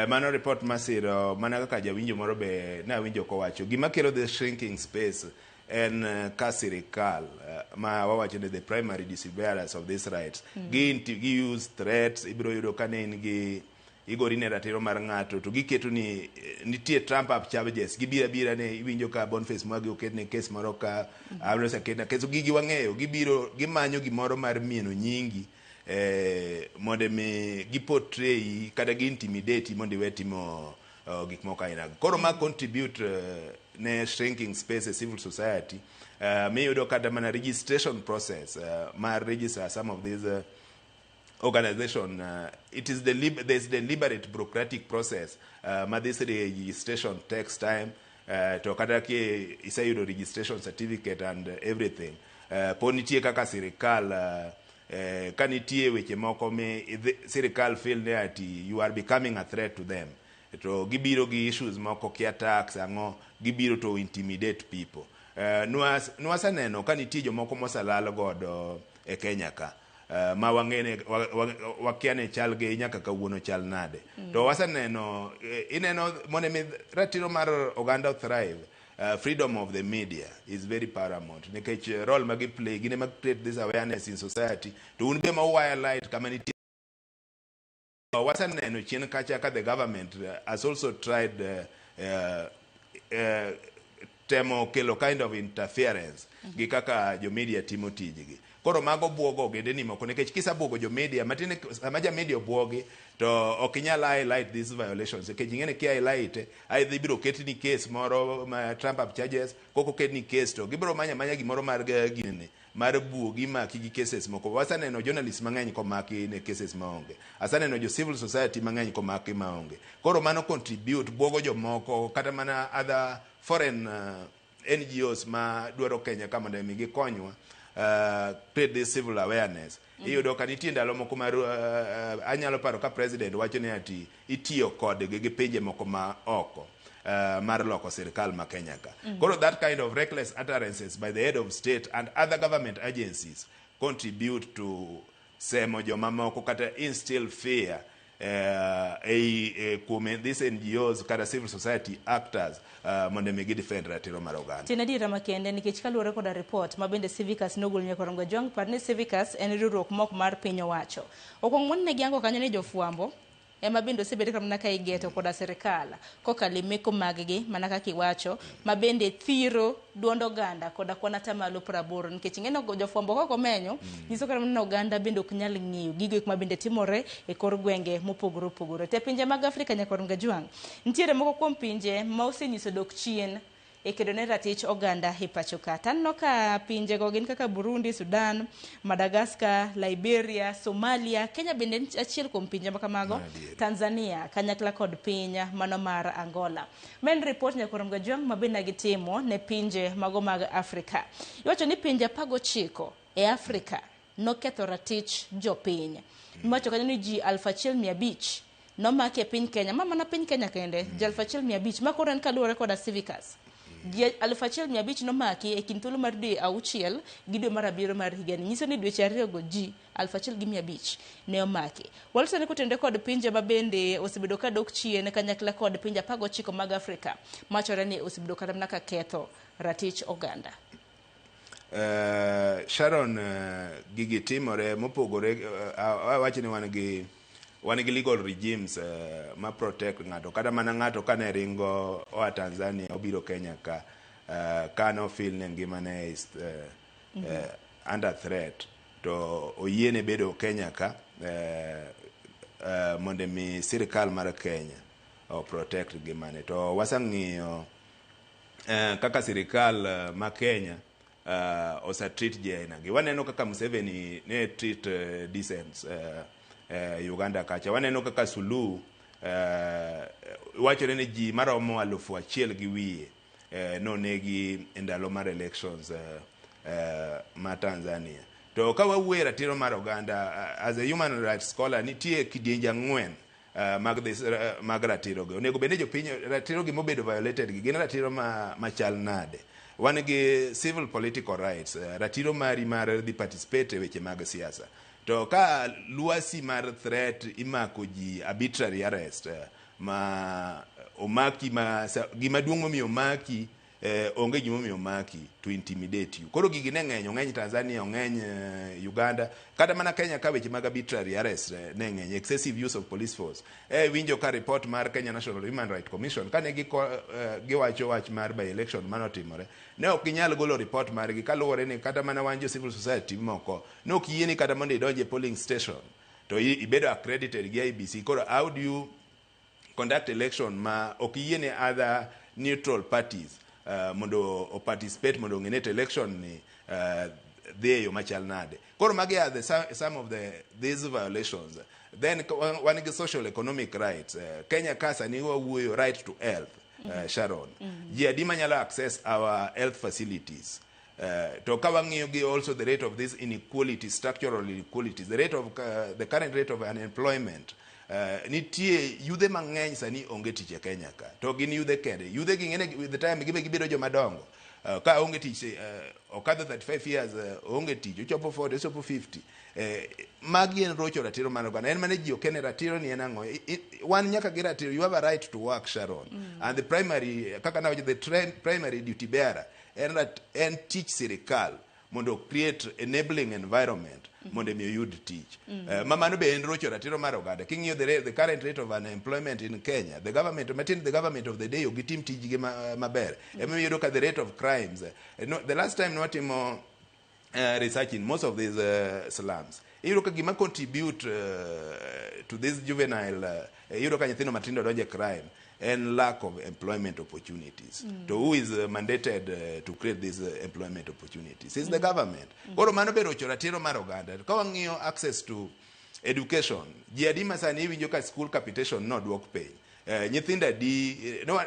Mano report masiro, mana kaka jawinjo moro be nawinjo kowacho. Gima kelo the shrinking space en ka sirikal ma wawacho ni the primary distributors of these rights. Gi use threats, ibiro yudo ka ne in gi igori ne ratiro mar ng'ato to giketo ni nitie trump up charges, gibiro abira ne iwinjo ka Boniface Mwangi oket ne case moro ka Ambrose oket ne case. Gigi wang'eyo gibiro gimanyo gimoro mar mieno nyingi mondo mi giportray kata gi intimidate mondo iwe timo gik moko aina go. Koro ma contribute ne shrinking space e civil society, miyudo kata mana registration process mar register some of these organization, it is there's deliberate bureaucratic process ma this registration takes time, to kata ki iseyudo registration certificate and everything, pod nitie kaka sirikal ka nitie weche moko mi sirikal feel ni ati you are becoming a threat to them, to gibiro gi issues moko kia tax ang'o, gibiro to intimidate people. Nwaseneno ka nitie jomoko mosalal godo e Kenya ka ma wang'ene wakia ne chal gi nyaka kawuono chal nade. To waseneno ineno mondo mi ratiro mar oganda thrive, freedom of the media is very paramount nikech role ma gi play gin ema create this awareness in society, to un be ma highlight kama nitie. Waseneno chien kacha ka the government has also tried temo kelo kind of interference gi kaka jo media timo tijgi. Koro mago buogo ogendni moko nikech kisebuogo jo media matin, sama ja media obuogi to ok inyal highlight these violations nikech ing'e ki highlight aidha ibiro ketni case moro ma trump up charges, kok oketni case to gibiro manyo amanya gimoro mar ginene mar buogi maki gi cases moko. Waseneno journalists mang'eny komaki ne cases maonge, aseneno jo civil society mang'eny komaki maonge. Koro mano contribute buogo jomoko kata mana other foreign NGOs ma dwaro Kenya ka mondo mi gikonywa create this civil awareness. Iyudo ka nitie ndalo moko mar anyalo paro ka president wacho ni ati itiyo kodgi gi pinje moko ma oko. mar loko sirikal ma Kenya ka. Koro that kind of reckless utterances by the head of state and other government agencies contribute to semo jomamoko kata instill fear ei kuom these NGOs kata civil society actors mondo mi gidefend ratiro mar oganda. Tin adiera makende nikech kaluwore koda report ma bende Civicus nogolo nyaka Orongo Jwang', par ni Civicus en riwruok mok mar piny owacho. Okuongo mondo ne giyango kanyo ni jofwambo ema bende osebed ka mana ka igeto koda sirikal kokalo e meko mag-gi mana kaka iwacho ma bende thiro duond oganda koda kwan atamalo 80 nikech ing'e ni jofwambo kok omenyo nyiso kata mana oganda bende ok nyal ng'eyo gigo eko ma bende timore e kor gwenge mopogore opogore. To e pinje mag Afrika nyaka Orongo Jwang', nitiere moko kuom pinje ma osenyiso dok chien e kedo ne ratich oganda e pacho ka. To aneno ka pinjego gin kaka Burundi, Sudan, Madagascar, Liberia, Somalia, Kenya bende en achiel kuom pinje ma kamago, Tanzania kanyakla kod piny mano mar Angola. Ma en report nyaka Orongo Jwang' ma bende gitimo ne pinje mago mag Afrika. Iwacho ni pinje 19 e Afrika noketho ratich jopiny. Iwacho kanyo ni ji 1500 nomaki e piny Kenya, ma mana piny Kenya kende, ji 1500, ma koro en kaluwore koda Civicus. Ji 1500 nomaki e kind thuolo mar dwe 6 gi dwe mar 7 mar higani. Nyiso ni dweche ariyogo ji 1500 ne omaki. Waloso ni kotenore kod pinje ma bende osebedo ka dok chien kanyakla kod pinje 19 mag Afrika machore ni osebedo kata mana ka ketho ratich oganda. Sharon, gigi timore mopogore. Awach ni wan gi legal regimes ma protect ng'ato. Kata mana ng'ato kane ringo oa Tanzania obiro Kenya ka, ka no feel ni ngimane is under threat, to oyiene bedo Kenya ka mondo mi sirikal mar Kenya o protect ngimane. To waseng'iyo kaka sirikal ma Kenya ose treat ji aina gi. Waneno kaka Museveni ne treat dissents Uganda kacha. Waneno kaka Suluhu, wachore ni ji maromo 1500 nonegi e ndalo mar elections ma Tanzania. To ka wawuoyo e ratiro mar oganda, as a human rights scholar, nitie kidienje 4 mag ratiro gi. Onego bed ni jopiny ratiro gi mobedo violated gi gin ratiro machal nade? Wan gi civil political rights, ratiro mari mar dhi participate e weche mag siasa. To ka lwasi mar threat, imako ji, arbitrary arrest, ma omaki ma gima duong' momiyo omaki onge gimomiyo omaki, to intimidate you. Koro gigi ne ng'eny, ong'eny Tanzania, ong'eny Uganda, kata mana Kenya ka weche mag arbitrary arrest ne ng'eny, excessive use of police force. Winjo ka report mar Kenya National Human Rights Commission kane giwacho wach mar by election manotimore, ne ok ginyal golo report margi kaluwore ni kata mana wan jo civil society moko ne ok yieni kata mondo idonj e polling station to ibedo accredited gi IEBC. Koro how do you conduct election ma ok yiene other neutral parties mondo o participate, mondo ong'e ni to election ni dhi e yo machal nade? Koro magi are some of these violations. Then wan gi social economic rights. Kenya ka sani wawuoyo right to health, Sharon, ji adi manyalo access our health facilities? To ka wang'iyo gi also the rate of this inequality, structural inequalities, the current rate of unemployment, nitie yudhe mang'eny sani onge tich e Kenya ka. To gin yudhe kende, yudhe gi ng'ene with the time gibe gibedo joma dongo. Ka onge tich, okadho 35 years, onge tich, ochopo 40, ochopo 50, magi en rocho ratiro mar oganda. En mane ji ok ene ratiro ni en ang'o. Wan nyaka gi ratiro. You have a right to work, Sharon, and the primary, kaka nawacho, the primary duty bearer en tich sirikal mondo create enabling environment mondo mi oyud tich. Ma mano be en rocho ratiro mar oganda. King'iyo the current rate of unemployment in Kenya, the government matin, the government of the day, ok gitim tijgi maber. Emomiyo iyudo ka the rate of crimes, no, the last time nwatimo research in most of these slums, iyudo ka gima contribute to this juvenile, iyudo ka nyithindo matindo donjo e crime en lack of employment opportunities. To who is mandated to create these employment opportunities? It's the government. Koro mano be rocho ratiro mar oganda. Ka wang'iyo access to education, ji adi ma sani iwinjo ka school capitation nodwok piny? Nyithindo adi no,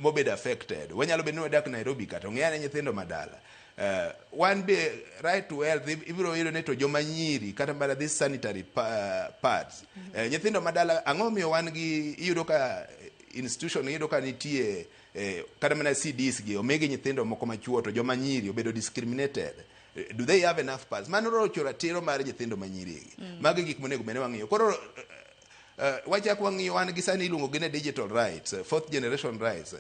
mobedo affected? Wanyalo bedo ni wadak Nairobi kata ong'e ane nyithindo madala. Wan be right to health, ibiro yudo ni to joma nyiri kata mana this sanitary pads, nyithindo madala, ang'o miyo wan gi iyudo ka institution iyudo ka nitie kata mana CDs gi omigi nyithindo moko machuo to joma nyiri obedo discriminated. Do they have enough pads? Mano rocho ratiro mar nyithindo manyiri gi. Magi gik monego bed ni wang'iyo. Koro wachak wang'iyo, wan gi sani iluongo gi ni digital rights, fourth generation rights.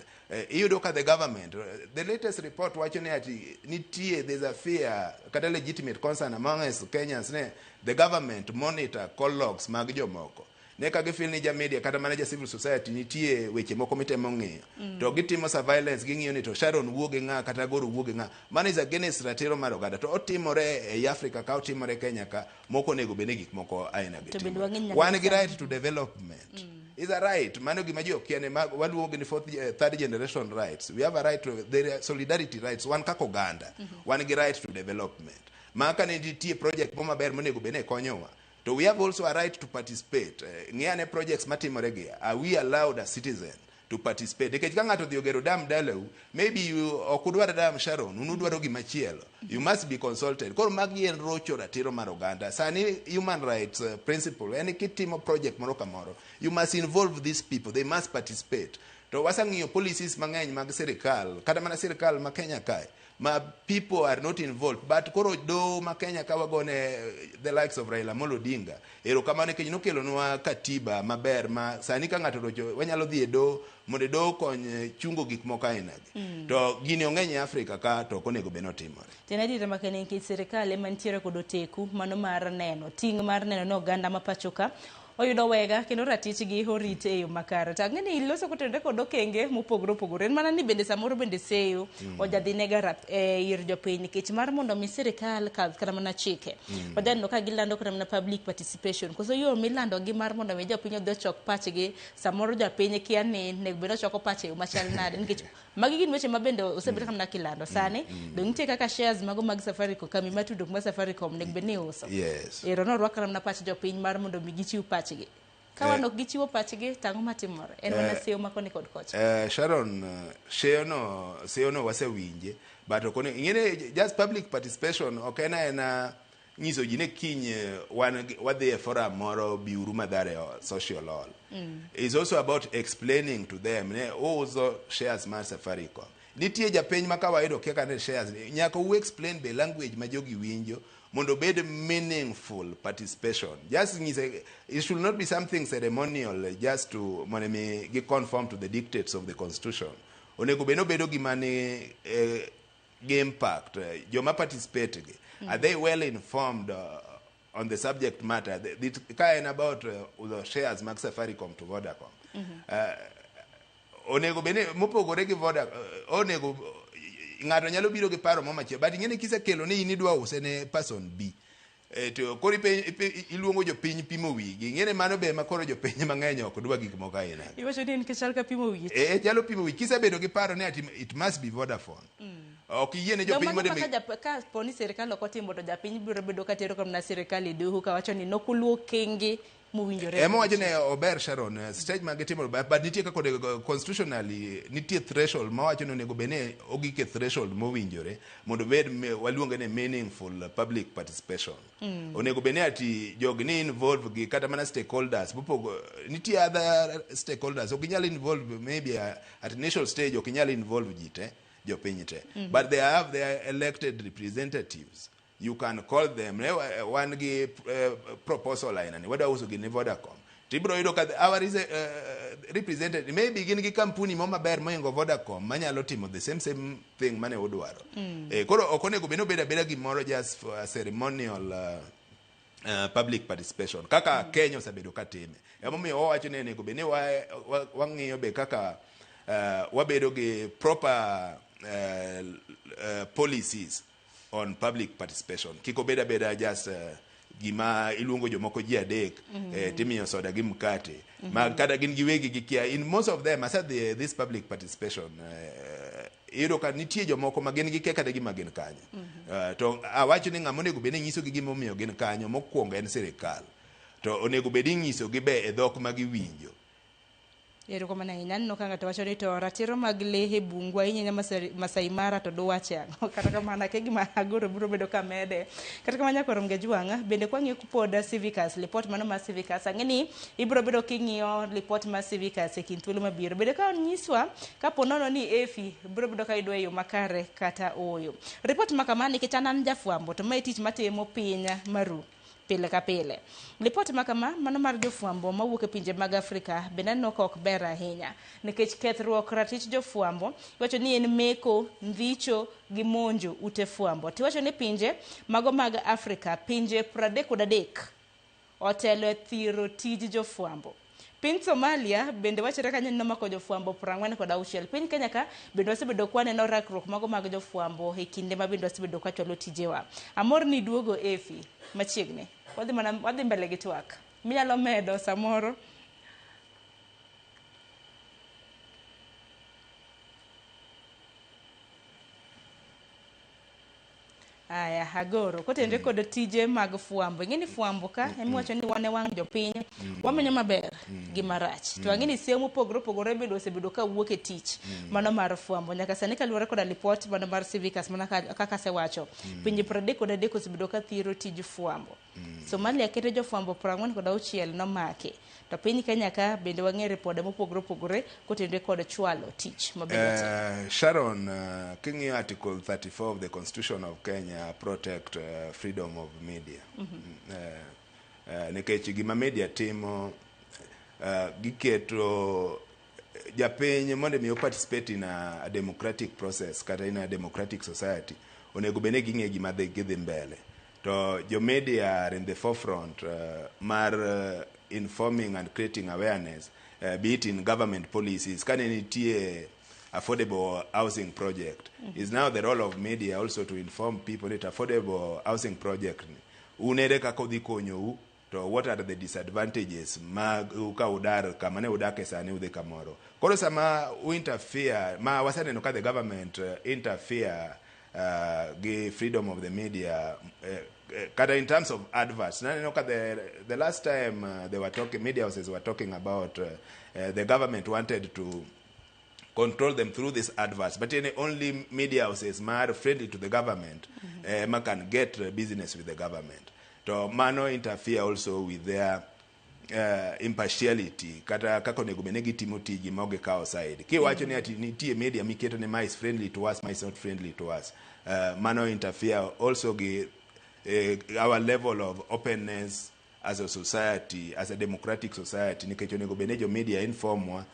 Iyudo ka the government, the latest report wacho ni ati nitie, there's a fear kata legitimate concern among us Kenyans ne the government monitor call logs mag jomoko ne ka gifeel ni ja media kata mana ja civil society nitie weche moko mitemo ng'iyo to gitimo surveillance, ging'iyo ni to Sharon wuo gi ng'a kata Goro wuo gi ng'a. Mano is against ratiro mar oganda, to otimore ei Africa ka, otimore Kenya ka, moko onego bed ni gik moko aina gi To bende timore. wang'e nyaka Wan gi sani. right to development is a right. Mano gima ji okia ni waluongo ni fourth, third generation rights. We have a right to the solidarity rights. Wan kaka oganda wan gi right to development ma ka ne nitie project mo maber monego bed ni konyowa, to we have also a right to participate. Ng'i ane projects matimore gi, are we allowed as citizen to participate? Nikech ka ng'ato odhi ogero dam dalau, maybe you ok udwar dam, Sharon, un udwaro gimachielo, you must be consulted. Koro magi en rocho ratiro mar oganda. Sani human rights principle en kitimo project moro kamoro, you must involve these people, they must participate. To wasang'iyo policies mang'eny mag sirikal, kata mana sirikal ma Kenya kae, ma people are not involved. But koro do ma Kenya ka wagone the likes of Raila Amolo Odinga erokamano nikech nokelonwa katiba maber ma sani ka ng'ato orocho, wanyalo dhi e doho mondo doho okony chungo gik moko aina gi. To gini ong'eny e Afrika ka, to ok onego bed ni otimore. Tiende adiera makende nikech sirikal ema nitiere kod oteku mano mar neno ting' mar neno ni oganda ma pacho ka oyudo wega kendo ratichgi orit e yo makare. To ang'e ni iloso kotenore kod okenge mopogore opogore. En mana ni bende samoro bende seyo ojadhi nega ir jopiny nikech mar mondo mi sirikal kadh kata mana chike. Wajaneno ka gilando kata mana public participation. Koso yo milando gi mar mondo mi jopiny odhi ochok pachgi, samoro japiny kia ni nego bed ni ochoko pache e yo machal nade, nikech magi gin weche ma bende osebed ka mana kilando sani. Dong nitie kaka shares mago mag Safaricom, kambi mar tudruok mar Safaricom onego bed ni iuso. Ero norwak kata mana pach jopiny mar mondo mi gichiw pachgi. Ka wan ok gichiwo pachgi, to ang'o matimore? En mana seyo ma koni kod kocha. Sharon, seyo no wasewinje, but ok ing'eni just public participation ok en aena nyiso ji ni kiny wan wadhi e forum moro, biuru Mathare Social Hall. It's also about explaining to them ne uuso shares mar Safaricom. Nitie japiny ma kawaida okia kane shares ni, nyaka u explain be language ma jogi winjo mondo obed meaningful participation. Just nyise, it should not be something ceremonial just to mondo mi gi conform to the dictates of the constitution. Onego bed ni obedo gima ni gi impact. Joma participate gi, are they well informed on the subject matter? Ka en about uso shares mag Safaricom to Vodacom, onego bed ni mopogore gi Voda, onego ng'ato nyalo biro gi paro mo machielo, but ing'eni kisekelo ni in idwa use ne person B, to koro iluongo jopiny pimo wigi. Ing'eni mano be ma koro jopiny mang'eny ok dwa gik moko aina. Iwacho ni en chal ka pimo wich. Chalo pimo wich. Kisebedo gi paro ni ati it must be Vodafone, ok iyie ne jopiny Mano mondo ma ka po ni sirikal ok otimo, to japiny biro bedo ka tero kamna sirikal e doho kawacho ni nokuluwo okenge mowinjore. Ema wacho ni ober, Sharon, stage ma gitimo, but nitie kaka onego constitutionally nitie threshold mawacho ni onego bed ni ogik e threshold mowinjore mondo obed waluonge ni meaningful public participation. Onego bed ni ati jogi ni involve gi kata mana stakeholders mopogo, nitie other stakeholders ok inyal involve maybe at initial stage, ok inyal involve ji te, jopiny te. But they have their elected representatives, you can call them ne wan gi proposal aina ni wadwa uso gini Vodacom, tibiro yudo ka our is represented maybe gin gi kampuni mo maber moingo Vodacom manyalo timo the same thing mane udwaro. Koro ok onego bed ni obed abeda gimoro just for a ceremonial public participation kaka Kenya osebedo ka time. Emomiyo wawacho ni onego bed ni wang'iyo be kaka wabedo gi proper policies on public participation, kik obed abeda just gima iluongo jomoko ji adek timiyo soda gi mkate ma kata gin giwegi gikia. In most of them asedhi e this public participation, iyudo ka nitie jomoko ma gin gikia kata gima gin kanyo. To awacho ni ng'ama onego bed ni nyisogi gimomiyo gin kanyo mokwongo en sirikal, to onego bed ni inyisogi be e dhok ma giwinjo. Erokamano ahinya. Aneno ka ng'ato wacho ni to ratiro mag lee e bungu ahinya ahinya Masai Mara to duwache ang'o? Kata kamano akia gima Agoro biro bedo ka mede. Kata kamano nyakwar Mgajwang' bende kwang'iyo pod Civicus, lipot mano mar Civicus, ang'e ni ibiro bedo king'iyo lipot mar Civicus e kind thuolo mabiro. Bende ka onyiswa kapo nono ni EFI biro bedo ka yudo e yo makare kata ooyo. Ripot ma kama nikech an an jafwambo to mae tich matimo piny maru pile ka pile. Lipot ma kama, mano mar jofwambo mawuok e pinje mag Afrika bende aneno ka ok ber ahinya nikech kethruok ratich jofwambo iwacho ni en meko, ndhicho gi monjo ute fwambo. Tiwacho ni pinje mago mag Afrika, pinje 33 otelo e thiro tij jofwambo. Piny Somalia bende wachore kanyo ni nomako jofwambo 46. Piny Kenya ka bende wasebedo ka waneno rakruok mago mag jofwambo e kinde ma bende wasebedo ka chwalo tijewa. Amor ni iduogo Efi machiegni. Wadhi mana wadhi mbele gi twak. Minyalo medo samoro. Aya, Agoro, kotenre kod tije mag fwambo. Ing'e ni fwambo ka, emiwacho ni wan e wang' jopiny, wamenyo maber gi marach. To ang'e ni seyo mopogore opogore bende osebedo ka wuok e tich mano mar fwambo. Nyaka sani kaluwore koda lipot mano mar Civicus mana kaka asewacho, pinje 33 osebedo ka thiro tij fwambo. Somalia kete jofwambo 46 nomaki. To piny Kenya ka bende wang'e ripode mopogore opogore kotenre kod chwalo tich mabende watimo. Sharon, king'iyo Article 34 of the Constitution of Kenya protect freedom of media. Nikech gima media timo, giketo japiny mondo mi participate in a democratic process kata in a democratic society, onego bed ni ging'e gima gidhi mbele. To jo media are in the forefront mar informing and creating awareness, be it in government policies. Kane nitie affordable housing project, is now the role of media also to inform people that affordable housing project ni un ere kaka odhi konyou, to what are the disadvantages mag ka udar kama ne udake sani udhi kamoro. Koro sama u interfere, ma waseneno ka the government interfere gi freedom of the media, kata in terms of adverts. Naneno ka the last time they were talking, media houses were talking about the government wanted to control them through these adverts, but any only media houses ma are friendly to the government ma can get business with the government. To mano interfere also with their impartiality, kata kaka onego bed ni gitimo tijgi ma ok gikawo side. Kiwacho ni ati nitie media miketo ni ma is friendly to us, ma is not friendly to us, mano interfere also gi our level of openness as a society, as a democratic society, nikech onego bed ni jo media inform wa,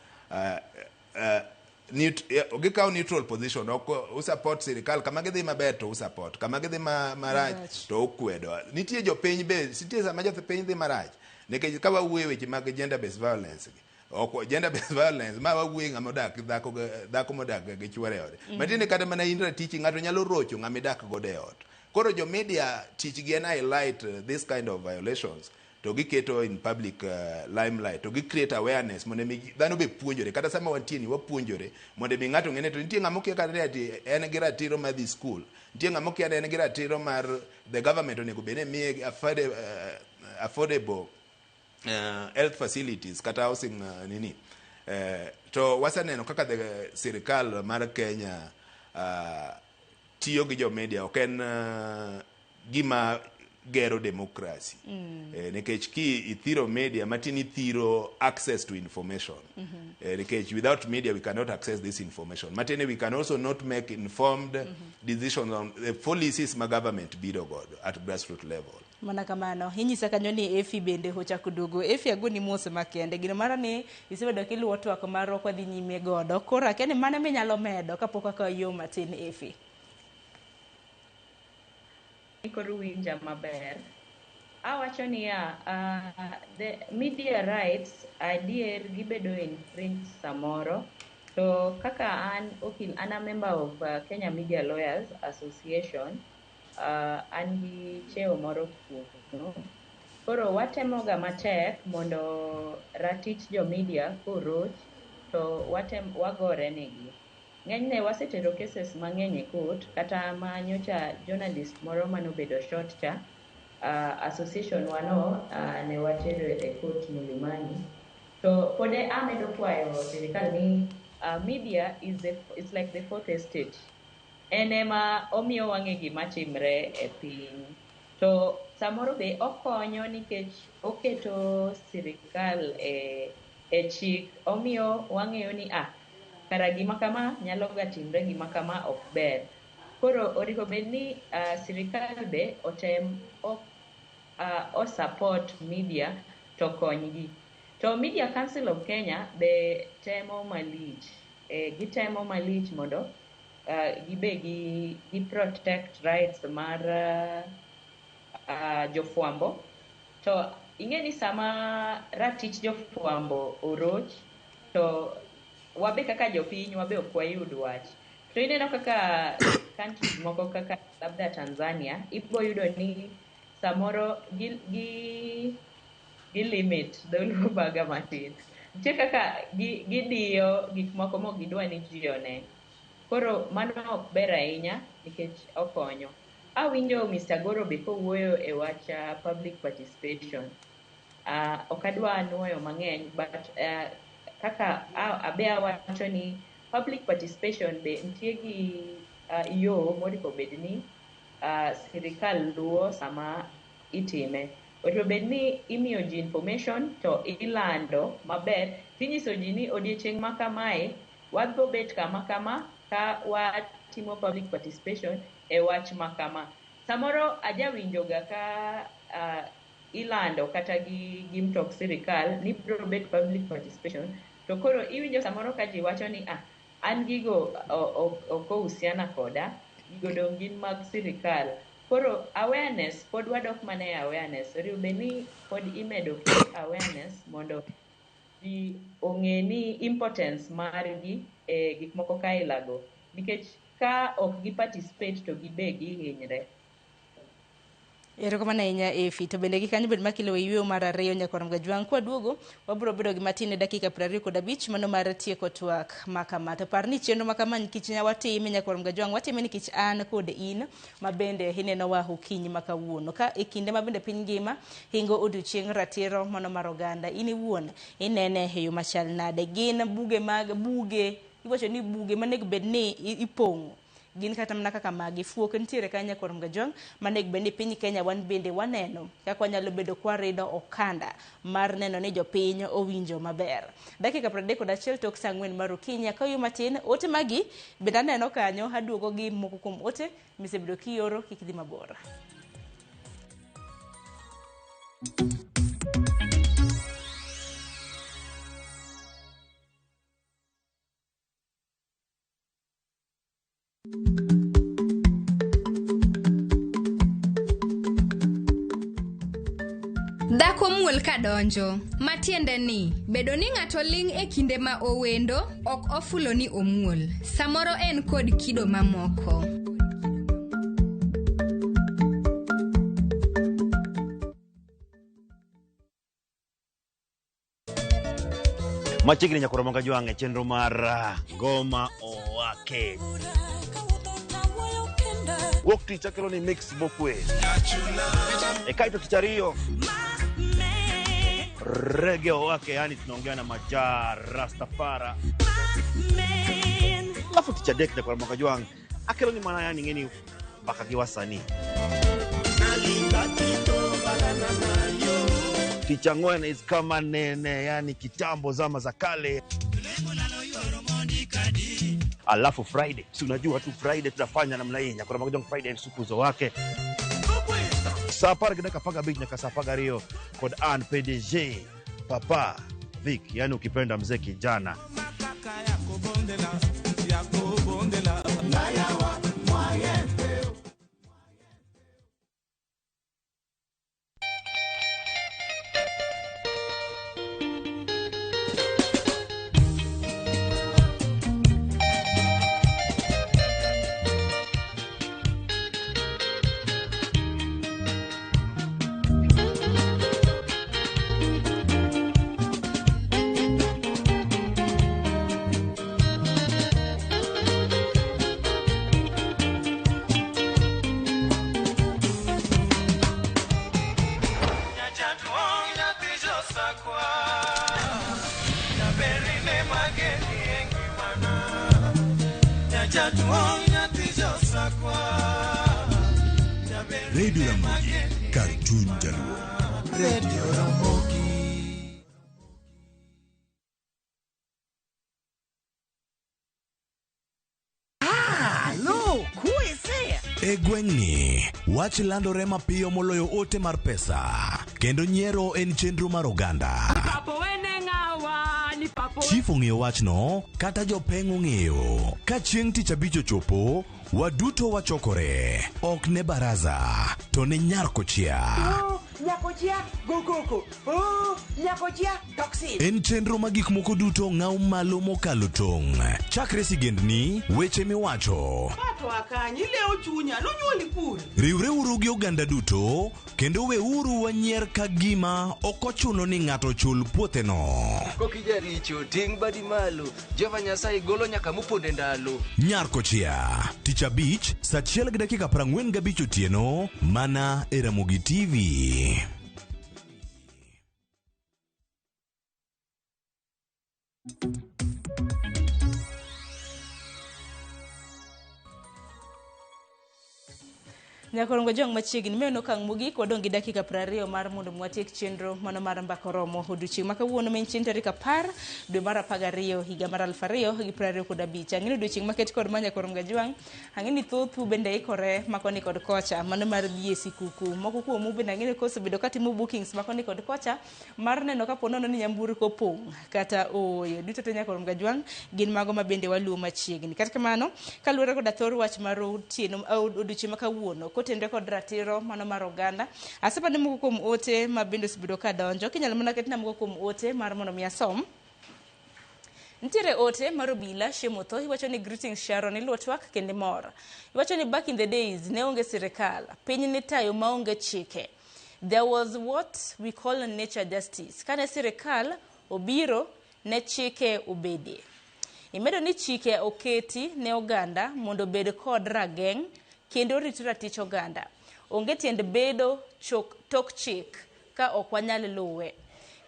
gikawo neutral position, ok usupport sirikal kama gidhi maber to usupport, kama gidhi marach to ukwedo. Nitie jopiny be, nitie sama jopiny dhi marach, nikech ka wawuoyo weche mag gender based violence gi, ok gender based violence ma wawuoyo ng'ama odak dhako dhako modak gi chuore e ode. Matiende kata mana in ratichi ng'ato nyalo rocho ng'ama idak godo e ot. Koro jo media tich gi en highlight this kind of violations, to giketo in public limelight, to gi create awareness mondo mi dhano be puonjore. Kata sama wantie ni wapuonjore mondo mi ng'ato ng'e ni to nitie ng'ama okia kata ni ati en gi ratiro mar dhi school, nitie ng'ama okia ni en gi ratiro mar the government onego bed ni miye affordable health facilities kata housing, nini. To waseneno kaka the sirikal mar Kenya tiyo gi jo media ok en gima gero democracy. Nikech ki ithiro media matin, ithiro access to information. Nikech without media we cannot access this information. Matiende we can also not make informed decisions on the policies ma government biro godo at grassroots level. Mana kamano, inyisa kanyo ni Efi bende ochako duogo. Efi, agoni mos makende. Gino mara ni isebedo kiluwo twak marwa kwadhi nyime godo. Koro akia ni mane minyalo medo kapok wakawo yo matin, Efi. Koro winja maber. Awacho niya, the media rights adier gibedo infringed samoro. To kaka an okil, an a member of Kenya Media Lawyers Association, an gi cheo moro kuno. Koro watemoga matek mondo ratich jo media koroch to watem wagore negi. Ng'enyne wasetero cases mang'eny e court, kata ma nyocha journalist moro manobedo shot cha, association wano ne watero e court Milimani. To pod amedo kwayo sirikal ni media is the, it's like the fourth estate. En ema omiyo wang'e gima timre e piny. To samoro be okonyo nikech oketo sirikal e chik, omiyo wang'eyo ni kara gima kama nyalo ga timre, gima kama ok ber. Koro onego bed ni sirikal be otem o support media to konygi. To Media Council of Kenya be temo malich. Gitemo malich mondo gibe gi protect rights mar jofwambo. To ing'e ni sama ratich jofwambo oroch, to wabe kaka jopiny wabe ok wayud wach. To ineno kaka countries moko kaka labda Tanzania, ibo yudo ni samoro gi limit dholuo baga matin. Nitie kaka gidiyo gik moko mok gidwa ni ji one. Koro mano ok ber ahinya nikech okonyo. Awinjo Mr. Goro be kowuoyo e wach public participation. Ok adwa nuoyo mang'eny, but kaka abe awacho ni public participation be nitie gi yo monego bed ni sirikal luwo sama itime. Onego bed ni imiyo ji information to ilando maber, tinyiso ji ni odiechieng' ma kamae wadhi bet kama kama ka watimo public participation e wach ma kama. Samoro ajawinjoga ka ilando kata gi mtok sirikal ni biro bet public participation, to koro iwinjo samoro ka ji wacho ni an gigo ok ohusiana koda, gigo dong' gin mag sirikal. Koro awareness, pod wadok mana e awareness. Onego bed ni pod imedo awareness mondo ji ong'e ni importance margi e gik moko ka ilago. Nikech ka ok gi participate to gibe gihinyre. Erokamano ahinya Efi. To bende gi kanyo bed makelo e yueyo mar ariyo nyakwar Mgajwang'. Kwaduogo wabiro bedo gi matin e dakika 25 mano mar tieko twak makama. To par ni chenro makama nikech watime nyakwar Mgajwang', watime nikech an kod in ma bende inenowa okinyi ma kawuono. Ka e kinde ma bende piny ngima hingo odiochieng' ratiro mano mar oganda, in iwuon inene e yo machal nade? Gin buge mag buge, iwacho ni buge manego bed ni ipong'o gin kata mana kaka magi fuok nitiere kanyo nyakwar Mgajwang' manego bed ni piny Kenya wan bende waneno kaka wanyalo bedo kwarido okanda mar neno ni jopiny owinjo maber. Dakika 31 tok saa 4 mar okinyi. Akayo matin ote magi bende aneno kanyo aduogo gi moko kuom ote misebedo kioro, kik dhi mabor. Dhako muol kadonjo, matiende ni bedo ni ng'ato ling' e kinde ma owendo ok ofulo ni omuol. Samoro en kod kido mamoko. Machiegni nyakwar Mgajwang' e chenro mar Ngoma Owake. Wuok tich akelo ni mix mokwe. E kaito tich ariyo Reggae Owake, yani tunaongea na Maja Rastafara. Alafu tich adek nyakwar Mgajwang' akelo ni mana yani ng'eni mbaka gi wasanii. Tich ang'wen is kama nene, yani kitambo zama za kale. Alafu Friday, si unajua tu Friday tunafanya namna hii. Nyakwar Mgajwang' Friday suku zo wake. Saa 10:15 nyaka saa 12 kod an PDG Papa Vic, yani ukipenda mzee kijana. Jaduong' nyathi josakwa. Radio Ramogi, kar chuny jaluo. Radio Ramogi. Halo, kuese. E gweng'ni, wach landore mapiyo moloyo ote mar pesa, kendo nyiero en chenro mar oganda. Papo wene ng'awa ni papo Chief ong'eyo wachno, kata jopeng' ong'eyo. Ka chieng' tich abich ochopo, waduto wachokore. Ok ne baraza, to ne nyar kochia. Nyakochia, go koko. Oh, nyakochia, toxin. En chenro ma gik moko duto ng'aw malo mokalo tong'. Chakre sigendni, weche miwacho, Pato akanyi leo chunya, nonyuoli kure. Riwreuru gi oganda duto kendo weuru wanyier ka gima ok ochuno ni ng'ato chul puotheno. Kokijaricho ting' badi malo Jehova Nyasaye golo nyaka moponde ndalo. Nyar kochia, tich abich, saa 1:45 otieno, mana e Ramogi TV. Nyakorongo jong machiegni meno okang' mogik wadong' gi dakika 20 mar mondo mwatiek chenro mano mar mbaka oromo odiochieng' ma kawuono ma en chieng' tarik 10 dwe mar 12 higa mar 2025. Ang'e ni odiochieng' maket kod ma Nyakorongo Jwang', ang'e ni thothu bende ikore makoni kod kocha mano mar dhi e sikuku. Moko kuomu bende ang'e ni kosebedo katimo bookings makoni kod kocha mar neno kapo nono ni nyamburko opong' kata ooyo. Duto te Nyakorongo Jwang' gin mago ma bende waluwo machiegni. Kata kamano, kaluwore koda thor wach mar otieno odiochieng' ma kawuono kotenre kod ratiro mano mar oganda. Asepande moko kuom ote ma bende osebedo ka donjo. Kinyalo mana ketna moko kuom ote mar mondo mi asom. Nitiere ote mar Obila Shemotho, iwacho ni greetings Sharon, iluwo twak kendo imor. Iwacho ni back in the days ne onge sirikal, piny nitayo maonge chike. There was what we call nature justice. Kane sirikal obiro ne chike obedie. Imedo ni chike oketi ne oganda mondo obed kod rageng' kendo rit ratich oganda. Onge tiend bedo tok chik ka ok wanyal luwe.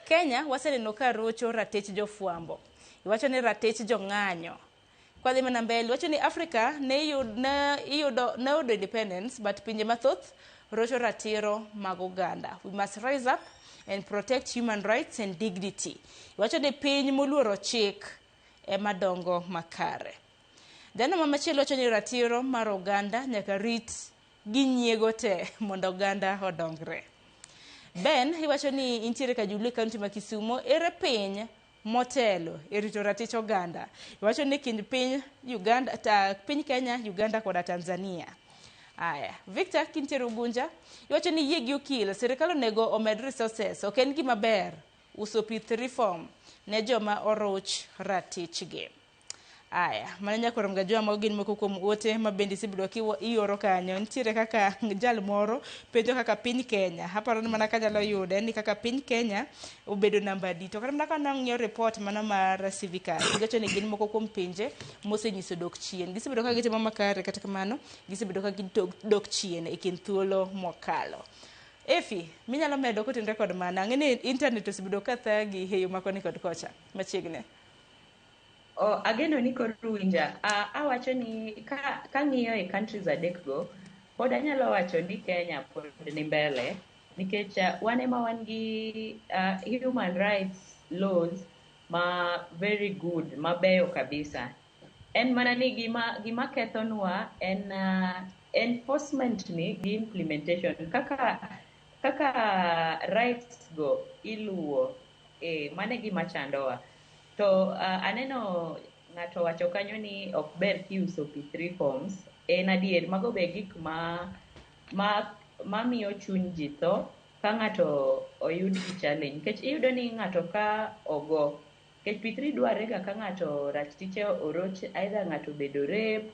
Kenya waseneno ka rocho ratich jofwambo. Iwacho ni ratich jong'anyo. Kwadhi mana mbele, iwacho ni Africa ne yudo independence, but pinje mathoth rocho ratiro mag oganda. We must rise up and protect human rights and dignity. Iwacho ni piny moluoro chik ema dongo makare. Jano ma machielo wacho ni ratiro mar oganda nyaka rit gi nyiego te mondo oganda odongre. Ben iwacho ni intiere Kajulu kaunti ma Kisumo, ere piny motelo e rito ratich oganda. Iwacho ni kind piny Uganda, piny Kenya, Uganda koda Tanzania. Aya, Victor kintiere Ugunja, iwacho ni yie gi okil, sirikal onego omed resources, ok en gima ber uso pith reform ne joma oroch ratichgi. Aya, mano Nyakorom Gajwa mago gin moko kuom ote ma bende isebedo kiioro kanyo. Nitiere kaka jal moro penjo kaka piny Kenya. Aparo ni mana kanyalo yude ni kaka piny Kenya obedo namba adi. To kata mana ka nang'iyo report mana mar Civicus, giwacho ni gin moko kuom pinje mosenyiso dok chien. Gisebedo ka gitimo makare, kata kamano gisebedo ka gidok chien e kind thuolo mokalo. Efi, minyalo medo kotenre kod mana. Ang'e ni internet osebedo ka thagi e yo makoni kod kocha machiegni. Oh, ageno ni koro winja. Awacho ni kang'iyo e countries adek go, pod anyalo wacho ni Kenya pod ni mbele nikech wan ema wan gi human rights laws ma very good, mabeyo kabisa. En mana ni gima kethonwa en enforcement ni gi implementation kaka rights go iluwo, mane gima chandowa. To aneno ng'ato wacho kanyo ni ok ber kiuso P3 forms. En adier, mago be gik ma miyo chuny ji tho ka ng'ato oyud gi challenge. Nikech iyudo ni ng'ato ka ogo, nikech P3 dwarre ga ka ng'ato ratiche oroch, either ng'ato obedo raped,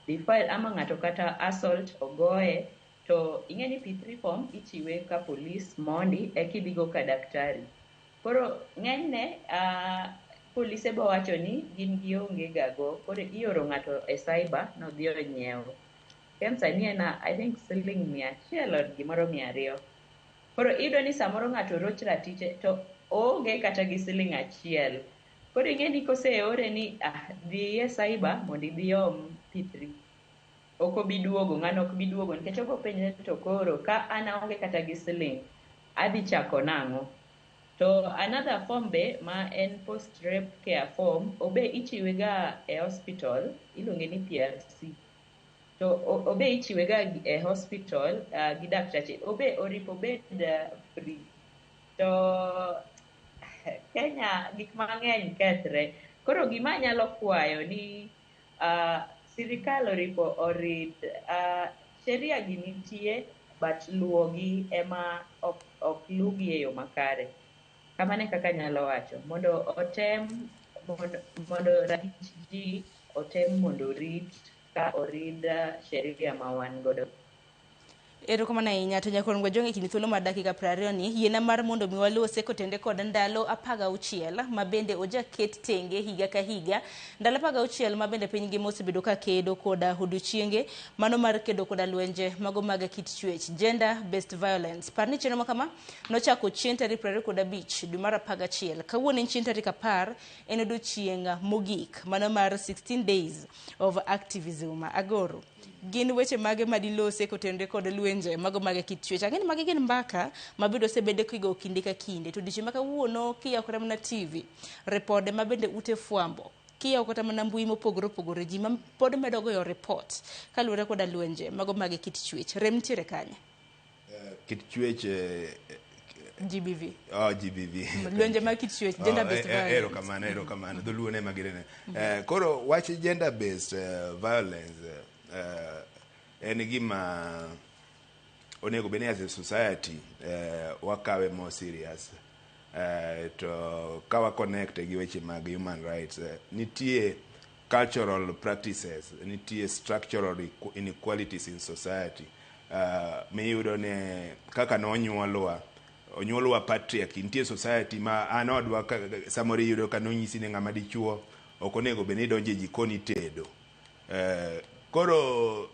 defiled, ama ng'ato kata assault ogoye, to ing'e ni P3 form ichiwe ka polis mondi ekidhigo ka daktari. Koro ng'enyne polise bo wacho ni gin gionge gago, koro ioro ng'ato e cyber nodhi onyiew. Ken sani en I think siling 100 or gimoro 200. Koro iyudo ni samoro ng'ato roch ratiche to oonge kata gi siling 1. Koro ing'e ni koseore ni dhi e cyber mondo idhi om P3. Ok obi duogo, ng'ano ok bi duogo nikech obo penjre to koro ka an aonge kata gi siling, adhi chako nang'o? To another form be ma en post rape care form, obe ichiwe ga e hospital, iluonge ni PRC. To obe ichiwe ga e hospital gi daktache, obe oripo obed free. To Kenya gik mang'eny kethre. Koro gima anyalo kwayo ni sirikal oripo orid sheria gi nitie, but luwogi ema ok lugi e yo makare. Kamano e kaka anyalo wacho. Mondo otem mondo ratich ji otem mondo orit ka orid sheria ma wan godo. Erokamano ahinya to nyakwar Gwajong' e kind thuolo mar dakika 20 ni yiena mar mondo mi walose kotende kod ndalo 16 ma bende ojaket tenge higa ka higa. Ndalo 16 ma bende piny ngima osebedo ka kedo koda odiochienge mano mar kedo koda lwenje mago mag kit chwech, gender based violence. Par ni chenro ma kama nochako chieng' tarik 25 dwe mar 11. Kawuono en chieng' tarik 10, en odiochieng' mogik mano mar 16 days of activism. Agoro, gin weche mage madilose kotenore kod lwenje mago mag kit chwech? Ang'e ni magi gin mbaka mabende osebedo kigo kinde ka kinde, to odiochieng' ma kawuono kiyawo kata mana TV, ripode ma bende ute fwambo, kiyawo kata mana mbui mopogore opogore, ji ma pod medo goyo report kaluwore koda lwenje mago mag kit chwech. Rem nitiere kanye? Kit chwech, GBV. Oh, GBV. Lwenje mag kit chwech, gender based violence. Erokamano, erokamano. Dholuo ne magirene. Koro wach gender based violence en gima onego bed ni as a society wakawe more serious. To ka wa connect gi weche mag human rights, nitie cultural practices, nitie structural inequalities in society miyudo ne kaka nonyuolwa, onyuolwa patriarchy. Nitie society ma an odwa samoro iyudo ka nonyisi ni ng'ama dichuo ok onego bed ni donjo e jikon itedo. Koro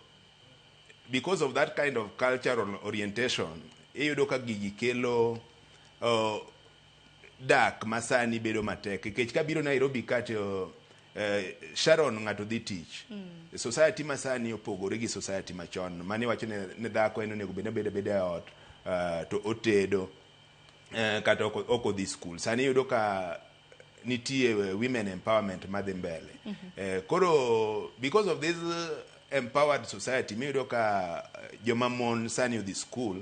because of that kind of cultural orientation, iyudo ka gigi kelo dak masani bedo matek, nikech kabiro Nairobi ka to Sharon, ng'ato dhi tich. Society masani opogore gi society machon mane wacho ni dhako en onego bed ni obedo abeda e ot to otedo kata ok odhi school. Sani iyudo ka nitie women empowerment madhi mbele. Koro because of this empowered society miyudo ka joma mon sani odhi school,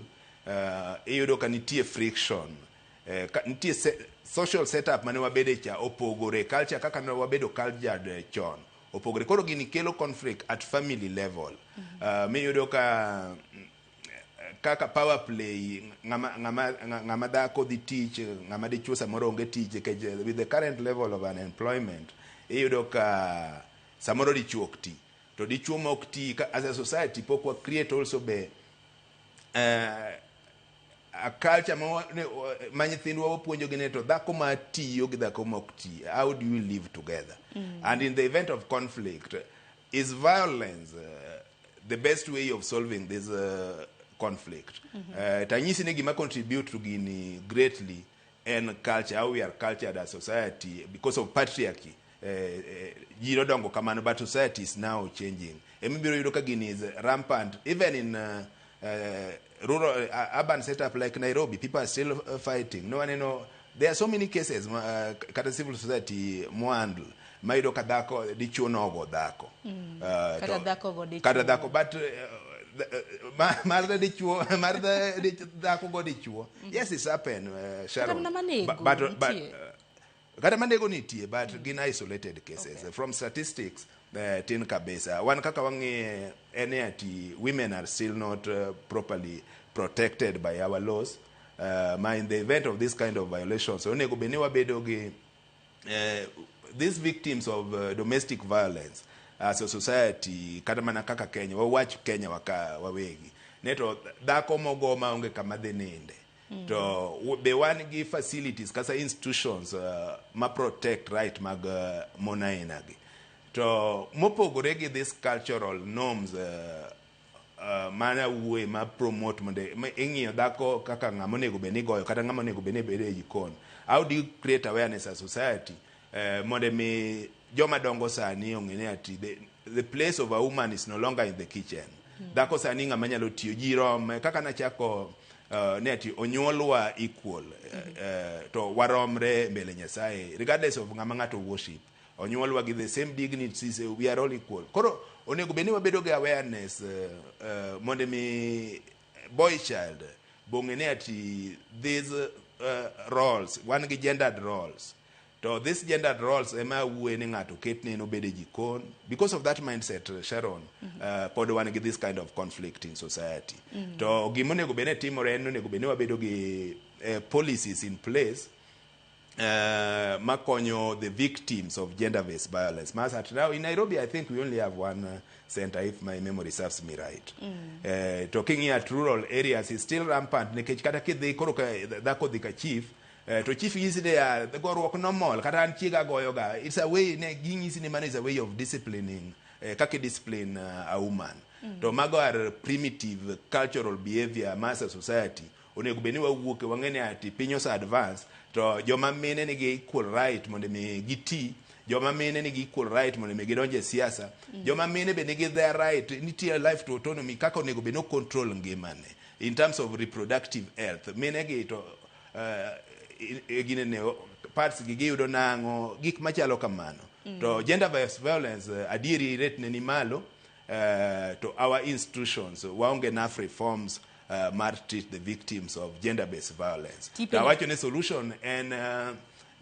iyudo ka nitie friction, nitie social setup mane wabede cha opogore, culture kaka ne wabedo cultured chon opogore. Koro gini kelo conflict at family level, miyudo ka kaka power play, ng'ama dhako dhi tich, ng'ama dichuo samoro onge tich, nikech with the current level of unemployment iyudo ka samoro dichuo ok ti, to dichuo ma ok ti as a society pok wa create also be a culture ma nyithindwa wapuonjogi ni to dhako ma tiyo gi dhako ma ok ti, how do you live together? And in the event of conflict, is violence the best way of solving this conflict? Tanyisi ni gima contribute to gini greatly en culture, how we are cultured as society because of patriarchy. Ji nodongo kamano, but society is now changing. Emibiro yudo ka gini is rampant even in rural, urban setup like Nairobi. People are still fighting. No one know there are so many cases kata civil society mohandle ma iyudo ka dhako dichuo nogo dhako. Kata dhako go dichuo. Kata dhako, but mar dichuo, mar dhako go dichuo, yes, it's happen, Sharon. Kata mana manego But nitie. Kata manego nitie, but gin isolated cases. From statistics, tin kabisa. Wan kaka wang'iye en ni ati women are still not properly protected by our laws, ma in the event of this kind of violations, onego bed ni wabedo gi these victims of domestic violence as a society. Kata mana kaka Kenya, wawach Kenya waka wawegi ne to dhako mogo maonge kama dhi ninde, to be wan gi facilities kata institutions ma protect right mag mon aina gi? To mopogore gi this cultural norms mana wuoye ma promote mondo ing'iyo dhako kaka ng'ama onego bed ni igoyo kata ng'ama onego bed ni bedo e jikon, how do you create awareness as society mondo mi joma dongo sani ong'e ni ati the place of a woman is no longer in the kitchen. Dhako sani ng'ama nyalo tiyo ji rom kaka nachako ne ati onyuolwa equal, to waromre mbele Nyasaye regardless of ng'ama ng'ato worship. Onyuolwa gi the same dignity, we are all equal. Koro onego bed ni wabedo gi awareness mondo mi boy child bong'e ni ati these roles wan gi gendered roles, to this gendered roles ema wuoye ni ng'ato ketne nobed e jikon. Because of that mindset, Sharon, pod wan gi this kind of conflict in society. To gima onego bed ni timore en onego bed ni wabedo gi policies in place makonyo the victims of gender-based violence. Mas at now in Nairobi, I think we only have one center, if my memory serves me right. To king'iyo at rural areas is still rampant, nikech kata kidhi koro ka dhako dhi ka chief, to chief nyisi ni ya goruok normal, kata an chiega goyoga. It's a way ne ginyisi ni mano is a way of disciplining, kaka discipline a woman. To mago are primitive cultural behavior ma as a society onego bed ni wawuok wang'e ni ati piny ose advance, to joma mine nigi equal right mondo mi giti, joma mine nigi equal right mondo mi gidonj e siasa, joma mine be nigi their right, nitie life to autonomy kaka onego bed ni control ngimane in terms of reproductive health. Mine gi to ginene parts gi giyudo nang'o, gik machalo kamano. To gender based violence, adieri rate ne ni malo, to our institutions waonge enough reforms mar treat the victims of gender based violence. Tipe To awacho ni solution en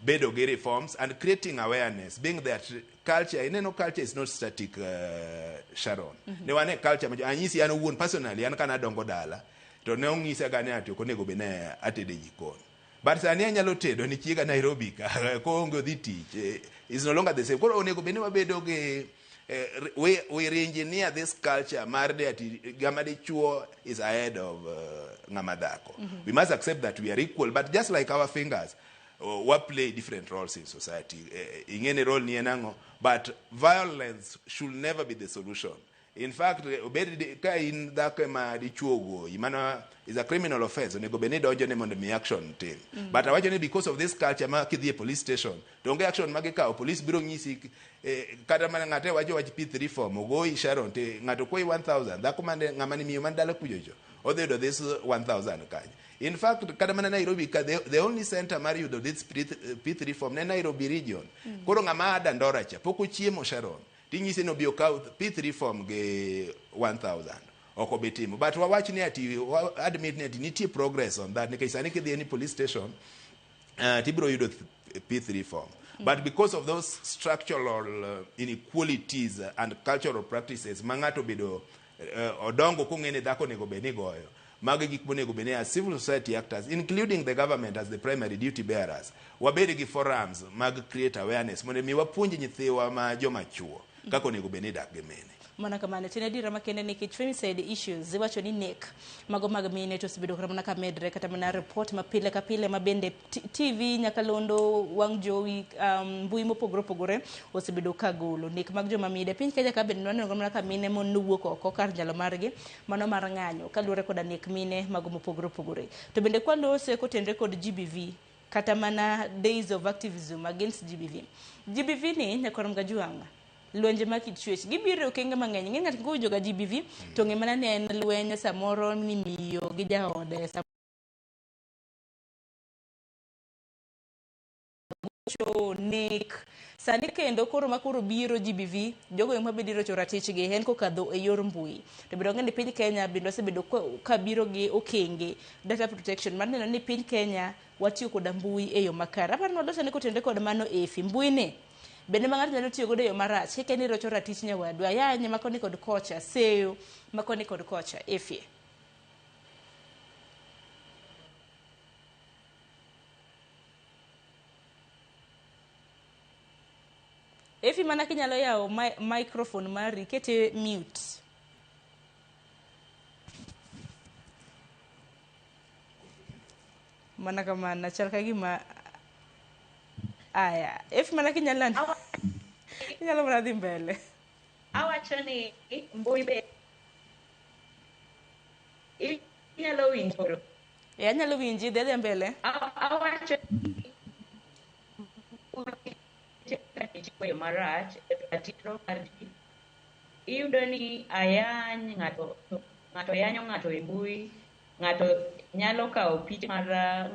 bedo gi reforms and creating awareness, being that culture, ineno, culture is not static, Sharon. Ne wane culture anyisi an owuon personally, an kana dongo dala to ne ong'isa ga ni ati ok onego bed ni atedo e jikon, but sani anyalo tedo ni chiega Nairobi ka koonge odhi tich, is no longer the same. Koro onego bed ni wabedo gi we re-engineer this culture mar de ati ng'ama dichuo is ahead of ng'ama dhako. We must accept that we are equal, but just like our fingers, we play different roles in society. Ing'e ni role ni en ang'o, but violence should never be the solution. In fact, obed ka in dhako ema dichuo ogoyi, mano is a criminal offense, onego bed ni donjo ne mondo mi action tim. But awacho ni because of this culture ma kidhi e police station to onge action ma gikawo, police biro nyisi, kata mana ng'ate wacho wach P3 form ogoyi, Sharon, te ng'ato kwayi 1000, dhako mane ng'ama ni miyo man dala kuchocho odhi yudo this 1000 kanyo. In fact, kata mana Nairobi ka the only center mar yudo this P3 form ne Nairobi region. Koro ng'ama a Dandora cha pok ochiemo, Sharon, ting'ise ni obi okaw P3 form gi 1000, ok obi timo. But wawach ni ati wa admit ni ati nitie progress on that, nikech sani kidhi any police station, tibiro yudo P3 form. But because of those structural inequalities and cultural practices ma ng'ato obedo odongo kong'e ni dhako onego bed ni goyo, mago e gik monego bed ni as civil society actors, including the government as the primary duty bearers, wabed gi forums mag create awareness mondo mi wapuonj nyithiwa ma joma chuo kaka onego bed ni dak gi mine. Mana kamano to en adiera makende nikech femicide issues iwacho ni nek mago mag mine to osebedo kata mana ka medre, kata mana report ma pile ka pile ma bende TV nyakalondo wang' jowi, mbui mopogore opogore osebedo ka golo nek mag joma mine. Piny Kenya ka bende waneno mana ka mine mon nowuok oko kar nyalo margi mano mar ng'anyo kaluwore koda nek mine mago mopogore opogore. To bende kwalose kotenre kod GBV, kata mana days of activism against GBV. GBV ni nyakorom Gajuanga, lwenje mag kit chwech gibiro e okenge mang'eny. Ng'e ng'ato kowinjo ga GBV to ng'e mana ni en lweny samoro ni miyo gi jaode gocho nek. Sani kendo koro ma koro biro GBV, jogo ema bende irocho ratichgi en kokadho e yor mbui. To bende wang'e ni piny Kenya bende osebedo ka biro gi okenge data protection mar neno ni piny Kenya watiyo koda mbui e yo makare. Aparo ni waloso ni kotenre kod mano efi mbui ni bende ma ng'ato nyalo tiyo godo e yo marach kike ni rocho ratich nyawadu ayanye makoni kod kocha seyo makoni kod kocha efi. Efi, mana kinyalo yawo microphone mari kete mute. Mana kamano chal ka gima aya Efi, mana kinyalo inyalo mana dhi mbele. Awacho ni mbui be inyalo winjo. E, anyalo winji, dhi adhiya mbele. Awacho ni yo marach e ratiro mar ji. Iyudo ni ayany ng'ato ng'ato yanyo ng'ato e mbui, ng'ato nyalo kawo picha mar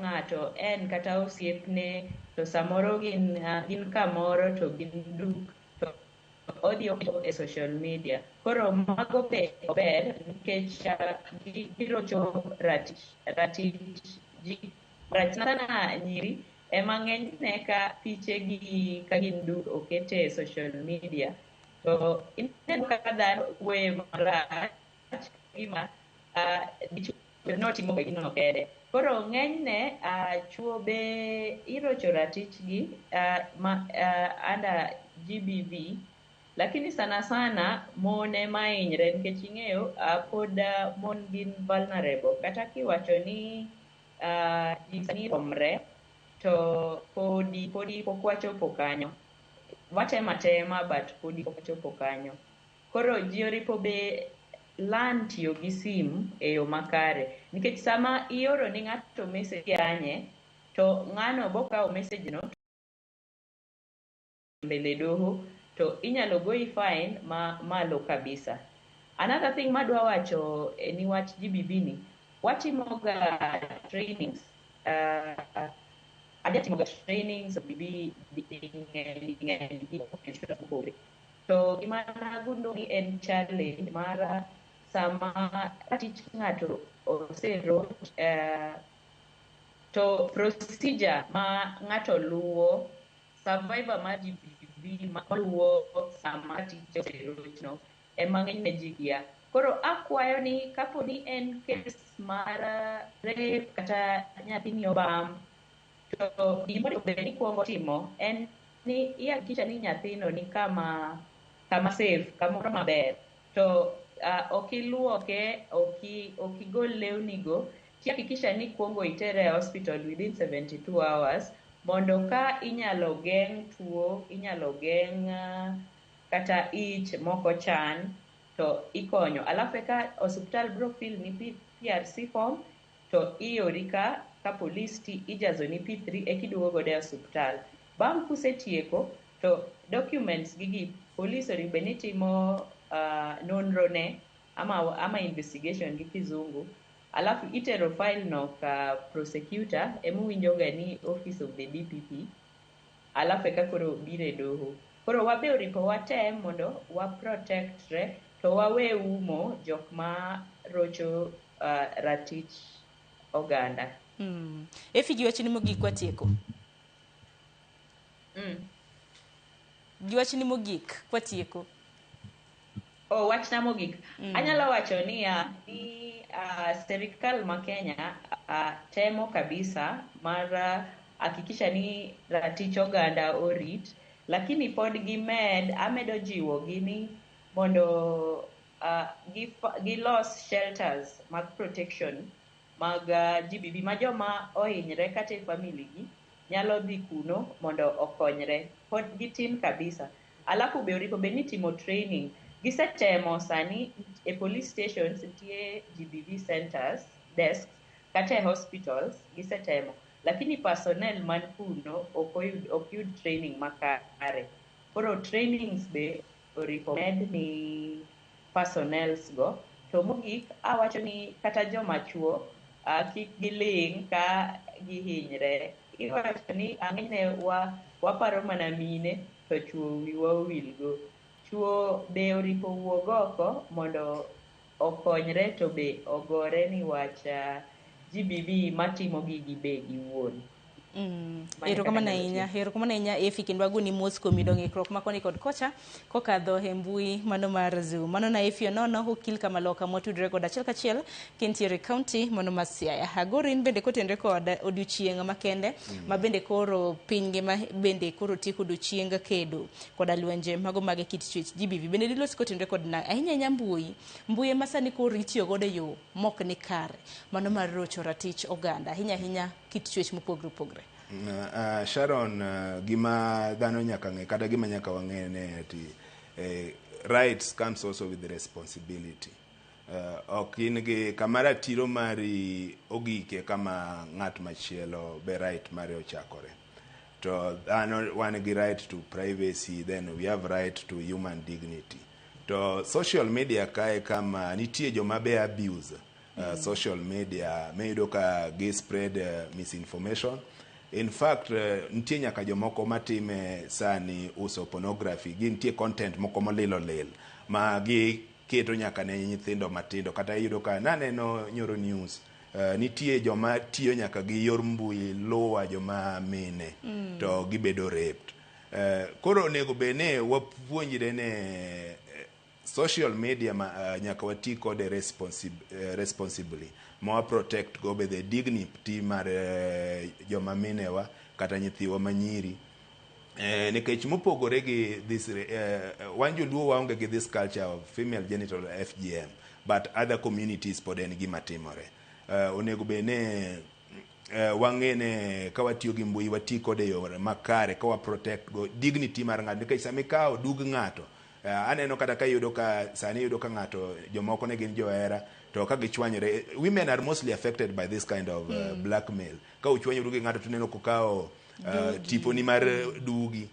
ng'ato en kata osiepne to samoro gin gin kamoro to gin duk to odhi oketo e social media. Koro mago be ber nikech girocho ratich ratich ji sana nyiri ema ng'enyne ka piche gi ka gin duk okete e social media to ineno kaka dhano wuoye marach gima dichuo notimo gino kende. Koro ng'enyne chuo be irocho ratichgi ma under GBV lakini sana sana mon ema hinyre nikech ing'eyo pod mon gin vulnerable kata kiwacho ni ji sani romre to podi podi pok wachopo kanyo. Watemo atema but podi pok wachopo kanyo. Koro ji oripo be learn tiyo gi sim e yo makare nikech sama ioro ni ng'ato message yanye to ng'ano bokawo message no mbele doho to inyalo goyi fine ma malo kabisa. Another thing madwa wacho ni wach GBV ni watimoga trainings ajatimoga trainings GBV to gima nagundo ni en challenge mar sama tich ng'ato oseroch to procedure ma ng'ato luwo survivor mar GBV ma luwo sama tich oseroch no ema ng'enyne ji kia. Koro akwayo ni kapo ni en case mar rape kata nyathini obam to gima onego bed ni ikuongo timo en ni ihakikisha ni nyathino ni kama kama safe kamoro maber to ok iluoke ok igol lewni go tihakikisha ni ikuongo itere e hospital within 72 hours mondo ka inyalo geng' tuo inyalo geng' kata ich mokochan to ikonyo. Alafu eka osiptal bro fill ni PRC form to iori ka police ti ijazo ni P3 eka iduogo godo e osiptal. Bang' kusetieko to documents gigi police onego bed ni timo nonro ne ama investigation gi kizungu alafu itero file no ka prosecutor emuwinjo ga ni office of the DPP alafu eka koro biro e doho. Koro wabe oripo watem mondo wa protect re to wawe umo jok ma rocho ratich oganda. Efi gi wachni mogik kwatieko. Gi wachni mogik kwatieko. Oh, wachna mogik. Anyalo wacho niya ni serikal ma Kenya temo kabisa mar hakikisha ni ratich oganda orit lakini pod gimed amedo jiwo gi ni mondo gilos shelters mag protection mag GBV ma joma ohinyre kata e family gi nyalo dhi kuno mondo okonyre. Pod gitin kabisa. Alafu be oripo bed ni timo training. Gisetemo sani e police stations nitie GBV centers desks kata e hospitals gisetemo lakini personnel man kuno ok yud training makare. Koro trainings be oripo med ni personnels go. To mogik awacho ni kata joma chuo kik giling' ka gihinyre. Iwacho ni ng'enyne waparo mana mine to chuo wiwa owil go. Chuo be oripo wuog oko mondo okonyre to be ogore ni wach GBV matimo gigi be giwuon. Erokamano ahinya, erokamano ahinya Efi kendo agoni mos kuom yudo ng'ikruok ma koni kod kocha kokadho e mbui mano mar Zoom. Mano na Efi Onono okil kamaloka mwatudre kod achiel kachiel kintiere county mano ma Siaya. Agoro in bende kotenre kod odiochieng' makende ma bende koro piny ngima bende koro tieko odiochieng' kedo koda lwenje mago mag kit chwech GBV. Bende dilos kotenre kod na ahinya ahinya mbui. Mbui ema sani koro itiyo godo e yo mok ni kare. Mano mar rocho ratich oganda ahinya ahinya kit chwech mopogre opogre. Sharon, gima dhano nyaka ng'e kata gima nyaka wang'e ne ati rights comes also with responsibility. Ok in gi kama ratiro mari ogike kama ng'at machielo be right mare ochakore. To dhano wan gi right to privacy, then we have right to human dignity. To social media kae kama nitie joma be abuse social media, miyudo ka gi spread misinformation. In fact, nitie nyaka jomoko matime sani uso pornography. Gi nitie content moko molil olil ma giketo nyaka ne nyithindo matindo. Kata iyudo ka naneno nyoro news, nitie joma tiyo nyaka gi yor mbui luwa joma mine to gibedo raped. Koro onego bed ni wapuonjre ne social media ma, nyaka wati kode responsibly ma wa protect go be the dignity mar joma minewa kata nyithiwa manyiri, nikech mopogore gi this, wan joluo waonge gi this culture of female genital FGM, but other communities pod en gima timore. Onego bed ni wang'e ne ka watiyo gi mbui, wati kode e yore makare ka wa protect go dignity mar ng'ato, nikech sama ikawo dug ng'ato, aneno kata ka iyudo ka sani iyudo ka ng'ato, jomoko ne gin johera, to ka gichwanyore, women are mostly affected by this kind of blackmail. Ka uchwanyoru gi ng'ato, tineno kokawo tiponi mar dugi,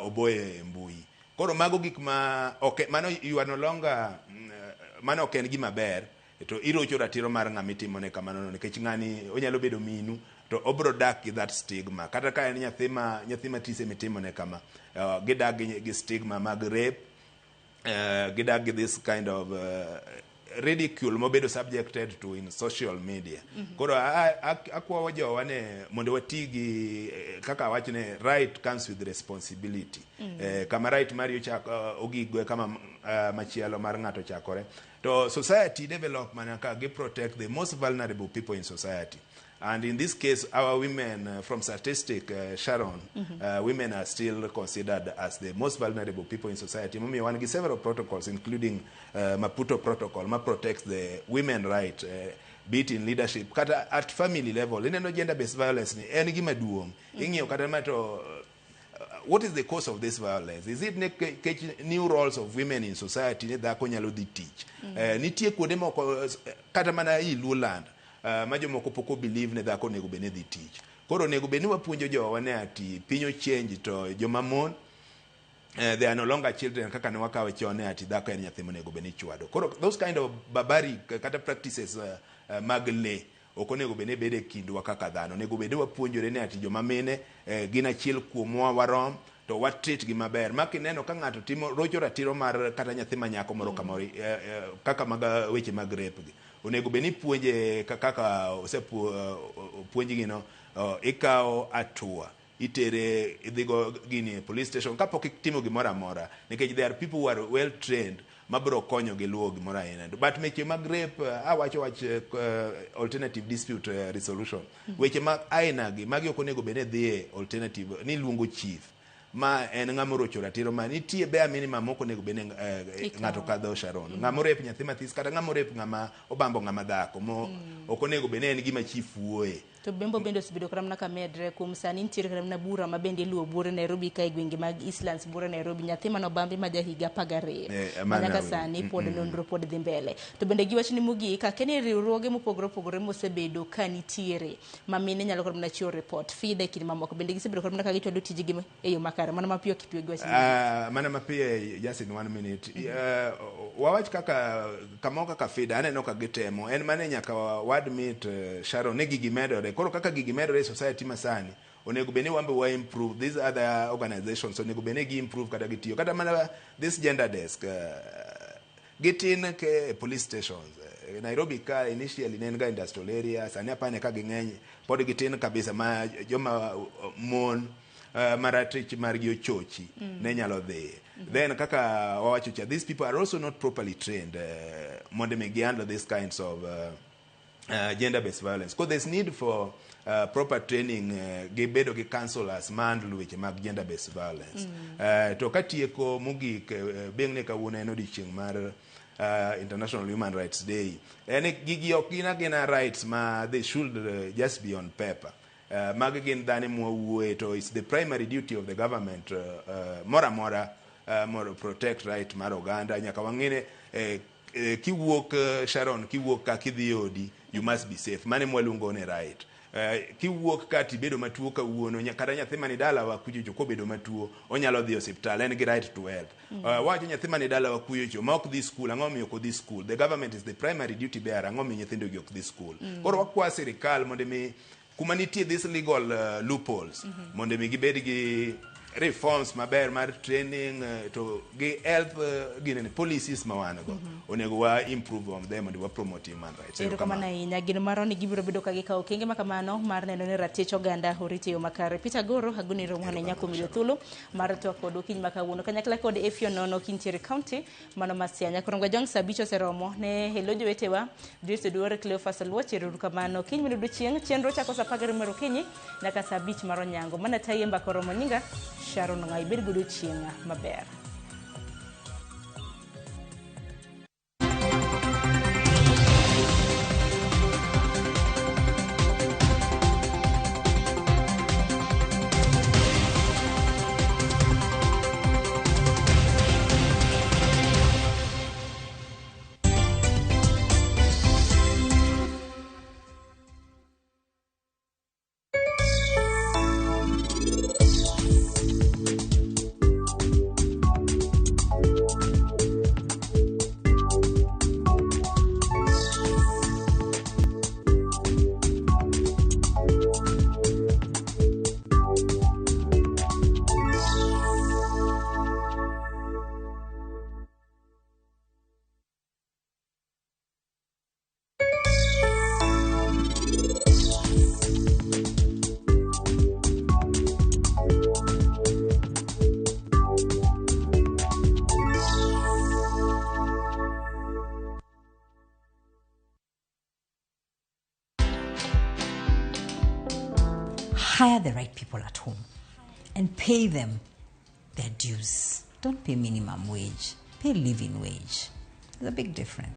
oboye e mbui. Koro mago gik ma ok mano, you are no longer mano ok en gima ber, to irocho ratiro mar ng'ama itimone kamano no, nikech ng'ani onyalo bedo minu, to obro dak gi that stigma. Kata ka en nyathi ma nyathi matis emitimone kama, gidak gi stigma mag rape, gidak gi this kind of ridicule mobedo subjected to in social media. Koro akwayo jowa ne mondo wati gi kaka awach ne, right comes with responsibility. Kama right mari ochako ogik kama machielo mar ng'ato chakore. To society develop mana ka gi protect the most vulnerable people in society, and in this case our women. From statistic, Sharon, women are still considered as the most vulnerable people in society. Momiyo wan gi several protocols, including Maputo Protocol, ma protects the women right, be it in leadership kata at family level. Ineno gender based violence ni en gima duong'. Ing'iyo kata ma to what is the cause of this violence? Is it nikech new roles of women in society, ni dhako nyalo dhi tich? Nitie kuonde moko, kata mana i Luoland, ma jomoko pok obelieve ni dhako onego bed ni dhi tich. Koro onego bed ni wapuonjo jowa ne ati piny ochange, to joma mon, they are no longer children kaka ne wakawe chon ne ati dhako en nyathi monego bed ni ichwado. Koro those kind of barbaric kata practices mag lee ok onego bed ni bedo e kindwa kaka dhano. Onego bed ni wapuonjore ni ati joma mine gin achiel kuomwa, warom to watreat gi maber. Ma kineno ka ng'ato timo rocho ratiro mar kata nyathi ma nyako moro kamoro, kaka mag weche mag rape gi, onego bed ni ipuonje kaka osepuonjgi no, ikawo atua, itere, idhigo gini e police station kapok itimo gimoro amora, nikech there are people who are well trained mabiro konyo gi luwo gimoro aina. But weche mag rape, awacho wach alternative dispute resolution, weche mag aina gi magi ok onego bed ni dhi e alternative ni luongo chief ma en ng'ama orocho ratiro ma nitie bare minimum ok onego bed ni ng'ato kadho. Sharon, ng'ama orep nyathi mathis kata ng'ama orep ng'ama obambo ng'ama dhako mo, ok onego bed ni en gima chief wuoye. To bembo bende osebedo kata mana ka medre kuom sani. Nitiere kata mana bura ma bende iluwo buore Nairobi ka e gwenge mag Eastlands, buore Nairobi, nyathi manobambi ma ja higa 12 ma nyaka sani pod nonro pod dhi mbele. To bende gi wachni mogik, akia ni riwruoge mopogore opogore mosebedo ka nitiere ma mine nyalo kata mana chiwo report FIDA e kind mamoko, bende gisebedo kata mana ka gichwalo tijgi e yo makare? Mana mapiyo kipiyo gi wachni. Mana mapiyo, just in one minute. Wawach kaka kamoro kaka FIDA, aneno ka gitemo. En mane nyaka wa admit, Sharon, ni gigi medore. Koro kaka gigi medore e society masani, onego bed ni wan be wa improve. These other organizations onego bed ni gi improve kata gitiyo. Kata mana this gender desk, gitin ke police stations. Nairobi ka initially ne en ga industrial area, sani apane ka ging'eny, pod gitin kabisa ma joma mon maratich margi ochochi ne nyalo dhiye. Then kaka wawacho cha, these people are also not properly trained mondo mi gihandle these kinds of gender based violence. Because there's need for proper training, gi bedo gi counselors ma handle weche mag gender based violence. To katieko mogik, being ni kawuono en odiochieng' mar International Human Rights Day, en ni gigi ok gin agina rights ma they should just be on paper. Magi gin dhano mwawuoye, to it's the primary duty of the government moro amora mondo protect right mar oganda. Nyaka wang'e ni kiwuok, Sharon, kiwuok ka kidhi odi, you must be safe. Mano ema waluongo ni right. Kiwuok ka tibedo matuo kawuono, kata nyathi mani dalawa kuchocho kobedo matuo, onyalo dhi osiptal, en gi right to health. Wacho nyathi mani dalawa kuchocho ma ok dhi school, ang'o miyo ok odhi school? The government is the primary duty bearer, ang'o miyo nyithindo gi ok dhi school? Koro wakwa sirikal mondo mi kuma nitie this legal loopholes, mondo mi gibed gi reforms maber mar training, to gi health, ginene policies ma wan go, onego wa improve on them mondo wa promote human rights. Erokamano ahinya. Geno marwa ni gibiro bedo ka gikawo okenge ma kamano mar neno ni ratich oganda orit e yo makare. Peter Goro, agoni erokamano ahinya kuom yudo thuolo mar twak kodwa okinyi ma kawuono kanyakla kod Effie Onono kintiere county mano ma Siaya. Nyakorongo Jong sa 5 oseromo ne hello jowetewa Joyce Oduor, Cleophas Oluoch, erokamano. Kiny mondo odiochieng' chenro chako sa 12 mar okinyi nyaka sa 5 mar onyango. Mana tayi e mbaka oromo nyinga Sharon Ng'ai. Bed godiochieng' maber. Hire the right people at home and pay them their dues. Don't pay minimum wage, pay living wage. There's a big difference.